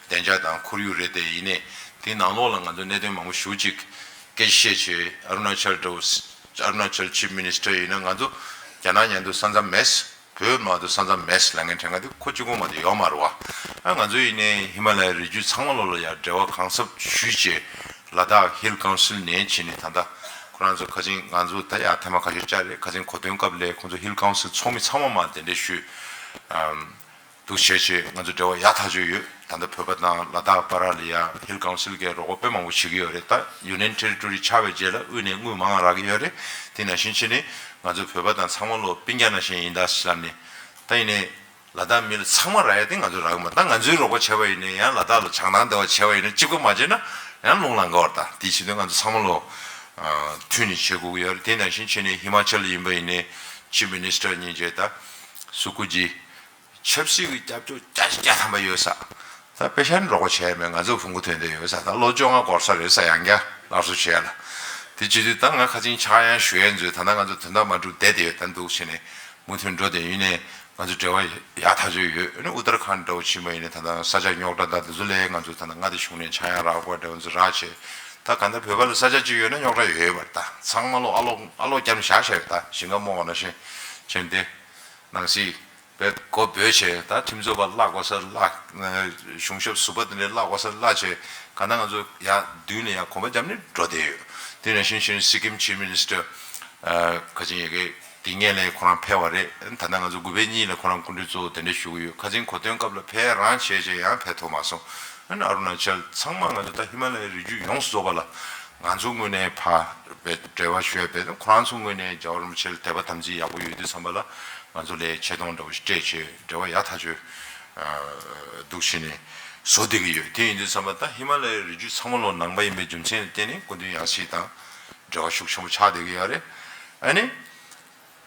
བདེ་འཇགས་དང་ཁོར་ཡུག་རེད། དེ་ཡིན་ནའི་དེའི་ནང་ལོགས་ལ་ང་ཚོ་གནད་དོན་མང་པོ་ཞེ་པོ་ཅིག་སྐད་ཆ་བཤད་བྱས། ཨ་རུ་ན་ཅལ་འདྲ་བོ། ཨ་རུ་ན་ཅལ་ཆིབ་མི་ནི་སི་ཊར་ཡིན་ན་ང་ཚོ་རྒྱ་ནག་མཉམ་དུ་ས་མཚམས་མེད། བོད་མ་གཏོགས་ས་མཚམས་མེད་ལབ་མཁན་དྲན་ག་དེ་ཁོ་གཅིག་པོ་མ་གཏོགས་ཡོད་མ་རེད་བ། ཨ་ང་ཚོ་ཡིན་ནའི་ཧི་མ་ལ་ཡའི་རི་རྒྱུད་ཚང་མ་ལོགས་ལ་ཡ་འབྲེལ་བ་གང་ཟབ་ཞུས་བྱས། ལ་དྭགས་ཧིལ་ཀའུན་སིལ་ནས་བྱས་ནས་ད་ལྟ་ཁོ་རང་ཚོ་ཁ་ཅིག་ང་ཚོ་ད་ཡ་ཐེངས་མ་ཁ་ཤས་བཅར་རེད། ཁ་ཅིག་གོ་སྟོན་སྐབས་ལ་ཁོང་ཚོ་ཧིལ་ཀའུན་སིལ་ཚོགས་མི་ཚང་མ་མར་གདན་འདྲེན་ཞུས། ཨམ། འདུག་བྱས་བྱས་ང་ཚོ་འབྲེལ་བ་ཡག་ཐག་ཆོད་ཡོད། ད་ལྟ་བོད་པ་དང་ལ་དྭགས་བར་ལ་ཡ་ཧིལ་ཀའུན་སིལ་གྱིས་རོགས་པ་དཔེ་མང་པོ་བྱེད་ཀྱི་ཡོད་རེད། ད་ཡུ་ནི་ཡན་ཊེ་རི་ཊོ་རི་ཆགས་པའི་རྗེས་ལ་དབུས་ནས་དངུལ་མང་རག་གི་ཡོད་རེད། དེ་ནང་བཞིན་བྱས་ནས་ང་ཚོ་བོད་པ་དང་ཚང་མ་ལོ་སྤུན་ཀྱག་ནང་བཞིན་ཡིན་ད་ཟེར་ལབ་ནས། ད་ཡིན་ནའི་ལ་དྭགས་མི་ལ་ཚང་མ་རག་ཡ་དེ་ང་ཚོ་རག་གི་མ། ད་ང་ཚོའི་རོགས་པ་བྱས་པ་ཡིན་ནའི་ཡང་ལ་དྭགས་ལ་བྱང་ཐང་ལྟ་བ་བྱས་པ་ཡིན་ན་གཅིག་པ་མ་བྱས་ན་ཡང་རླུང་ལངས་གི་ཡོད་རེད། ད་དེའི་ཕྱིར་དུ་ང་ཚོ་ཚང་མ་ལོ་མཐུན་ནས་བྱེད་དགོས་ཀྱི་ཡོད་རེད། དེ་ནང་བཞིན་བྱས་ནས་ཧི་མ་ཅལ་ཡིན་པ་ཡིན་ནའི་ཆིབ་མི་ནི་སི་ཊར་གཉིས་བྱས། ད་སུ་ཀུ་ཇི། ཆབ་སྲིད་ཀྱི་སྐྱབས་བཅོལ་བརྒྱ་ཆ་བརྒྱ་ཐམ་པ་ཡོད་ས། ད་དཔེ་ཆ་ནི་རོགས་པ་བྱས་མེད། ང་ཚོ་ཕུང་པོ་ཐོན་བསྡད་ཡོད་ས། ད་ལོ་བཅོ་ལྔ་འགོར་ས་རེད་ས། ཡང་བསྐྱར་སླར་གསོ་བྱས་ལ། དེ་བྱེད་དུས་ད་ང་ཁ་ཅིག་ཆག་ཡང་ཞུ་ཡན་མཛོད། ད་ལྟ་ང་ཚོ་དོན་དག་མ་འགྲུབ་བསྡད་དེ་ཡོད། ད་འདུག་བྱས་ནས་མུ་མཐུད་འགྲོ་བསྡད་ཡིན་ནའི་ང་ཚོ་འབྲེལ་བ་ཡག་ཐག་ཆོད་ཡོད། ཨ་ནི་ཨུ་ཏར་ཁཱན་འདྲ་བོ་ཕྱིན་པ་ཡིན་ནའི་ད་ལྟ་ས་ཆ་རྙོག་དྲ་དང་དེ་ཚོ་ལས་ང་ཚོ་ད་ལྟ་མངའ་སྡེ་གཞུང་ནས་ཆག་ཡང་རག་དགོས་འདྲ་བོ་ཚོ་རག་བྱས། ད་གང་ལྟར་བོད་པ་ལ་ས་ཆ་གཅིག་ཡོད་ན་རྙོག་དྲ་ཡོད་ཡོད་པ་རེད། ད་ཚང་མ་ལོ་ཨ་ལོ་ཨ་ལོ་བརྒྱབ་ནས་བཞག་བཞག་ཡོད། ད་ཞིང་ཁ་རྨོ་བ་ནང་བཞིན་བྱས་ཏེ་ནང་སྲིད། བས་མགོ་འབོད་བྱས། ད་ཁྲིམས་རྩོད་པ་གླ་དགོས་ས་གླ། གཞུང་ཞབས་ཟུར་པ་དེ་འདྲའི་གླ་དགོས་ས་གླ་བྱས། གང་ལྟར་ང་ཚོ་ཡར་མདུན་ནས་ཡར་གོམ་པ་བརྒྱབ་ནས་འགྲོ་བསྡད་ཡོད། དེ་ནང་བཞིན་བྱས་ནས་སི་ཀིམ་ཆིབ་མི་ནི་སི་ཊར་ཁ་ཆེན་ཡ་གི་དེ་སྔོན་ལ་ཁོ་རང་ཕེབས་པ་རེད། ད་ལྟ་ང་ཚོ་དགུ་པའི་གཉིས་ལ་ཁོ་རང་སྐུ་མགྲོན་གཙོ་བོ་གདན་འདྲེན་ཞུ་གི་ཡོད། ཁ་ཆེན་གོ་སྟོན་སྐབས་ལ་ཕེབས་རང་བྱས་བྱས་ཡང་ཕེབས་ཐུབ་མ་སོང་། ཨ་ནི་ཨ་རུ་ན་ཅལ་ཚང་མ་ང་ཚོ་ད་ཧི་མ་ལ་ཡའི་རི་རྒྱུད་ཡོངས་སུ་རྫོགས་པ་ལ་ང་ཚོ་ངོས་ནས་ཕར་འབྲེལ་བ་ཞུས་པས། ཁོ་རང་ཚོ་ངོས་ནས་རྒྱལ་བ་རིན་པོ་ཆེ་ལ་དད་པ་དམ་ཚིག་ཡག་པོ་ཡོད་དུས་ཙམ་པ་ལ་ང་ཚོ་ལ་ཆེ་མཐོང་འདྲ་བོ་ཞིག་སྤྲད་བྱས་འབྲེལ་བ་ཡག་ཐག་ཆོད་འདུག་བྱས་ནས་བཟོ་བསྡད་ཀྱི་ཡོད། དེ་ཡིན་དུས་ཙམ་པ་ད་ཧི་མ་ལ་ཡའི་རི་རྒྱུད་ཚང་མ་ལོ་ནང་པ་ཡིན་པའི་རྒྱུ་མཚན་ལ་བརྟེན་ནས་སྐུ་མདུན་ཡང་སྲིད་དང་འབྲེལ་བ་ཤུགས་ཆེན་པོ་ཆགས་བསྡད་ཀྱི་ཡོད་རེད། ཨ་ནི།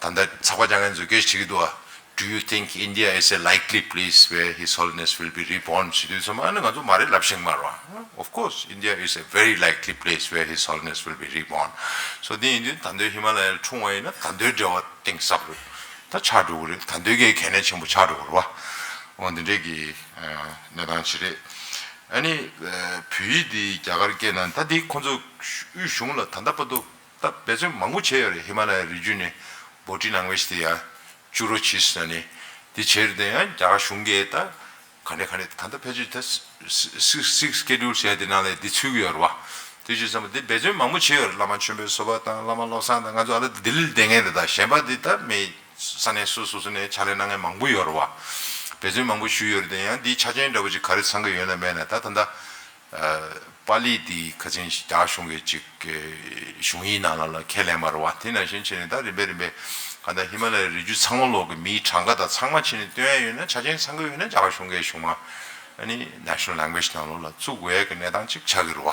ད་ལྟ་ཚགས་པར་རྒྱག་མཁན་ཚོས་སྐད་ཆ་དྲིས་ཀྱི་འདུག་བ། Do you think India is a likely place where His Holiness will be reborn? ཞུ་དུས་ཙམ་པ་ཨ་ནི་ང་ཚོ་མ་རེད་ལབ་ཤེས་ཀྱི་མ་རེད་བ། Of course, India is a very likely place where His Holiness will be reborn. སོ་དེ་ཡིན་དུས་ད་དུང་ཧི་མ་ལ་ཡར་འཁྲུངས་པ་ཡིན་ན་ད་དུང་འབྲེལ་བ་གཏིང་ཟབ་རུ་ད་ཆགས་འགྲོ་གི་རེད། ད་དུང་གལ་གལ་གནད་ཆེན་པོ་ཆགས་འགྲོ་གི་རེད་བ། འོ་འདི་འདྲའི་གི་གནས་སྟངས་ཅིག་རེད། ཨ་ནི་བོད་ཡིག་འདི་རྒྱ་གར་སྐད་ནང་ད་འདི་ཁོང་ཚོ་དབུས་གཞུང་ལ་ད་ལྟ་བར་དུ། ད་འབད་བརྩོན་མང་པོ་བྱས་ཡོད་རེད། ཧི་མ་ལ་ཡའི་རི་རྒྱུད་ནས་body language དེ་ཡང་བཅུག་རོགས་གྱིས་ཟེར་ནས་དེ་བྱས་རེད། དེ་ཡང་རྒྱ་གར་གཞུང་གིས་ད་ག་ནས་ག་ནས་ད་ལྟ་ཕལ་ཆེར་ད་six six schedule ཟེར་དེ་ནང་ལ་དེ་ཚུད་ཀྱི་ཡོད་རེད་བ། དེ་བྱས་ཙང་དེ་འབད་བརྩོན་མང་པོ་བྱས་ཡོད་རེད། བླ་མ་མཆོད་འབུལ་གསོལ་བ་དང་བླ་མ་བློ་བཟང་དང་ང་ཚོ་ཨ་ལ་ལྡི་ལིར་བསྡད་མཁན་རེད། ད་གཞན་པ་དེ་ད་མི་ས་གནས་སོ་སོ་སོ་ནས་ཕྱག་ལས་གནང་མཁན་མང་པོ་ཡོད་རེད་བ། འབད་བརྩོན་མང་པོ་ཞུས་ཡོད་རེད། དེ་ཡང་དེའི་ཆ་རྐྱེན་འདྲ་པོ་ཅིག་ག་རེ་ཚང་གི་ཡོད་ན་མེད་ན་ད་ད་ལྟ། པཱ་ལི་འདི་ཁ་སང་རྒྱ་གཞུང་གི་ཅིག་གཞུང་ཡིག་ནང་ལ་ལ་ཁས་ལེན་པ་རེད་བ། དེ་ནང་བཞིན་བྱས་ནས་ད་རིམ་པས་རིམ་པས་གང་ལྟར་ཧི་མ་ལ་ཡའི་རི་རྒྱུད་ཚང་མ་ལོག་གི་མིའི་གྲངས་ཀ་དང་ཚང་མ་བྱས་ནས་སྟོན་ཡ་ཡོད་ན་ཆ་རྐྱེན་ཚང་གི་ཡོད་ན་རྒྱ་གར་གཞུང་གི་གཞུང་མ་ཨ་ནི་national language ནང་ལོགས་ལ་བཙུགས་དགོས་ཡ་གི་གནས་སྟངས་ཅིག་ཆགས་ཀྱི་རེད་བ།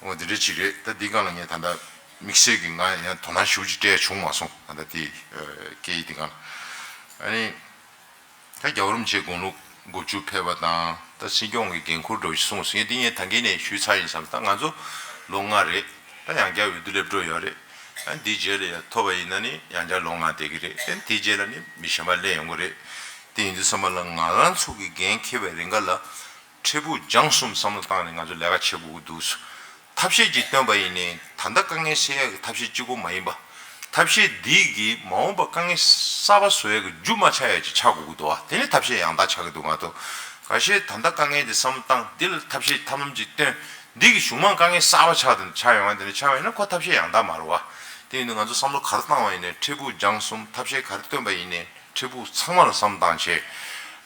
འོ་དེ་འདྲ་ཅིག་རེད། ད་འདི་སྒང་ལ་ངས་ད་ལྟ་དམིགས་བསལ་གྱི་ང་ཡང་དོ་སྣང་ཞེ་པོ་ཅིག་སྤྲད་བྱུང་མ་སོང་། ད་ལྟ་དེ་སྐད་ཡིག་འདི་སྒང་ལ་ཨ་ནི། ད་རྒྱལ་བ་རིན་པོ་ཆེ་དགུང་ལོ་དགུ་བཅུ་ཕེབས་པ་དང་ད་སྲིད་སྐྱོང་གི་འགན་ཁུར་འགྲོ་ཞིག་གསུངས་སོང་། ངས་འདི་ངས་ད་གིན་ནས་ཞུས་ཚར་ཡིན་བསམ། ད་ང་ཚོ་ལོ་ལྔ་རེད། ད་ཡང་བསྐྱར་འོས་བསྡུ་སླེབས་འགྲོ་ཡོད་རེད། ཨ་འདིའི་རྗེས་ལ་ཡང་ཐོབ་པ་ཡིན་ན་ནི་ཡང་བསྐྱར་ལོ་ལྔ་བསྡད་ཀྱི་རེད། ཨ་འདིའི་རྗེས་ལ་ནི་མི་གཞན་པ་སླེབས་ཡོང་གི་རེད། དེ་ཡིན་དུས་ཙམ་པ་ལ་ང་རང་ཚོ་གི་འགན་འཁྱེར་བའི་རིང་ག་ལ་འཕྲལ་ཕུགས་རྒྱང་གསུམ་བསམ་བློ་བཏང་ནས་ང་ཚོ་ལས་ཀ་བྱེད་དགོས་ཀྱི་འདུག་ཐབས་ཤེས་ཅིག་བཏོན་པ་ཡིན་ནའི་ད་ལྟ་དཀའ་ངལ་སེལ་ཡག་གི་ཐབས་ཤེས་གཅིག་པོ་མ་ཡིན་པ། ཐབས་ཤེས་འདི་གིས་མ་འོངས་པ་དཀའ་ངལ་གསར་པ་བཟོ་ཡག་གི་རྒྱུ་མ་ཆགས་ཡག་ཅིག་ཆགས་དགོས་ཀྱི་འདུག་བ། དེ་ནི་ཐབས་ཤེས་ཡང་དག་ཆགས་ཀྱི་འདུག་ང་ཚོ་ཁ་ཤས་ད་ལྟ་དཀའ་ངལ་འདི་བསམ་བློ་བཏང་འདི་ལ་ཐབས་ཤེས་ཐབས་ལམ་ཅིག་བཏོན་འདི་གིས་གཞུག་མ་དཀའ་ངལ་གསར་པ་ཆགས་དང་ཆགས་ཡོང་བ་འདི་འདྲ་ཆགས་པ་ཡིན་ན་ཁོ་ཐབས་ཤེས་ཡང་དག་མ་རེད་བ། དེ་ཡིན་དུས་ང་ཚོ་བསམ་བློ་ག་རེ་བཏང་བ་ཡིན་ནའི་འཕྲལ་ཕུགས་རྒྱང་གསུམ་ཐབས་ཤེས་ག་རེ་བཏོན་པ་ཡིན་ནའི། ཕྲུ་གུ་ཚང་མ་ལ་བསམ་བཏང་བྱས།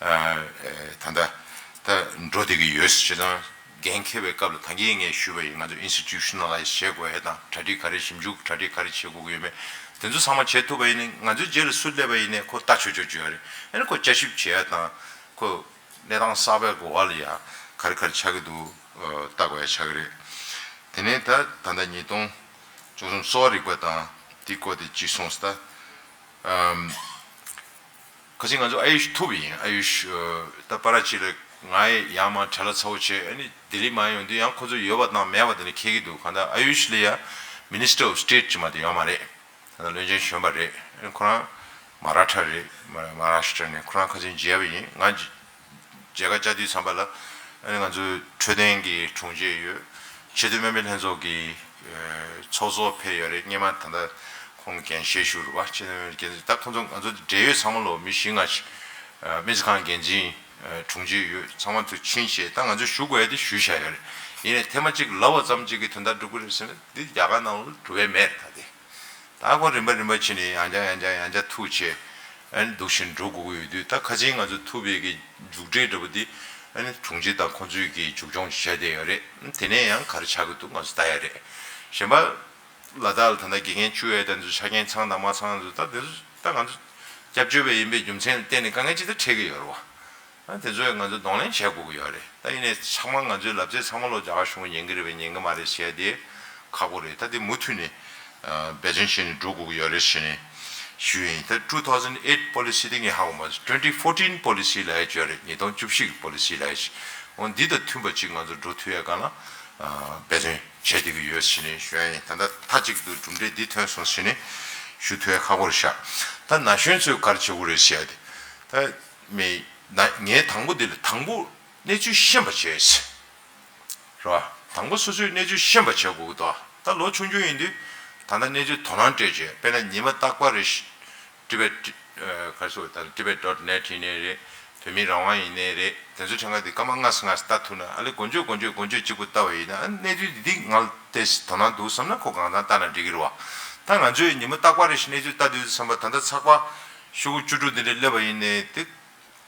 ཨ་ཨ་ད་ལྟ་ད་འགྲོ་བསྡད་ཀྱི་ཡོད། བྱས་ཙང་འགན་འཁྱེར་བའི་སྐབས་ལ་ད་གིན་ངས་ཞུས་པ་ཡིན། ང་ཚོ་institutionalize བྱེད་དགོས་ཡ་དང་གྲ་སྒྲིག་ག་རེ་ཞིབ་འཇུག་གྲ་སྒྲིག་ག་རེ་བྱེད་དགོས་ཀྱི་ཡོད་མེད་དེ་ཚོ་ཚང་མ་བྱེད་ཐུབ་པ་ཡིན་ན་ང་ཚོའི་རྗེས་ལ་སུ་སླེབས་པ་ཡིན་ནའི་ཁོ་ལྟ་ཆོག་ཆོག་བྱོས་ཡ་རེད། ཨ་ནི་ཁོ་བསྐྱར་ཞིབ་བྱེད་ཡ་དང་ཁོ་གནས་སྟངས་གསར་པའི་འགོ་བ་ལ་ཡ་ག་རེ་ག་རེ་ཆགས་ཀྱི་འདུག་ཨ་ལྟ་དགོས་ཡ་ཆགས་ཀྱི་རེད། དེ་ནས་ད་ད་ལྟ་ཉིས་སྟོང་བཅུ་གསུམ་གསོ་བ་རིག་པ་དང་དེའི་སྐོར་དེ་ཅིག་གསུངས་སོང་ད། ཨམ། ཁ་སང་ང་ཚོ་ཨ་ཡུཤ་ཐུག་པ་ཡིན། ཨ་ཡུཤ་ཨ་ད་པ་ར་ཅི་ལ་ང་ཡི་ཡར་མར་བྲེལ་བ་ཚ་བོ་བྱས། ཨ་ནི་ལྡི་ལི་མར་ཡོང་དུས་ཡང་ཁོ་ཚོ་ཡོད་པ་དང་མེད་པ་དེ་ནི་ཁྱད་ཀྱི་འདུག་གང་ལྟར་ཨ་ཡུཤ་ལ་ཡ་Minister of State ཅིག་མ་དེ་ཡོད་མ་རེད། ད་ལྟ་བློན་ཆེན་གཞོན་པ་རེད། ཨ་ནི་ཁོ་རང་མ་ར་ཐྲ་རེད། མ་མ་ར་ཤི་ཊ་ནས་ཁོ་རང་ཁ་སང་མཇལ་བ་ཡིན། ང་མཇལ་ཁ་བཅར་དུས་ཙམ་པ་ལ་ཨ་ནི་ང་ཚོའི་འཕྲོད་བསྟེན་གྱི་དྲུང་ཆེ་ཡོད། ཆེས་མཐོའི་སྨན་པའི་ལྷན་ཚོགས་ཀྱི་ཚོགས་གཙོ་ཕེབས་ཡོད་རེད། སྔོན་མ་ད་ལྟ་ཁོང་འགན་བཞེས་བཞུགས་རེད་བ། ཆེས་མཐོའི་སྨན་པའི་འགན་འཛིན་ད་ཁོང་ཚོ་ང་ཚོ་འབྲེལ་ཡོད་ཚང་མ་ལོ་མི་བཞི་ལྔ་ཞིག་སྨན་རྩིས་ཁང་འགན་འཛིན་དྲུང་ཆེ་ཡོད། ཚང་མ་ཚོ་ཕྱིན་བྱས་ད་ང་ཚོ་ཞུ་དགོས་ཡ་དེ་ཞུས་བཞག་ཡོད་རེད། ཡིན་ནའི་ཐེངས་མ་གཅིག་ལབ་པ་ཙམ་གཅིག་གིས་དོན་དག་འགྲུབ་ཀྱི་རེད་ཟེར་ན་འདི་རྒྱ་གར་ནང་ལ་འགྲུབ་ཡ་མེད་རེད་ད་དེ། ད་ཁོ་རིམ་པ་རིམ་པ་བྱས་ནས་ཡང་བསྐྱར་ཡང་བསྐྱར་ཡང་བསྐྱར་ཐུག་བྱས། ཨ་ནི་འདུག་བཞིན་འགྲོ་དགོས་ཀྱི་ཡོད་དུས་ད་ཁ་སང་ང་ཚོ་ཐུག་པའི་གི་མཇུག་འབྲས་འདྲ་པོ་འདི་ཨ་ནི་དྲུང་ཆེ་དང་ཁོང་ཚོས་གི་མཇུག་སྐྱོང་བྱས་བསྡད་ཡོད་རེད། དེ་ནས་ཡང་ག་རེ་ཆགས་ཀྱི་འདུག་ང་ཚོ་ལྟ་ཡ་རེད། གཞན་པ་ལ་དྭགས་ལ་ད་ལྟ་དགེ་རྒན་བཅུ་ཡས་དེ་ཚོ་ཆ་རྐྱེན་ཚང་དང་མ་ཚང་ཚོ་ད་དེ་ཚོ་ད་ང་ཚོ་སྐྱབས་བཅོལ་བ་ཡིན་པའི་རྒྱུ་མཚན་ལ་བརྟེན་ནས་དཀའ་ངལ་ཅི་ལྟར་འཕྲད་ཀྱི་ཡོད་རེད་བ། ཨ་དེ་ཚོས་ང་ཚོས་གདོང་ལེན་བྱེད་དགོས་ཀྱི་ཡོད་རེད། ད་ཡིན་ནའི་ཚང་མ་ང་ཚོའི་ལབ་ཚད་ཚང་མ་ལོ་རྒྱ་གར་གཞུང་ཉན་གྱི་རེད་པས་ཉན་གྱི་མ་རེད་ཟེར་ཡ་དེ་ཁག་པོ་རེད། ད་དེ་མུ་མཐུད་ནས་འབད་བརྩོན་བྱས་ནས་འགྲོ་དགོས་ཀྱི་ཡོད་རེད་ཟེར་ནས་ཞུས་ཡིན། ད་two thousand eight policy དེ་ངས་ཧ་གོ་མ་སོང་། twenty fourteen policy ལབ་ཡ་ཅིག་ཡོད་རེད། ཉིས་སྟོང་བཅུ་བཞི་གི་policy ལབ་ཡ་ཅིག་འོ་འདི་དང་མཐུན་པ་ཅིག་ང་ཚོ་འགྲོ་ཐུབ་ཡ་སྒང་ལ་འབད་བརྩོན་བྱེད་བསྡད་ཀྱི་ཡོད་ཟེར་ནས་ཞུ་ཡ་ཡིན། ད་ལྟ་མཐའ་གཅིག་ཏུ་གྲུབ་འབྲས་འདི་ཐོན་སོང་ཟེར་ནས་ཞུ་ཐུབ་ཡ་ཁག་པོ་རེད་ཤག་ད་ན་གཞོན་ཚོས་ག་རེ་བྱེད་དགོས་རེད་ཟེར་ཡ་དེ་ད་མི། ན་ངས་དང་པོ་འདི་ལ་དང་པོ་གནས་ཚུལ་ཤེས་པ་བྱས། རེད་བ། དང་པོ་སོ་སོས་གནས་ཚུལ་ཤེས་པ་བྱེད་དགོས་ཀྱི་འདུག་ད་ལོ་ཆུང་ཆུང་ཡིན་དུས་ད་ལྟ་གནས་ཚུལ་དོ་སྣང་སྤྲད་བྱས་དཔེར་ན་ཉི་མ་རྟག་པར་རེ་བཞིན་ཊི་བེཊ་ ག་རེ་ཟེར་ད་tibet dot net ཡིན་ནའི་རེད། བོད་མི་རང་དབང་ཡིན་ནའི་རེད། དེ་ཚོ་ཁྲིམས་ཁང་དེ་སྐར་མ་ལྔ་ཙམ་ལྟ་ཐུབ་ན་ཨ་ལེ་འགོ་འཇུག་འགོ་འཇུག་འགོ་འཇུག་གཅིག་པུ་ལྟ་བ་ཡིན་ན་ཨ་གནས་ཚུལ་འདི་ང་ལ་ཏོག་ཙམ་དོ་སྣང་འདུག་བསམ་ན་ཁོ་གང་ཚང་ལྟ་ན་འགྲིག་གི་རེད་བ། ད་ང་ཚོས་ཉིན་མོ་རྟག་པར་རེ་བཞིན་གནས་ཚུལ་ལྟ་དུས་བསམ་པ་ད་ལྟ་ཚགས་པར་ཤོག་གུ་བཅུ་དྲུག་འདི་འདྲ་སླེབས་པ་ཡིན་ནའི་དེ།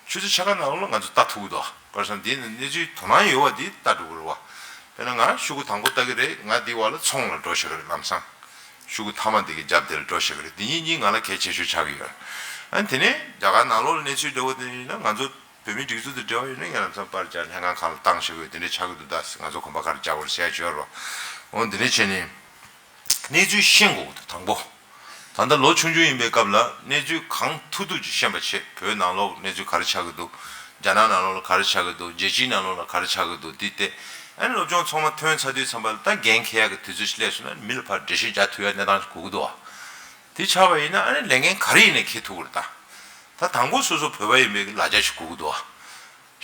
ཆུ་ཚོད་ཕྱེད་ཀ་ནང་ལོགས་ང་ཚོ་ལྟ་ཐུབ་ཀྱི་འདུག་ག་རེ་ཟེར་ན་འདི་ནི་གནས་ཚུལ་དོ་སྣང་ཡོད་པ་འདི་ལྟ་འགྲོ་གི་རེད་བ། དཔེར་ན་ང་ཤོག་གུ་དང་པོ་ལྟ་གི་རེད། ང་འདི་བར་ལ་ཚོང་ལ་འགྲོ་ཤག་རེད། ལམ་སང་ཤོག་གུ་མཐའ་མ་འདི་གི་རྒྱབ་དེ་ལ་འགྲོ་ཤག་རེད། འདི་གཉིས་གཉིས་ང་ལ་གལ་ཆེ་ཤོས་ཆགས་ཀྱི་ཡོད། ཨ་ནི་དེ་ནས་རྒྱ་གར་ནང་ལོགས་ལ་གནས་ཚུལ་འདྲ་བོ་དེ་ཡིན་ན་ང་ཚོ་བོད་མིའི་སྒྲིག་འཛུགས་དང་འབྲེལ་བ་ཡོད་ན་ངས་ལམ་སང་པར་རྒྱག་ལྷན་ཁང་ཁག་ལ་བཏང་ཤག་ཡོད། དེ་འདྲ་ཆགས་ཀྱི་འདུག་ད་ང་ཚོ་གོམ་པ་ག་རེ་རྒྱག་དགོས་རེད་ཟེར་ཡ་ཅིག་ཡོད་རེད་བ། འོ་འདི་འདྲ་བྱས་ནས། གནས་ཚུལ་ཤེས་དགོས་ཀྱི་འདུག་དང་པོ། ད་ལྟ་ལོ་ཆུང་ཆུང་ཡིན་པའི་སྐབས་ལ་གནས་ཚུལ་གང་ཐུབ་ཐུབ་ཅིག་ཤེས་པ་བྱེད། བོད་ནང་ལོགས་གནས་ཚུལ་ག་རེ་ཆགས་ཀྱི་འདུག་རྒྱ་ནག་ནང་ལོགས་ལ་ག་རེ་ཆགས་ཀྱི་འདུག་རྒྱལ་སྤྱིའི་ནང་ལོགས་ལ་ག་རེ་ཆགས་ཀྱི་འདུག་འདི་བལྟས། ཨ་ནི་སློབ་སྦྱོང་ཚང་མ་ཐོན་ཚར་དུས་ཙམ་པ་ལ་ད་འགན་འཁྱེར་ཡག་གི་དུས་ཚོད་ཅིག་སླེབས་སོང་ན་མི་ལ་ཕར་འགྲེལ་བཤད་རྒྱག་ཐུབ་ཡག་གནས་སྟངས་ཤིག་དགོས་ཀྱི་འདུག་བ། དེ་ཆགས་པ་ཡིན་ན་ཨ་ནི་ལས་འགན་ག་རེ་ཡིན་ནའི་འཁྱེར་ཐུབ་ཀྱི་རེད་ད། ད་དང་པོ་སོ་སོ་བོད་པ་ཡིན་པའི་ལ་རྒྱ་ཞིག་དགོས་ཀྱི་འདུག་བ།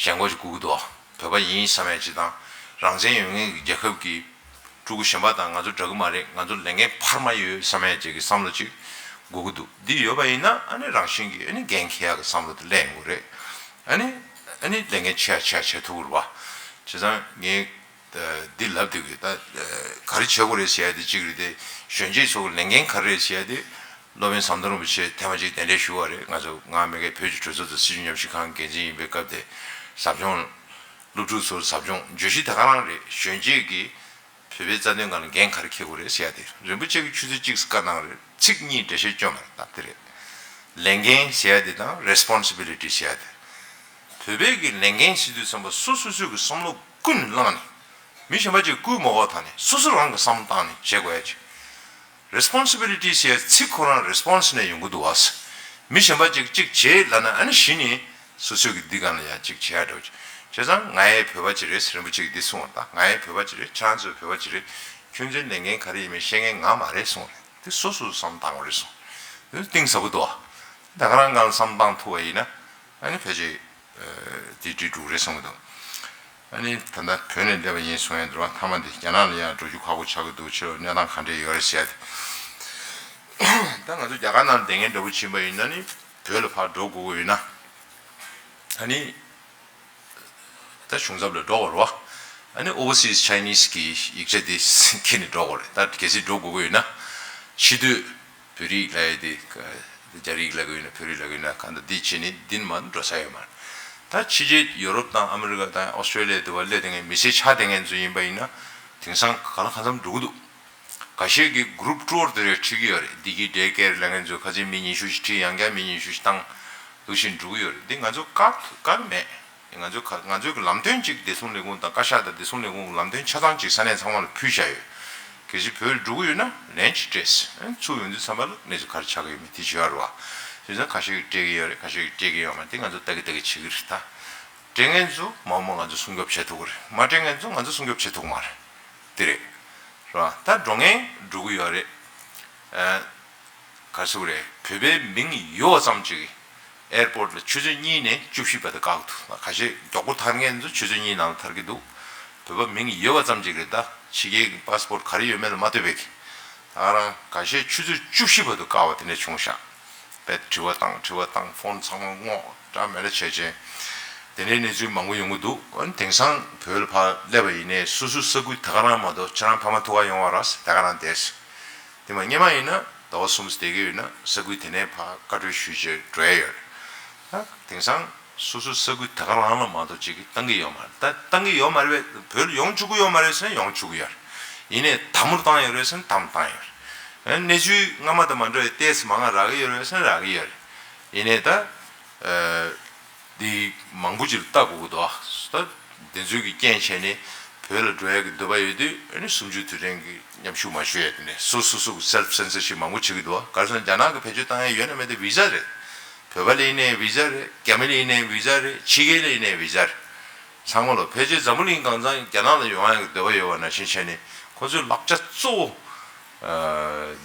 ཞེན་ཁོག་ཅིག་དགོས་ཀྱི་འདུག་བོད་པ་ཡིན་བསམ་ཡ་ཅིག་དང་། རང་བཙན་ཡོད་མཁན་གྱི་རྒྱལ་ཁབ་ཀྱི་ཕྲུ་གུ་གཞན་པ་དང་ང་ཚོ་འདྲ་གི་མ་རེད། ང་ཚོ་ལས་འགན་འཕར་མ་ཡོད་བསམ་ཡ་ཅིག་གི་བསམ་བློ་ཅིག་དགོས་ཀྱི་འདུག་འདི་ཡོད་པ་ཡིན་ན་ཨ་ནི་རང་བཞིན་གྱིས་ཨ་ནི་འགན་འཁྱེར་ཡག་གི་བསམ་བློ་དེ་སླེབས་ཡོང་གི་རེད། ཨ་ནི་ཨ་ནི་ལས་འགན་ཆེ་ཡ་ཆེ་ཡ་བྱེད་ཐུབ་ཀྱི་རེད་བ། བྱས་ཙང་ངས་འདི་ལབ་བསྡད་ཀྱི་ད་ག་རེ་བྱེད་དགོས་རེད་ཟེར་ཡ་དེ་གཅིག་རེད་དེ། གཞོན་སྐྱེས་ཚོ་གི་ལས་འགན་ག་རེ་རེད་ཟེར་ཡ་དེ། སློབ་དཔོན་ཟམ་གདོང་རིན་པོ་ཆེ་ཐེངས་མ་གཅིག་གདན་འདྲེན་ཞུ་བ་རེད། ང་ཚོ་ང་མ་གིའི་བོད་ཀྱི་གྲོས་ཚོགས་དང་སྲིད་བྱུས་ཉམས་ཞིབ་ཁང་འགན་འཛིན་ཡིན་པའི་སྐབས་དེ། ཟབ་སྦྱོང་། སློབ་ཕྲུག་ཚོར་ཟབ་སྦྱོང་བརྗོད་གཞི་དེ་ག་རང་རེད། གཞོན་སྐྱེས་ཀྱིས་བོད་པའི་རྩ་དོན་སྒང་ལ་འགན་ག་རེ་འཁྱེར་དགོས་རེད་ཟེར་ཡ་དེ་རིན་པོ་ཆེ་གིས་ཆུ་ཚོད་གཅིག་བཀའ་གནང་རེད། ཚིག་གཉིས་འགྲེལ་བཤད་བསྐྱོན་པ་རེད། ད་དེ་རེད། ལས་འགན་ཟེར་ཡ་དེ་དང་responsibility ཟེར་ཡ་དེ། བོད་པའི་གི་ལས་འགན་ཟེར་དུས་ཙམ་པ་སོ་སོ་སོའི་གི་བསམ་བློ་ཀུན་བླངས་ནས། མི་གཞན་པ་ཅིག་བསྐུལ་མ་དགོས་ཐོག་ནས་སོ་སོ་རང་གི་བསམ་བློ་བཏང་ནས་བྱེད་དགོས་ཡ་ཅིག Responsibility ཞེས་ཚིག་ཁོ་རང་response ནས་ཡོང་གི་འདུག་བ། མི་གཞན་པ་ཅིག་ཅིག་བྱེད་ལབ་ན་ཨ་ནི་གཞི་ནས་སོ་སོས་ཀྱི་འདི་སྒང་ལ་ཡང་ཅིག་བྱེད་ཡ་འདྲ་བོ་ཅིག་བྱས་ཙང་ང་ཡང་བོད་པ་ཅིག་རེད། རིན་པོ་ཆེ་གིས་འདི་གསུངས་པ་དང་། ང་ཡང་བོད་པ་ཅིག་རེད། ཁྱེད་རང་ཚོ་བོད་པ་ཅིག་རེད། ཁྱོད་ཚོའི་ལས་འགན་ག་རེ་ཡིན་མིན་བཤད་མཁན་ང་མ་རེད་གསུངས་རེད། འདི་སོ་སོས་བསམ་བཏང་དགོས་རེད་གསུངས། འདི་གཏིང་ཟབ་པོ་འདུག་བ། ད་ག་རང་སྒང་ལ་བསམ་བཏང་ཐུབ་པ་ཡིན་ན་ཨ་ནི་ཕལ་ཆེར། དེ་འགྲིག་འགྲོ་གི་རེད་བསམ་གྱི་འདུག་ཨ་ནི་ད་ལྟ་བོད་ནས་སླེབས་པ་ཡིན་གསུང་ཡ་འདྲ་བ་མཐའ་མ་འདི་རྒྱ་ནག་ལ་ཡང་འགྲོ་རྒྱུ་ཁག་པོ་ཆགས་ཀྱི་འདུག་ཕྱི་ལོགས་གནས་སྟངས་ག་འདྲས་ཡོད་རེད་ཟེར་ཡ་དེ། ད་ང་ཚོ་རྒྱ་གར་ནང་ལ་བསྡད་མཁན་འདྲ་བོ་ཕྱིན་པ་ཡིན་ན་ནི་བོད་ལ་ཕར་འགྲོ་དགོས་ཀྱི་ཡོད་ན། ཨ་ནི་ད་གཞུང་ཚབ་ལ་འགྲོ་དགོས་རེད་བ། ཨ་ནི་Overseas Chinese གི་ཡིག་ཆ་དེ་འཁྱེར་ནས་འགྲོ་དགོས་རེད། ད་གལ་སྲིད་འགྲོ་དགོས་ཀྱི་ཡོད་ན། ཕྱི་སྡོད། བོད་རིགས་ལབ་ཡ་དེ། རྒྱ་རིགས་ལབ་ཀྱི་ཡོད་ན་བོད་རིགས་ལབ་ཀྱི་ཡོད་ན་གང་ལྟར་འདི་བྱས་ནས་འདི་ནས་མར་འགྲོ་ས་ཡོད་མ་རེད། ད་ཕྱི་རྒྱལ་ཡོ་རོབ་དང་ཨ་མི་རི་ཀ་དང་ཨོ་སི་ཊྲེ་ལི་ཡ་དེ་བ་སླེབས་བསྡད་མཁན་མི་སེར་ཆགས་བསྡད་མཁན་ཚོ་ཡིན་པ་ཡིན་ན། དེང་སང་གང་ལ་གང་འཚམ་འགྲོ་གི་འདུག་ཁ་ཤས་ཀྱིས་group tour དེ་འདྲ་ཁྲིད་ཀྱི་ཡོད་རེད། བདེ་སྐྱིད་day care ལབ་མཁན་ཚོས་ཁ་སང་མི་ཉི་ཤུ་ཞིག་ཁྲིད། ཡང་བསྐྱར་མི་ཉི་ཤུ་ཞིག་བཏང་། འདུག་བཞིན་འགྲོ་གི་ཡོད་རེད། འདི་ང་ཚོ་བཀག་བཀག་མེད། ང་ཚོ་ག་ང་ཚོའི་གི་ལམ་སྟོན་ཅིག་བདེ་སྲུང་ལས་ཁུངས་དང་བཀའ་ཤག་དང་བདེ་སྲུང་ལས་ཁུངས་ཀྱི་ལམ་སྟོན་ཆ་ཚང་ཅིག་ས་གནས་ཚང་མ་ལ་ཕུལ་བཞག་ཡོད། གལ་སྲིད་བོད་ལ་འགྲོ་གི་ཡོད་ན་ལན་ཅིག་སྤྲད། ཚུར་ཡོང་དུས་ཙམ་པ་ལ་གནས་ཚུལ་ག་རེ་ཆགས་ཀྱི་ཡོད་མེད་དེ་ཞུ་ཡ་རེད་བ། བྱས་ཙང་ཁ་ཤས་ཀྱིས་སྤྲད་ཀྱི་ཡོད་རེད། ཁ་ཤས་ཀྱིས་སྤྲད་ཀྱི་ཡོད་མ་རེད། དེ་ང་ཚོ་ལྟ་གི་ལྟ་གི་བྱེད་ཀྱི་རེད་ད། སྤྲད་མཁན་ཚོ་མང་མང་ང་ཚོ་སྲུང་སྐྱོབ་བྱེད་ཐུབ་ཀྱི་རེད། མ་སྤྲད་མཁན་ཚོ་ང་ཚོ་སྲུང་སྐྱོབ་བྱེད་ཐུབ་ཀྱི་མ་རེད། དེ་རེད། རེད་བ། ད་འགྲོ་མཁན་འགྲོ་གི་ཡོད་རེད། ཨ། ག་རེ་ཟེར་དགོས་རེད། བོད་པའི་མིང་ཡོད་པ་ཙམ་ཅིག་གིས་ཨེར་པོར་ཊི་ལ་ཆུ་ཚོད་གཉིས་ནས་བཅུ་བཞི་བར་དུ་བཀག་འདུག་ཁ་ཤས་མགྱོགས་པོ་ཐར་མཁན་ཚོ་ཆུ་ཚོད་གཉིས་ནང་ལ་ཐར་གྱི་འདུག་བོད་པ་མིང་ཡོད་པ་ཙམ་ཅིག་རེད་ད། ཕྱི་རྒྱལ་གྱི་པ་སི་པོར་ཊི་ག་རེ་ཡོད་མེད་ལ་མ་ལྟོས་པའི་གི། ད་ག་རང་ཁ་ཤས་ཆུ་ཚོད་བཅུ་བཞི་བར་དུ་བཀག་པ་དེ་འདྲ་བྱུང་ཤག་དཔེ་དྲི་བ་བཏང་དྲི་བ་བཏང་། ཕོན་ཚང་མ་སྔོག་འདྲ་མི་འདྲ་བྱས་བྱས། དེ་འདྲའི་གནས་ཚུལ་མང་པོ་ཡོང་གི་འདུག་ཨ་ནི་དེང་སང་བོད་ལ་ཕར་སླེབས་པ་ཡིན་ནའི་སོ་སོའི་ས་ཁུལ་དེ་ག་རང་མ་གཏོགས་ཁྱེད་རང་ཕ་མ་ཐུག་ག་ཡོང་བ་ར་ཟེར་དེ་ག་རང་བསྡད་ཟེར། དེ་མ་སྔོན་མ་ཡིན་ན་ཟླ་བ་གསུམ་བསྡད་ཀྱི་ཡོད་ན་ས་ཁུལ་དེ་ནས་ཕར་བཀའ་འཁྲོལ་ཞུས་བྱས་འགྲོ་ཡ་ཡོད་རེད། ད་དེང་སང་སོ་སོའི་ས་ཁུལ་དེ་ག་རང་ལ་མ་གཏོགས་ཅིག་གིས་བཏང་གི་ཡོད་མ་རེད། ད་བཏང་གི་ཡོད་མ་རེད་པས། བོད་ལ་ཡོང་བཅུག་གི་ཡོད་མ་རེད་ཟེར་ན་ཡོང་བཅུག་གི་ཡོད་རེད། ཡིན་ནའི་དམ་པོར་བཏང་ཡོད་རེད་ཟེར་ན་དམ་བཏང་ཡོད་རེད། གནས་ཚུལ་སྔ་མ་དང་མ་འདྲ་བའི་ཏོག་ཙམ་མང་ང་རག་གི་ཡོད་རེད་ཟེར་ན་རག་གི་ཡོད་རེད། ཡིན་ནའི་ད། འདི་མང་པོ་ཅིག་ལ་ལྟ་དགོས་ཀྱི་འདུག་ད་འདི་ཚོའི་གི་རྐྱེན་བྱས་ནས་བོད་ལ་འགྲོ་ཡ་གི་འདོད་པ་ཡོད་དུས་ཨ་ནི་གསུམ་བཅུ་དུས་དྲན་གྱི་མཉམ་ཞུགས་མ་ཞུ་ཡ་དེ་ནས་སོ་སོ་སོ་གི་self censorship མང་པོ་བྱེད་ཀྱི་འདུག་ག་རེ་ཟེར་ན་རྒྱ་ནག་གི་བེད་སྤྱོད་བཏང་ཡ་ཡོད་ན་མེད་ན་བི་ཟ་རེད། བོད་པ་ལ་ཡིན་ནའི་བི་ཟ་རེད། རྒྱ་མི་ལ་ཡིན་ནའི་བི་ཟ་རེད། ཕྱི་རྒྱལ་ལ་ཡིན་ནའི་བི་ཟ་རེད། ཚང་མ་ལ་ཕལ་ཆེར་འཛམ་བུ་གླིང་གང་ཚང་རྒྱ་ནག་ལ་ཡོང་ཡ་གི་འདོད་པ་ཡོད་པ་ནང་བཞིན་བྱས་ནས་ཁོ་ཚོའི་ལག་ཆ་གཙོ་བོ་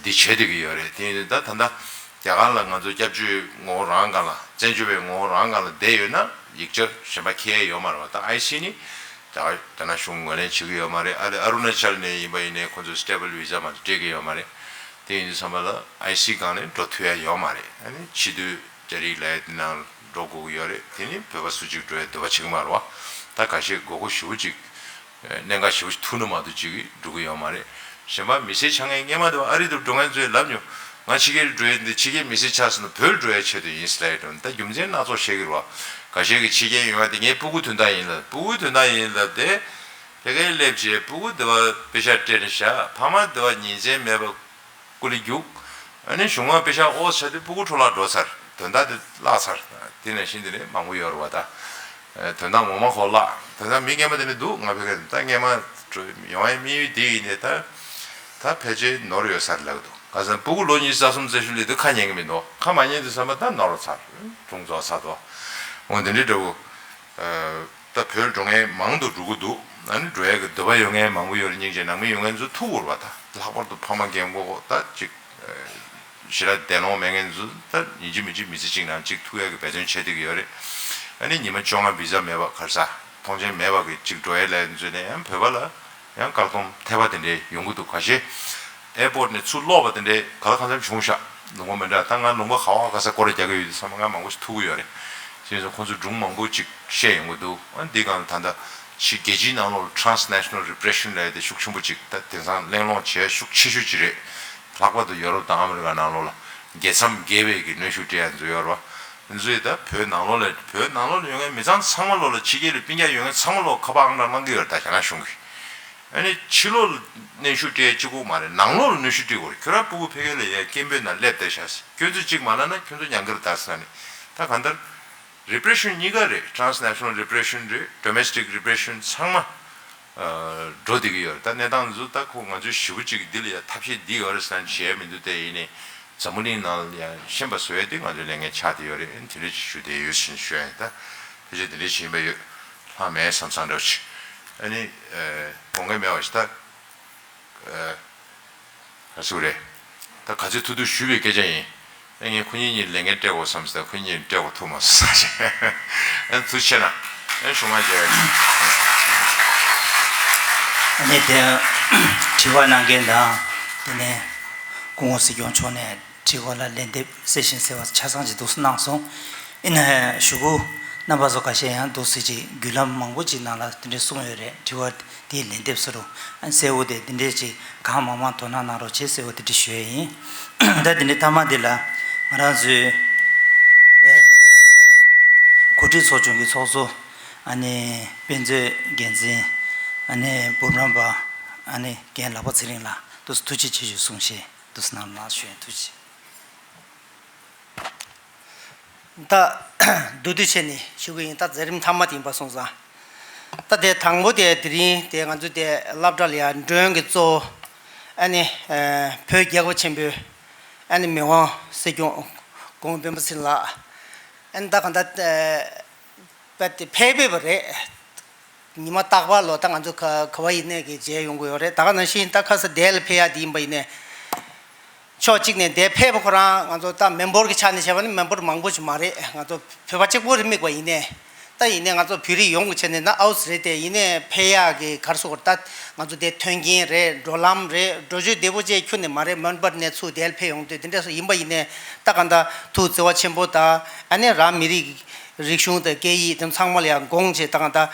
འདི་བྱེད་བསྡད་ཀྱི་ཡོད་རེད། དེ་ཡིན་དུས་ད་ད་ལྟ་རྒྱ་གར་ལ་ང་ཚོ་སྐྱབས་བཅོལ་ངོ་བོ་རང་སྒང་ལ་བཙན་བྱོལ་བའི་ངོ་བོ་རང་སྒང་ལ་བསྡད་ཡོད་ན་ཡིག་ཆ་གཞན་པ་འཁྱེར་ཡ་ཡོད་མ་རེད་བ། ད་ཨའི་སི་ནི་རྒྱ་གར་རྒྱ་ནག་གཞུང་ངོས་ལེན་བྱེད་ཀྱི་ཡོད་མ་རེད། ཨ་རི་ཨ་རུ་ན་ཅལ་ནས་ཡིན་པ་ཡིན་ནའི་ཁོ་ཚོས་stable visa མ་གཏོགས་སྤྲད་ཀྱི་ཡོད་མ་རེད། དེ་ཡིན་དུས་ཙམ་པ་ལ་ཨའི་སི་སྒང་ནས་འགྲོ་ཐུབ་ཡ་ཡོད་མ་རེད། ཨ་ནི་ཕྱི་སྡོད་ རྒྱ་རིགས་ལ་ཡ་དེ་ནང་འགྲོ་དགོས་ཀྱི་ཡོད་རེད། དེ་ནི་བོད་པ་སུ་གཅིག་འགྲོ་ཡ་འདོད་པ་བྱེད་ཀྱི་མ་རེད་བ། ད་ཁ་ཤས་དགོས་མཁོ་ཞེ་པོ་ཅིག་གནད་འགག་ཞེ་པོ་ཅིག་ཐུག་ན་མ་གཏོགས་ཅིག་འགྲོ་གི་ཡོད་མ་རེད། གཞན་པ་མི་སེར་ཆགས་མཁན་སྔས་མ་དེ་བ་ཨ་རི་དུ་འགྲོ་མཁན་ཚོས་ལབ་མྱོང་། ང་ཕྱི་རྒྱལ་འགྲོ་ཡ་འདི་ཕྱི་རྒྱལ་མི་སེར་ཆགས་སོང་ན་བོད་འགྲོ་ཡ་ཆེད་དུ་ཡིན་ཟེར་ལབ་ཡ་འགྲོ། ད་རྒྱུ་མཚན་སྣ་ཚོགས་བཤད་ཀྱི་རེད་བ། ཁ་ཤས་ཀྱི་ཕྱི་རྒྱལ་ཡོང་ཡ་དེ་ངའི་སྤུ་གུ་དོན་དག་ཡིན་ལབ། སྤུ་གུ་དོན་དག་ཡིན་ལབ་དེ། དེ་གའི་སླེབས་བྱས་སྤུ་གུ་དེ་བ་པེ་ཤག་སྤྲད་ནས་བཞག་ཕ་མ་དེ་བ་ཉིན་མཚན་མེད་པ། སྐུ་ལས་རྒྱུག་ཨ་ནི་གཞུང་ལ་པེ་ཤག་ཨོ་ཚ་དུས་སྤུ་གུ་འཕྲོ་བརླག་འགྲོ་ཚར། དོན་དག་དེ་བརླག་ཚར། དེ་ནང་བཞིན་དེ་ནས་མང་པོ་ཡོད་རེད་བ་ད། དོན་དག་ངོ་མ་ཁོ་བརླག་དོན་དག་མི་རྔན་པ་དེ་ནས་འདུག་ང་ཕ་གིར་ད་རྔན་པ་ཡོང་ཡའི་དམིགས་ཡུལ་དེ་ཡིན་ནས་ད། ད་ཕལ་ཆེར་ནོར་ཡོད་ས་རེད་ལབ་འདུག་ག་ས་སྤུ་གུ་ལོ་ཉི་ཤུ་རྩ་གསུམ་རྩ་བཞི་སླེབས་དུས་ཁ་ཉན་གི་མི་འདུག་ཁ་མ་ཉན་དུས་ཙམ་པ་ད་ནོར་ཚར། དྲུང་འཚོ་ཚར་འདུག་འོ་དེ་འདྲའི་འདྲ་བོ། ད་བོད་འགྲོ་མཁན་མང་དུ་འགྲོ་གི་འདུག་ཨ་ནི་འགྲོ་ཡ་གི་འདོད་པ་ཡོད་མཁན་མང་པོ་ཡོད་རེད། སྙིང་རྗེ་ནང་མི་ཡོད་མཁན་ཚོ་ཐུག་དགོས་རེད་བ། ད་ལྷག་པར་དུ་ཕ་མ་རྒན་གོག་ད་ཅིག་ཞེ་དྲག་འདས་ལོང་མེད་མཁན་ཚོ་ད་ཡིན་གཅིག་མིན་གཅིག་མི་ཚེ་གཅིག་ནང་གཅིག་ཐུག་ཡ་གི་འབད་བརྩོན་བྱེད་བསྡད་ཀྱི་ཡོད་རེད། ཨ་ནི་ཉི་མ་བཅོ་ལྔ་བི་ཟ་མེད་པ་ག་རེ་ཟ་ཐོངས་མཆན་མེད་པ་གི་ཅིག་འགྲོ་ཡ་ལ་ཚོ་ནས་ཡང་བོད་པ་ལ་ཡང་བཀག་སྡོམ་ཐེབས་པ་དེ་འདྲའི་ཡོང་གི་འདུག་ཁ་ཤས་ཨེར་པོར་ཊི་ནས་ཚུར་སློག་པ་དེ་འདྲའི་ག་ལ་གང་འཚམ་བྱུང་ཤག་ལུང་པ་མི་འདྲ། ད་ང་ལུང་པ་ག་བ་ག་ས་སྐོར་ར་རྒྱག་གི་ཡོད་དུས་ཚང་མ་ང་མང་པོ་ཞིག་ཐུག་གི་ཡོད་རེད། བྱས་ཙང་ཁོང་ཚོས་སྒྲུང་མང་པོ་ཅིག་བཤད་ཡོང་གི་འདུག་ཨ་འདི་སྒང་ད་ལྟ་ཕྱི་རྒྱལ་སྤྱིའི་ནང་ལོགས་ལ་transnational repression ལབ་ཡ་དེ་ཤུགས་ཆེན་པོ་ཅིག་ད་དེང་སང་གླེང་སློང་བྱེད་ཡ་ཤུགས་ཆེ་ཤོས་ཅིག་རེད། ལྷག་པར་དུ་ཡོ་རོབ་དང་ཨ་མི་རི་ཀ་ནང་ལོགས་ལ་རྒྱལ་མཚམས་བརྒལ་བའི་གི་གནོན་ཤུགས་སྤྲད་ཡ་ཚོ་ཡོད་རེད་བ། ང་ཚོས་ད་བོད་ནང་ལོགས་ལ་བོད་ནང་ལོགས་ལ་ཡོད་མཁན་མི་ཚང་ཚང་མ་ལོགས་ལ་ཕྱི་རྒྱལ་ལ་སྤུན་ཀྱག་ཡོད་མཁན་ཚང་མ་ལོགས་ཁ་པར་ཨང་གྲངས་བླང་གི་ཡོད་རེད་ད་རྒྱ་ནག་གཞུང་གིས། ཨ་ནི་ཕྱི་ལོགས་ལ་གནོན་ཤུགས་སྤྲད་གཅིག་པོ་མ་རེད། ནང་ལོགས་ལ་གནོན་ཤུགས་སྤྲད་དགོས་རེད། ཁྱོད་རང་སྤུ་གུ་ཕ་གི་ལ་ཡ་སྐད་འབོད་ནང་སླེབས་བསྡད་ཤག་ཁྱོད་ཚོས་གཅིག་མ་ལབ་ན་ཁྱོད་ཚོ་ཉན་གི་རེད་ད་ཟེར་ནས། ད་གང་ལྟར་repression གཉིས་ཀ་རེད། transnational repression རེད། domestic repression ཚང་མ་འགྲོ་བསྡད་ཀྱི་ཡོད་རེད། ད་གནས་སྟངས་འདི་ཚོ་ད་ཁོ་ང་ཚོས་ཞེ་པོ་ཅིག་འདི་ལ་ཡ་ཐབས་ཤེས་འདི་ཡོད་རེད་ཟེར་ནས་བྱས་མི་འདུག་དེ་ཡིན་ནའི་འཛམ་བུ་གླིང་ནང་ལ་ཡང་ཤེས་པ་བཟོ་ཡ་དེ་ང་ཚོའི་ལས་འགན་ཆགས་བསྡད་ཡོད་རེད། དེ་འདྲ་ཞིག་ཞུ་བསྡད་ཡོད་ཟེར་ནས་ཞུ་ཡ་ཡིན། ད་ཕལ་ཆེར་དེ་འདྲ་ཞིག་ཡིན་པ་ཡོད། ལྷག་མེད་བསམ་བསམ་འདྲ་བོ་ཞིག་ཨ་ནི་དགོངས་འགལ་མེད་པ་ཞིག་ད་ག་ཟེར་རེད། ད་ག་ཚོད་ཐུབ་ཐུབ་ཞུས་པའི་སྐད་ཆ་ཡིན། ཨ་ངས་ཁོ་གཉིས་གཉིས་ལས་འགན་སྤྲད་དགོས་བསམ་སྟེ་ཁོ་གཉིས་སྤྲད་དགོས་ཐུག་མ་སོང་ཟེར་བྱས། ཨ་ཐུགས་རྗེ་ཆེ་གནང་། ཨ་ཞུ་མ་བྱས། ཨ་ནི་དེ་དྲི་བ་གནང་མཁན་དང་དེ་ནས་སྐུ་ངོ་སྲིད་སྐྱོང་མཆོག་ནས་དྲི་བ་ལ་ལན་འདེབས་གསལ་བཤད་གསལ་བ་ཆ་ཚང་ཅིག་འདུག་སེ་གནང་སོང་། ཨིན་ན་ཞུ་གུ་རྣམ་པ་ཚོ་ཁ་ཤས་ཡང་འདུག་སེ་ཅིག་བརྒྱུད་ལམ་མང་པོ་ཅིག་ནང་ལ་དེ་འདྲས་གསུངས་ཡོད་རེད། དྲི་བ་དེའི་ལན་འདེབས་སུ་རུ་ཨ་གསལ་བོ་དེ་དེ་འདྲས་ཅིག་གང་མང་མང་དོ་སྣང་གནང་རོགས་བྱེད་གསལ་བོ་དེ་འདྲས་ཞུ་ཡས་ཡིན། ད་དེ་འདྲས་མཐའ་མ་དེ་ལ་ང་རང་ཚོའི་ཨེ་གོ་སྒྲིག་ཚོགས་ཆུང་གི་ཚོགས་གཙོ་ཨ་ནི་དཔེ་མཛོད་འགན་འཛིན་ཨ་ནི་འབུམ་རམས་པ་ཨ་ནི་རྒན་ལགས་པ་ཚེ་རིང་ལགས་འདུག་སེ་ཐུགས་རྗེ་ཆེ་ཞུ་གསུངས་ཤིང་འདུག་སེ་གནང་གནང་ཞུ་ཡས་ཐུགས་རྗེ་ཆེ། ད་བསྡུས་བསྡུས་བྱས་ནས་ཞུ་གི་ཡིན། ད་མཛད་རིམ་མཐའ་མ་དེ་ཡིན་པ་སོང་ཙང་། ད་དེ་དང་པོ་དེ་དེ་རིང་དེ་ང་ཚོ་དེ་སློབ་གྲྭ་ལ་ཡང་མགྲོན་གྱི་གཙོ་བོ་ཨ་ནི་བོད་རྒྱལ་ཁབ་ཆེན་པོའི་ཨ་ནི་མི་དབང་སྲིད་སྐྱོང་གོང་སྤེན་པ་ཚེ་རིང་ལགས་ཨ་ནི་ད་ག་ད་ཕེབས་ཕེབས་པ་རེད། ཉི་མ་རྟག་པར་ལོ་ད་ང་ཚོ་ག་ག་བ་ཡིན་ནས་ཀྱི་མཇལ་ཡོང་གི་ཡོད་རེད། ད་ག་ནང་བཞིན་ད་ཁ་ས་འདས་ལ་ཕེབས་ཡག་དེ་ཡིན་པ་ཡིན་ནས། ཕྱོགས་གཅིག་ནས་འདས་ཕེབས་པ་ཁོ་རང་ང་ཚོ་ད་མི་འབོར་གྱི་ཆ་ནས་བྱས་པ་ནི་མི་འབོར་མང་པོ་ཞིག་མ་རེད། ང་ཚོ་བོད་པ་གཅིག་པོ་རེད་དམིགས་པ་ཡིན་ནས། ད་ཡིན་ནས་ང་ཚོ་བོད་རིགས་ཡོངས་ཀྱི་ཆ་ནས་ན་ཨའུ་སི་རེད་དེ་ཡིན་ནས་ཕེབས་ཡག་གི་ག་རེ་ཟེར་དགོས་རེད། ད་ང་ཚོ་དེ་མཐུན་རྐྱེན་རེད། འགྲོ་ལམ་རེད། འགྲོ་སྐྱོད་བདེ་པོ་བཅས་ཁྱོན་ནས་མ་རེད། མོན་པར་ནས་ཚུར་འདས་ལ་ཕེབས་ཡོང་དུས་དེ་འདྲ་སོགས་ཡིན་པ་ཡིན་ནས་ད་ག་ད་ཐུགས་བརྩེ་བ་ཆེན་པོ་དང་ཨ་ནི་རང་མི་རིགས་རིག་གཞུང་དང་སྐད་ཡིག་དེ་ཚང་མ་ལ་ཡང་དགོངས་བྱས་ད་ག་ད་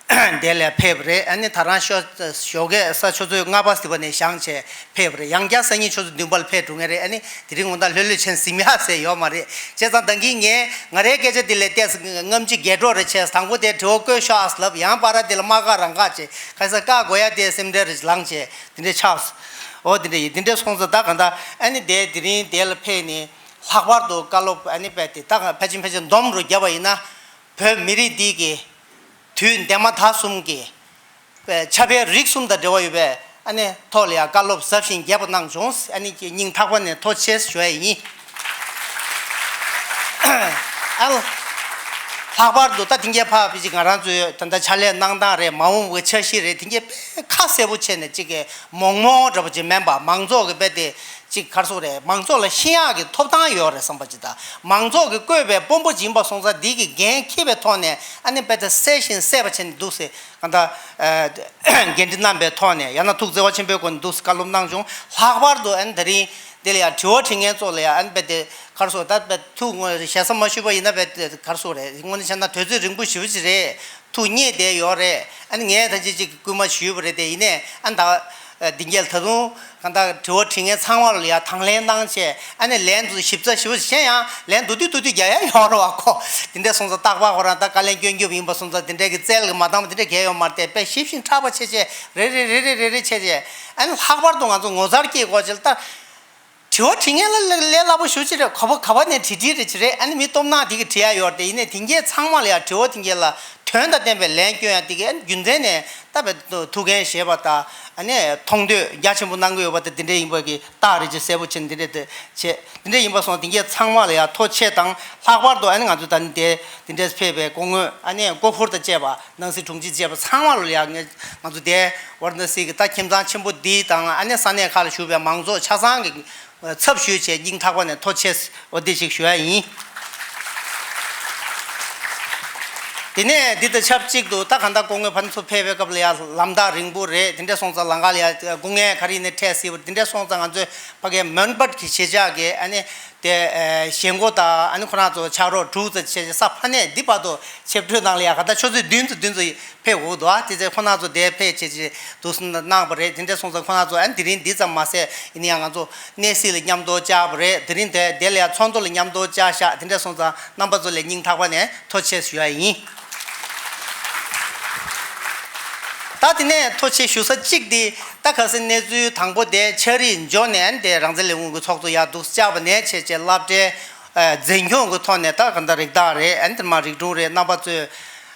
ཨེ། དེ་ལ་ཕེབས་རེད། ཨ་ནི་ད་རང་ཞོ་ཞོགས་ཀས་ས་ཆུ་ཚོད་ལྔ་པ་ཟིན་པ་ནས་བཞེངས་བྱས་ཕེབས་རེད། ཡང་བསྐྱར་སང་ཉིན་ཆུ་ཚོད་བདུན་པ་ལ་ཕེབས་འགྲོ་ངེས་རེད། ཨ་ནི་དེ་རིང་དགོང་དག་ལྷོད་ལྷོད་བྱས་ཟིན་ཡག་ཟེར་ཡོད་མ་རེད། བྱས་ཙང་ད་གིན་ངས་ང་རའི་སྐད་ཆ་དེ་ལས་ཏོག་ཙམ་སྔ་ཕྱི་རྒྱས་སྤྲོས་རེ་བྱས། དང་པོ་དེ་དྲི་བ་བཀོད་ཤོག་ཨ་ལབ། ཡང་བར་དེ་ལ་མ་བཀག་རང་བཀག་བྱས། ཁ་སང་བཀག་དགོས་ཡ་དེ་སེམས་ཁྲལ་རེ་ལངས་བྱས་དེ་འདྲས་ཆགས་སོང་། འོ་དེ་འདྲས་ཡིན། དེ་འདྲས་སོང་ཙང་ད་ག་ད་ཨ་ནི་དེ་དེ་རིང་དེ་ལ་ཕེབས་ནས་ལྷག་པར་དུ་བཀའ་སློབ་ཨ་ནི་དཔེ་དེ་ད་ག་ཕལ་ཆེར་ཕལ་ཆེར་འདོམས་རུ་བརྒྱབ་པ་ཡིན་ན། བོད་མི་རིགས་འདི་གི་དུས་འདས་མ་ད་གསུམ་གྱི་ཁྱབ་སྤེལ་རིག་གསུམ་དང་འབྲེལ་བ་ཡོད་པའི་ཨ་ནི་ཐོག་ལ་ཡང་བཀའ་སློབ་ཟབ་ཞིང་རྒྱས་པ་གནང་བྱུང་། ཨ་ནི་སྙིང་ཐག་པ་ནས་ཐུགས་རྗེ་ཆེ་ཞུ་ཡ་ཡིན། ཨ་ལྷག་པར་དུ་ད་དེང་གི་ཕ་བི་ཅིག་ང་རང་ཚོའི་ད་ལྟ་ཕྱག་ལས་གནང་སྟངས་རེད། མ་འོངས་པའི་འཆར་གཞི་རེད། དེང་གི་དཔེ་ཁ་གསལ་པོ་བྱས་ནས་ཅིག་གི་མོག་མོག་འདྲ་པོ་ཅིག་མིན་པ་མང་ཚོགས་ཀྱི་དཔེ་དེ། གཅིག་ག་རེ་ཟེར་དགོས་རེད། མང་ཚོགས་ལ་ཤེས་ཡག་གི་ཐོབ་ཐང་ཡོད་རེད་བསམ་པ་ཅིག་དང་། མང་ཚོགས་ཀྱིས་བཀོད་པའི་དཔོན་པོ་ཅིག་ཡིན་པ་སོང་ཙང་འདི་གི་འགན་འཁྱེར་བའི་ཐོག་ནས་ཨ་ནི་དཔེ་ད་གསལ་ཞིང་གསལ་བ་བྱས་ནས་འདུག་སེ་གང་ལྟར་འགན་འཁྲི་བསྣམས་པའི་ཐོག་ནས་ཡང་ན་ཐུགས་བརྩེ་བ་ཆེན་པོའི་སྒོ་ནས་འདུག་སེ་བཀའ་སློབ་གནང་བྱུང་། ལྷག་པར་དུ་ཨ་ནི་ད་རིང་ དེ་ལ་ཡང་དྲི་བ་དྲི་མཁན་ཚོ་ལ་ཡང་ཨ་ནི་རྦད་དེ་ག་རེ་ཟེར་ད་རྦད་ཐུགས་ངོ་ཞེ་ས་མ་ཞུས་པ་ཡིན་ན་རྦད་དེ་ག་རེ་ཟེར་རེད། དངོས་གནས་བྱས་ན་དུས་ཚོད་རིང་པོ་ཞེ་པོ་ཅིག་རེད། ཐུགས་མཉེས་བསྡད་ཡོད་རེད། ཨ་ནི་ངས་ད་ཅིག་ཅིག་སྐུལ་མ་ཞུས་པ་རེད་དེ། ཡིན་ནའི་ཨ་ནི་ད་འདི་གས་ད་དུང་གང་ལྟར་དྲི་བ་དྲི་མཁན་ཚང་མ་ལ་ཡང་དང་ལེན་གནང་བྱས། ཨ་ནི་ལན་དུ་ཞིབ་ཚགས་ཞིབ་པོ་བྱས་ཡང་ལན་མདོར་བསྡུས་མདོར་བསྡུས་རྒྱག་ཡ་ཡོད་རེད་བ་ཁོ། དེ་འདྲ་སོང་ཙང་རྟག་པར་ཁོ་རང་ད་དཀའ་ལས་སྐྱོན་རྒྱུ་ཡིན་པ་སོང་ཙང་དེ་འདྲ་གི་རྩལ་གི་མ་འདང་བ་དེ་འདྲ་གས་ཡོད་མ་རེད་དེ། དཔེ་ཞིབ་ཅིང་ཕྲ་བ་བྱས་བྱས་རེ་རེ་རེ་རེ་རེ་རེ་བྱས་བྱས། ཨ་ནི་ལྷག་པར་དུ་ང་ཚོ་ངོ་མཚར་སྐྱེ་དགོས་ཆེད་ལ་ད། དྲི་བ་དྲི་མཁན་ལ་ལས་སླ་པོ་ཞེ་པོ་ཅིག་རེད། ག་པ་ག་པ་ནས་དྲི་དྲི་རེད་ཅིག་རེད། ཨ་ནི་མི་སྟོབས་ནག་དེ་གིས་དྲི་ཡ་ཡོད་རེད་དེ། ཡིན་ནའི་དེ་གས་ཚང་མ་ལ་ཡང་དྲི་བ་དེ་གས་ལ་དོན་དང་ལྡན་པའི་ལན་སྐྱོན་ཡ་དེ་གས་ཨ་ནི་རྒྱུ་མཚན་ནས་ད་བའི་ཐུགས་འགན་བཞེས་པ་དང་། ཨ་ནི་མཐོང་འདོད་རྒྱ་ཆེན་པོ་གནང་གི་ཡོད་པ་དེ་དེ་འདྲ་ཡིན་པ་གི་རྟགས་རེད་ཅེས་གསལ་པོ་བྱས་ནས་འདི་འདྲ་དེ་བྱས། དེ་འདྲ་ཡིན་པ་སོང་དེ་གས་ཚང་མ་ལ་ཡང་ཐུགས་རྗེ་ཆེ་དང་། ལྷག་པར་དུ་ཨ་ནི་ང་ཚོ་ད་ནི་དེ་དེ་འདྲས་ཕེབས་པའི་སྐུ་ངོ་ཨ་ནི་སྐུ་འཁོར་དང་བཅས་པ། ནང་སྲིད་དྲུང་ཆེ་བཅས་པ་ཚང་མ་ལ་ཡང་ང་ཚོ་དེ་ཝཱ་ར་ཎ་སི་གི་ད་ཁྱིམ་ཚང་ཆེན་པོ་འདི་དང་། ཨ་ནི་ས་གནས་ཁག་ལ་བཞུགས་པའི་མང་ཚོགས་ཆ་ཚང་གི་ཚབ་ཞུས་བྱས་སྙིང་ཐག་པ་ནས་ཐུགས་རྗེ་ཆེ་འོ་འདི་ཞིག་ཞུ་ཡ་ཡིན། དེ་ནས་འདི་དང་ཆབས་ཅིག་ཏུ་ད་གང་ལྟར་སྐུ་ངོ་ཕ་ནི་ཚོ་ཕེབས་པའི་སྐབས་ལ་ཡང་ལམ་ཐག་རིང་པོ་རེད། དེ་འདྲ་སོང་ཙང་ལམ་ཁ་ལ་ཡང་སྒུག་ངལ་ག་རེ་ཡིན་ནའི་འཕྲད་སྲིད་པ། དེ་འདྲ་སོང་ཙང་ང་ཚོས་ཕ་གིའི་མོན་པ་གི་གཞིས་ཆགས་ཀྱི་ཨ་ནི་དེ་ཨེ་ཞེན་ཁོག་དང་། ཨ་ནི་ཁོ་རང་ཚོ་ཕྱག་རོགས་དྲུག་ཙམ་བྱས་བྱས་ས་ཕ་ནས་འདི་བར་དུ་ཆིབས་བསྒྱུར་གནང་ལ་ཡ་ག་ད་ཆུ་ཚོད་བདུན་ཙམ་བདུན་ཙམ་ཕེབས་འོང་འདུག་ཨ། དེ་ཚེ་ཁོ་རང་ཚོ་དེ་ཕེབས་བྱས་བྱས་འདུག་སེ་གནང་བ་རེད། དེ་འདྲ་སོང་ཙང་ཁོ་རང་ཚོ་ཨ་ནི་དེ་རིང་འདི་ཙམ་མ་ཟད་ཡིན་ན་ཡང་ང་ཚོ་གནས་གཟིགས་ལ་མཉམ་དུ་བཅར་བ་རེད། དེ་རིང་དེ་དེ་ལ་ཡ་ཚོགས་འདུ་ལ་མཉམ་དུ་བཅར་ཤག་དེ་འདྲ་སོང་ཙང་རྣམ་པ་ཚོ་ལ་སྙིང་ཐག་པ་ནས་ཐུགས་རྗེ་ཆེ་ཞུ་ཡ་ཡིན། ད་དེ་ནས་ཐུགས་རྗེ་ཆེ་ཞུ་ས་གཅིག་དེ། ད་གལ་སྲིད་གནས་ཚུལ་དང་པོ་དེ་ཕྱག་རིས་འབྱོར་ནས་དེ་རང་བཙན་ལས་ཁུངས་ཀྱི་ཚོགས་གཙོ་ཡར་འདུག་སེ་བཅར་བ་ནས་བྱས་བྱས་སློབ་གྲྭའི་ཨ་འཛིན་སྐྱོང་གི་ཐོག་ནས་ད་གང་ལྟར་རིགས་བདག་རེད། ཨ་ནི་དེ་མ་རིག་དྲུང་རེད། རྣམ་པ་ཚོས་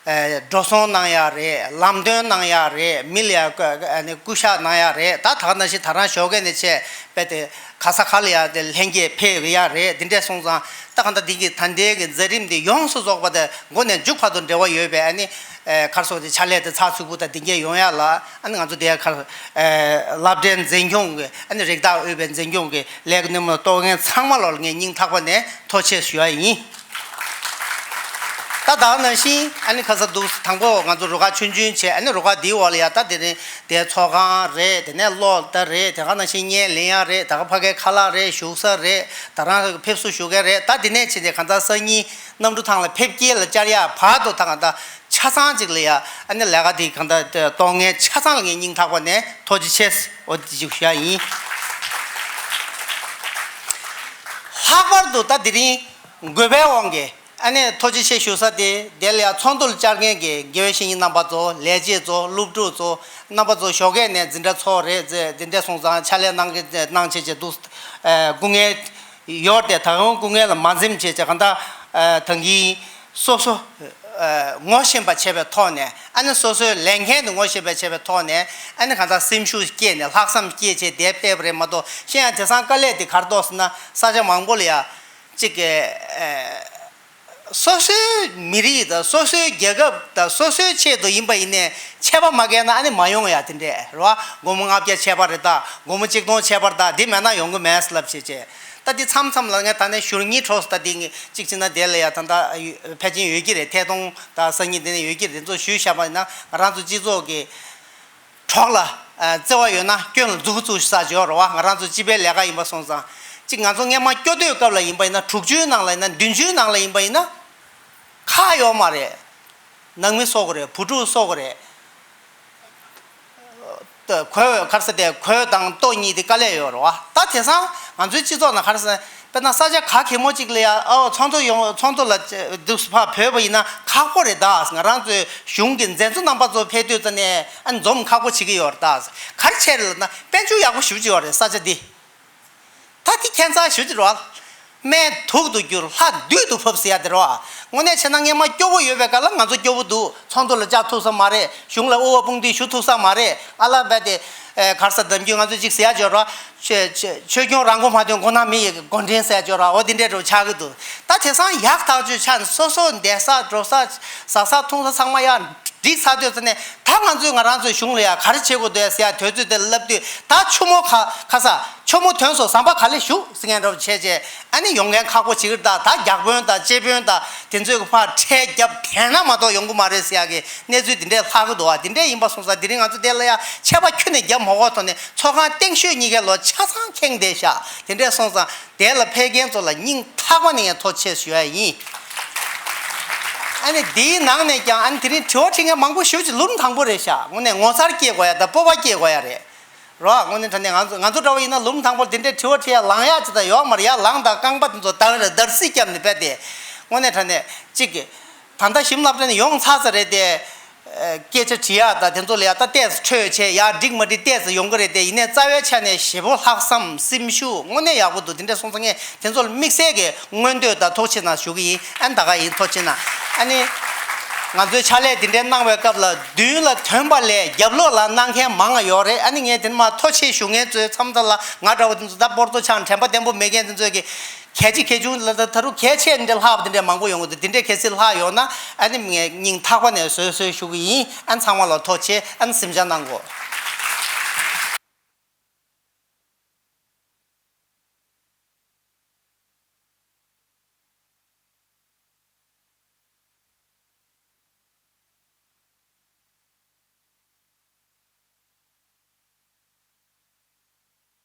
ཨ་འགྲོ་སོང་གནང་ཡག་རེད། ལམ་སྟོན་གནང་ཡག་རེད། མི་ལ་ཡ་ཨ་ནི་སྐུ་ཞབས་གནང་ཡག་རེད། ད་ད་ག་ནང་བཞིན་ད་རང་ཞོགས་ཀས་ནས་བྱས་རྦད་དེ་ག་ས་ག་ལ་ཡ་དེ་ལྷན་རྒྱས་ཕེབས་ཡག་རེད། དེ་འདྲ་སོང་ཙང་ད་གང་ལྟར་འདི་གི་ད་ལྟའི་གི་མཛད་རིམ་འདི་ཡོངས་སུ་རྫོགས་པ་དེ་མགོ་ནས་མཇུག་བར་དུ་འབྲེལ་བ་ཡོད་པའི་ཨ་ནི་ཨ་ག་རེ་ཟེར་དེ་ཕྱག་ལས་དེ་ཚགས་ཚུད་པོ་དང་དེ་འདྲ་ཡོང་ཡག་ལ། ཨ་ནི་ང་ཚོ་དེ་ག་ཨ་སློབ་གྲྭའི་འཛིན་སྐྱོང་གི་ཨ་ནི་རིགས་བདག་དབུས་པའི་འཛིན་སྐྱོང་གི་ལས་ཀའི་སྣེ་མོ་ལ་གཏོགས་མཁན་ཚང་མ་ལོ་ལ་ངས་སྙིང་ཐག་པ་ནས་ཐུགས་རྗེ་ཆེ་ཞུ་ཡ་ཡིན། ད་ད་ག་ནང་བཞིན་ཨ་ནི་ཁ་ས་འདུག་སེ་དང་པོ་ང་ཚོ་རུ་ཁག་ཆུང་ཆུང་བྱས། ཨ་ནི་རུ་ཁག་འདིའི་འོག་ལ་ཡ་ད་དེ་རིང་དེ་ཚོགས་ཁང་རེད། དེ་ནས་གློག་ད་རེད། དེ་ག་ནང་བཞིན་བརྙན་ལེན་ཡག་རེད། ད་ག་ཕ་གའི་ཁ་ལག་རེད། བཞུགས་ས་རེད། ད་རང་ཕེབས་བསུ་ཞུ་མཁན་རེད། ད་དེ་ནས་བྱས་ཏེ་གང་ལྟར་སང་ཉིན་གནམ་གྲུ་ཐང་ལ་ཕེབས་སྐྱེལ་ལ་བཅར་ཡག་བར་དུ་ད་གང་ལྟར་ཆ་ཚང་གཅིག་ལ་ཡ་ཨ་ནི་ལས་ཀ་དེ་གང་ལྟར་གཏོང་མཁན་ཆ་ཚང་ལ་ངས་སྙིང་ཐག་པ་ནས་ཐུགས་རྗེ་ཆེ་འོ་དེ་ཅིག་ཞུ་ཡ་ཡིན། ལྷག་པར་དུ་ད་དེ་རིང་དགོས་པའི་དབང་གིས་ཨ་ནི་ཐུགས་རྗེ་ཆེ་ཞུ་ས་དེ་དེ་ལ་ཡ་ཚོགས་འདུ་ལ་བཅར་མཁན་གྱི་དགེ་བའི་བཤེས་གཉེན་རྣམ་པ་ཚོ། ལས་བྱེད་ཚོ། སློབ་ཕྲུག་ཚོ། རྣམ་པ་ཚོ་ཞོགས་ཀས་ནས་འཛིན་གྲྭ་ཚོགས་རེད་ཟེར་དེ་འདྲ་སོང་ཙང་ཕྱག་ལས་གནང་གི་གནང་བྱས་བྱས་འདུག་སེ་སྐུ་ངལ་ཡོད་དེ། ད་རུང་སྐུ་ངལ་ལ་མ་འཛེམས་བྱས་བྱས་གང་ལྟར་ཨ་ད་གིན་སོ་སོ་ཨ་ངོ་ཤེས་པ་བྱས་པའི་ཐོག་ནས། ཨ་ནི་སོ་སོའི་ལས་འགན་དེ་ངོ་ཤེས་པ་བྱས་པའི་ཐོག་ནས། ཨ་ནི་གང་ལྟར་སེམས་ཤུགས་སྐྱེས་ནས་ལྷག་བསམ་སྐྱེས་བྱས་དེ་ཕེབས་པ་རེད་མ་གཏོགས། གཞན་ཡང་དེང་སང་དཀའ་ལས་དེ་ག་རེ་འདུག་ཟེར་ན། ས་ཆ་མང་པོ་ལ་ཡ་གཅིག་གི་ཨ་སོ་སོའི་མི་རིགས་དང་སོ་སོའི་རྒྱལ་ཁབ་དང་སོ་སོའི་ཆེད་དུ་ཡིན་པ་ཡིན་ནའི་ཆད་པ་མ་བརྒལ་ན་ཨ་ནི་མ་ཡོང་ཡ་དེ་འདྲས་རེད་བ། སྒོར་མོ་ལྔ་བརྒྱ་ཆད་པ་རེད་ད། སྒོར་མོ་གཅིག་སྟོང་ཆད་པ་རེད་ད། འདི་མེད་ན་ཡོང་གི་མེད་ལབ་བྱས་བྱས། ད་འདི་མཚམས་མཚམས་ལ་ངས་ད་ནས་ཞུ་སྙིང་བྲོ་སོང་། ད་འདི་ངས་གཅིག་བྱས་ན་དེ་ལ་ཡ་ད་ལྟ་ཕལ་ཆེར་ཡོད་ཀྱི་རེད། ཐད་གཏོང་དང་སང་ཉིན་དེ་ནས་ཡོད་ཀྱི་རེད། དེ་ཚོ་ཞུས་བཞག་པ་ཡིན་ན་ང་རང་ཚོ་སྤྱི་ཚོགས་ཀྱི་གྲོགས་ལ་ཨ་བརྩེ་བ་ཡོད་ན་སྐྱོན་ལ་མཛུབ་གུ་བཙུགས་ས་ཅིག་ཡོད་རེད་བ། ང་རང་ཚོ་སྤྱི་པའི་ལས་ཀ་ཡིན་པ་སོང་ཙང་། གཅིག་ང་ཚོ་སྔས་མ་སྐྱོ་དུས་སྐབས་ལ་ཡིན་པ་ཡིན་ན། དྲུག་ཅུའི་ནང་ལ་ཡིན་ན། བདུན་ཅུའི་ནང་ལ་ཡིན་པ་ཡིན་ན། ཁག་ཡོད་མ་རེད། ནང་མི་གསོ་དགོས་རེད། བུ་ཕྲུག་གསོ་དགོས་རེད། ད་གོས་ག་རེ་ཟེར་དེ་གོས་དང་ལྟོ་གཉིས་དེ་དཀའ་ལས་ཡོད་རེད་བ། ད་དེང་སང་ང་ཚོའི་སྤྱི་ཚོགས་ནང་ག་རེ་ཟེར། དཔེར་ན་ས་ཆ་ག་གེ་མོ་གཅིག་ལ་ཡ་ཨོ་ཚོགས་འདུ་ཡོང་། ཚོགས་འདུ་ལ་འདུག་སེ་ཕར་བོས་པ་ཡིན་ན་ཁག་པོ་རེད་ད། ང་རང་ཚོའི་གཞུང་གི་མཛད་གཙོ་རྣམ་པ་ཚོ་ཕེབས་དུས་ཙ་ནས་ཨ་ནི་འཛོམས་ཁག་པོ་བྱེད་ཀྱི་ཡོད་རེད་ད། ག་རེ་བྱས་རེད་ལབ་ན་དཔལ་འབྱོར་ཡག་པོ་ཞེ་པོ་ཅིག་ཡོད་རེད་ས་ཆ་འདི། ད་དེ་ཁྱད་མཚར་ཞེ་པོ་ཅིག་རེད་བ། སྨན་དུག་ཏུ་བསྒྱུར་ལྷ་བདུད་དུ་ཕབ་ཟེར་ཡ་དེ་རེད་བ། དངོས་གནས་བྱས་ན་སྔས་མ་སྐྱོ་པོ་ཡོད་པའི་སྐབས་ལ་ང་ཚོ་སྐྱོ་པོ་འདུག་ཚོགས་འདུ་ལ་བཅར་ཐུབ་ས་མ་རེད། གཞུང་ལ་དབུ་བ་དཔུང་སྡེ་ཞུ་ཐུབ་ས་མ་རེད། ཨ་ལ་རྦད་དེ་ཨེ་ག་རེ་ཟེར། ནམ་རྒྱུན་ང་ཚོས་ཅིག་ཟེར་ཡ་ཅིག་ཡོད་རེད་བ། ཆོས་ཆོས་ཆོས་སྐྱོང་རང་མགོ་མ་ཐོན་མགོ་ནག་མི་ཡི་མགོ་འདྲེན་ཟེར་ཡ་ཅིག་ཡོད་རེད་བ། འོ་དེ་འདྲས་འདྲ་པོ་ཆགས་ཀྱི་འདུག་ད་དེང་སང་ཡག་ཐག་ཆོད་ཆགས་ནས་སོ་སོ་བསྡད་ས་འགྲོ་ས་ཟ་ས་འཐུང་ས་ཚང་མ་ཡར་ འགྲིག་ཚར་དུས་ཙ་ནས་ད་ང་ཚོས་ང་རང་ཚོའི་གཞུང་ལ་ཡ་ག་རེ་བྱེད་དགོས་འདུག་ཟེར་ཡ་དུས་ཚོད་དེ་ལ་ལབ་དུས། ད་ཆུ་མོ་ཁ་ཁ་ས་ཆུ་མོ་ཐོན་སོང་། ཟམ་པ་ག་ལེ་བཞུགས་ཟེར་མཁན་འདྲ་བོ་བྱས་བྱས། ཨ་ནི་ཡོང་མཁན་ཁག་པོ་བྱེད་ཀྱི་རེད། ད་ད་རྒྱག་དཔོན་དང་གཅེས་དཔོན་དང་དེ་ཚོས་ཕར་ཁྲལ་བརྒྱབ་བསྡད་ན་མ་གཏོགས་ཡོང་གི་མ་རེད་ཟེར་ཡ་གི་གནས་ཚུལ་དེ་འདྲས་ལྷག་གི་འདུག་བ། དེ་འདྲས་ཡིན་པ་སོང་ཙང་དེ་རིང་ང་ཚོ་དེ་ལ་ཡ་ཆད་པ་ཁྱོན་ནས་བརྒྱབ་མ་དགོས་ཐོག་ནས་ཚོགས་ཁང་སྟེང་ཤོད་གཉིས་ཀའི་ལོ་ཆ་ཚང་ཁེངས་བསྡད་ཤག་དེ་འདྲས་སོང་ཙང་དེ་ལ་ཕེབས་མཁན་ཚོ་ལ་སྙིང་ཐག་པ་ནས་ཡང་ཐུགས་རྗེ་ཆེ་ཞུ་ཡ་ཡིན། ཨ་ནི་དེའི་ནང་ནས་ཀྱང་ཨ་ནི་དེ་རིང་དྲི་བ་དྲི་མཁན་མང་པོ་ཞེ་པོ་ཅིག་ལུང་དང་པོ་རེད་ཤག་དངོས་གནས་ངོ་མཚར་སྐྱེ་དགོས་ཡ་དང་སྤོབས་པ་སྐྱེ་དགོས་ཡ་རེད། རོ། དངོས་གནས་དྲང་གནས་ང་ཚོ་ང་ཚོ་འདྲ་བོ་ཡིན་ན་ལུང་དང་པོར་དེ་འདྲའི་དྲི་བ་དྲི་ཡ་ལངས་ཡ་ཅི་ད་ཡོག་མ་རེད་ཡ། ལངས་དང་རྐང་པ་དེ་ཚོ་ད་ར་འདར་སིག་བརྒྱབ་ནས་བསྡད་དེ། དངོས་གནས་དྲང་གནས་གཅིག་གི་ད་ལྟ་ཞིམ་ལབ་དྲན་ནས་ཡོང་ཚར་ས་རེད་དེ། ཨ། སྐད་ཆ་དྲི་ཡ་ད་དེ་ཚོ་ལ་ཡ་ད་ཏོག་ཙམ་འཕྲོས་བྱས་ཡ་འགྲིག་མ་འགྲིག་ཏོག་ཙམ་ཡོང་གི་རེད་དེ། ཡིན་ནའི་རྩ་བའི་ཆ་ནས་ཞེ་པོ་ལྷག་བསམ་སེམས་ཤུགས་དངོས་གནས་ཡག་པོ་འདུག་དེ་འདྲ་སོང་ཙང་ངས་དེ་ཚོ་ལ་དམིགས་བསལ་གྱི་སྨོན་འདུན་དང་ཐུགས་རྗེ་ཆེ་གནང་ཞུ་གི་ཡིན། ཨ་ནི་ད་ག་ཡིན། ཐུགས་རྗེ་ཆེ་གནང་། ཨ་ནི་ང་ཚོའི་ཕྱག་ལས་དེ་འདྲའི་གནང་བའི་སྐབས་ལ་མདུན་ལ་ཐོན་པ་ལས་རྒྱབ་ལོགས་ལ་གནང་མཁན་མང་ང་ཡོད་རེད། ཨ་ནི་ངས་དེ་མ་ཐུགས་རྗེ་ཆེ་ཞུ་མཁན་ཚོའི་མཚམས་མཚམས་ལ་ང་འདྲ་བོ་དེ་ཚོ་ད་སྤོར་ཏོ་ཆང་དྲན་པ་བརྟན་པོ་མེད་མཁན་དེ་ཚོས་ཀྱི་གལ་ཆེ་གལ་ཆུང་ལ་ད་ད་རུང་གལ་ཆེ་འདྲ་ལྷག་པ་དེ་འདྲ་མང་པོ་ཡོང་གི་འདུག་དེ་འདྲའི་གལ་སྲིད་ལྷག་ཡོང་ན་ཨ་ནི་ངས་སྙིང་ཐག་པ་ནས་གསོལ་གསོལ་ཞུ་གི་ཡིན། ཨ་ནི་ཚང་མ་ལ་ཐུགས་རྗེ་ཆེ། ཨ་ནི་གཟིམ་འཇག་གནང་གོ།